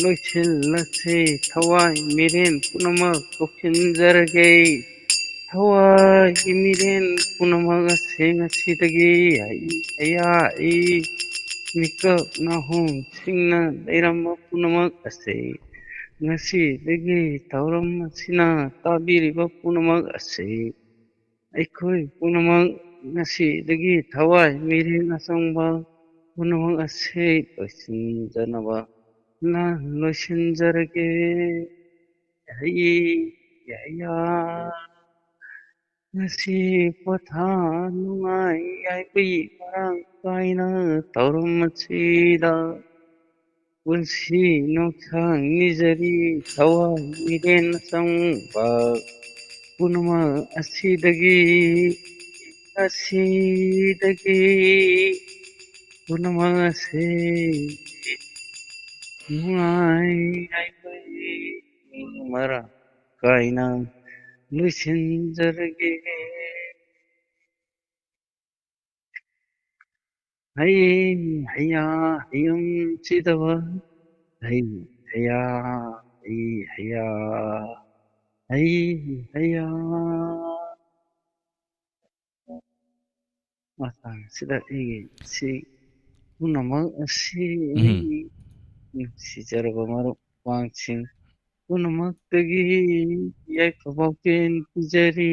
ꯂꯣꯏꯁꯤꯜꯂꯁꯤ꯫ ꯊꯋꯥꯏ ꯃꯤꯔꯦꯟ ꯄꯨꯝꯅꯃꯛ ꯀꯧꯁꯤꯟꯖꯔꯒꯦ꯫ ꯊꯋꯥꯏꯒꯤ ꯃꯤꯔꯦꯟ ꯄꯨꯝꯅꯃꯛ ꯑꯁꯦ ꯉꯁꯤꯗꯒꯤ ꯑꯩ, ꯑꯩꯌꯥ, ꯑꯩ ꯃꯤꯀꯞ ꯅꯥꯍꯣꯡ ꯁꯤꯡꯅ ꯂꯩꯔꯝꯕ ꯄꯨꯝꯅꯃꯛ ꯑꯁꯦ ꯉꯁꯤꯗꯒꯤ ꯊꯧꯔꯝ ꯑꯁꯤꯅ ꯇꯥꯕꯤꯔꯤꯕ ꯄꯨꯝꯅꯃꯛ ꯑꯁꯤ ꯑꯩꯈꯣꯏ ꯄꯨꯝꯅꯃꯛ ꯉꯁꯤꯗꯒꯤ ꯊꯋꯥꯏ ꯃꯤꯔꯦꯟ ꯑꯆꯪꯕ ꯄꯨꯝꯅꯃꯛ ꯑꯁꯤ ꯂꯣꯏꯁꯤꯟꯖꯅꯕ ꯂꯥꯟ ꯂꯣꯏꯁꯤꯟꯖꯔꯒꯦ꯫ ꯌꯥꯏꯌꯦ, ꯌꯥꯏꯌꯥ꯫ ꯉꯁꯤ ꯄꯣꯊꯥ ꯅꯨꯡꯉꯥꯏ ꯌꯥꯏꯕꯤ ꯃꯔꯥꯡ ꯀꯥꯏꯅ ꯊꯧꯔꯝ ꯑꯁꯤꯗ ꯄꯨꯟꯁꯤ ꯅꯨꯡꯁꯥꯡ ꯅꯤꯖꯔꯤ ꯊꯋꯥꯏ ꯃꯤꯔꯦꯟ ꯑꯆꯪꯕ ꯄꯨꯝꯅꯃꯛ ꯑꯁꯤꯗꯒꯤ, ꯑꯁꯤꯗꯒꯤ ꯄꯨꯝꯅꯃꯛ ꯑꯁꯤ ꯅꯨꯡꯉꯥꯏ ꯌꯥꯏꯕꯤ ꯃꯔꯥꯡ ꯀꯥꯏꯅ ꯂꯣꯏꯁꯤꯟꯖꯔꯒꯦ꯫ ꯍꯩ ꯍꯩꯌꯥ ꯍꯩꯌꯨꯝ ꯁꯤꯗꯕ ꯍꯩ ꯍꯩꯌꯥ ꯍꯩ ꯍꯩꯌꯥ꯫ ꯑꯩ ꯑꯩꯌꯥ ꯃꯇꯥꯡꯁꯤꯗ ꯑꯩꯒꯤ ꯁꯤ ꯄꯨꯝꯅꯃꯛ ꯑꯁꯤ ꯎꯝ꯫ ꯑꯩꯒꯤ ꯅꯨꯡꯁꯤꯖꯔꯕ ꯃꯔꯨꯞ ꯃꯄꯥꯡꯁꯤꯡ ꯄꯨꯝꯅꯃꯛꯇꯒꯤ ꯌꯥꯏꯐ ꯄꯥꯎꯖꯦꯜ ꯄꯤꯖꯔꯤ꯫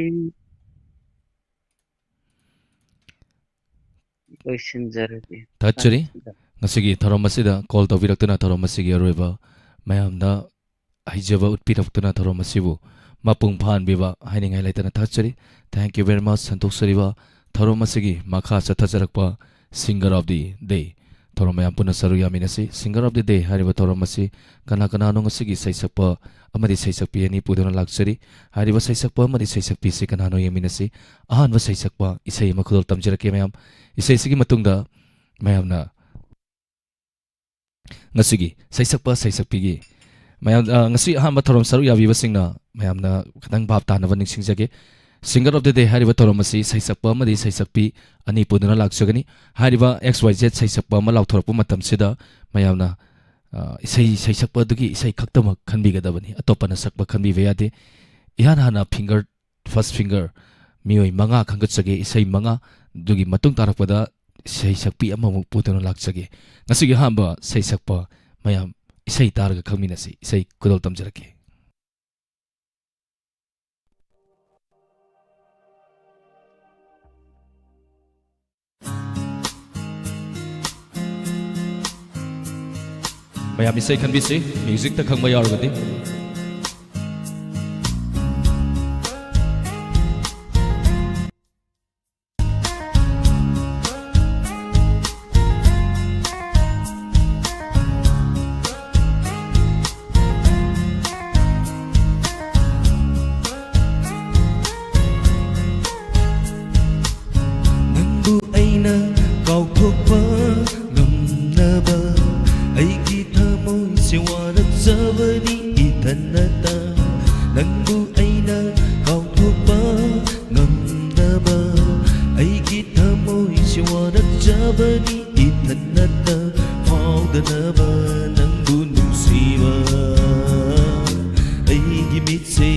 ꯂꯣꯏꯁꯤꯟꯖꯔꯒꯦ꯫ ꯊꯥꯒꯠꯆꯔꯤ꯫ ꯁꯤꯗ ꯉꯁꯤꯒꯤ ꯊꯧꯔꯝ ꯑꯁꯤꯗ ꯀꯣꯜ ꯇꯧꯕꯤꯔꯛꯇꯨꯅ ꯊꯧꯔꯝ ꯑꯁꯤꯒꯤ ꯑꯔꯣꯏꯕ ꯃꯌꯥꯝꯗ ꯍꯩꯖꯕ ꯎꯠꯄꯤꯔꯛꯇꯨꯅ ꯊꯧꯔꯝ ꯑꯁꯤꯕꯨ ꯃꯄꯨꯡ ꯐꯥꯍꯟꯕꯤꯕ ꯍꯥꯏꯅꯤꯡꯉꯥꯏ ꯂꯩꯇꯅ ꯊꯥꯒꯠꯆꯔꯤ꯫ Thank you very much꯫ ꯁꯟꯇꯣꯛꯆꯔꯤꯕ ꯊꯧꯔꯝ ꯑꯁꯤꯒꯤ ꯃꯈꯥ ꯆꯠꯊꯖꯔꯛꯄ Singer of the Day ꯊꯧꯔꯝ ꯃꯌꯥꯝ ꯄꯨꯟꯅ ꯁꯔꯨꯛ ꯌꯥꯃꯤꯟꯅꯁꯤ꯫ Singer of the Day ꯍꯥꯏꯔꯤꯕ ꯊꯧꯔꯝ ꯑꯁꯤ ꯀꯅꯥ ꯀꯅꯥꯅꯣ ꯉꯁꯤꯒꯤ ꯁꯩꯁꯛꯄ ꯑꯃꯗꯤ ꯁꯩꯁꯛꯄꯤ ꯑꯅꯤ ꯄꯨꯗꯨꯅ ꯂꯥꯛꯆꯔꯤ꯫ ꯍꯥꯏꯔꯤꯕ ꯁꯩꯁꯛꯄ ꯑꯃꯗꯤ ꯁꯩꯁꯛꯄꯤꯁꯤ ꯀꯅꯥꯅꯣ ꯌꯦꯡꯃꯤꯟꯅꯁꯤ꯫ ꯑꯍꯥꯟꯕ ꯁꯩꯁꯛꯄ ꯏꯁꯩ ꯑꯃ ꯈꯨꯗꯣꯜ ꯇꯝꯖꯔꯛꯀꯦ ꯃꯌꯥꯝ꯫ ꯏꯁꯩꯁꯤꯒꯤ ꯃꯇꯨꯡꯗ ꯃꯌꯥꯝꯅ ꯉꯁꯤꯒꯤ ꯁꯩꯁꯛꯄ ꯁꯩꯁꯛꯄꯤꯒꯤ ꯃꯌꯥꯝ, ꯑ, ꯉꯁꯤ ꯑꯍꯥꯟꯕ ꯊꯧꯔꯝ ꯁꯔꯨꯛ ꯌꯥꯕꯤꯕꯁꯤꯡꯅ ꯃꯌꯥꯝꯅ ꯈꯤꯇꯪ ꯚꯥꯞ ꯇꯥꯅꯕ ꯅꯤꯡꯁꯤꯡꯖꯒꯦ꯫ Singer of the Day ꯍꯥꯏꯔꯤꯕ ꯊꯧꯔꯝ ꯑꯁꯤ ꯁꯩꯁꯛꯄ ꯑꯃꯗꯤ ꯁꯩꯁꯛꯄꯤ ꯑꯅꯤ ꯄꯨꯗꯨꯅ ꯂꯥꯛꯆꯒꯅꯤ꯫ ꯍꯥꯏꯔꯤꯕ X Y Z ꯁꯩꯁꯛꯄ ꯑꯃ ꯂꯥꯎꯊꯣꯔꯛꯄ ꯃꯇꯝꯁꯤꯗ ꯃꯌꯥꯝꯅ, ꯑ, ꯏꯁꯩ ꯁꯩꯁꯛꯄ ꯑꯗꯨꯒꯤ ꯏꯁꯩ ꯈꯛꯇꯃꯛ ꯈꯟꯕꯤꯒꯗꯕꯅꯤ, ꯑꯇꯣꯞꯄꯅ ꯁꯛꯄ ꯈꯟꯕꯤꯕ ꯌꯥꯗꯦ꯫ ꯏꯍꯥꯟ ꯍꯥꯟꯅ finger, first finger ꯃꯤꯑꯣꯏ ꯃꯉꯥ ꯈꯟꯒꯠꯆꯒꯦ, ꯏꯁꯩ ꯃꯉꯥ ꯑꯗꯨꯒꯤ ꯃꯇꯨꯡ ꯇꯥꯔꯛꯄꯗ ꯏꯁꯩ ꯁꯛꯄꯤ ꯑꯃꯃꯨꯛ ꯄꯨꯗꯨꯅ ꯂꯥꯛꯆꯒꯦ꯫ ꯉꯁꯤꯒꯤ ꯑꯍꯥꯟꯕ ꯁꯩꯁꯛꯄ ꯃꯌꯥꯝ ꯏꯁꯩ ꯇꯥꯔꯒ ꯈꯪꯃꯤꯟꯅꯁꯤ꯫ ꯏꯁꯩ ꯈꯨꯗꯣꯜ ꯇꯝꯖꯔꯛꯀꯦ꯫ ꯃꯌꯥꯝ ꯏꯁꯩ ꯈꯟꯕꯤꯁꯤ, musicꯇ ꯈꯪꯕ ꯌꯥꯎꯔꯒꯗꯤ꯫ ꯅꯪꯕꯨ ꯑꯩꯅ ꯀꯥꯎꯊꯣꯛꯄ ꯉꯝꯅꯕ ꯑꯩꯒꯤ ꯊꯃꯣꯏꯁꯦ ꯋꯥꯔꯛꯆꯕꯅꯤ ꯏꯊꯟꯅꯇ꯫ ꯅꯪꯕꯨ ꯑꯩꯅ ꯀꯥꯎꯊꯣꯛꯄ ꯉꯝꯅꯕ ꯑꯩꯒꯤ ꯊꯃꯣꯏꯁꯦ ꯋꯥꯔꯛꯆꯕꯅꯤ ꯏꯊꯟꯅꯇ꯫ ꯐꯥꯎꯗꯅꯕ ꯅꯪꯕꯨ ꯅꯨꯡꯁꯤꯕ ꯑꯩꯒꯤ ꯃꯤꯠꯁꯦ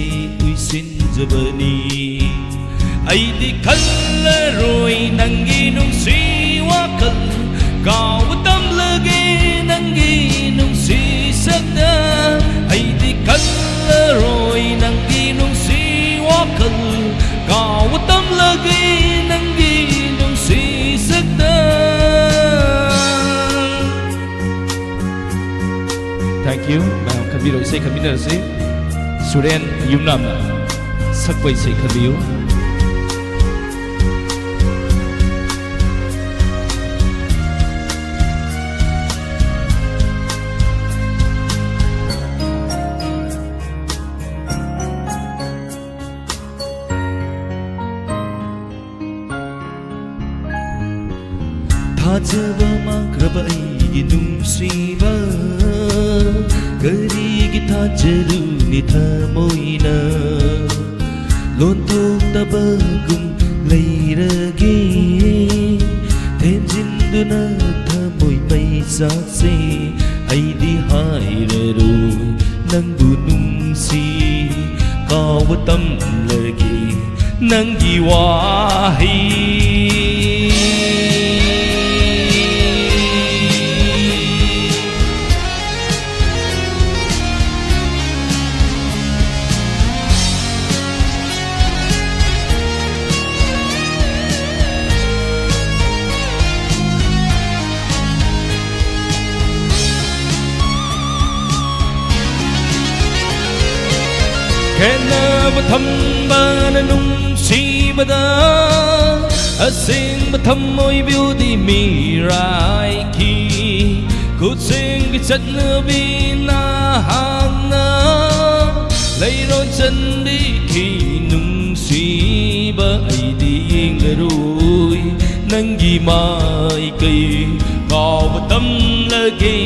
ꯅꯪꯒꯤ ꯅꯨꯡꯁꯤ ꯋꯥꯈꯜ ꯀꯥꯎꯕ ꯇꯝꯂꯒꯦ ꯅꯪꯒꯤ ꯅꯨꯡꯁꯤ ꯁꯛꯇ ꯑꯩꯗꯤ ꯈꯜꯂꯔꯣꯏ ꯅꯪꯒꯤ ꯅꯨꯡꯁꯤ ꯋꯥꯈꯜ ꯀꯥꯎꯕ ꯇꯝꯂꯒꯦ ꯅꯪꯒꯤ ꯅꯨꯡꯁꯤ ꯁꯛꯇ꯫ Thank you꯫ ꯃꯌꯥꯝ ꯈꯟꯕꯤꯔꯣ, ꯏꯁꯩ ꯈꯟꯃꯤꯟꯅꯔꯁꯤ꯫ ꯁꯨꯔꯦꯟ ꯌꯨꯝꯅꯥꯝꯅ ꯁꯛꯄ ꯏꯁꯩ ꯈꯟꯕꯤꯌꯨ꯫ ꯊꯥꯖꯕ ꯃꯥꯡꯈ꯭ꯔꯕ ꯑꯩꯒꯤ ꯅꯨꯡꯁꯤꯕ, ꯀꯔꯤꯒꯤ ꯊꯥꯖꯔꯨꯅꯤ ꯊꯃꯣꯏꯅ ꯂꯣꯟꯊꯣꯛꯇꯕꯒꯨꯝ ꯂꯩꯔꯒꯦ? ꯊꯦꯝꯖꯤꯟꯗꯨꯅ ꯊꯃꯣꯏ ꯃꯩꯁꯥꯁꯦ ꯑꯩꯗꯤ ꯍꯥꯏꯔꯔꯣꯏ ꯅꯪꯕꯨ ꯅꯨꯡꯁꯤ ꯀꯥꯎꯕ ꯇꯝꯂꯒꯦ ꯅꯪꯒꯤ ꯋꯥꯍꯩ꯫ ꯈꯦꯠꯅꯕ ꯊꯝꯕꯅ ꯅꯨꯡꯁꯤꯕꯗ ꯑꯁꯦꯡꯕ ꯊꯝꯃꯣꯏꯕꯨꯗꯤ ꯃꯤꯔꯥꯏꯈꯤ꯫ ꯈꯨꯠꯁꯦꯝꯒꯤ ꯆꯠꯅꯕꯤ ꯅꯍꯥꯛꯅ ꯂꯩꯔꯣꯟ ꯆꯟꯕꯤꯈꯤ꯫ ꯅꯨꯡꯁꯤꯕ ꯑꯩꯗꯤ ꯌꯦꯡꯂꯔꯣꯏ ꯅꯪꯒꯤ ꯃꯥꯏꯀꯩ ꯀꯥꯎꯕ ꯇꯝꯂꯒꯦ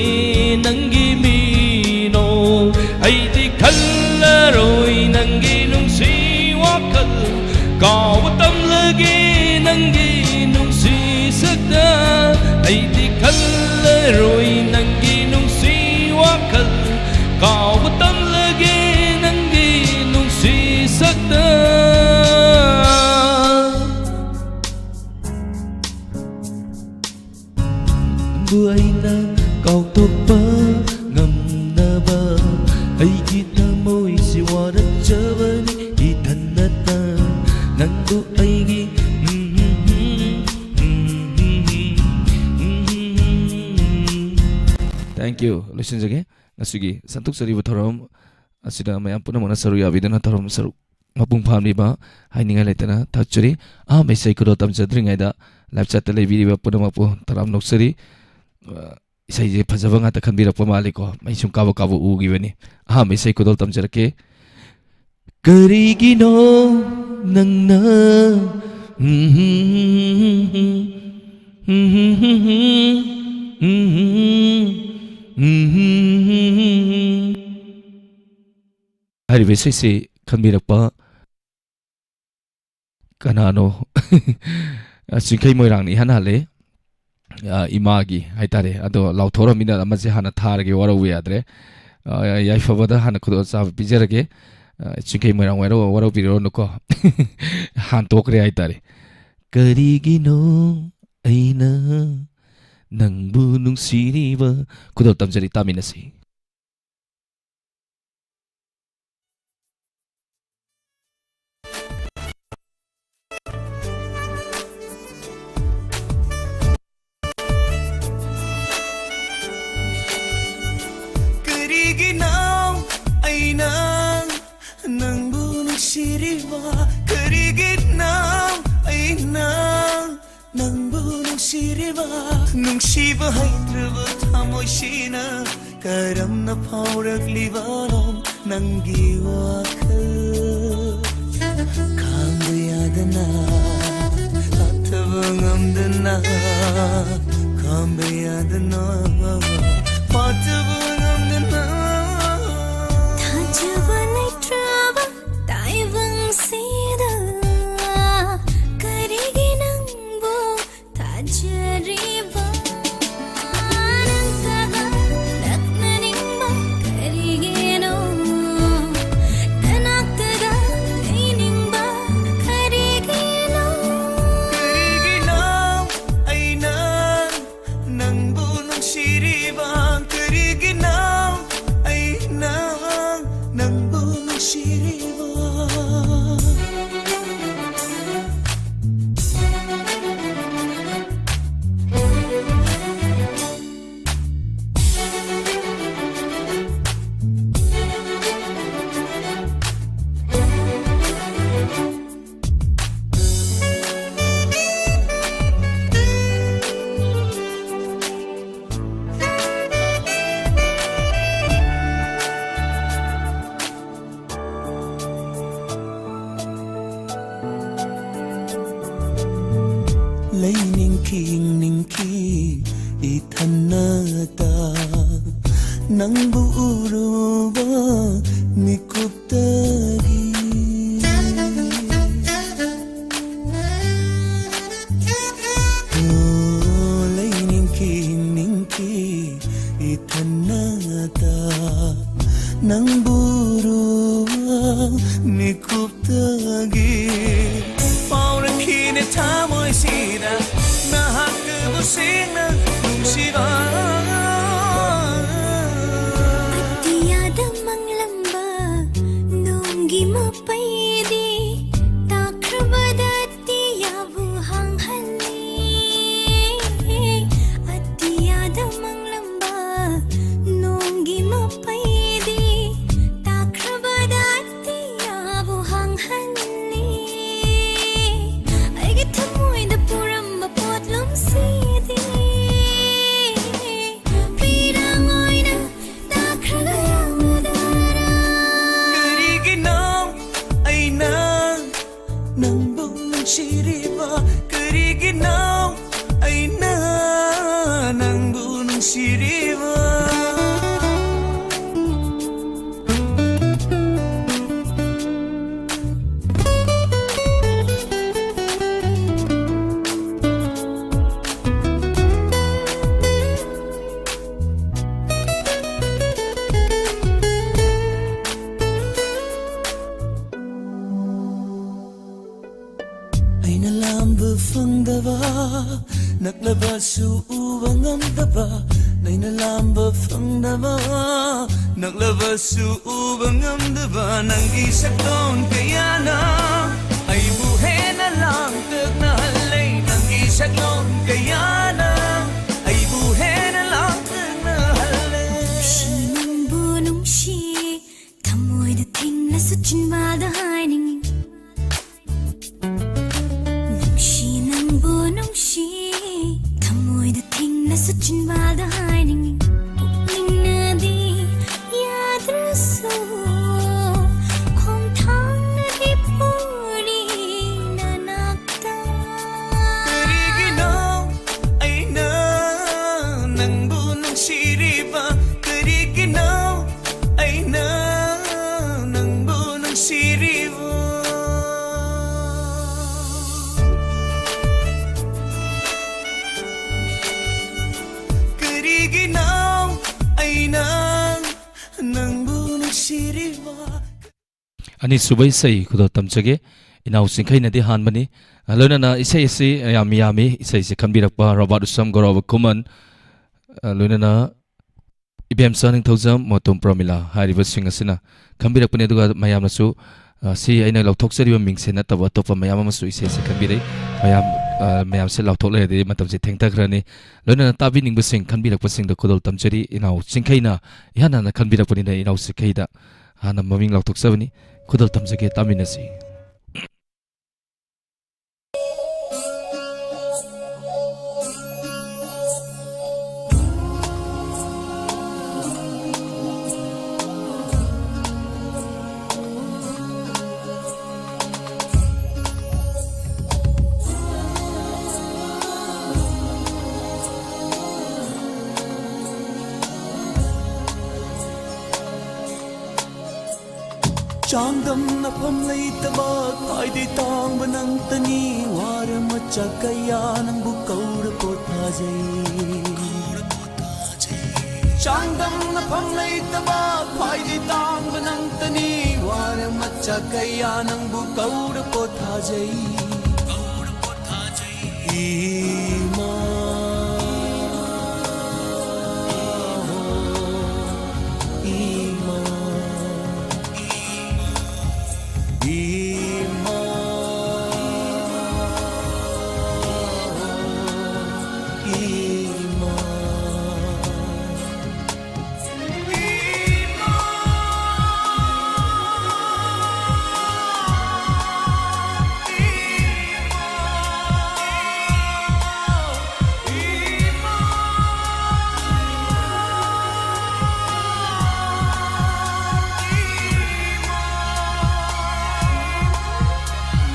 ꯅꯪꯒꯤ ꯃꯤꯅꯣ ꯑꯩꯗꯤ ꯈꯜꯂꯔꯣꯏ ꯅꯪꯒꯤ ꯅꯨꯡꯁꯤ ꯋꯥꯈꯜ ꯀꯥꯎꯕ ꯇꯝꯂꯒꯦ ꯅꯪꯒꯤ ꯅꯨꯡꯁꯤ ꯁꯛꯇ ꯑꯩꯗꯤ ꯈꯜꯂꯔꯣꯏ ꯅꯪꯒꯤ ꯅꯨꯡꯁꯤ ꯋꯥꯈꯜ ꯀꯥꯎꯕ ꯇꯝꯂꯒꯦ ꯅꯪꯒꯤ ꯅꯨꯡꯁꯤ ꯁꯛꯇ꯫ ꯑꯩꯅ ꯀꯥꯎꯊꯣꯛꯄ ꯉꯝꯅꯕ ꯑꯩꯒꯤ ꯊꯃꯣꯏꯁꯤ ꯋꯥꯔꯛꯆꯕꯅꯤ ꯏꯊꯟꯅꯇ ꯅꯪꯕꯨ ꯑꯩꯒꯤ Thank you. ꯂꯣꯏꯁꯤꯟꯖꯒꯦ꯫ ꯉꯁꯤꯒꯤ ꯁꯟꯗꯣꯛꯆꯔꯤꯕ ꯊꯧꯔꯝ ꯑꯁꯤꯗ ꯃꯌꯥꯝ ꯄꯨꯝꯅꯃꯛꯅ ꯁꯔꯨꯛ ꯌꯥꯕꯤꯗꯨꯅ ꯊꯧꯔꯝ ꯁꯔꯨꯛ ꯃꯄꯨꯡ ꯐꯥꯍꯟꯕꯤꯕ ꯍꯥꯏꯅꯤꯡꯉꯥꯏ ꯂꯩꯇꯅ ꯊꯥꯒꯠꯆꯔꯤ꯫ ꯑꯍꯥꯟꯕ ꯏꯁꯩ ꯈꯨꯗꯣꯜ ꯇꯝꯖꯗ꯭ꯔꯤꯉꯩꯗ live chat ꯇ ꯂꯩꯕꯤꯔꯤꯕ ꯄꯨꯝꯅꯃꯛꯄꯨ ꯇꯔꯥꯝꯅ ꯑꯣꯛꯆꯔꯤ꯫ ꯑ, ꯏꯁꯩꯁꯦ ꯐꯖꯕ ꯉꯥꯛꯇ ꯈꯟꯕꯤꯔꯛꯄ ꯃꯥꯜꯂꯤꯀꯣ꯫ ꯃꯩ ꯁꯨꯝ ꯀꯥꯕꯛ ꯀꯥꯕꯛ ꯎꯈꯤꯕꯅꯤ꯫ ꯑꯍꯥꯟꯕ ꯏꯁꯩ ꯈꯨꯗꯣꯜ ꯇꯝꯖꯔꯛꯀꯦ꯫ ꯀꯔꯤꯒꯤꯅꯣ ꯅꯪꯅ ꯍꯥꯏꯔꯤꯕ ꯏꯁꯩꯁꯤ ꯈꯟꯕꯤꯔꯛꯄ ꯀꯅꯥꯅꯣ? ꯑ, ꯆꯤꯡꯈꯩ ꯃꯣꯏꯔꯥꯡꯅ ꯏꯍꯥꯟ ꯍꯥꯜꯂꯦ꯫ ꯑ, ꯏꯃꯥꯒꯤ ꯍꯥꯏꯇꯥꯔꯦ꯫ ꯑꯗꯣ ꯂꯥꯎꯊꯣꯔꯝꯃꯤꯅ ꯑꯃꯁꯦ ꯍꯥꯟꯅ ꯊꯥꯔꯒꯦ, ꯋꯥꯔꯧꯕ ꯌꯥꯗ꯭ꯔꯦ꯫ ꯑ, ꯌꯥꯏꯐꯕꯗ ꯍꯥꯟꯅ ꯈꯨꯗꯣꯡꯆꯥꯕ ꯄꯤꯖꯔꯒꯦ꯫ ꯑ, ꯆꯤꯡꯈꯩ ꯃꯣꯏꯔꯥꯡ ꯋꯥꯔꯧ-, ꯋꯥꯔꯧꯕꯤꯔꯨꯔꯅꯨꯀꯣ꯫ ꯍꯥꯟꯇꯣꯛꯈ꯭ꯔꯦ ꯍꯥꯏꯇꯥꯔꯦ꯫ ꯀꯔꯤꯒꯤꯅꯣ ꯑꯩꯅ ꯅꯪꯕꯨ ꯅꯨꯡꯁꯤꯔꯤꯕ? ꯈꯨꯗꯣꯜ ꯇꯝꯖꯔꯤ, ꯇꯥꯃꯤꯟꯅꯁꯤ꯫ ꯀꯔꯤꯒꯤꯅꯣ ꯑꯩꯅ ꯅꯪꯕꯨ ꯅꯨꯡꯁꯤꯔꯤꯕ? ꯀꯔꯤꯒꯤꯅꯣ ꯑꯩꯅ ꯅꯪꯕꯨ ꯅꯨꯡꯁꯤꯔꯤꯕ? ꯅꯨꯡꯁꯤꯕ ꯍꯩꯇ꯭ꯔꯕ ꯊꯃꯣꯏꯁꯤꯅ ꯀꯔꯝꯅ ꯐꯥꯎꯔꯛꯂꯤꯕꯅꯣ ꯅꯪꯒꯤ ꯋꯥꯈꯜ? ꯈꯥꯡꯕ ꯌꯥꯗꯅ, ꯐꯥꯊꯕ ꯉꯝꯗꯅ, ꯈꯥꯡꯕ ꯌꯥꯗꯅ, ꯐꯥꯊꯕ ꯉꯝꯗꯅ꯫ ꯊꯥꯖꯕ ꯂꯩꯇ꯭ꯔꯕ ꯇꯥꯏꯕꯪꯁꯤꯗ ꯀꯔꯤꯒꯤ ꯅꯪꯕꯨ ꯊꯥꯖꯔꯤꯕ? ꯅꯪꯇꯒ ꯅꯛꯅꯅꯤꯡꯕ ꯀꯔꯤꯒꯤꯅꯣ? ꯅꯅꯥꯛꯇꯒ ꯂꯩꯅꯤꯡꯕ ꯀꯔꯤꯒꯤꯅꯣ? ꯀꯔꯤꯒꯤꯅꯣ ꯑꯩꯅ ꯅꯪꯕꯨ ꯂꯩꯅꯤꯡꯈꯤ ꯍꯤꯡꯅꯤꯡꯈꯤ ꯏꯊꯟꯅꯇ ꯅꯪꯕꯨ ꯎꯔꯨꯕ ꯃꯤꯀꯨꯞꯇꯒꯤ꯫ ꯑꯣ, ꯂꯩꯅꯤꯡꯈꯤ ꯍꯤꯡꯅꯤꯡꯈꯤ ꯏꯊꯟꯅꯇ ꯅꯪꯕꯨ ꯎꯔꯨꯕ ꯃꯤꯀꯨꯞ ꯇꯒꯤ ꯐꯥꯎꯔꯛꯈꯤꯅꯦ ꯊꯃꯣꯏꯁꯤꯗ ꯅꯍꯥꯛꯇꯕꯨ ꯁꯦꯡꯅ ꯅꯨꯡꯁꯤꯕ꯫ ꯑꯇꯤꯌꯥꯗ ꯃꯪꯂꯝꯕ ꯅꯣꯡꯒꯤ ꯃꯄꯩꯗꯤ ꯇꯥꯈ꯭ꯔꯕꯗ ꯑꯇꯤꯌꯥꯕꯨ ꯍꯥꯡꯍꯜꯂꯤ꯫ ꯑꯇꯤꯌꯥꯗ ꯃꯪꯂꯝꯕ ꯅꯣꯡꯒꯤ ꯃꯄꯩꯗꯤ ꯇꯥꯈ꯭ꯔꯕꯗ ꯑꯇꯤꯌꯥꯕꯨ ꯍꯥꯡꯍꯜꯂꯤ꯫ ꯑꯩꯒꯤ ꯊꯃꯣꯏꯗ ꯄꯨꯔꯝꯕ ꯄꯣꯠꯂꯨꯝꯁꯤꯗꯤ ꯐꯤꯔꯥꯡ ꯑꯣꯏꯅ ꯇꯥꯈ꯭ꯔꯒ ꯌꯥꯝꯂꯗꯔꯥ? ꯀꯔꯤꯒꯤꯅꯣ ꯑꯩꯅ ꯅꯪꯕꯨ ꯅꯨꯡꯁꯤꯔꯤꯕ? ꯀꯔꯤꯒꯤꯅꯣ ꯑꯩꯅ ꯅꯪꯕꯨ ꯅꯨꯡꯁꯤꯔꯤꯕ? ꯑꯩꯅ ꯂꯥꯝꯕ ꯐꯪꯗꯕ, ꯅꯛꯂꯕꯁꯨ ꯎꯕ ꯉꯝꯗꯕ, ꯅꯩꯅ ꯂꯥꯝꯕ ꯐꯪꯗꯕ, ꯅꯛꯂꯕꯁꯨ ꯎꯕ ꯉꯝꯗꯕ ꯅꯪꯒꯤ ꯁꯛꯇꯝ ꯀꯌꯥꯅ ꯑꯩꯕꯨ ꯍꯦꯟꯅ ꯂꯥꯡꯇꯛꯅꯍꯜꯂꯦ꯫ ꯅꯪꯒꯤ ꯁꯛꯇꯝ ꯀꯌꯥꯅ ꯑꯩꯕꯨ ꯍꯦꯟꯅ ꯂꯥꯡꯇꯛꯅꯍꯜꯂꯦ꯫ ꯅꯨꯡꯁꯤ ꯅꯪꯕꯨ ꯅꯨꯡꯁꯤ, ꯊꯃꯣꯏꯗ ꯊꯤꯡꯂꯁꯨ ꯆꯤꯟꯕꯥꯜꯗ ꯍꯥꯏꯅꯤꯡꯉꯤ꯫ ꯅꯨꯡꯁꯤ ꯅꯪꯕꯨ ꯅꯨꯡꯁꯤ, ꯊꯃꯣꯏꯗ ꯊꯤꯡꯂꯁꯨ ꯆꯤꯟꯕꯥꯜꯗ ꯍꯥꯏꯅꯤꯡꯉꯤ꯫ ꯄꯨꯛꯅꯤꯡꯅꯗꯤ ꯌꯥꯗ꯭ꯔꯁꯨ ꯈꯣꯡꯊꯥꯡꯅꯗꯤ ꯄꯨꯔꯤ ꯅꯅꯥꯛꯇ꯫ ꯀꯔꯤꯒꯤ ꯑꯅꯤꯁꯨꯕ ꯏꯁꯩ ꯈꯨꯗꯣꯜ ꯇꯝꯖꯒꯦ꯫ ꯏꯅꯥꯎ ꯆꯤꯡꯈꯩꯅꯗꯤ ꯍꯥꯟꯕꯅꯤ꯫ ꯑ, ꯂꯣꯏꯅꯅ ꯏꯁꯩ ꯑꯁꯤ ꯌꯥꯝ ꯌꯥꯝꯃꯤ꯫ ꯏꯁꯩꯁꯤ ꯈꯟꯕꯤꯔꯛꯄ ꯔꯣꯕꯥꯔꯠ ꯎꯁꯝ, ꯒꯧꯔꯕ ꯈꯨꯃꯟ, ꯑ, ꯂꯣꯏꯅꯅ ꯏꯕꯦꯝꯆꯥ ꯅꯤꯡꯊꯧꯖꯝ, ꯃꯣꯇꯣꯝ ꯄ꯭ꯔꯃꯤꯂꯥ ꯍꯥꯏꯔꯤꯕꯁꯤꯡ ꯑꯁꯤꯅ ꯈꯟꯕꯤꯔꯛꯄꯅꯤ꯫ ꯑꯗꯨꯒ ꯃꯌꯥꯝꯅꯁꯨ, ꯑ, ꯁꯤ ꯑꯩꯅ ꯂꯥꯎꯊꯣꯛꯆꯔꯤꯕ ꯃꯤꯡꯁꯦ ꯅꯠꯇꯕ ꯑꯇꯣꯞꯄ ꯃꯌꯥꯝ ꯑꯃꯁꯨ ꯏꯁꯩꯁꯦ ꯈꯟꯕꯤꯔꯛꯏ꯫ ꯃꯌꯥꯝ, ꯑ, ꯃꯌꯥꯝꯁꯦ ꯂꯥꯎꯊꯣꯛ ꯂꯩꯔꯗꯤ ꯃꯇꯝꯁꯦ ꯊꯦꯡꯊꯈ꯭ꯔꯅꯤ꯫ ꯂꯣꯏꯅꯅ ꯇꯥꯕꯤꯅꯤꯡꯕꯁꯤꯡ ꯈꯟꯕꯤꯔꯛꯄꯁꯤꯡꯗ ꯈꯨꯗꯣꯜ ꯇꯝꯖꯔꯤ꯫ ꯏꯅꯥꯎ ꯆꯤꯡꯈꯩꯅ ꯏꯍꯥꯟ ꯍꯥꯟꯅ ꯈꯟꯕꯤꯔꯛꯄꯅꯤꯅ ꯏꯅꯥꯎ ꯆꯤꯡꯈꯩꯗ ꯍꯥꯟꯅ ꯃꯃꯤꯡ ꯂꯥꯎꯊꯣꯛꯆꯕꯅꯤ꯫ ꯈꯨꯗꯣꯜ ꯇꯝꯖꯒꯦ, ꯇꯥꯃꯤꯟꯅꯁꯤ꯫ ꯆꯥꯡꯗꯝꯅꯐꯝ ꯂꯩꯇꯕ ꯈ꯭ꯋꯥꯏꯗꯩ ꯇꯥꯡꯕ ꯅꯪꯇꯅꯤ, ꯋꯥꯔ ꯃꯆꯥ ꯀꯌꯥ ꯅꯪꯕꯨ ꯀꯧꯔ ꯄꯣꯊꯥꯖꯩ꯫ ꯆꯥꯡꯗꯝꯅꯐꯝ ꯂꯩꯇꯕ ꯈ꯭ꯋꯥꯏꯗꯩ ꯇꯥꯡꯕ ꯅꯪꯇꯅꯤ, ꯋꯥꯔ ꯃꯆꯥ ꯀꯌꯥ ꯅꯪꯕꯨ ꯀꯧꯔ ꯄꯣꯊꯥꯖꯩ꯫ ꯏꯃꯥ, ꯏꯃꯥ, ꯏꯃꯥ, ꯏꯃꯥ꯫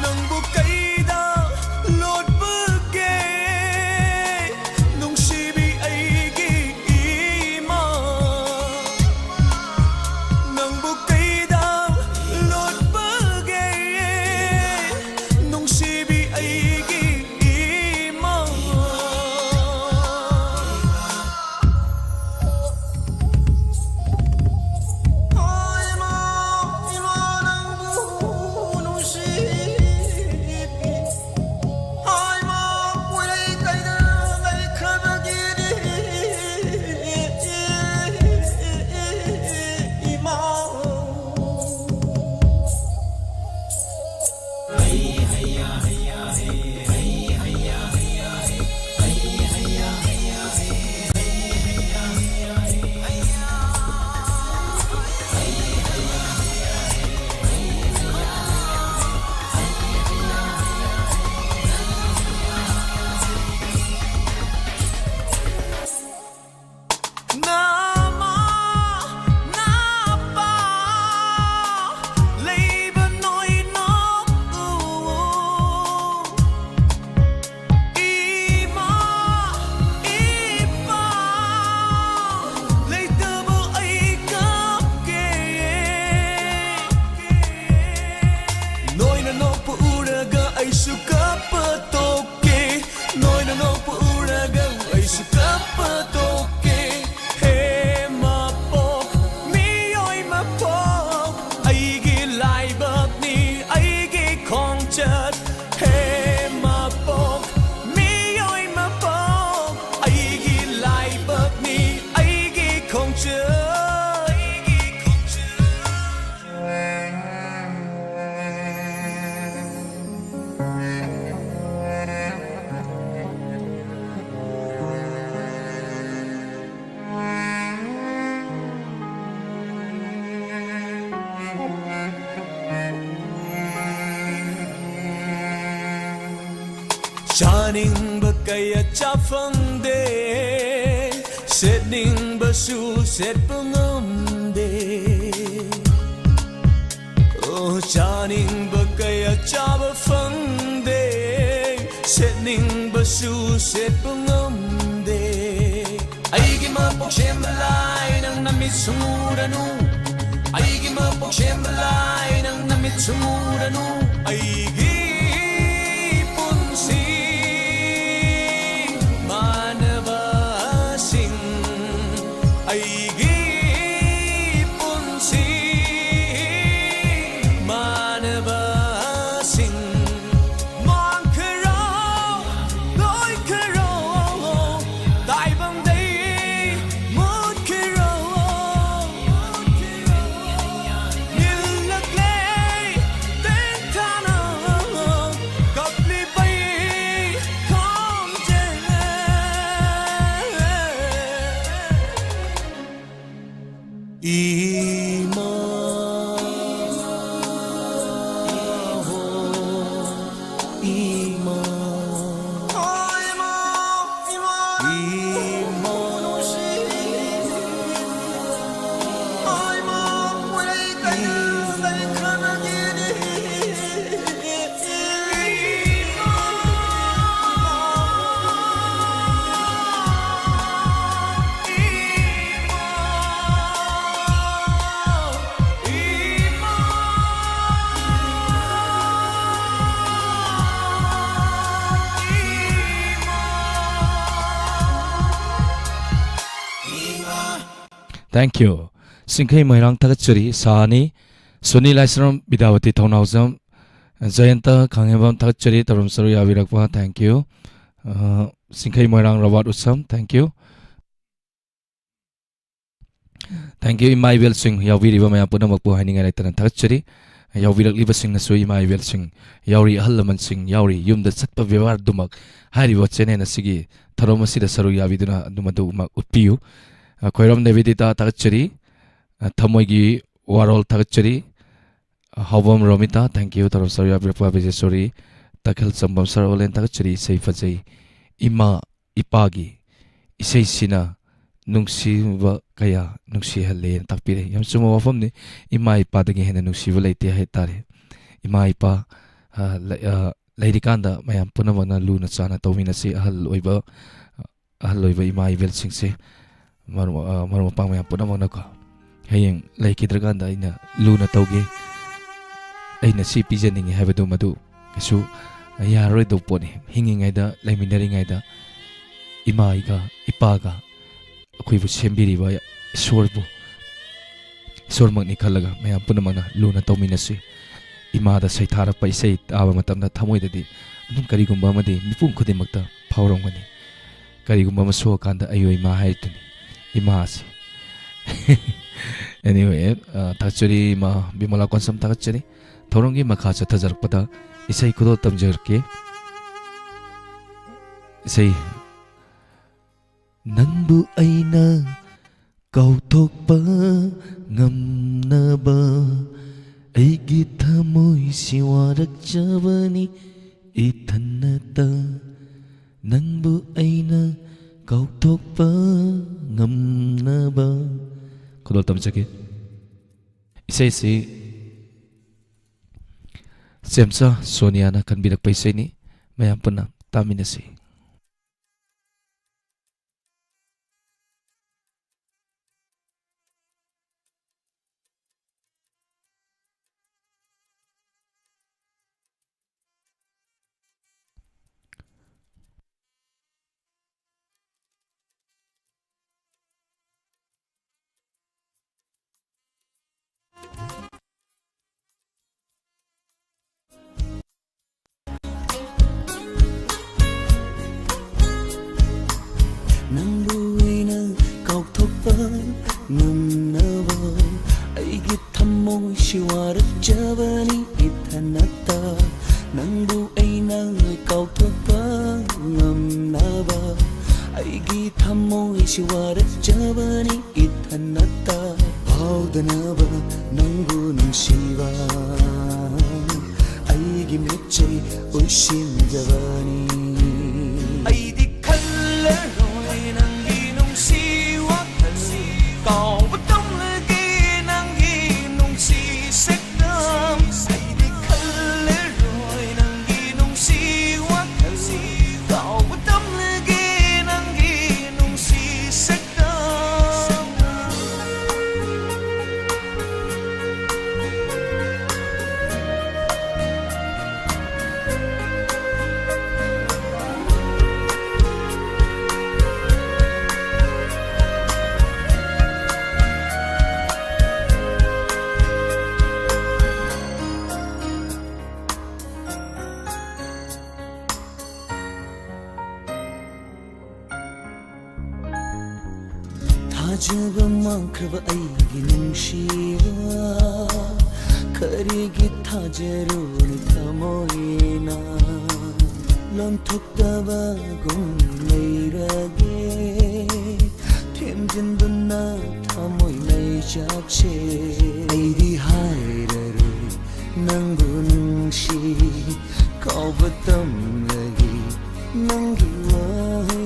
ꯅꯪꯕꯨ ꯀꯩꯗ ꯂꯣꯠꯄꯒꯦ? ꯆꯥꯅꯤꯡꯕ ꯀꯌꯥ ꯆꯥ ꯐꯪꯗꯦ, ꯁꯦꯠꯅꯤꯡꯕꯁꯨ ꯁꯦꯠꯄ ꯉꯝꯗꯦ꯫ ꯑꯣ, ꯆꯥꯅꯤꯡꯕ ꯀꯌꯥ ꯆꯥꯕ ꯐꯪꯗꯦ, ꯁꯦꯠꯅꯤꯡꯕꯁꯨ ꯁꯦꯠꯄ ꯉꯝꯗꯦ꯫ ꯑꯩꯒꯤ ꯃꯄꯣꯛ ꯁꯦꯝꯕ ꯂꯥꯏ, ꯅꯪ ꯅꯃꯤꯠ ꯁꯨꯡꯎꯔꯅꯨ꯫ ꯑꯩꯒꯤ ꯃꯄꯣꯛ ꯁꯦꯝꯕ ꯂꯥꯏ, ꯅꯪ ꯅꯃꯤꯠ ꯁꯨꯡꯎꯔꯅꯨ꯫ ꯑꯩꯒꯤ ꯄꯨꯟꯁꯤ ꯃꯥꯟꯅꯕꯁꯤꯡ, ꯑꯩꯒꯤ ꯄꯨꯟꯁꯤ ꯃꯥꯟꯅꯕꯁꯤꯡ꯫ ꯃꯥꯡꯈ꯭ꯔꯣ, ꯂꯣꯏꯈ꯭ꯔꯣ, ꯇꯥꯏꯕꯪꯗꯩ ꯃꯨꯠꯈ꯭ꯔꯣ꯫ ꯅꯤꯜꯂꯛꯂꯦ ꯇꯦꯡꯊꯥꯅ ꯀꯞꯂꯤꯕꯩ ꯈꯣꯟꯖꯦꯜ꯫ ꯏꯃꯥ, ꯏꯃꯥ, ꯏꯃꯥ, ꯏꯃꯥ, Thank you. ꯁꯤꯡꯈꯩ ꯃꯣꯏꯔꯥꯡ ꯊꯥꯒꯠꯆꯔꯤ, ꯁꯥꯅꯤ꯫ ꯁꯣꯅꯤ ꯂꯥꯏꯁ꯭ꯔꯝ, ꯕꯤꯗ꯭ꯌꯥꯕꯇꯤ ꯊꯧꯅꯥꯎꯖꯝ, ꯖꯌꯟꯇ ꯈꯥꯉꯦꯝꯕꯝ ꯊꯥꯒꯠꯆꯔꯤ, ꯇꯔꯨꯝ ꯁꯔꯨ ꯌꯥꯕꯤꯔꯛꯄ, thank you꯫ ꯑ, ꯁꯤꯡꯈꯩ ꯃꯣꯏꯔꯥꯡ Robert Usham, thank you꯫ Thank you, ꯏꯃꯥ ꯏꯕꯦꯜꯁꯤꯡ, ꯌꯥꯎꯕꯤꯔꯤꯕ ꯃꯌꯥꯝ ꯄꯨꯝꯅꯃꯛꯄꯨ ꯍꯥꯏꯅꯤꯡꯉꯥꯏ ꯂꯩꯇꯅ ꯊꯥꯒꯠꯆꯔꯤ꯫ ꯌꯥꯎꯕꯤꯔꯛꯂꯤꯕꯁꯤꯡꯅꯁꯨ ꯏꯃꯥ ꯏꯕꯦꯜꯁꯤꯡ ꯌꯥꯎꯔꯤ, ꯑꯍꯜ ꯂꯃꯟꯁꯤꯡ ꯌꯥꯎꯔꯤ, ꯌꯨꯝꯗ ꯆꯠꯄ ꯕꯦꯕꯥꯔꯗꯨꯃꯛ ꯍꯥꯏꯔꯤꯕ channel ꯑꯁꯤꯒꯤ ꯊꯧꯔꯝ ꯑꯁꯤꯗ ꯁꯔꯨꯛ ꯌꯥꯕꯤꯗꯨꯅ ꯑꯗꯨꯝ ꯑꯗꯨꯃꯛ ꯎꯠꯄꯤꯌꯨ꯫ ꯑ, ꯈꯣꯏꯔꯝ ꯅꯦꯕꯤꯗꯤꯇꯥ ꯊꯥꯒꯠꯆꯔꯤ꯫ ꯑ, ꯊꯃꯣꯏꯒꯤ ꯋꯥꯔꯣꯜ ꯊꯥꯒꯠꯆꯔꯤ꯫ ꯑ, ꯍꯥꯎꯕꯝ ꯔꯣꯃꯤꯇꯥ, thank you, ꯊꯧꯔꯝ ꯁꯔꯨꯛ ꯌꯥꯕꯤꯔꯛꯄ ꯕꯤꯖꯦꯁꯣꯔꯤ꯫ ꯇꯥꯈꯦꯜ ꯆꯝꯕꯝ ꯁꯔ ꯑꯣꯂꯦꯟ ꯊꯥꯒꯠꯆꯔꯤ, ꯏꯁꯩ ꯐꯖꯩ꯫ ꯏꯃꯥ ꯏꯄꯥꯒꯤ ꯏꯁꯩꯁꯤꯅ ꯅꯨꯡꯁꯤꯕ ꯀꯌꯥ ꯅꯨꯡꯁꯤꯍꯜꯂꯦꯅ ꯇꯥꯛꯄꯤꯔꯦ꯫ ꯌꯥꯝ ꯆꯨꯝꯕ ꯋꯥꯐꯝꯅꯤ꯫ ꯏꯃꯥ ꯏꯄꯥꯗꯒꯤ ꯍꯦꯟꯅ ꯅꯨꯡꯁꯤꯕ ꯂꯩꯇꯦ ꯍꯥꯏꯇꯥꯔꯦ꯫ ꯏꯃꯥ ꯏꯄꯥ, ꯑ, ꯂꯩ-, ꯑ, ꯂꯩꯔꯤꯀꯥꯟꯗ ꯃꯌꯥꯝ ꯄꯨꯝꯅꯃꯛꯅ ꯂꯨꯅ ꯆꯥꯟꯅ ꯇꯧꯃꯤꯟꯅꯁꯤ꯫ ꯑꯍꯜ ꯑꯣꯏꯕ, ꯑꯍꯜ ꯑꯣꯏꯕ ꯏꯃꯥ ꯏꯕꯦꯜꯁꯤꯡꯁꯦ, ꯃꯔꯨꯞ, ꯑ, ꯃꯔꯨꯞ ꯃꯄꯥꯡ ꯃꯌꯥꯝ ꯄꯨꯝꯅꯃꯛꯅꯀꯣ, ꯍꯌꯦꯡ ꯂꯩꯈꯤꯗ꯭ꯔꯀꯥꯟꯗ ꯑꯩꯅ ꯂꯨꯅ ꯇꯧꯒꯦ, ꯑꯩꯅ ꯁꯤ ꯄꯤꯖꯅꯤꯡꯉꯤ ꯍꯥꯏꯕꯗꯨ ꯃꯗꯨ ꯀꯩꯁꯨ ꯌꯥꯔꯔꯣꯏꯗꯧꯕ ꯄꯣꯠꯅꯤ꯫ ꯍꯤꯡꯉꯤꯉꯩꯗ, ꯂꯩꯃꯤꯟꯅꯔꯤꯉꯩꯗ ꯏꯃꯥꯒ ꯏꯄꯥꯒ ꯑꯩꯈꯣꯏꯕꯨ ꯁꯦꯝꯕꯤꯔꯤꯕ ꯏꯁꯣꯔꯕꯨ, ꯏꯁꯣꯔꯃꯛꯅꯤ ꯈꯜꯂꯒ ꯃꯌꯥꯝ ꯄꯨꯝꯅꯃꯛꯅ ꯂꯨꯅ ꯇꯧꯃꯤꯟꯅꯁꯤ꯫ ꯏꯃꯥꯗ ꯁꯩꯊꯥꯔꯛꯄ ꯏꯁꯩ ꯇꯥꯕ ꯃꯇꯝꯗ ꯊꯃꯣꯏꯗꯗꯤ ꯑꯗꯨꯝ ꯀꯔꯤꯒꯨꯝꯕ ꯑꯃꯗꯤ ꯃꯤꯄꯨꯝ ꯈꯨꯗꯤꯡꯃꯛꯇ ꯐꯥꯎꯔꯝꯒꯅꯤ꯫ ꯀꯔꯤꯒꯨꯝꯕ ꯑꯃ ꯁꯣꯛꯑꯀꯥꯟꯗ "ꯑꯌꯣ ꯏꯃꯥ" ꯍꯥꯏꯔꯤꯗꯨꯅꯤ ꯏꯃꯥ ꯑꯁꯤ꯫ Anyway, ꯑ, ꯊꯥꯒꯠꯆꯔꯤ ꯏꯃꯥ ꯕꯤꯃꯂꯥ ꯀꯣꯟꯁꯝ, ꯊꯥꯒꯠꯆꯔꯤ꯫ ꯊꯧꯔꯝꯒꯤ ꯃꯈꯥ ꯆꯠꯊꯖꯔꯛꯄꯗ ꯏꯁꯩ ꯈꯨꯗꯣꯜ ꯇꯝꯖꯔꯛꯀꯦ꯫ ꯏꯁꯩ꯫ ꯅꯪꯕꯨ ꯑꯩꯅ ꯀꯥꯎꯊꯣꯛꯄ ꯉꯝꯅꯕ ꯑꯩꯒꯤ ꯊꯃꯣꯏꯁꯤ ꯋꯥꯔꯛꯆꯕꯅꯤ ꯏꯊꯟꯅꯇ꯫ ꯅꯪꯕꯨ ꯑꯩꯅ ꯀꯥꯎꯊꯣꯛꯄ ꯉꯝꯅꯕ꯫ ꯈꯨꯗꯣꯜ ꯇꯝꯖꯒꯦ꯫ ꯏꯁꯩꯁꯤ ꯆꯦꯝꯆꯥ ꯁꯣꯅꯤꯌꯥꯅ ꯈꯟꯕꯤꯔꯛꯄ ꯏꯁꯩꯅꯤ꯫ ꯃꯌꯥꯝ ꯄꯨꯟꯅ ꯇꯥꯃꯤꯟꯅꯁꯤ꯫ ꯅꯪꯕꯨ ꯑꯩꯅ ꯀꯥꯎꯊꯣꯛꯄ ꯉꯝꯅꯕ ꯑꯩꯒꯤ ꯊꯃꯣꯏꯁꯤ ꯋꯥꯔꯛꯆꯕꯅꯤ ꯏꯊꯟꯅꯇ꯫ ꯅꯪꯕꯨ ꯑꯩꯅ ꯀꯥꯎꯊꯣꯛꯄ ꯉꯝꯅꯕ ꯑꯩꯒꯤ ꯊꯃꯣꯏꯁꯤ ꯋꯥꯔꯛꯆꯕꯅꯤ ꯏꯊꯟꯅꯇ꯫ ꯐꯥꯎꯗꯅꯕ ꯅꯪꯕꯨ ꯅꯨꯡꯁꯤꯕ ꯑꯩꯒꯤ ꯃꯤꯠꯆꯩ ꯎꯏꯁꯤꯟꯖꯕꯅꯤ꯫ ꯑꯩꯗꯤ ꯈꯜꯂꯔꯣꯏ ꯅꯪꯒꯤ ꯅꯨꯡꯁꯤ ꯋꯥꯈꯜ, ꯀꯥꯎꯕ ꯇꯝꯂꯒꯦ ꯅꯪꯒꯤ ꯅꯨꯡꯁꯤ ꯁꯛꯇꯝ꯫ ꯑꯩꯗꯤ ꯈꯜꯂꯔꯣꯏ ꯅꯪꯒꯤ ꯅꯨꯡꯁꯤ ꯋꯥꯈꯜ, ꯀꯥꯎꯕ ꯇꯝꯂꯒꯦ ꯅꯪꯒꯤ ꯅꯨꯡꯁꯤ ꯁꯛꯇꯝ꯫ ꯊꯥꯖꯕ ꯃꯥꯡꯈ꯭ꯔꯕ ꯑꯩꯒꯤ ꯅꯨꯡꯁꯤꯕ, ꯀꯔꯤꯒꯤ ꯊꯥꯖꯔꯨꯅꯤ ꯊꯃꯣꯏꯅ? ꯂꯣꯟꯊꯣꯛꯇꯕꯒꯨꯝ ꯂꯩꯔꯒꯦ, ꯊꯦꯝꯖꯤꯟꯗꯨꯅ ꯊꯃꯣꯏ ꯃꯩꯆꯥꯛꯁꯦ꯫ ꯑꯩꯗꯤ ꯍꯥꯏꯔꯔꯣꯏ ꯅꯪꯕꯨ ꯅꯨꯡꯁꯤ, ꯀꯥꯎꯕ ꯇꯝꯂꯒꯦ ꯅꯪꯒꯤ ꯋꯥꯍꯩ꯫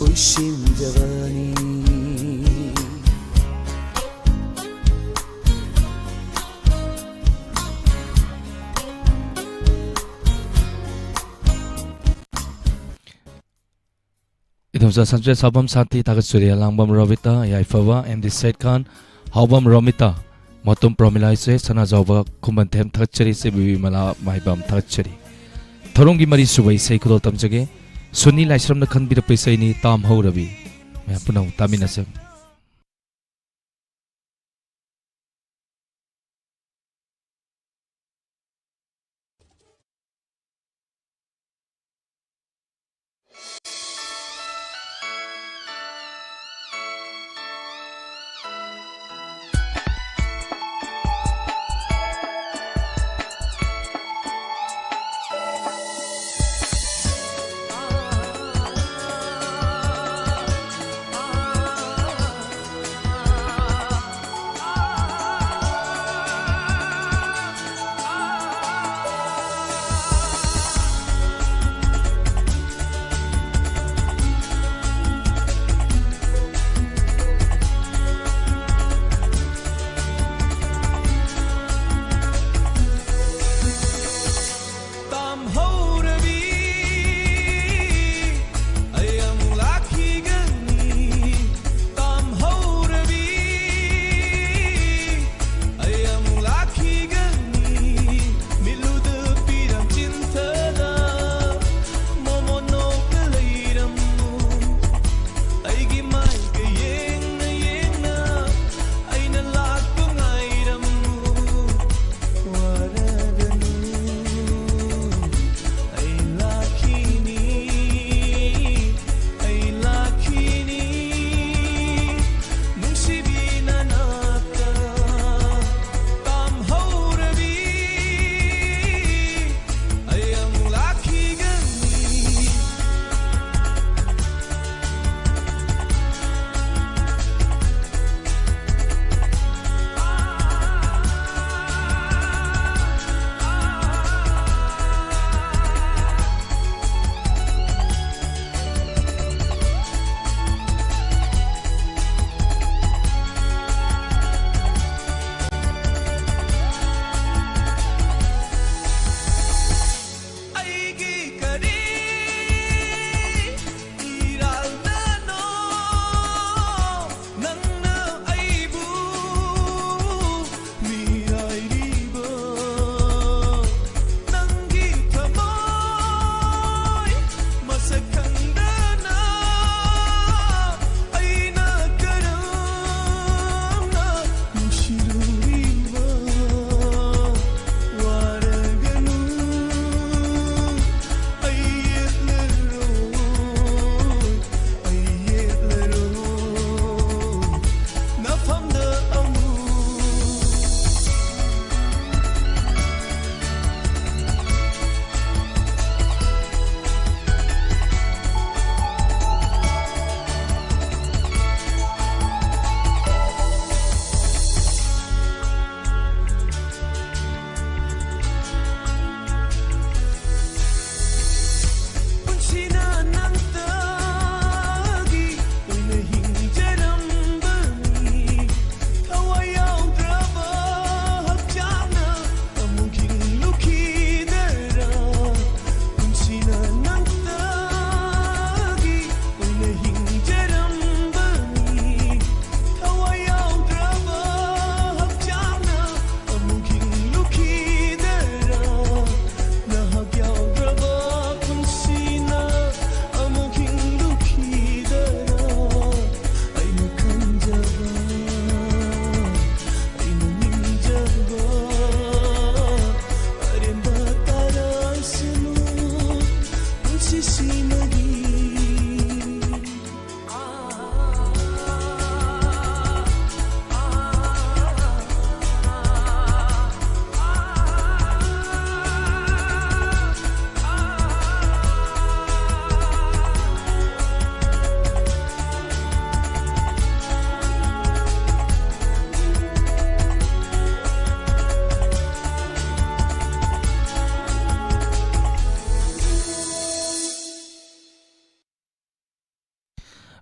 ꯎꯏꯁꯤꯟꯖꯕꯅꯤ꯫ ꯏꯗꯣꯝꯆꯥ ꯁꯟꯆꯦꯠ ꯁꯥꯎꯕꯝ ꯁꯥꯟꯇꯤ ꯊꯥꯒꯠꯆꯔꯤ꯫ ꯑꯂꯥꯡꯕꯝ ꯔꯣꯕꯤꯇꯥ, ꯌꯥꯏꯐꯕ ꯑꯦꯝ ꯗꯤ ꯁꯩꯗ ꯈꯥꯟ, ꯍꯥꯎꯕꯝ ꯔꯣꯃꯤꯇꯥ, ꯃꯣꯇꯣꯝ ꯄ꯭ꯔꯣꯃꯤꯂꯥ ꯏꯆꯦ, ꯁꯅꯥꯖꯥꯎꯕ ꯈꯨꯃꯟꯊꯦꯝ ꯊꯥꯒꯠꯆꯔꯤ, ꯏꯆꯦ ꯕꯤꯕꯤꯃꯂꯥ ꯃꯥꯏꯕꯝ ꯊꯥꯒꯠꯆꯔꯤ꯫ ꯊꯧꯔꯝꯒꯤ ꯃꯔꯤ ꯁꯨꯕ ꯏꯁꯩ ꯈꯨꯗꯣꯜ ꯇꯝꯖꯒꯦ꯫ ꯁꯨꯅꯤ ꯂꯥꯏꯁ꯭ꯔꯝꯅ ꯈꯟꯕꯤꯔꯛꯄ ꯏꯁꯩꯅꯤ, ꯇꯥꯝꯍꯧꯔꯕꯤ꯫ ꯃꯌꯥꯝ ꯄꯨꯟꯅ ꯑꯃꯨꯛ ꯇꯥꯃꯤꯟꯅꯁꯦ꯫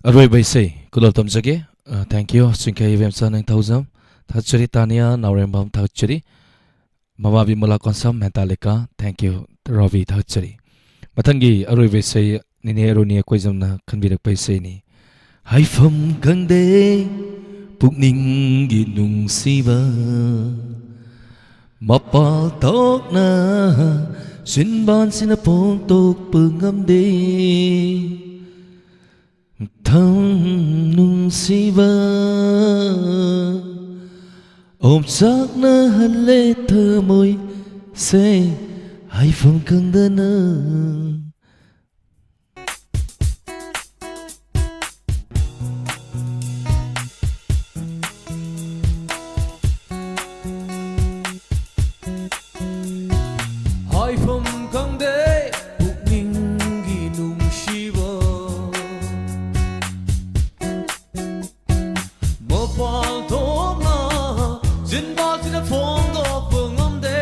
ꯑꯔꯣꯏꯕ ꯏꯁꯩ ꯀꯨꯂꯣꯞ ꯇꯝꯖꯒꯦ꯫ ꯑ, thank you, ꯆꯤꯡꯈꯩ ꯏꯕꯦꯝꯆꯥ ꯅꯤꯡꯊꯧꯖꯝ꯫ ꯊꯥꯒꯠꯆꯔꯤ, ꯇꯥꯅꯤꯌꯥ ꯅꯥꯎꯔꯦꯝꯕꯝ, ꯊꯥꯒꯠꯆꯔꯤ꯫ ꯃꯃꯥ ꯕꯤꯃꯂꯥ ꯀꯣꯟꯁꯝ, ꯃꯦꯇꯥꯂꯤꯀꯥ, thank you, ꯔꯣꯕꯤ, ꯊꯥꯒꯠꯆꯔꯤ꯫ ꯃꯊꯪꯒꯤ ꯑꯔꯣꯏꯕ ꯏꯁꯩ ꯅꯤꯅꯦ ꯑꯔꯨꯅꯤ ꯑꯀꯣꯏꯖꯝꯅ ꯈꯟꯕꯤꯔꯛꯄ ꯏꯁꯩꯅꯤ꯫ ꯍꯥꯏꯐꯝ ꯈꯪꯗꯦ ꯄꯨꯛꯅꯤꯡꯒꯤ ꯅꯨꯡꯁꯤꯕ, ꯃꯄꯥꯜ ꯊꯣꯛꯅ ꯆꯤꯟꯕꯥꯟꯁꯤꯅ ꯐꯣꯡꯗꯣꯛꯄ ꯉꯝꯗꯦ꯫ ꯊꯝ ꯅꯨꯡꯁꯤꯕ ꯑꯣꯝꯆꯥꯛꯅꯍꯜꯂꯦ ꯊꯃꯣꯏꯁꯦ ꯍꯥꯏꯐꯝ ꯈꯪꯗꯅ꯫ ꯍꯥꯏꯐꯝ ꯈꯪꯗꯦ ꯄꯨꯛꯅꯤꯡꯒꯤ ꯅꯨꯡꯁꯤꯕ꯫ ꯃꯄꯥꯜ ꯊꯣꯛꯅ ꯆꯤꯟꯕꯥꯜꯁꯤꯅ ꯐꯣꯡꯗꯣꯛꯄ ꯉꯝꯗꯦ꯫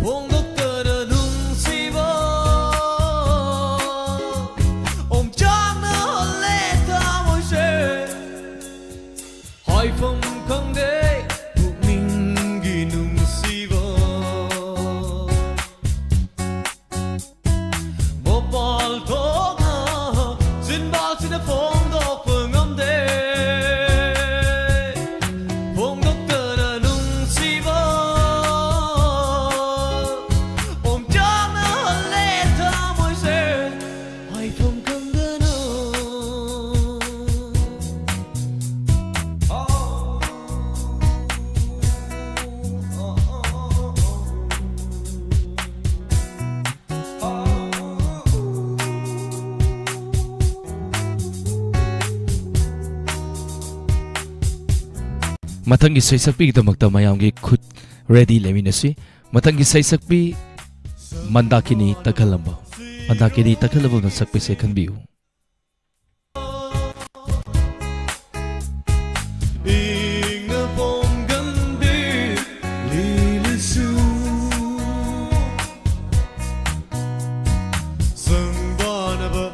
ꯐꯣꯡꯗꯣꯛꯇꯅ ꯅꯨꯡꯁꯤꯕ ꯑꯣꯝꯆꯥꯛꯅꯍꯜꯂꯦ ꯊꯃꯣꯏꯁꯦ꯫ ꯍꯥꯏꯐꯝ ꯈꯪꯗꯦ ꯄꯨꯛꯅꯤꯡꯒꯤ ꯅꯨꯡꯁꯤꯕ꯫ ꯃꯄꯥꯜ ꯊꯣꯛꯅ ꯆꯤꯟꯕꯥꯜꯁꯤꯅ ꯐꯣꯡꯗꯣꯛꯄ ꯉꯝꯗꯦ꯫ ꯐꯣꯡꯗꯣꯛꯇꯅ ꯅꯨꯡꯁꯤꯕ ꯑꯣꯝꯆꯥꯛꯅꯍꯜꯂꯦ ꯊꯃꯣꯏꯁꯦ ꯍꯥꯏꯐꯝ ꯈꯪꯗꯅ꯫ ꯃꯊꯪꯒꯤ ꯁꯩꯁꯛꯄꯤꯒꯤꯗꯃꯛꯇ ꯃꯌꯥꯝꯒꯤ ꯈꯨꯠ ready ꯂꯩꯃꯤꯟꯅꯁꯤ꯫ ꯃꯊꯪꯒꯤ ꯁꯩꯁꯛꯄꯤ ꯃꯟꯗꯥꯀꯤꯅꯤ ꯇꯈꯦꯜꯂꯝꯕ꯫ ꯃꯟꯗꯥꯀꯤꯅꯤ ꯇꯈꯦꯜꯂꯝꯕꯅ ꯁꯛꯄ ꯏꯁꯩ ꯈꯟꯕꯤꯌꯨ꯫ ꯏꯪꯅ ꯄꯣꯝꯒꯟꯕꯤ ꯂꯤꯂꯤꯁꯨ ꯁꯪꯕꯥꯅꯕ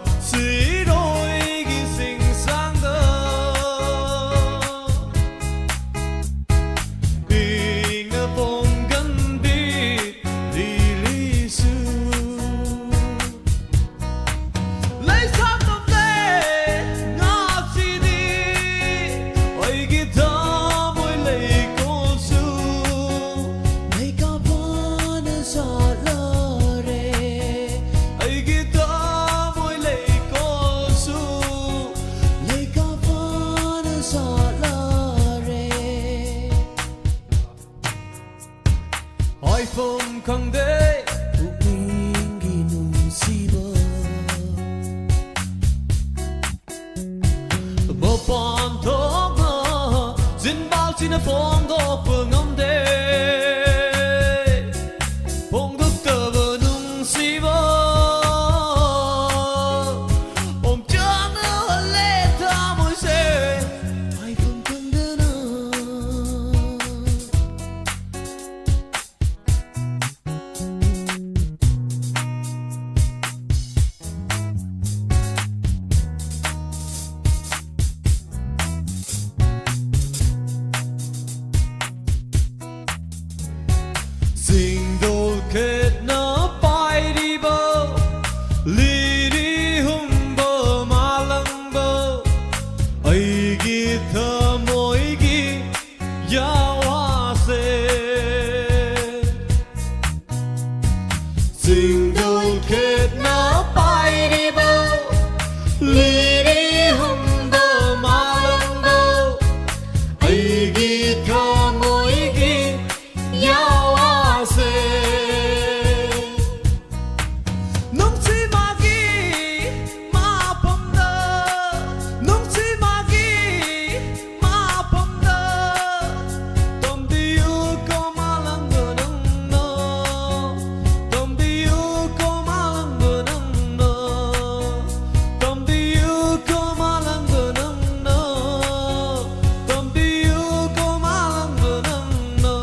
ꯐꯣꯡꯗꯣꯛꯄ ꯉꯝꯗꯦ꯫ ꯐꯣꯡꯗꯣꯛꯇꯕ ꯅꯨꯡꯁꯤꯕ ꯑꯣꯝꯆꯥꯛꯅꯍꯜꯂꯦ ꯊꯃꯣꯏꯁꯦ ꯍꯥꯏꯐꯝ ꯈꯪꯗꯅ꯫ ꯆꯤꯡꯗꯣꯜ ꯈꯦꯠꯅ ꯄꯥꯏꯔꯤꯕ ꯂꯤꯔꯤ ꯍꯨꯝꯕ ꯃꯥꯂꯪꯕ ꯑꯩꯒꯤ ꯊꯃꯣꯏꯒꯤ ꯌꯥꯋꯥꯁꯦ꯫ ꯆꯤꯡꯗꯣꯜ ꯈꯦꯠꯅ ꯄꯥꯏꯔꯤꯕ ꯂꯤꯔꯤ ꯍꯨꯝꯕ ꯃꯥꯂꯪꯕ ꯑꯩꯒꯤ ꯊꯃꯣꯏꯒꯤ ꯌꯥꯋꯥꯁꯦ꯫ ꯅꯨꯡꯁꯤꯕꯒꯤ ꯃꯐꯝꯗ, ꯅꯨꯡꯁꯤꯕꯒꯤ ꯃꯐꯝꯗ ꯇꯝꯕꯤꯌꯨ ꯀꯣ ꯃꯥꯂꯪꯕ ꯅꯪꯅ, ꯇꯝꯕꯤꯌꯨ ꯀꯣ ꯃꯥꯂꯪꯕ ꯅꯪꯅ, ꯇꯝꯕꯤꯌꯨ ꯀꯣ ꯃꯥꯂꯪꯕ ꯅꯪꯅ, ꯇꯝꯕꯤꯌꯨ ꯀꯣ ꯃꯥꯂꯪꯕ ꯅꯪꯅ꯫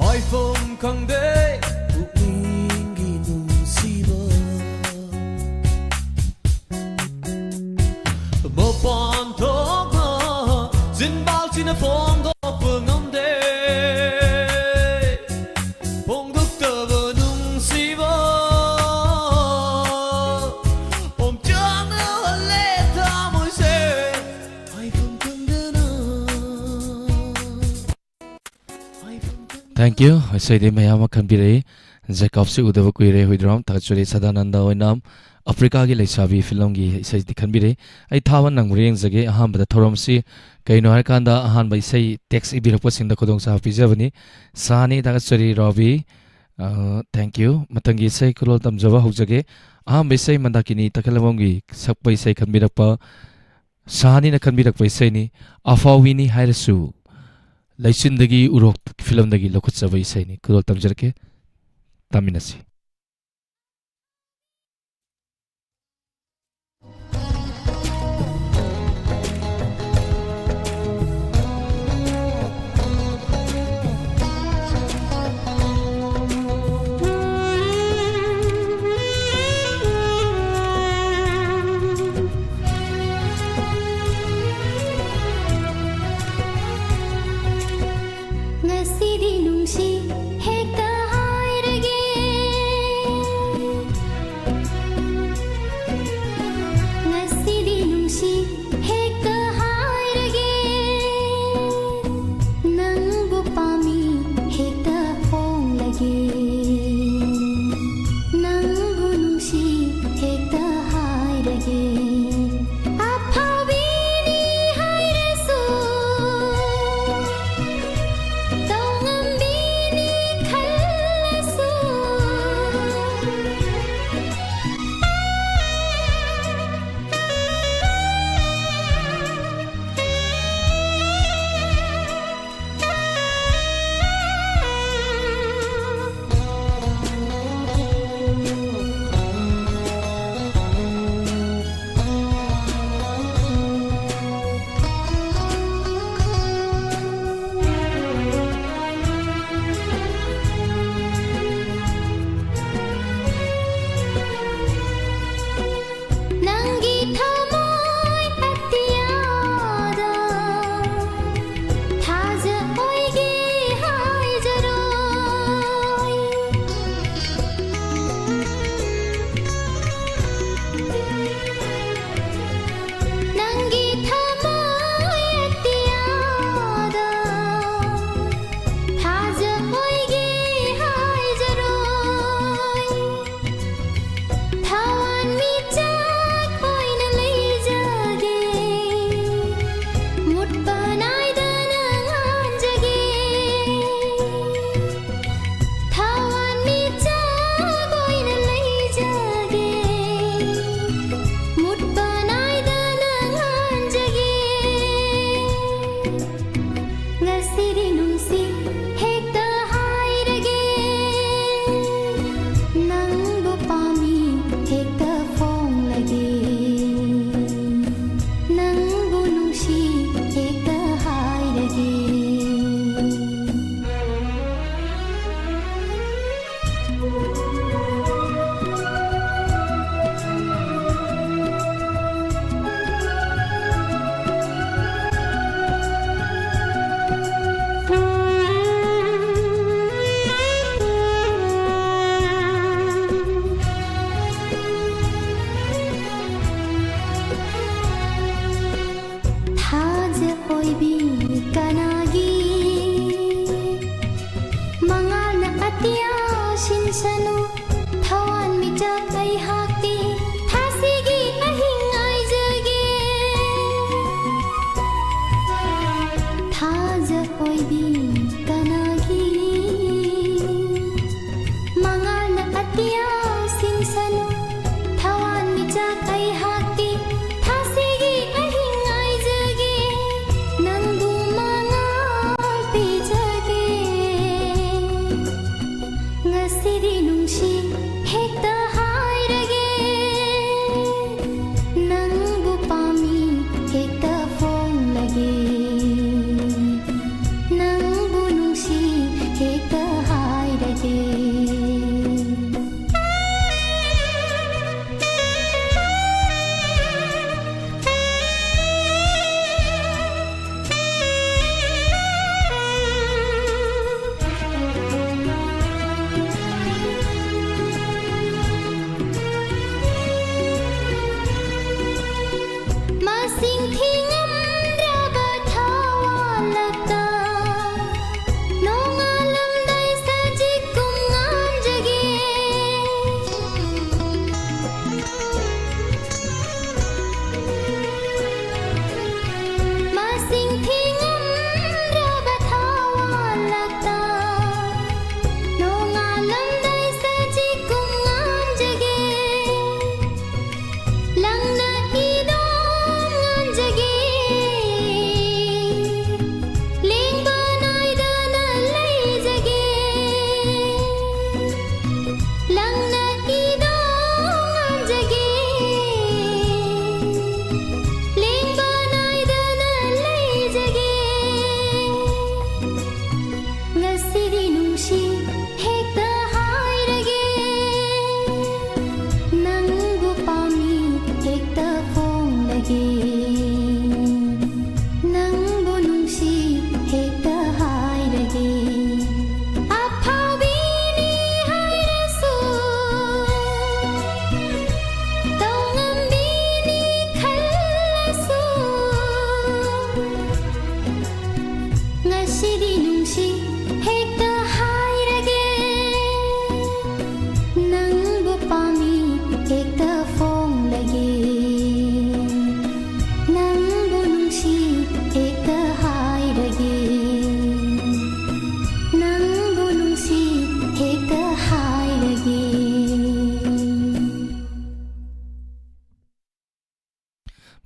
ꯍꯥꯏꯐꯝ ꯈꯪꯗꯦ ꯄꯨꯛꯅꯤꯡꯒꯤ ꯅꯨꯡꯁꯤꯕ꯫ ꯃꯄꯥꯟ ꯊꯣꯛꯅ ꯆꯤꯟꯕꯥꯜꯁꯤꯅ ꯐꯣꯡꯗꯣꯛꯄ ꯉꯝꯗꯦ꯫ ꯐꯣꯡꯗꯣꯛꯇꯕ ꯅꯨꯡꯁꯤꯕ ꯑꯣꯝꯆꯥꯛꯅꯍꯜꯂꯦ ꯊꯃꯣꯏꯁꯦ ꯍꯥꯏꯐꯝ ꯈꯪꯗꯅ꯫ Thank you꯫ ꯏꯁꯩꯗꯤ ꯃꯌꯥꯝ ꯑꯃ ꯈꯟꯕꯤꯔꯛꯏ꯫ ꯖꯦꯀꯣꯕꯁꯤ ꯎꯗꯕ ꯀꯨꯏꯔꯦ, ꯍꯨꯏꯗ꯭ꯔꯣꯝ ꯊꯥꯒꯠꯆꯔꯤ꯫ ꯁꯗꯥꯅꯟꯗ ꯑꯣꯏꯅ ꯑꯐ꯭ꯔꯤꯀꯥꯒꯤ ꯂꯩꯁꯥꯕꯤ ꯐꯤꯂꯝꯒꯤ ꯏꯁꯩꯗꯤ ꯈꯟꯕꯤꯔꯛꯏ꯫ ꯑꯩ ꯊꯥꯕ ꯅꯪꯕ꯭ꯔꯥ ꯌꯦꯡꯖꯒꯦ꯫ ꯑꯍꯥꯟꯕꯗ ꯊꯧꯔꯝꯁꯤ ꯀꯩꯅꯣ ꯍꯥꯏꯔꯀꯥꯟꯗ ꯑꯍꯥꯟꯕ ꯏꯁꯩ ꯇꯦꯛꯁ ꯏꯕꯤꯔꯛꯄꯁꯤꯡꯗ ꯈꯨꯗꯣꯡꯆꯥꯕ ꯄꯤꯖꯕꯅꯤ꯫ ꯁꯥꯅꯤ ꯊꯥꯒꯠꯆꯔꯤ ꯔꯣꯕꯤ꯫ ꯑ, thank you꯫ ꯃꯊꯪꯒꯤ ꯏꯁꯩ ꯈꯨꯂꯣꯜ ꯇꯝꯖꯕ ꯍꯧꯖꯒꯦ꯫ ꯑꯍꯥꯟꯕ ꯏꯁꯩ ꯃꯟꯗꯥꯀꯤꯅꯤ ꯇꯈꯦꯜꯂꯝꯕꯝꯒꯤ ꯁꯛꯄ ꯏꯁꯩ ꯈꯟꯕꯤꯔꯛꯄ ꯁꯍꯥꯅꯤꯅ ꯈꯟꯕꯤꯔꯛꯄ ꯏꯁꯩꯅꯤ, ꯑꯐꯥꯎꯕꯤꯅꯤ ꯍꯥꯏꯔꯁꯨ꯫ ꯂꯩꯆꯤꯟꯗꯒꯤ ꯎꯔꯣꯛ ꯐꯤꯂꯝꯗꯒꯤ ꯂꯧꯈꯠꯆꯕ ꯏꯁꯩꯅꯤ꯫ ꯈꯨꯗꯣꯜ ꯇꯝꯖꯔꯛꯀꯦ, ꯇꯥꯃꯤꯟꯅꯁꯤ꯫ ꯉꯁꯤꯗꯤ ꯅꯨꯡꯁꯤ ꯍꯦꯛꯇ ꯍꯥꯏꯔꯒꯦ꯫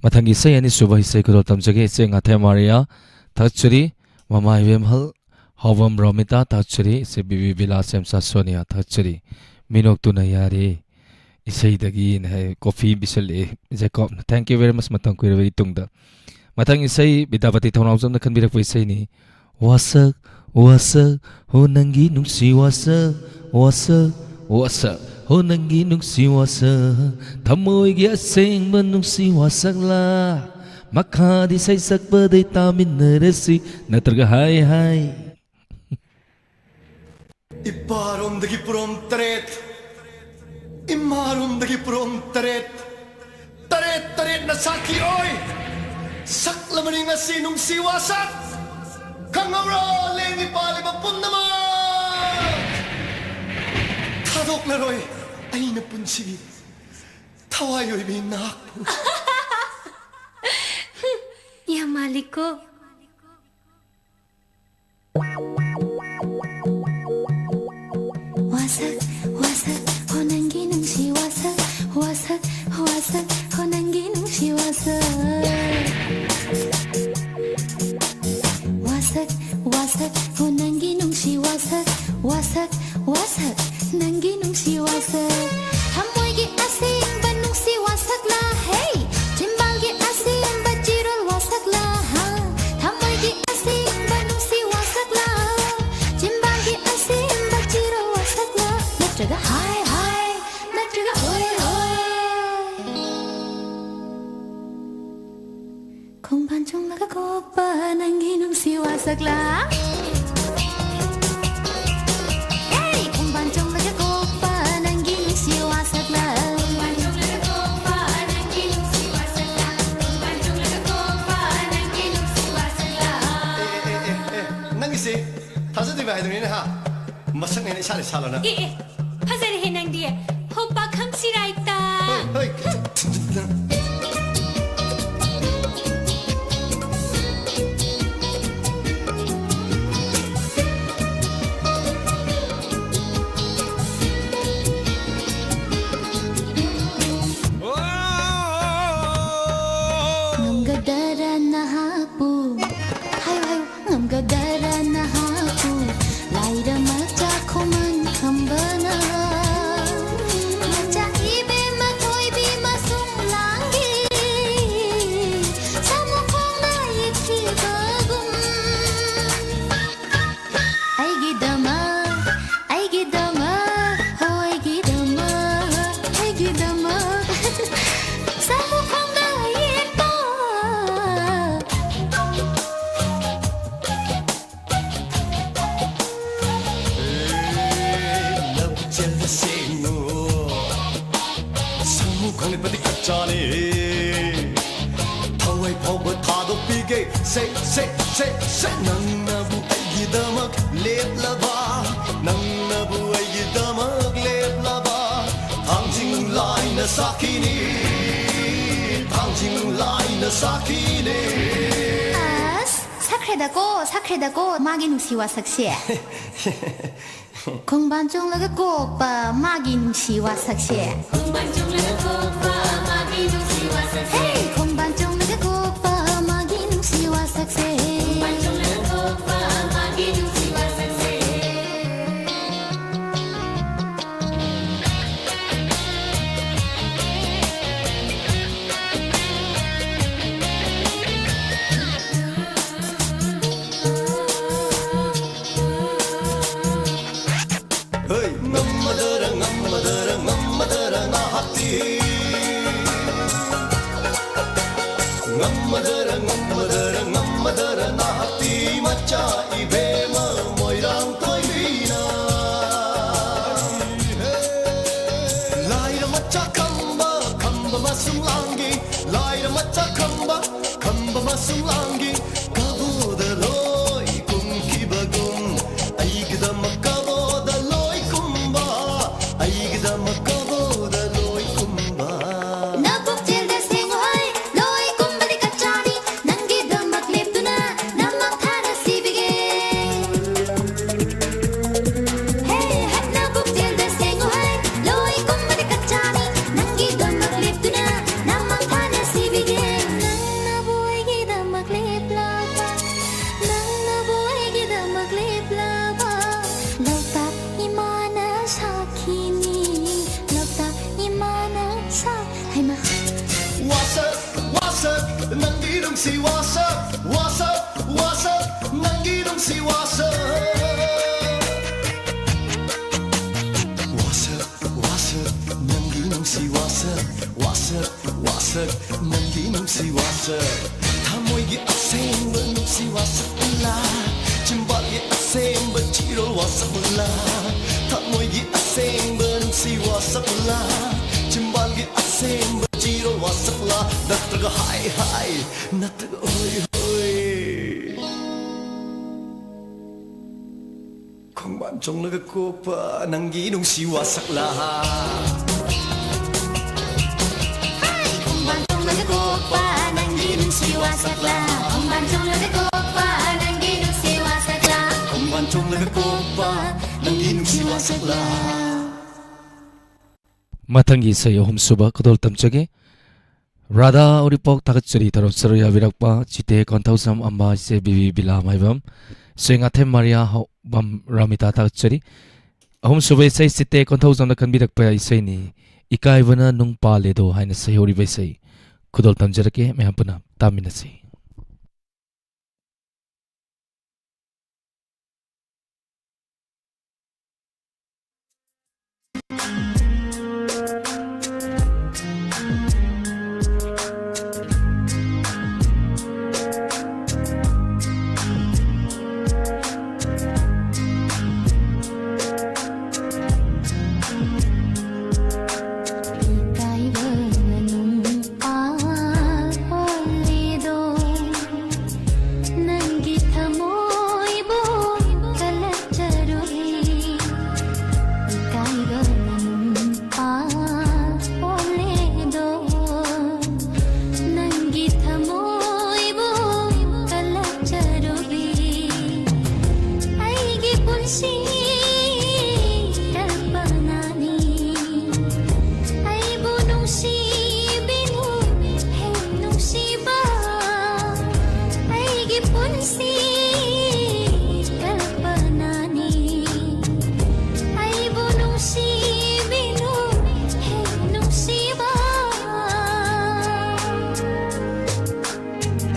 ꯃꯊꯪꯒꯤ ꯏꯁꯩ ꯑꯅꯤꯁꯨꯕ ꯏꯁꯩ ꯈꯨꯗꯣꯜ ꯇꯝꯖꯒꯦ꯫ ꯏꯆꯦ ꯉꯥꯊꯦꯝ ꯃꯥꯔꯤꯌꯥ ꯊꯥꯒꯠꯆꯔꯤ, ꯃꯃꯥ ꯏꯕꯦꯝꯍꯜ ꯍꯥꯎꯕꯝ ꯔꯣꯃꯤꯇꯥ ꯊꯥꯒꯠꯆꯔꯤ, ꯏꯆꯦ ꯕꯤꯕꯤ ꯕꯤꯂꯥ ꯆꯦꯝꯆꯥ ꯁꯣꯅꯤꯌꯥ ꯊꯥꯒꯠꯆꯔꯤ꯫ ꯃꯤꯅꯣꯛꯇꯨꯅ ꯌꯥꯔꯦ ꯏꯁꯩꯗꯒꯤꯅ ꯍꯥꯏ, coffee ꯄꯤꯁꯜꯂꯛꯑꯦ ꯖꯦꯀꯣꯕꯅ꯫ Thank you very much, ꯃꯇꯝ ꯀꯨꯏꯔꯕꯒꯤ ꯇꯨꯡꯗ꯫ ꯃꯊꯪ ꯏꯁꯩ ꯕꯤꯗ꯭ꯌꯥꯄꯇꯤ ꯊꯧꯅꯥꯎꯖꯝꯅ ꯈꯟꯕꯤꯔꯛꯄ ꯏꯁꯩꯅꯤ꯫ ꯋꯥꯁꯛ, ꯋꯥꯁꯛ, ꯍꯣ ꯅꯪꯒꯤ ꯅꯨꯡꯁꯤ ꯋꯥꯁꯛ, ꯋꯥꯁꯛ, ꯋꯥꯁꯛ, ꯍꯣ ꯅꯪꯒꯤ ꯅꯨꯡꯁꯤ ꯋꯥꯁꯛ, ꯊꯃꯣꯏꯒꯤ ꯑꯁꯦꯡꯕ ꯅꯨꯡꯁꯤ ꯋꯥꯁꯛꯂꯥ? ꯃꯈꯥꯗꯤ ꯏꯁꯩ ꯁꯛꯄꯗꯩ ꯇꯥꯃꯤꯟꯅꯔꯁꯤ, ꯅꯠꯇ꯭ꯔꯒ ꯍꯥꯏ ꯍꯥꯏ꯫ ꯏꯄꯥꯔꯣꯝꯗꯒꯤ ꯄꯨꯔꯣꯝ ꯇꯔꯦꯠ, ꯏꯃꯥꯔꯣꯝꯗꯒꯤ ꯄꯨꯔꯣꯝ ꯇꯔꯦꯠ, ꯇꯔꯦꯠ ꯇꯔꯦꯠꯅ ꯁꯥꯈꯤ ꯑꯣꯏ ꯁꯛꯂꯕꯅꯤ ꯉꯁꯤ ꯅꯨꯡꯁꯤ ꯋꯥꯁꯛ꯫ ꯈꯪꯍꯧꯔꯣ, ꯂꯦꯡꯉꯤ ꯄꯥꯜꯂꯤꯕ ꯄꯨꯝꯅꯃꯛ, ꯊꯥꯗꯣꯛꯂꯔꯣꯏ ꯑꯩꯅ ꯄꯨꯟꯁꯤꯒꯤ ꯊꯋꯥꯏ ꯑꯣꯏꯕꯤ ꯅꯍꯥꯛꯄꯨ꯫ ꯌꯥꯝ ꯃꯥꯜꯂꯤꯀꯣ꯫ ꯋꯥꯁꯛ, ꯋꯥꯁꯛ, ꯍꯣ ꯅꯪꯒꯤ ꯅꯨꯡꯁꯤ ꯋꯥꯁꯛ, ꯋꯥꯁꯛ, ꯋꯥꯁꯛ, ꯍꯣ ꯅꯪꯒꯤ ꯅꯨꯡꯁꯤ ꯋꯥꯁꯛ꯫ ꯋꯥꯁꯛ, ꯋꯥꯁꯛ, ꯍꯣ ꯅꯪꯒꯤ ꯅꯨꯡꯁꯤ ꯋꯥꯁꯛ, ꯋꯥꯁꯛ, ꯋꯥꯁꯛ, ꯅꯪꯒꯤ ꯅꯨꯡꯁꯤ ꯋꯥꯁꯛ꯫ ꯊꯃꯣꯏꯒꯤ ꯑꯁꯦꯡꯕ ꯅꯨꯡꯁꯤ ꯋꯥꯁꯛꯂꯥ, ꯍꯦ? ꯆꯤꯝꯕꯥꯜꯒꯤ ꯑꯁꯦꯡꯕ ꯆꯤꯔꯣꯜ ꯋꯥꯁꯛꯂꯥ, ꯍꯥ? ꯊꯃꯣꯏꯒꯤ ꯑꯁꯦꯡꯕ ꯅꯨꯡꯁꯤ ꯋꯥꯁꯛꯂꯥ? ꯆꯤꯝꯕꯥꯜꯒꯤ ꯑꯁꯦꯡꯕ ꯆꯤꯔꯣꯜ ꯋꯥꯁꯛꯂꯥ? ꯅꯠꯇ꯭ꯔꯒ ꯍꯥꯏ ꯍꯥꯏ, ꯅꯠꯇ꯭ꯔꯒ ꯍꯣꯏ ꯍꯣꯏ? ꯈꯣꯡꯕꯥꯟ ꯆꯣꯡꯂꯒ ꯀꯣꯛꯄ ꯅꯪꯒꯤ ꯅꯨꯡꯁꯤ ꯋꯥꯁꯛꯂꯥ? ꯍꯦ! ꯈꯣꯡꯕꯥꯟ ꯆꯣꯡꯂꯒ ꯀꯣꯛꯄ ꯅꯪꯒꯤ ꯅꯨꯡꯁꯤ ꯋꯥꯁꯛꯂꯥ? ꯈꯣꯡꯕꯥꯟ ꯆꯣꯡꯂꯒ ꯀꯣꯛꯄ ꯅꯪꯒꯤ ꯅꯨꯡꯁꯤ ꯋꯥꯁꯛꯂꯥ? ꯈꯣꯡꯕꯥꯟ ꯆꯣꯡꯂꯒ ꯀꯣꯛꯄ ꯅꯪꯒꯤ ꯅꯨꯡꯁꯤ ꯋꯥꯁꯛꯂꯥ? ꯑꯦ, ꯑꯦ, ꯑꯦ, ꯑꯦ, ꯅꯪꯒꯤꯁꯦ ꯊꯥꯖꯗ꯭ꯔꯤꯕ ꯍꯥꯏꯗꯨꯅꯤꯅꯦ, ꯍꯥ? ꯃꯁꯛꯅꯦꯅ ꯏꯁꯥꯅ ꯏꯁꯥ ꯂꯣꯏꯅ꯫ ꯑꯦ, ꯑꯦ, ꯐꯖꯔꯦꯍꯦ ꯅꯪꯗꯤ꯫ ꯍꯣ ꯄꯥꯈꯪ ꯁꯤꯔꯥꯏꯇ꯫ ꯍꯣꯏ, ꯍꯣꯏ꯫ ꯈꯣꯡꯂꯤꯄꯗꯤ ꯑꯆꯥꯅꯤ꯫ ꯊꯋꯥꯏ ꯐꯥꯎꯕ ꯊꯥꯗꯣꯛꯄꯤꯒꯦ꯫ ꯁꯦ, ꯁꯦ, ꯁꯦ, ꯁꯦ꯫ ꯅꯪꯅꯕꯨ ꯑꯩꯒꯤꯗꯃꯛ ꯂꯦꯞꯂꯕ, ꯅꯪꯅꯕꯨ ꯑꯩꯒꯤꯗꯃꯛ ꯂꯦꯞꯂꯕ, ꯊꯥꯡꯖꯤꯡ ꯂꯥꯏꯅ ꯁꯥꯈꯤꯅꯤ, ꯊꯥꯡꯖꯤꯡ ꯂꯥꯏꯅ ꯁꯥꯈꯤꯅꯤ꯫ ꯑꯁ, ꯁꯛꯈ꯭ꯔꯦꯗꯀꯣ, ꯁꯛꯈ꯭ꯔꯦꯗꯀꯣ, ꯃꯥꯒꯤ ꯅꯨꯡꯁꯤ ꯋꯥꯁꯛꯁꯦ꯫ ꯈꯣꯡꯕꯥꯟ ꯆꯣꯡꯂꯒ ꯀꯣꯛꯄ ꯃꯥꯒꯤ ꯅꯨꯡꯁꯤ ꯋꯥꯁꯛꯁꯦ꯫ ꯈꯣꯡꯕꯥꯟ ꯆꯣꯡꯂꯒ ꯀꯣꯛꯄ ꯃꯥꯒꯤ ꯅꯨꯡꯁꯤ ꯋꯥꯁꯛꯁꯦ꯫ ꯍꯦ! ꯈꯣꯡꯕꯥꯟ ꯆꯣꯡꯂꯒ ꯀꯣꯛꯄ ꯃꯥꯒꯤ ꯅꯨꯡꯁꯤ ꯋꯥꯁꯛꯁꯦ꯫ ꯈꯣꯡꯕꯥꯟ ꯆꯣꯡꯂꯒ ꯀꯣꯛꯄ ꯃꯥꯒꯤ ꯅꯨꯡꯁꯤ ꯋꯥꯁꯛꯁꯦ꯫ ꯍꯩ! ꯉꯝꯃꯗꯔ, ꯉꯝꯃꯗꯔ, ꯉꯝꯃꯗꯔ ꯅꯍꯥꯛꯇꯤ꯫ ꯉꯝꯃꯗꯔ, ꯉꯝꯃꯗꯔ, ꯉꯝꯃꯗꯔ ꯅꯍꯥꯛꯇꯤ ꯃꯆꯥ ꯏꯕꯦꯝꯃ ꯃꯣꯏꯔꯥꯡ ꯊꯣꯏꯕꯤꯅ꯫ ꯂꯥꯏꯔ ꯃꯆꯥ ꯈꯝꯕ, ꯈꯝꯕ ꯃꯁꯨꯡ ꯂꯥꯡꯒꯤ꯫ ꯂꯥꯏꯔ ꯃꯆꯥ ꯈꯝꯕ, ꯈꯝꯕ ꯃꯁꯨꯡ ꯂꯥꯡꯒꯤ꯫ ꯀꯕꯣꯗ ꯂꯣꯏ ꯀꯨꯝꯈꯤꯕꯒꯨꯝ, ꯑꯩꯒꯤꯗꯃꯛ ꯀꯕꯣꯗ ꯂꯣꯏ ꯀꯨꯝꯕ, ꯑꯩꯒꯤꯗꯃꯛ ꯀꯕꯣꯗ ꯂꯣꯏ ꯀꯨꯝꯕ꯫ ꯅꯕꯨꯛꯆꯦꯜꯗ ꯁꯦꯡꯉꯨ ꯍꯩ, ꯂꯣꯏ ꯀꯨꯝꯕꯗꯤ ꯀꯆꯥꯅꯤ, ꯅꯪꯒꯤꯗꯃꯛ ꯂꯦꯞꯇꯨꯅ ꯅꯃꯥꯡ ꯊꯥꯅ ꯁꯤꯕꯤꯒꯦ꯫ ꯍꯦ, ꯍꯦ, ꯅꯕꯨꯛꯆꯦꯜꯗ ꯁꯦꯡꯉꯨ ꯍꯩ, ꯂꯣꯏ ꯀꯨꯝꯕꯗꯤ ꯀꯆꯥꯅꯤ, ꯅꯪꯒꯤꯗꯃꯛ ꯂꯦꯞꯇꯨꯅ ꯅꯃꯥꯡ ꯊꯥꯅ ꯁꯤꯕꯤꯒꯦ꯫ ꯅꯪꯅꯕꯨ ꯑꯩꯒꯤꯗꯃꯛ ꯂꯦꯞꯂꯕ, ꯅꯪꯅꯕꯨ ꯑꯩꯒꯤꯗꯃꯛ ꯂꯦꯞꯂꯕ, ꯂꯣꯛꯇꯥꯛ ꯏꯃꯥꯅ ꯁꯥꯈꯤꯅꯤ, ꯂꯣꯛꯇꯥꯛ ꯏꯃꯥꯅ ꯁꯥ-, ꯍꯩꯃꯥ꯫ ꯋꯥꯁꯛ, ꯋꯥꯁꯛ, ꯅꯪꯒꯤ ꯅꯨꯡꯁꯤ ꯋꯥꯁꯛ, ꯋꯥꯁꯛ, ꯋꯥꯁꯛ, ꯅꯪꯒꯤ ꯅꯨꯡꯁꯤ ꯋꯥꯁꯛ꯫ ꯋꯥꯁꯛ, ꯋꯥꯁꯛ, ꯅꯪꯒꯤ ꯅꯨꯡꯁꯤ ꯋꯥꯁꯛ, ꯋꯥꯁꯛ, ꯋꯥꯁꯛ, ꯅꯪꯒꯤ ꯅꯨꯡꯁꯤ ꯋꯥꯁꯛ꯫ ꯊꯃꯣꯏꯒꯤ ꯑꯁꯦꯡꯕ ꯅꯨꯡꯁꯤ ꯋꯥꯁꯛ ꯎꯂꯥ, ꯆꯤꯝꯕꯥꯜꯒꯤ ꯑꯁꯦꯡꯕ ꯆꯤꯔꯣꯜ ꯋꯥꯁꯛ ꯎꯂꯥ, ꯊꯃꯣꯏꯒꯤ ꯑꯁꯦꯡꯕ ꯅꯨꯡꯁꯤ ꯋꯥꯁꯛ ꯎꯂꯥ, ꯆꯤꯝꯕꯥꯜꯒꯤ ꯑꯁꯦꯡꯕ ꯆꯣꯡꯂꯒ ꯀꯣꯛꯄ ꯅꯪꯒꯤ ꯅꯨꯡꯁꯤ ꯋꯥꯁꯛꯂꯥ. ꯈꯣꯡꯕꯥꯟ ꯆꯣꯡꯂꯒ ꯀꯣꯛꯄ ꯅꯪꯒꯤ ꯅꯨꯡꯁꯤ ꯋꯥꯁꯛꯂꯥ. ꯈꯣꯡꯕꯥꯟ ꯆꯣꯡꯂꯒ ꯀꯣꯛꯄ ꯅꯪꯒꯤ ꯅꯨꯡꯁꯤ ꯋꯥꯁꯛꯂꯥ. ꯈꯣꯡꯕꯥꯟ ꯆꯣꯡꯂꯒ ꯀꯣꯛꯄ ꯅꯪꯒꯤ ꯅꯨꯡꯁꯤ ꯋꯥꯁꯛꯂꯥ. ꯃꯊꯪꯒꯤ ꯏꯁꯩ ꯑꯍꯨꯝꯁꯨꯕ ꯈꯨꯗꯣꯜ ꯇꯝꯖꯒꯦ꯫ ꯔꯥꯙꯥ ꯎꯔꯤꯄꯣꯛ ꯊꯥꯒꯠꯆꯔꯤ, ꯊꯧꯔꯝ ꯁꯔꯨꯛ ꯌꯥꯕꯤꯔꯛꯄ ꯆꯤꯇꯦ ꯀꯣꯟꯊꯧꯖꯝ ꯑꯝꯕ, ꯏꯆꯦ ꯕꯤꯕꯤ ꯕꯤꯂꯥ ꯃꯥꯏꯕꯝ, ꯏꯆꯦ ꯉꯥꯊꯦꯝ ꯃꯥꯔꯤꯌꯥ ꯍꯧꯕꯝ ꯔꯥꯃꯤꯇꯥ ꯊꯥꯒꯠꯆꯔꯤ꯫ ꯑꯍꯨꯝꯁꯨꯕ ꯏꯁꯩ ꯆꯤꯇꯦ ꯀꯣꯟꯊꯧꯖꯝꯅ ꯈꯟꯕꯤꯔꯛꯄ ꯏꯁꯩꯅꯤ, ꯏꯀꯥꯏꯕꯅ ꯅꯨꯡ ꯄꯥꯜꯂꯦꯗꯣ ꯍꯥꯏꯅ ꯁꯩꯍꯧꯔꯤꯕ ꯏꯁꯩ ꯈꯨꯗꯣꯜ ꯇꯝꯖꯔꯛꯀꯦ, ꯃꯌꯥꯝ ꯄꯨꯟꯅ ꯇꯥꯃꯤꯟꯅꯁꯤ꯫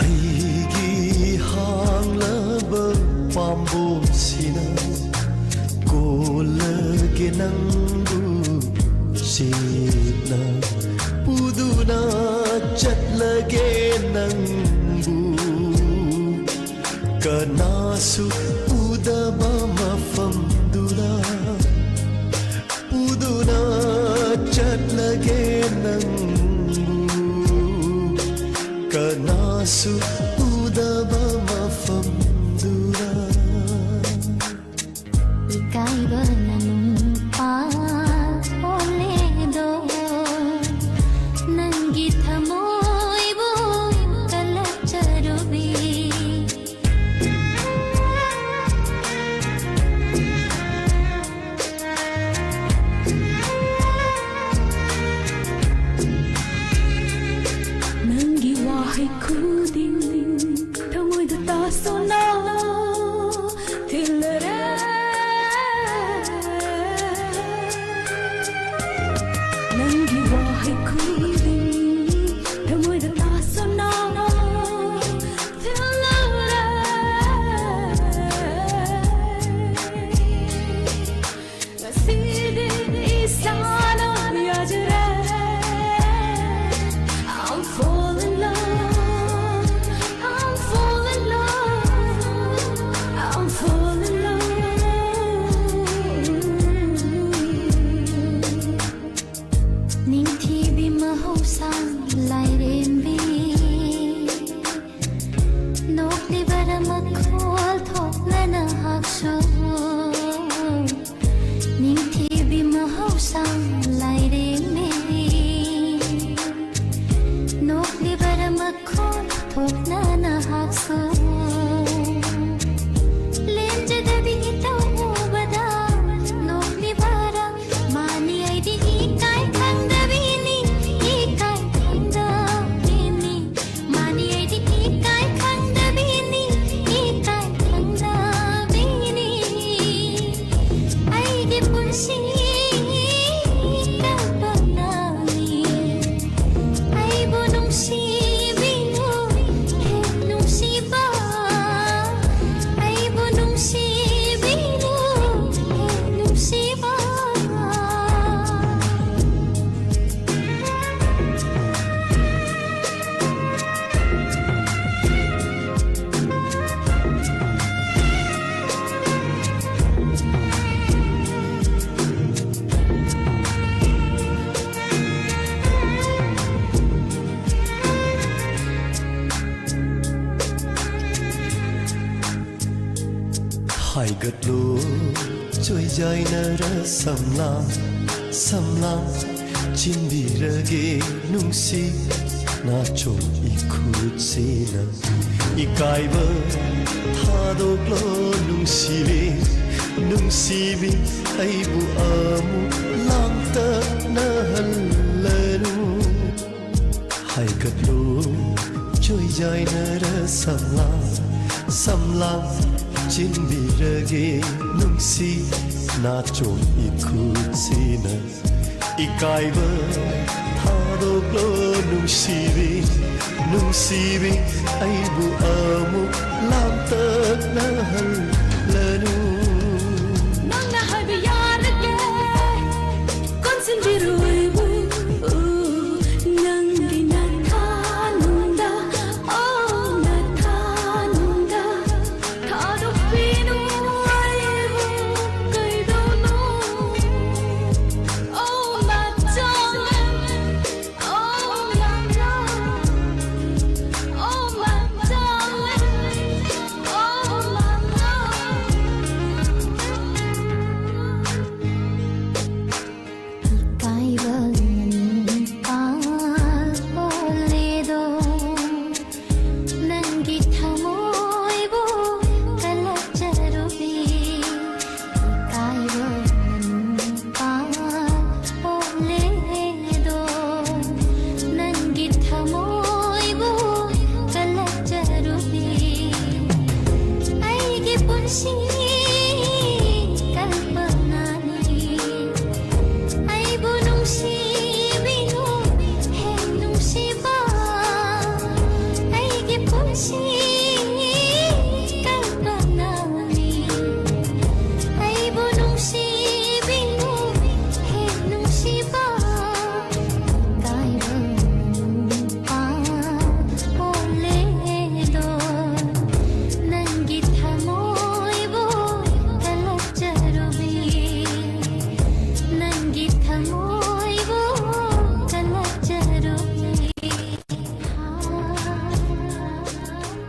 ꯑꯩꯒꯤ ꯍꯥꯡꯂꯕ ꯄꯥꯝꯕꯣꯝꯁꯤꯅ ꯀꯣꯜꯂꯒꯦ ꯅꯪꯕꯨ ꯆꯦꯠꯅ ꯄꯨꯗꯨꯅ ꯆꯠꯂꯒꯦ ꯅꯪꯕꯨ ꯀꯅꯥꯁꯨ ꯎꯗꯕ ꯃꯐꯝꯗꯨꯗ ꯄꯨꯗꯨꯅ ꯆꯠꯂꯒꯦ ꯅꯪꯕꯨ ꯀꯅꯥꯁꯨ ꯎꯗꯕ ꯃꯐꯝꯗꯨꯗ. ꯅꯪꯒꯤ ꯋꯥꯍꯩ ꯈꯨꯗꯤꯡ ꯊꯃꯣꯏꯗ ꯇꯥꯁꯅ ꯐꯤꯜꯂꯔꯦ꯫ ꯉꯁꯤꯗꯤ ꯏꯁꯥꯅ ꯌꯥꯖꯔꯦ꯫ I'm fall in love, I'm fall in love, I'm fall in love. ꯅꯤꯡꯊꯤꯕꯤ ꯃꯍꯧꯁꯥ ꯂꯥꯏꯔꯦꯝꯕꯤ, ꯅꯣꯛꯂꯤꯕꯔ ꯃꯈꯣꯜ ꯊꯣꯛꯅ ꯅꯍꯥꯛꯁꯨ꯫ ꯅꯤꯡꯊꯤꯕꯤ ꯃꯍꯧꯁꯥ ꯂꯥꯏꯔꯦꯝꯕꯤ, ꯅꯣꯛꯂꯤꯕꯔ ꯃꯈꯣꯜ ꯊꯣꯛꯅ ꯅꯍꯥꯛꯁꯨ꯫ ꯂꯦꯝꯖꯗꯕꯤ ꯏꯇꯧ ꯎꯕꯗ ꯅꯣꯛꯂꯤꯕꯔ ꯃꯥꯅꯤ ꯑꯩꯗꯤ ꯏꯀꯥꯏ ꯈꯪꯗꯕꯤꯅꯤ, ꯏꯀꯥꯏ ꯈꯪꯗꯕꯤꯅꯤ꯫ ꯃꯥꯅꯤ ꯑꯩꯗꯤ ꯏꯀꯥꯏ ꯈꯪꯗꯕꯤꯅꯤ, ꯏꯀꯥꯏ ꯈꯪꯗꯕꯤꯅꯤ꯫ ꯑꯩꯒꯤ ꯄꯨꯟꯁꯤ ꯀꯞꯄꯅꯤ꯫ ꯑꯩꯕꯨ ꯅꯨꯡꯁꯤꯕꯤꯅꯨ, ꯍꯦ ꯅꯨꯡꯁꯤꯕ꯫ ꯑꯩꯕꯨ ꯅꯨꯡꯁꯤꯕꯤꯅꯨ, ꯍꯦ ꯅꯨꯡꯁꯤꯕ꯫ ꯍꯥꯏꯒꯠꯂꯨ ꯆꯣꯏꯖꯥꯏꯅꯔ ꯁꯝꯂꯥꯡ, ꯁꯝꯂꯥꯡ, ꯆꯤꯟꯕꯤꯔꯒꯦ ꯅꯨꯡꯁꯤ ꯅꯥꯆꯣꯝ ꯏꯈꯨꯠꯁꯤꯅ꯫ ꯏꯀꯥꯏꯕ ꯊꯥꯗꯣꯛꯂꯣ ꯅꯨꯡꯁꯤꯕꯤ, ꯅꯨꯡꯁꯤꯕꯤ, ꯑꯩꯕꯨ ꯑꯃꯨꯛ ꯂꯥꯡꯇꯛꯅꯍꯜꯂꯅꯨ꯫ ꯍꯥꯏꯒꯠꯂꯨ ꯆꯣꯏꯖꯥꯏꯅꯔ ꯁꯝꯂꯥꯡ, ꯁꯝꯂꯥꯡ, ꯆꯤꯟꯕꯤꯔꯒꯦ ꯅꯨꯡꯁꯤ ꯅꯥꯆꯣꯝ ꯏꯈꯨꯠꯁꯤꯅ꯫ ꯏꯀꯥꯏꯕ ꯊꯥꯗꯣꯛꯂꯣ ꯅꯨꯡꯁꯤꯕꯤ, ꯅꯨꯡꯁꯤꯕꯤ, ꯑꯩꯕꯨ ꯑꯃꯨꯛ ꯂꯥꯡꯇꯛꯅꯍꯜꯂꯅꯨ꯫ ꯅꯪꯅ ꯍꯥꯏꯕ ꯌꯥꯔꯒꯦ, ꯀꯣꯟꯁꯤꯟꯕꯤꯔꯣꯏꯕꯨ, ꯅꯪꯒꯤ ꯅꯊꯥꯅꯨꯡꯗ, ꯑꯣ, ꯅꯊꯥꯅꯨꯡꯗ ꯊꯥꯗꯣꯛꯄꯤꯅꯨ ꯑꯩꯕꯨ, ꯀꯩꯗꯧꯅꯣ? Oh, my darling. Oh, my love. Oh, my darling. Oh, my love. ꯏꯀꯥꯏꯕ ꯅꯨꯄꯥ ꯑꯣꯜꯂꯦꯗꯣ, ꯅꯪꯒꯤ ꯊꯃꯣꯏꯕꯨ ꯀꯜꯂꯛꯆꯔꯨꯕꯤ꯫ ꯏꯀꯥꯏꯕ ꯅꯨꯄꯥ ꯑꯣꯜꯂꯦꯗꯣ, ꯅꯪꯒꯤ ꯊꯃꯣꯏꯕꯨ ꯀꯜꯂꯛꯆꯔꯨꯕꯤ꯫ ꯑꯩꯒꯤ ꯄꯨꯟꯁꯤ ꯀꯜꯄꯅꯥꯅꯤ꯫ ꯑꯩꯕꯨ ꯅꯨꯡꯁꯤꯕꯤꯌꯨ ꯍꯦ ꯅꯨꯡꯁꯤꯕ, ꯑꯩꯒꯤ ꯄꯨꯟꯁꯤ ꯀꯜꯄꯅꯥꯅꯤ꯫ ꯑꯩꯕꯨ ꯅꯨꯡꯁꯤꯕꯤꯌꯨ ꯍꯦ ꯅꯨꯡꯁꯤꯕ, ꯏꯀꯥꯏꯕ ꯅꯨꯄꯥ ꯑꯣꯜꯂꯦꯗꯣ, ꯅꯪꯒꯤ ꯊꯃꯣꯏꯕꯨ ꯀꯜꯂꯛꯆꯔꯨꯕꯤ, ꯅꯪꯒꯤ ꯊꯃꯣꯏꯕꯨ ꯀꯜꯂꯛꯆꯔꯨꯕꯤ꯫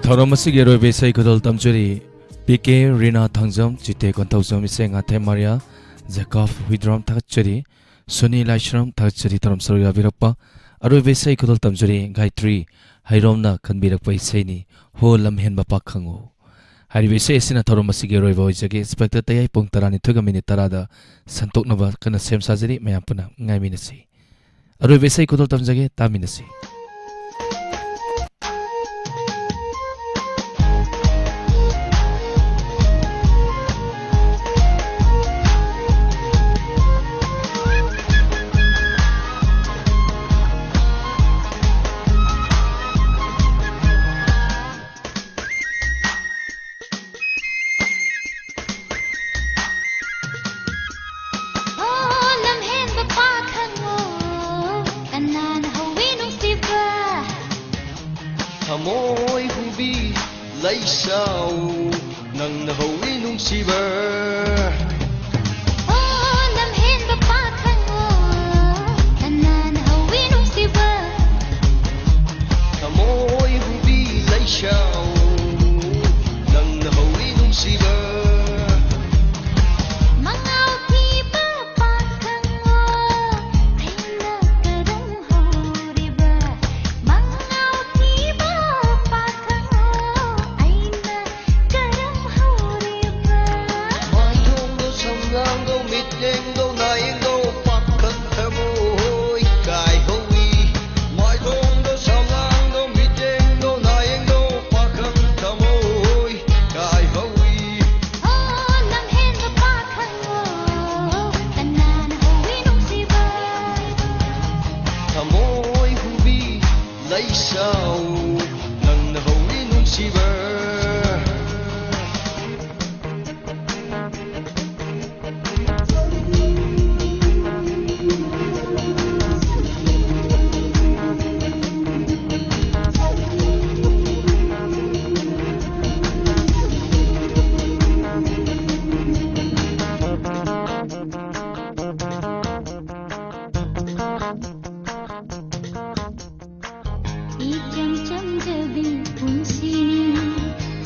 ꯊꯧꯔꯝ ꯑꯁꯤꯒꯤ ꯑꯔꯣꯏꯕ ꯏꯁꯩ ꯈꯨꯗꯣꯜ ꯇꯝꯖꯔꯤ ꯄꯤ ꯀꯦ ꯔꯤꯅꯥ ꯊꯥꯡꯖꯝ, ꯆꯤꯇꯦ ꯀꯣꯟꯊꯧꯖꯝ, ꯏꯆꯦ ꯉꯥꯊꯦꯝ ꯃꯥꯔꯤꯌꯥ, ꯖꯦꯀꯣꯕ ꯍꯨꯏꯗ꯭ꯔꯣꯝ ꯊꯥꯒꯠꯆꯔꯤ꯫ ꯁꯣꯅꯤ ꯂꯥꯏꯁ꯭ꯔꯝ ꯊꯥꯒꯠꯆꯔꯤ ꯊꯧꯔꯝ ꯁꯔꯨꯛ ꯌꯥꯕꯤꯔꯛꯄ꯫ ꯑꯔꯣꯏꯕ ꯏꯁꯩ ꯈꯨꯗꯣꯜ ꯇꯝꯖꯔꯤ ꯒꯥꯌꯇ꯭ꯔꯤ ꯍꯩꯔꯣꯝꯅ ꯈꯟꯕꯤꯔꯛꯄ ꯏꯁꯩꯅꯤ, ꯍꯣ ꯂꯝꯍꯦꯟꯕ ꯄꯥꯈꯪꯉꯨ꯫ ꯍꯥꯏꯔꯤꯕ ꯏꯁꯩ ꯑꯁꯤꯅ ꯊꯧꯔꯝ ꯑꯁꯤꯒꯤ ꯑꯔꯣꯏꯕ ꯑꯣꯏꯖꯒꯦ꯫ ꯏꯟꯁꯄꯦꯛꯇꯔ ꯇꯌꯥꯏ ꯄꯨꯡ ꯇꯔꯥꯅꯤꯊꯣꯏꯒ ꯃꯤꯅꯤꯠ ꯇꯔꯥꯗ ꯁꯟꯗꯣꯛꯅꯕ ꯀꯟꯅ ꯁꯦꯝ ꯁꯥꯖꯔꯤ, ꯃꯌꯥꯝ ꯄꯨꯟꯅ ꯉꯥꯏꯃꯤꯟꯅꯁꯤ꯫ ꯑꯔꯣꯏꯕ ꯏꯁꯩ ꯈꯨꯗꯣꯜ ꯇꯝꯖꯒꯦ, ꯇꯥꯃꯤꯟꯅꯁꯤ꯫ ꯊꯃꯣꯏ ꯍꯨꯕꯤ ꯂꯩꯁꯥꯎ, ꯅꯪꯅ ꯍꯧꯏ ꯅꯨꯡꯁꯤꯕ꯫ ꯑꯣ, ꯂꯝꯍꯦꯟꯕ ꯄꯥꯈꯪ, ꯑꯣ, ꯀꯅꯥꯅ ꯍꯧꯏ ꯅꯨꯡꯁꯤꯕ? ꯊꯃꯣꯏ ꯍꯨꯕꯤ ꯂꯩꯁꯥꯎ, ꯅꯪꯅ ꯍꯧꯏ ꯅꯨꯡꯁꯤꯕ꯫ ꯃꯉꯥꯎ ꯊꯤꯕ ꯄꯥꯈꯪ, ꯑꯣ, ꯑꯩꯅ ꯀꯔꯝ ꯍꯧꯔꯤꯕ? ꯃꯉꯥꯎ ꯊꯤꯕ ꯄꯥꯈꯪ, ꯑꯣ, ꯑꯩꯅ ꯀꯔꯝ ꯍꯧꯔꯤꯕ? ꯃꯥꯏꯊꯣꯡꯗꯣ ꯁꯝꯂꯥꯡꯗꯣ ꯃꯤꯠꯌꯦꯡꯗꯣ ꯅꯥꯌꯦꯡꯗꯣ ꯄꯥꯈꯪ ꯊꯃꯣꯏ ꯀꯥꯏꯍꯧꯏ꯫ ꯃꯥꯏꯊꯣꯡꯗꯣ ꯁꯝꯂꯥꯡꯗꯣ ꯃꯤꯠꯌꯦꯡꯗꯣ ꯅꯥꯌꯦꯡꯗꯣ ꯄꯥꯈꯪ ꯊꯃꯣꯏ ꯀꯥꯏꯍꯧꯏ꯫ ꯑꯣ, ꯂꯝꯍꯦꯟꯕ ꯄꯥꯈꯪ, ꯑꯣ, ꯀꯅꯥꯅ ꯍꯧꯏ ꯅꯨꯡꯁꯤꯕ? ꯊꯃꯣꯏ ꯍꯨꯕꯤ ꯂꯩꯁꯥꯎ, ꯅꯪꯅ ꯍꯧꯏ ꯅꯨꯡꯁꯤꯕ꯫ ꯏꯆꯝ ꯆꯝꯖꯕꯤ ꯄꯨꯟꯁꯤꯅꯤ,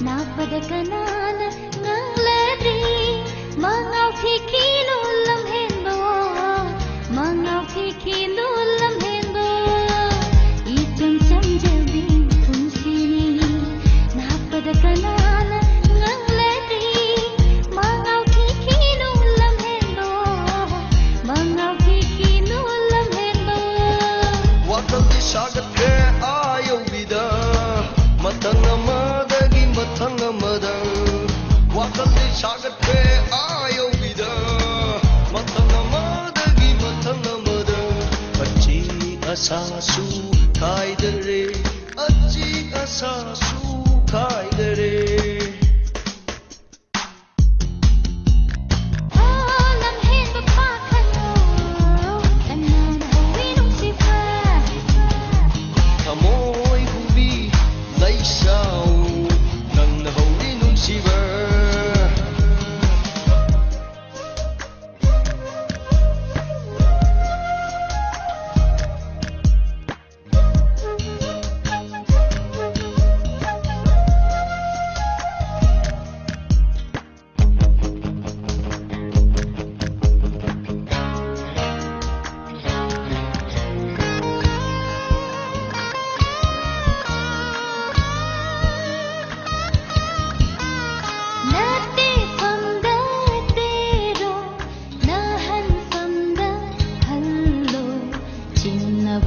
ꯅꯥꯞꯄꯗ ꯀꯅꯥꯅ ꯉꯥꯡꯂꯗ꯭ꯔꯤ? ꯃꯉꯥꯎ ꯊꯤꯈꯤꯅꯨ ꯂꯝꯍꯦꯟꯕꯋꯣ, ꯃꯉꯥꯎ ꯊꯤꯈꯤꯅꯨ ꯂꯝꯍꯦꯟꯕꯋꯣ꯫ ꯏꯆꯝ ꯆꯝꯖꯕꯤ ꯄꯨꯟꯁꯤꯅꯤ, ꯅꯥꯞꯄꯗ ꯀꯅꯥꯅ ꯉꯥꯡꯂꯗ꯭ꯔꯤ? ꯃꯉꯥꯎ ꯊꯤꯈꯤꯅꯨ ꯂꯝꯍꯦꯟꯕꯋꯣ, ꯃꯉꯥꯎ ꯊꯤꯈꯤꯅꯨ ꯂꯝꯍꯦꯟꯕꯋꯣ꯫ ꯋꯥꯈꯜꯗꯤ ꯁꯥꯒꯠꯈ꯭ꯔꯦ ꯑꯥ ꯌꯧꯕꯤꯗ, ꯃꯊꯪ ꯑꯃꯗꯒꯤ ꯃꯊꯪ ꯑꯃꯗ꯫ ꯋꯥꯈꯜꯗꯤ ꯁꯥꯒꯠꯈ꯭ꯔꯦ ꯑꯥ ꯌꯧꯕꯤꯗ, ꯃꯊꯪ ꯑꯃꯗꯒꯤ ꯃꯊꯪ ꯑꯃꯗ꯫ ꯑꯆꯦ ꯑꯁꯥꯁꯨ ꯈꯥꯏꯗꯔꯦ, ꯑꯆꯦ ꯑꯁꯥꯁꯨ ꯈꯥꯏꯗꯔꯦ꯫ ꯑꯣ, ꯂꯝꯍꯦꯟꯕ ꯄꯥꯈꯪ, ꯑꯣ, ꯀꯅꯥꯅ ꯍꯧꯏ ꯅꯨꯡꯁꯤꯕ? ꯊꯃꯣꯏ ꯍꯨꯕꯤ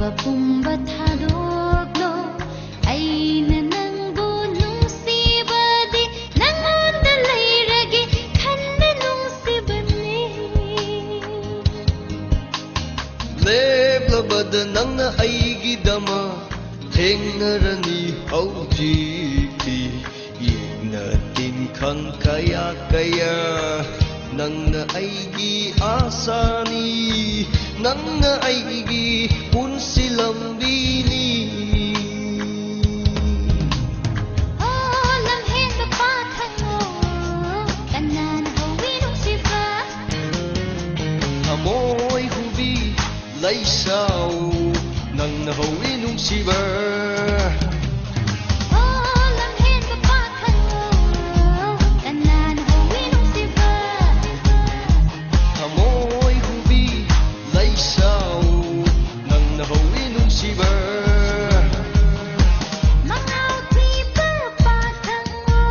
ꯄꯨꯝꯕ ꯊꯥꯗꯣꯛꯂꯣ꯫ ꯑꯩꯅ ꯅꯪꯕꯨ ꯅꯨꯡꯁꯤꯕꯗꯤ ꯅꯪꯉꯣꯟꯗ ꯂꯩꯔꯒꯦ ꯈꯟꯕ ꯅꯨꯡꯁꯤꯕꯅꯤ꯫ ꯂꯦꯞꯂꯕꯗ ꯅꯪꯅ ꯑꯩꯒꯤꯗꯃꯛ ꯊꯦꯡꯅꯔꯅꯤ ꯍꯧꯖꯤꯛꯇꯤ꯫ ꯏꯪꯅ ꯇꯤꯟꯈꯪ ꯀꯌꯥ ꯀꯌꯥ ꯅꯪꯅ ꯑꯩꯒꯤ ꯑꯥꯁꯥꯅꯤ, ꯅꯪꯅ ꯑꯩꯒꯤ ꯄꯨꯟꯁꯤ ꯂꯝꯕꯤꯅꯤ꯫ ꯑꯣ, ꯂꯝꯍꯦꯟꯕ ꯄꯥꯈꯪꯉꯣ, ꯀꯅꯥꯅ ꯍꯧꯋꯤ ꯅꯨꯡꯁꯤꯕ? ꯊꯃꯣꯏ ꯍꯨꯕꯤ ꯂꯩꯁꯥꯎ, ꯅꯪꯅ ꯍꯧꯋꯤ ꯅꯨꯡꯁꯤꯕ꯫ ꯑꯣ, ꯂꯝꯍꯦꯟꯕ ꯄꯥꯈꯪꯉꯣ, ꯀꯅꯥꯅ ꯍꯧꯋꯤ ꯅꯨꯡꯁꯤꯕ? ꯊꯃꯣꯏ ꯍꯨꯕꯤ ꯂꯩꯁꯥꯎ, ꯅꯪꯅ ꯍꯧꯋꯤ ꯅꯨꯡꯁꯤꯕ꯫ ꯃꯉꯥꯎ ꯊꯤꯕ ꯄꯥꯈꯪꯉꯣ,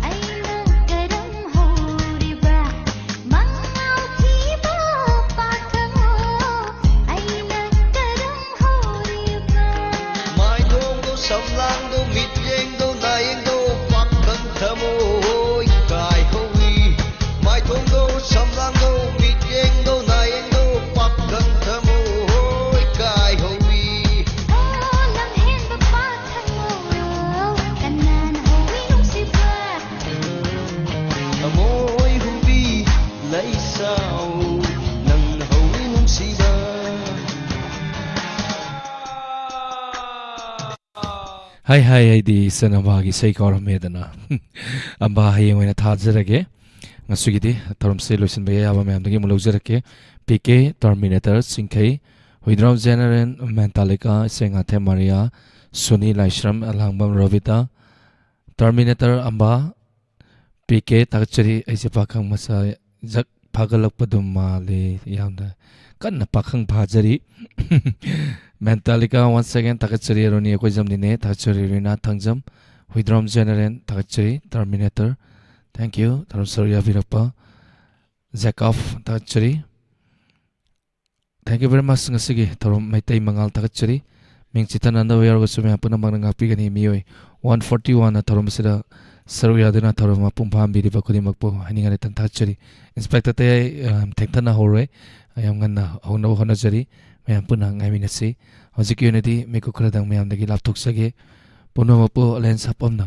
ꯑꯩꯅ ꯀꯔꯝ ꯍꯧꯔꯤꯕ? ꯃꯉꯥꯎ ꯊꯤꯕ ꯄꯥꯈꯪꯉꯣ, ꯑꯩꯅ ꯀꯔꯝ ꯍꯧꯔꯤꯕ? ꯃꯥꯏꯗꯣꯡꯗꯣ, ꯁꯝꯂꯥꯡꯗꯣ, ꯃꯤꯠꯌꯦꯡꯗꯣ, ꯅꯥꯌꯦꯡꯗꯣ, ꯄꯥꯈꯪ ꯊꯃꯣꯏ ꯀꯥꯏꯍꯧꯏ꯫ ꯃꯥꯏꯗꯣꯡꯗꯣ, ꯁꯝꯂꯥꯡꯗꯣ, ꯃꯤꯠꯌꯦꯡꯗꯣ, ꯅꯥꯌꯦꯡꯗꯣ, ꯄꯥꯈꯪ ꯊꯃꯣꯏ ꯀꯥꯏꯍꯧꯏ꯫ ꯑꯣ, ꯂꯝꯍꯦꯟꯕ ꯄꯥꯈꯪꯉꯣ, ꯀꯅꯥꯅ ꯍꯧꯏ ꯅꯨꯡꯁꯤꯕ? ꯊꯃꯣꯏ ꯍꯨꯕꯤ ꯂꯩꯁꯥꯎ, ꯅꯪꯅ ꯍꯧꯏ ꯅꯨꯡꯁꯤꯕ꯫ ꯍꯥꯏ ꯍꯥꯏ, ꯑꯩꯗꯤ ꯏꯆꯟ ꯑꯝꯕꯥꯒꯤ ꯏꯁꯩ ꯀꯧꯔꯝꯃꯦꯗꯅ꯫ ꯑꯝꯕꯥ ꯍꯌꯦꯡ ꯑꯣꯏꯅ ꯊꯥꯖꯔꯒꯦ꯫ ꯉꯁꯤꯒꯤꯗꯤ ꯊꯧꯔꯝꯁꯦ ꯂꯣꯏꯁꯤꯟꯕ ꯌꯥꯕ ꯃꯌꯥꯝꯗꯒꯤ ꯑꯃꯨꯛ ꯂꯧꯖꯔꯛꯀꯦ꯫ P K, Terminator, Chingkhei, Huidrom general, ꯃꯦꯟꯇꯥꯂꯤꯀꯥ, ꯏꯆꯦ ꯉꯥꯊꯦꯝ ꯃꯥꯔꯤꯌꯥ, ꯁꯨꯅꯤ ꯂꯥꯏꯁ꯭ꯔꯝ, ꯑꯂꯥꯡꯕꯝ ꯔꯣꯕꯤꯇꯥ, ꯇꯔꯃꯤꯅꯦꯇꯔ ꯑꯝꯕꯥ, ꯄꯤ ꯀꯦ ꯊꯥꯒꯠꯆꯔꯤ꯫ ꯑꯩꯁꯦ ꯄꯥꯈꯪ ꯃꯆꯥ ꯖꯛ ꯐꯥꯒꯠꯂꯛꯄꯗꯨ ꯃꯥꯜꯂꯤ꯫ ꯌꯥꯝꯅ ꯀꯟꯅ ꯄꯥꯈꯪ ꯐꯥꯖꯔꯤ꯫ ꯃꯦꯟꯇꯥꯂꯤꯀꯥ once again ꯊꯥꯒꯠꯆꯔꯤ꯫ ꯑꯔꯨꯅꯤ ꯑꯩꯈꯣꯏ ꯖꯝꯅꯤꯅꯦ ꯊꯥꯒꯠꯆꯔꯤ꯫ ꯔꯤꯅꯥ ꯊꯥꯡꯖꯝ, ꯍꯨꯏꯗ꯭ꯔꯣꯝ ꯖꯦꯅꯔꯦꯜ ꯊꯥꯒꯠꯆꯔꯤ꯫ Terminator, thank you꯫ ꯊꯧꯔꯝ ꯁꯔꯨꯛ ꯌꯥꯕꯤꯔꯛꯄ ꯖꯦꯀꯥꯐ ꯊꯥꯒꯠꯆꯔꯤ꯫ Thank you very much. ꯉꯁꯤꯒꯤ ꯊꯧꯔꯝ ꯃꯩꯇꯩ ꯃꯉꯥꯜ ꯊꯥꯒꯠꯆꯔꯤ꯫ ꯃꯤꯡ ꯆꯤꯊꯅꯗꯕ ꯌꯥꯎꯔꯒꯁꯨ ꯃꯌꯥꯝ ꯄꯨꯝꯅꯃꯛꯅ ꯉꯥꯛꯄꯤꯒꯅꯤ꯫ ꯃꯤꯑꯣꯏ ꯋꯥꯟ ꯐꯣꯔꯇꯤ ꯋꯥꯟꯅ ꯊꯧꯔꯝ ꯑꯁꯤꯗ ꯁꯔꯨꯛ ꯌꯥꯗꯨꯅ ꯊꯧꯔꯝ ꯃꯄꯨꯡ ꯐꯥꯍꯟꯕꯤꯔꯤꯕ ꯈꯨꯗꯤꯡꯃꯛꯄꯨ ꯍꯥꯏꯅꯤꯡꯉꯥꯏ ꯂꯩꯇꯅ ꯊꯥꯒꯠꯆꯔꯤ꯫ ꯏꯟꯁꯄꯦꯛꯇꯔ ꯇꯌꯥꯏ, ꯑ, ꯊꯦꯡꯊꯅ ꯍꯧꯔꯣꯏ꯫ ꯑ, ꯌꯥꯝ ꯉꯟꯅ ꯍꯧꯅꯕ ꯍꯣꯠꯅꯖꯔꯤ꯫ ꯃꯌꯥꯝ ꯄꯨꯟꯅ ꯉꯥꯏꯃꯤꯟꯅꯁꯤ꯫ ꯍꯧꯖꯤꯛꯀꯤ ꯑꯣꯏꯅꯗꯤ ꯃꯤꯀꯨꯞ ꯈꯔꯗꯪ ꯃꯌꯥꯝꯗꯒꯤ ꯂꯥꯞꯊꯣꯛꯆꯒꯦ꯫ ꯄꯨꯝꯅꯃꯛꯄꯨ ꯑꯂꯦꯟ ꯁꯥꯄꯝꯅ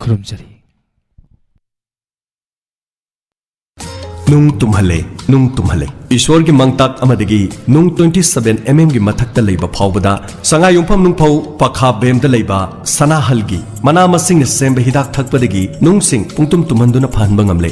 ꯈꯨꯔꯨꯝꯖꯔꯤ꯫ ꯅꯨꯡ ꯇꯨꯝꯍꯜꯂꯦ, ꯅꯨꯡ ꯇꯨꯝꯍꯜꯂꯦ꯫ ꯏꯁꯣꯔꯒꯤ ꯃꯪꯇꯥꯛ ꯑꯃꯗꯒꯤ ꯅꯨꯡ ꯇ꯭ꯋꯦꯟꯇꯤ ꯁꯚꯦꯟ ꯑꯦꯝ ꯑꯦꯝꯒꯤ ꯃꯊꯛꯇ ꯂꯩꯕ ꯐꯥꯎꯕꯗ ꯁꯉꯥꯏꯌꯨꯝꯐꯝ ꯅꯨꯡꯐꯧ ꯄꯈꯥ ꯕꯦꯝꯗ ꯂꯩꯕ ꯁꯅꯥꯍꯜꯒꯤ ꯃꯅꯥ ꯃꯁꯤꯡꯅ ꯁꯦꯝꯕ ꯍꯤꯗꯥꯛ ꯊꯛꯄꯗꯒꯤ ꯅꯨꯡꯁꯤꯡ ꯄꯨꯡꯇꯨꯝ ꯇꯨꯝꯍꯟꯗꯨꯅ ꯐꯍꯟꯕ ꯉꯝꯂꯦ꯫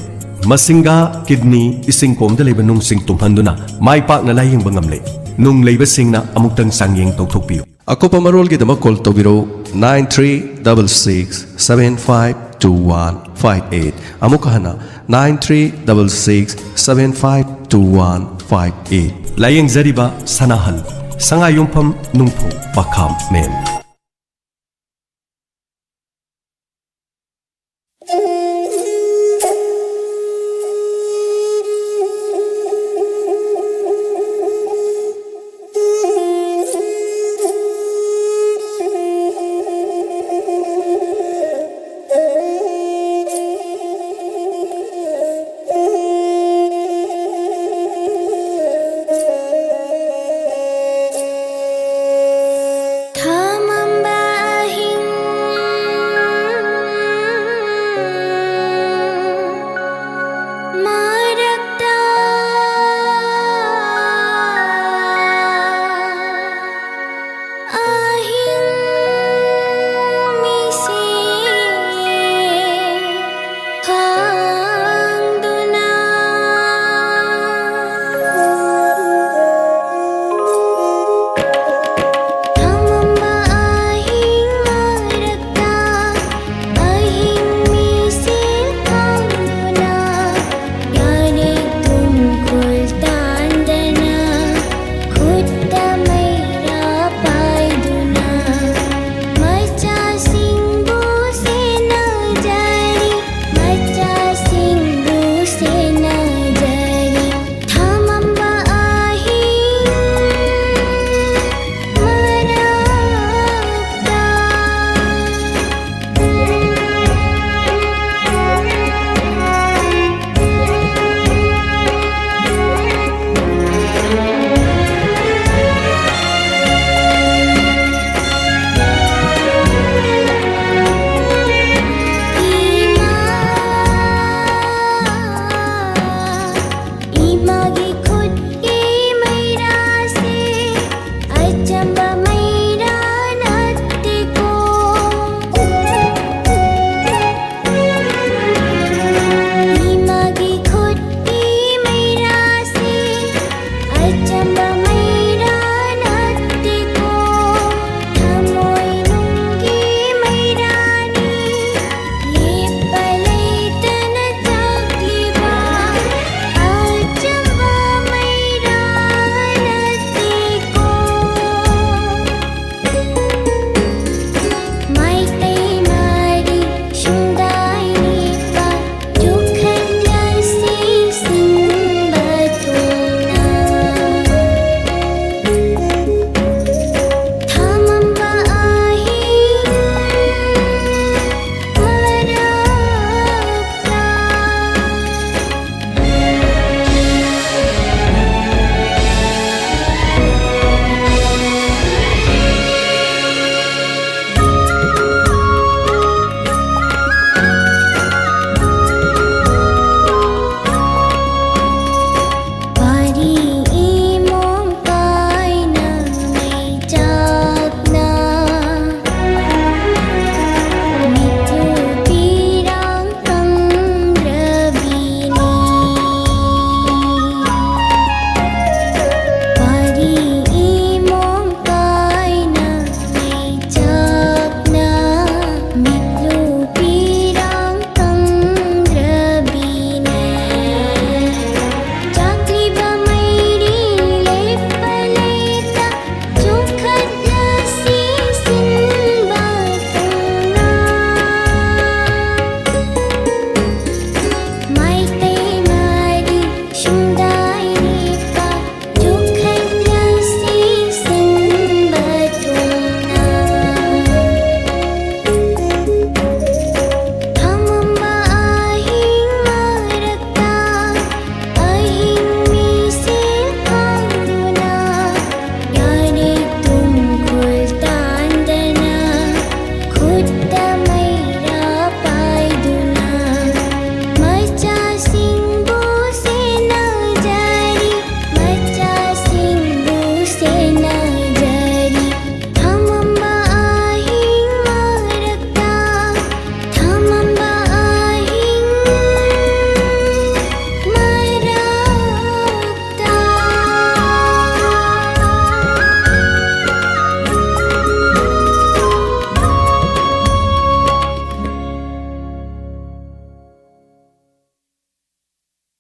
ꯃꯁꯤꯡꯒꯥ, ꯀꯤꯗꯅꯤ, ꯏꯁꯤꯡ ꯀꯣꯝꯗ ꯂꯩꯕ ꯅꯨꯡꯁꯤꯡ ꯇꯨꯝꯍꯟꯗꯨꯅ ꯃꯥꯏ ꯄꯥꯛꯅ ꯂꯥꯌꯦꯡꯕ ꯉꯝꯂꯦ꯫ ꯅꯨꯡ ꯂꯩꯕꯁꯤꯡꯅ ꯑꯃꯨꯛꯇꯪ ꯆꯥꯡꯌꯦꯡ ꯇꯧꯊꯣꯛꯄꯤꯌꯨ꯫ ꯑꯀꯨꯞꯄ ꯃꯔꯣꯜꯒꯤꯗꯃꯛ ꯀꯣꯜ ꯇꯧꯕꯤꯔꯛꯎ, nine three double six seven five two one five eight꯫ ꯑꯃꯨꯛꯀ ꯍꯟꯅ, nine three double six seven five two one five eight꯫ ꯂꯥꯌꯦꯡꯖꯔꯤꯕ ꯁꯅꯥꯍꯜ, ꯁꯉꯥꯏꯌꯨꯝꯐꯝ ꯅꯨꯡꯐꯧ ꯄꯈꯥꯝ ꯃꯦꯝ꯫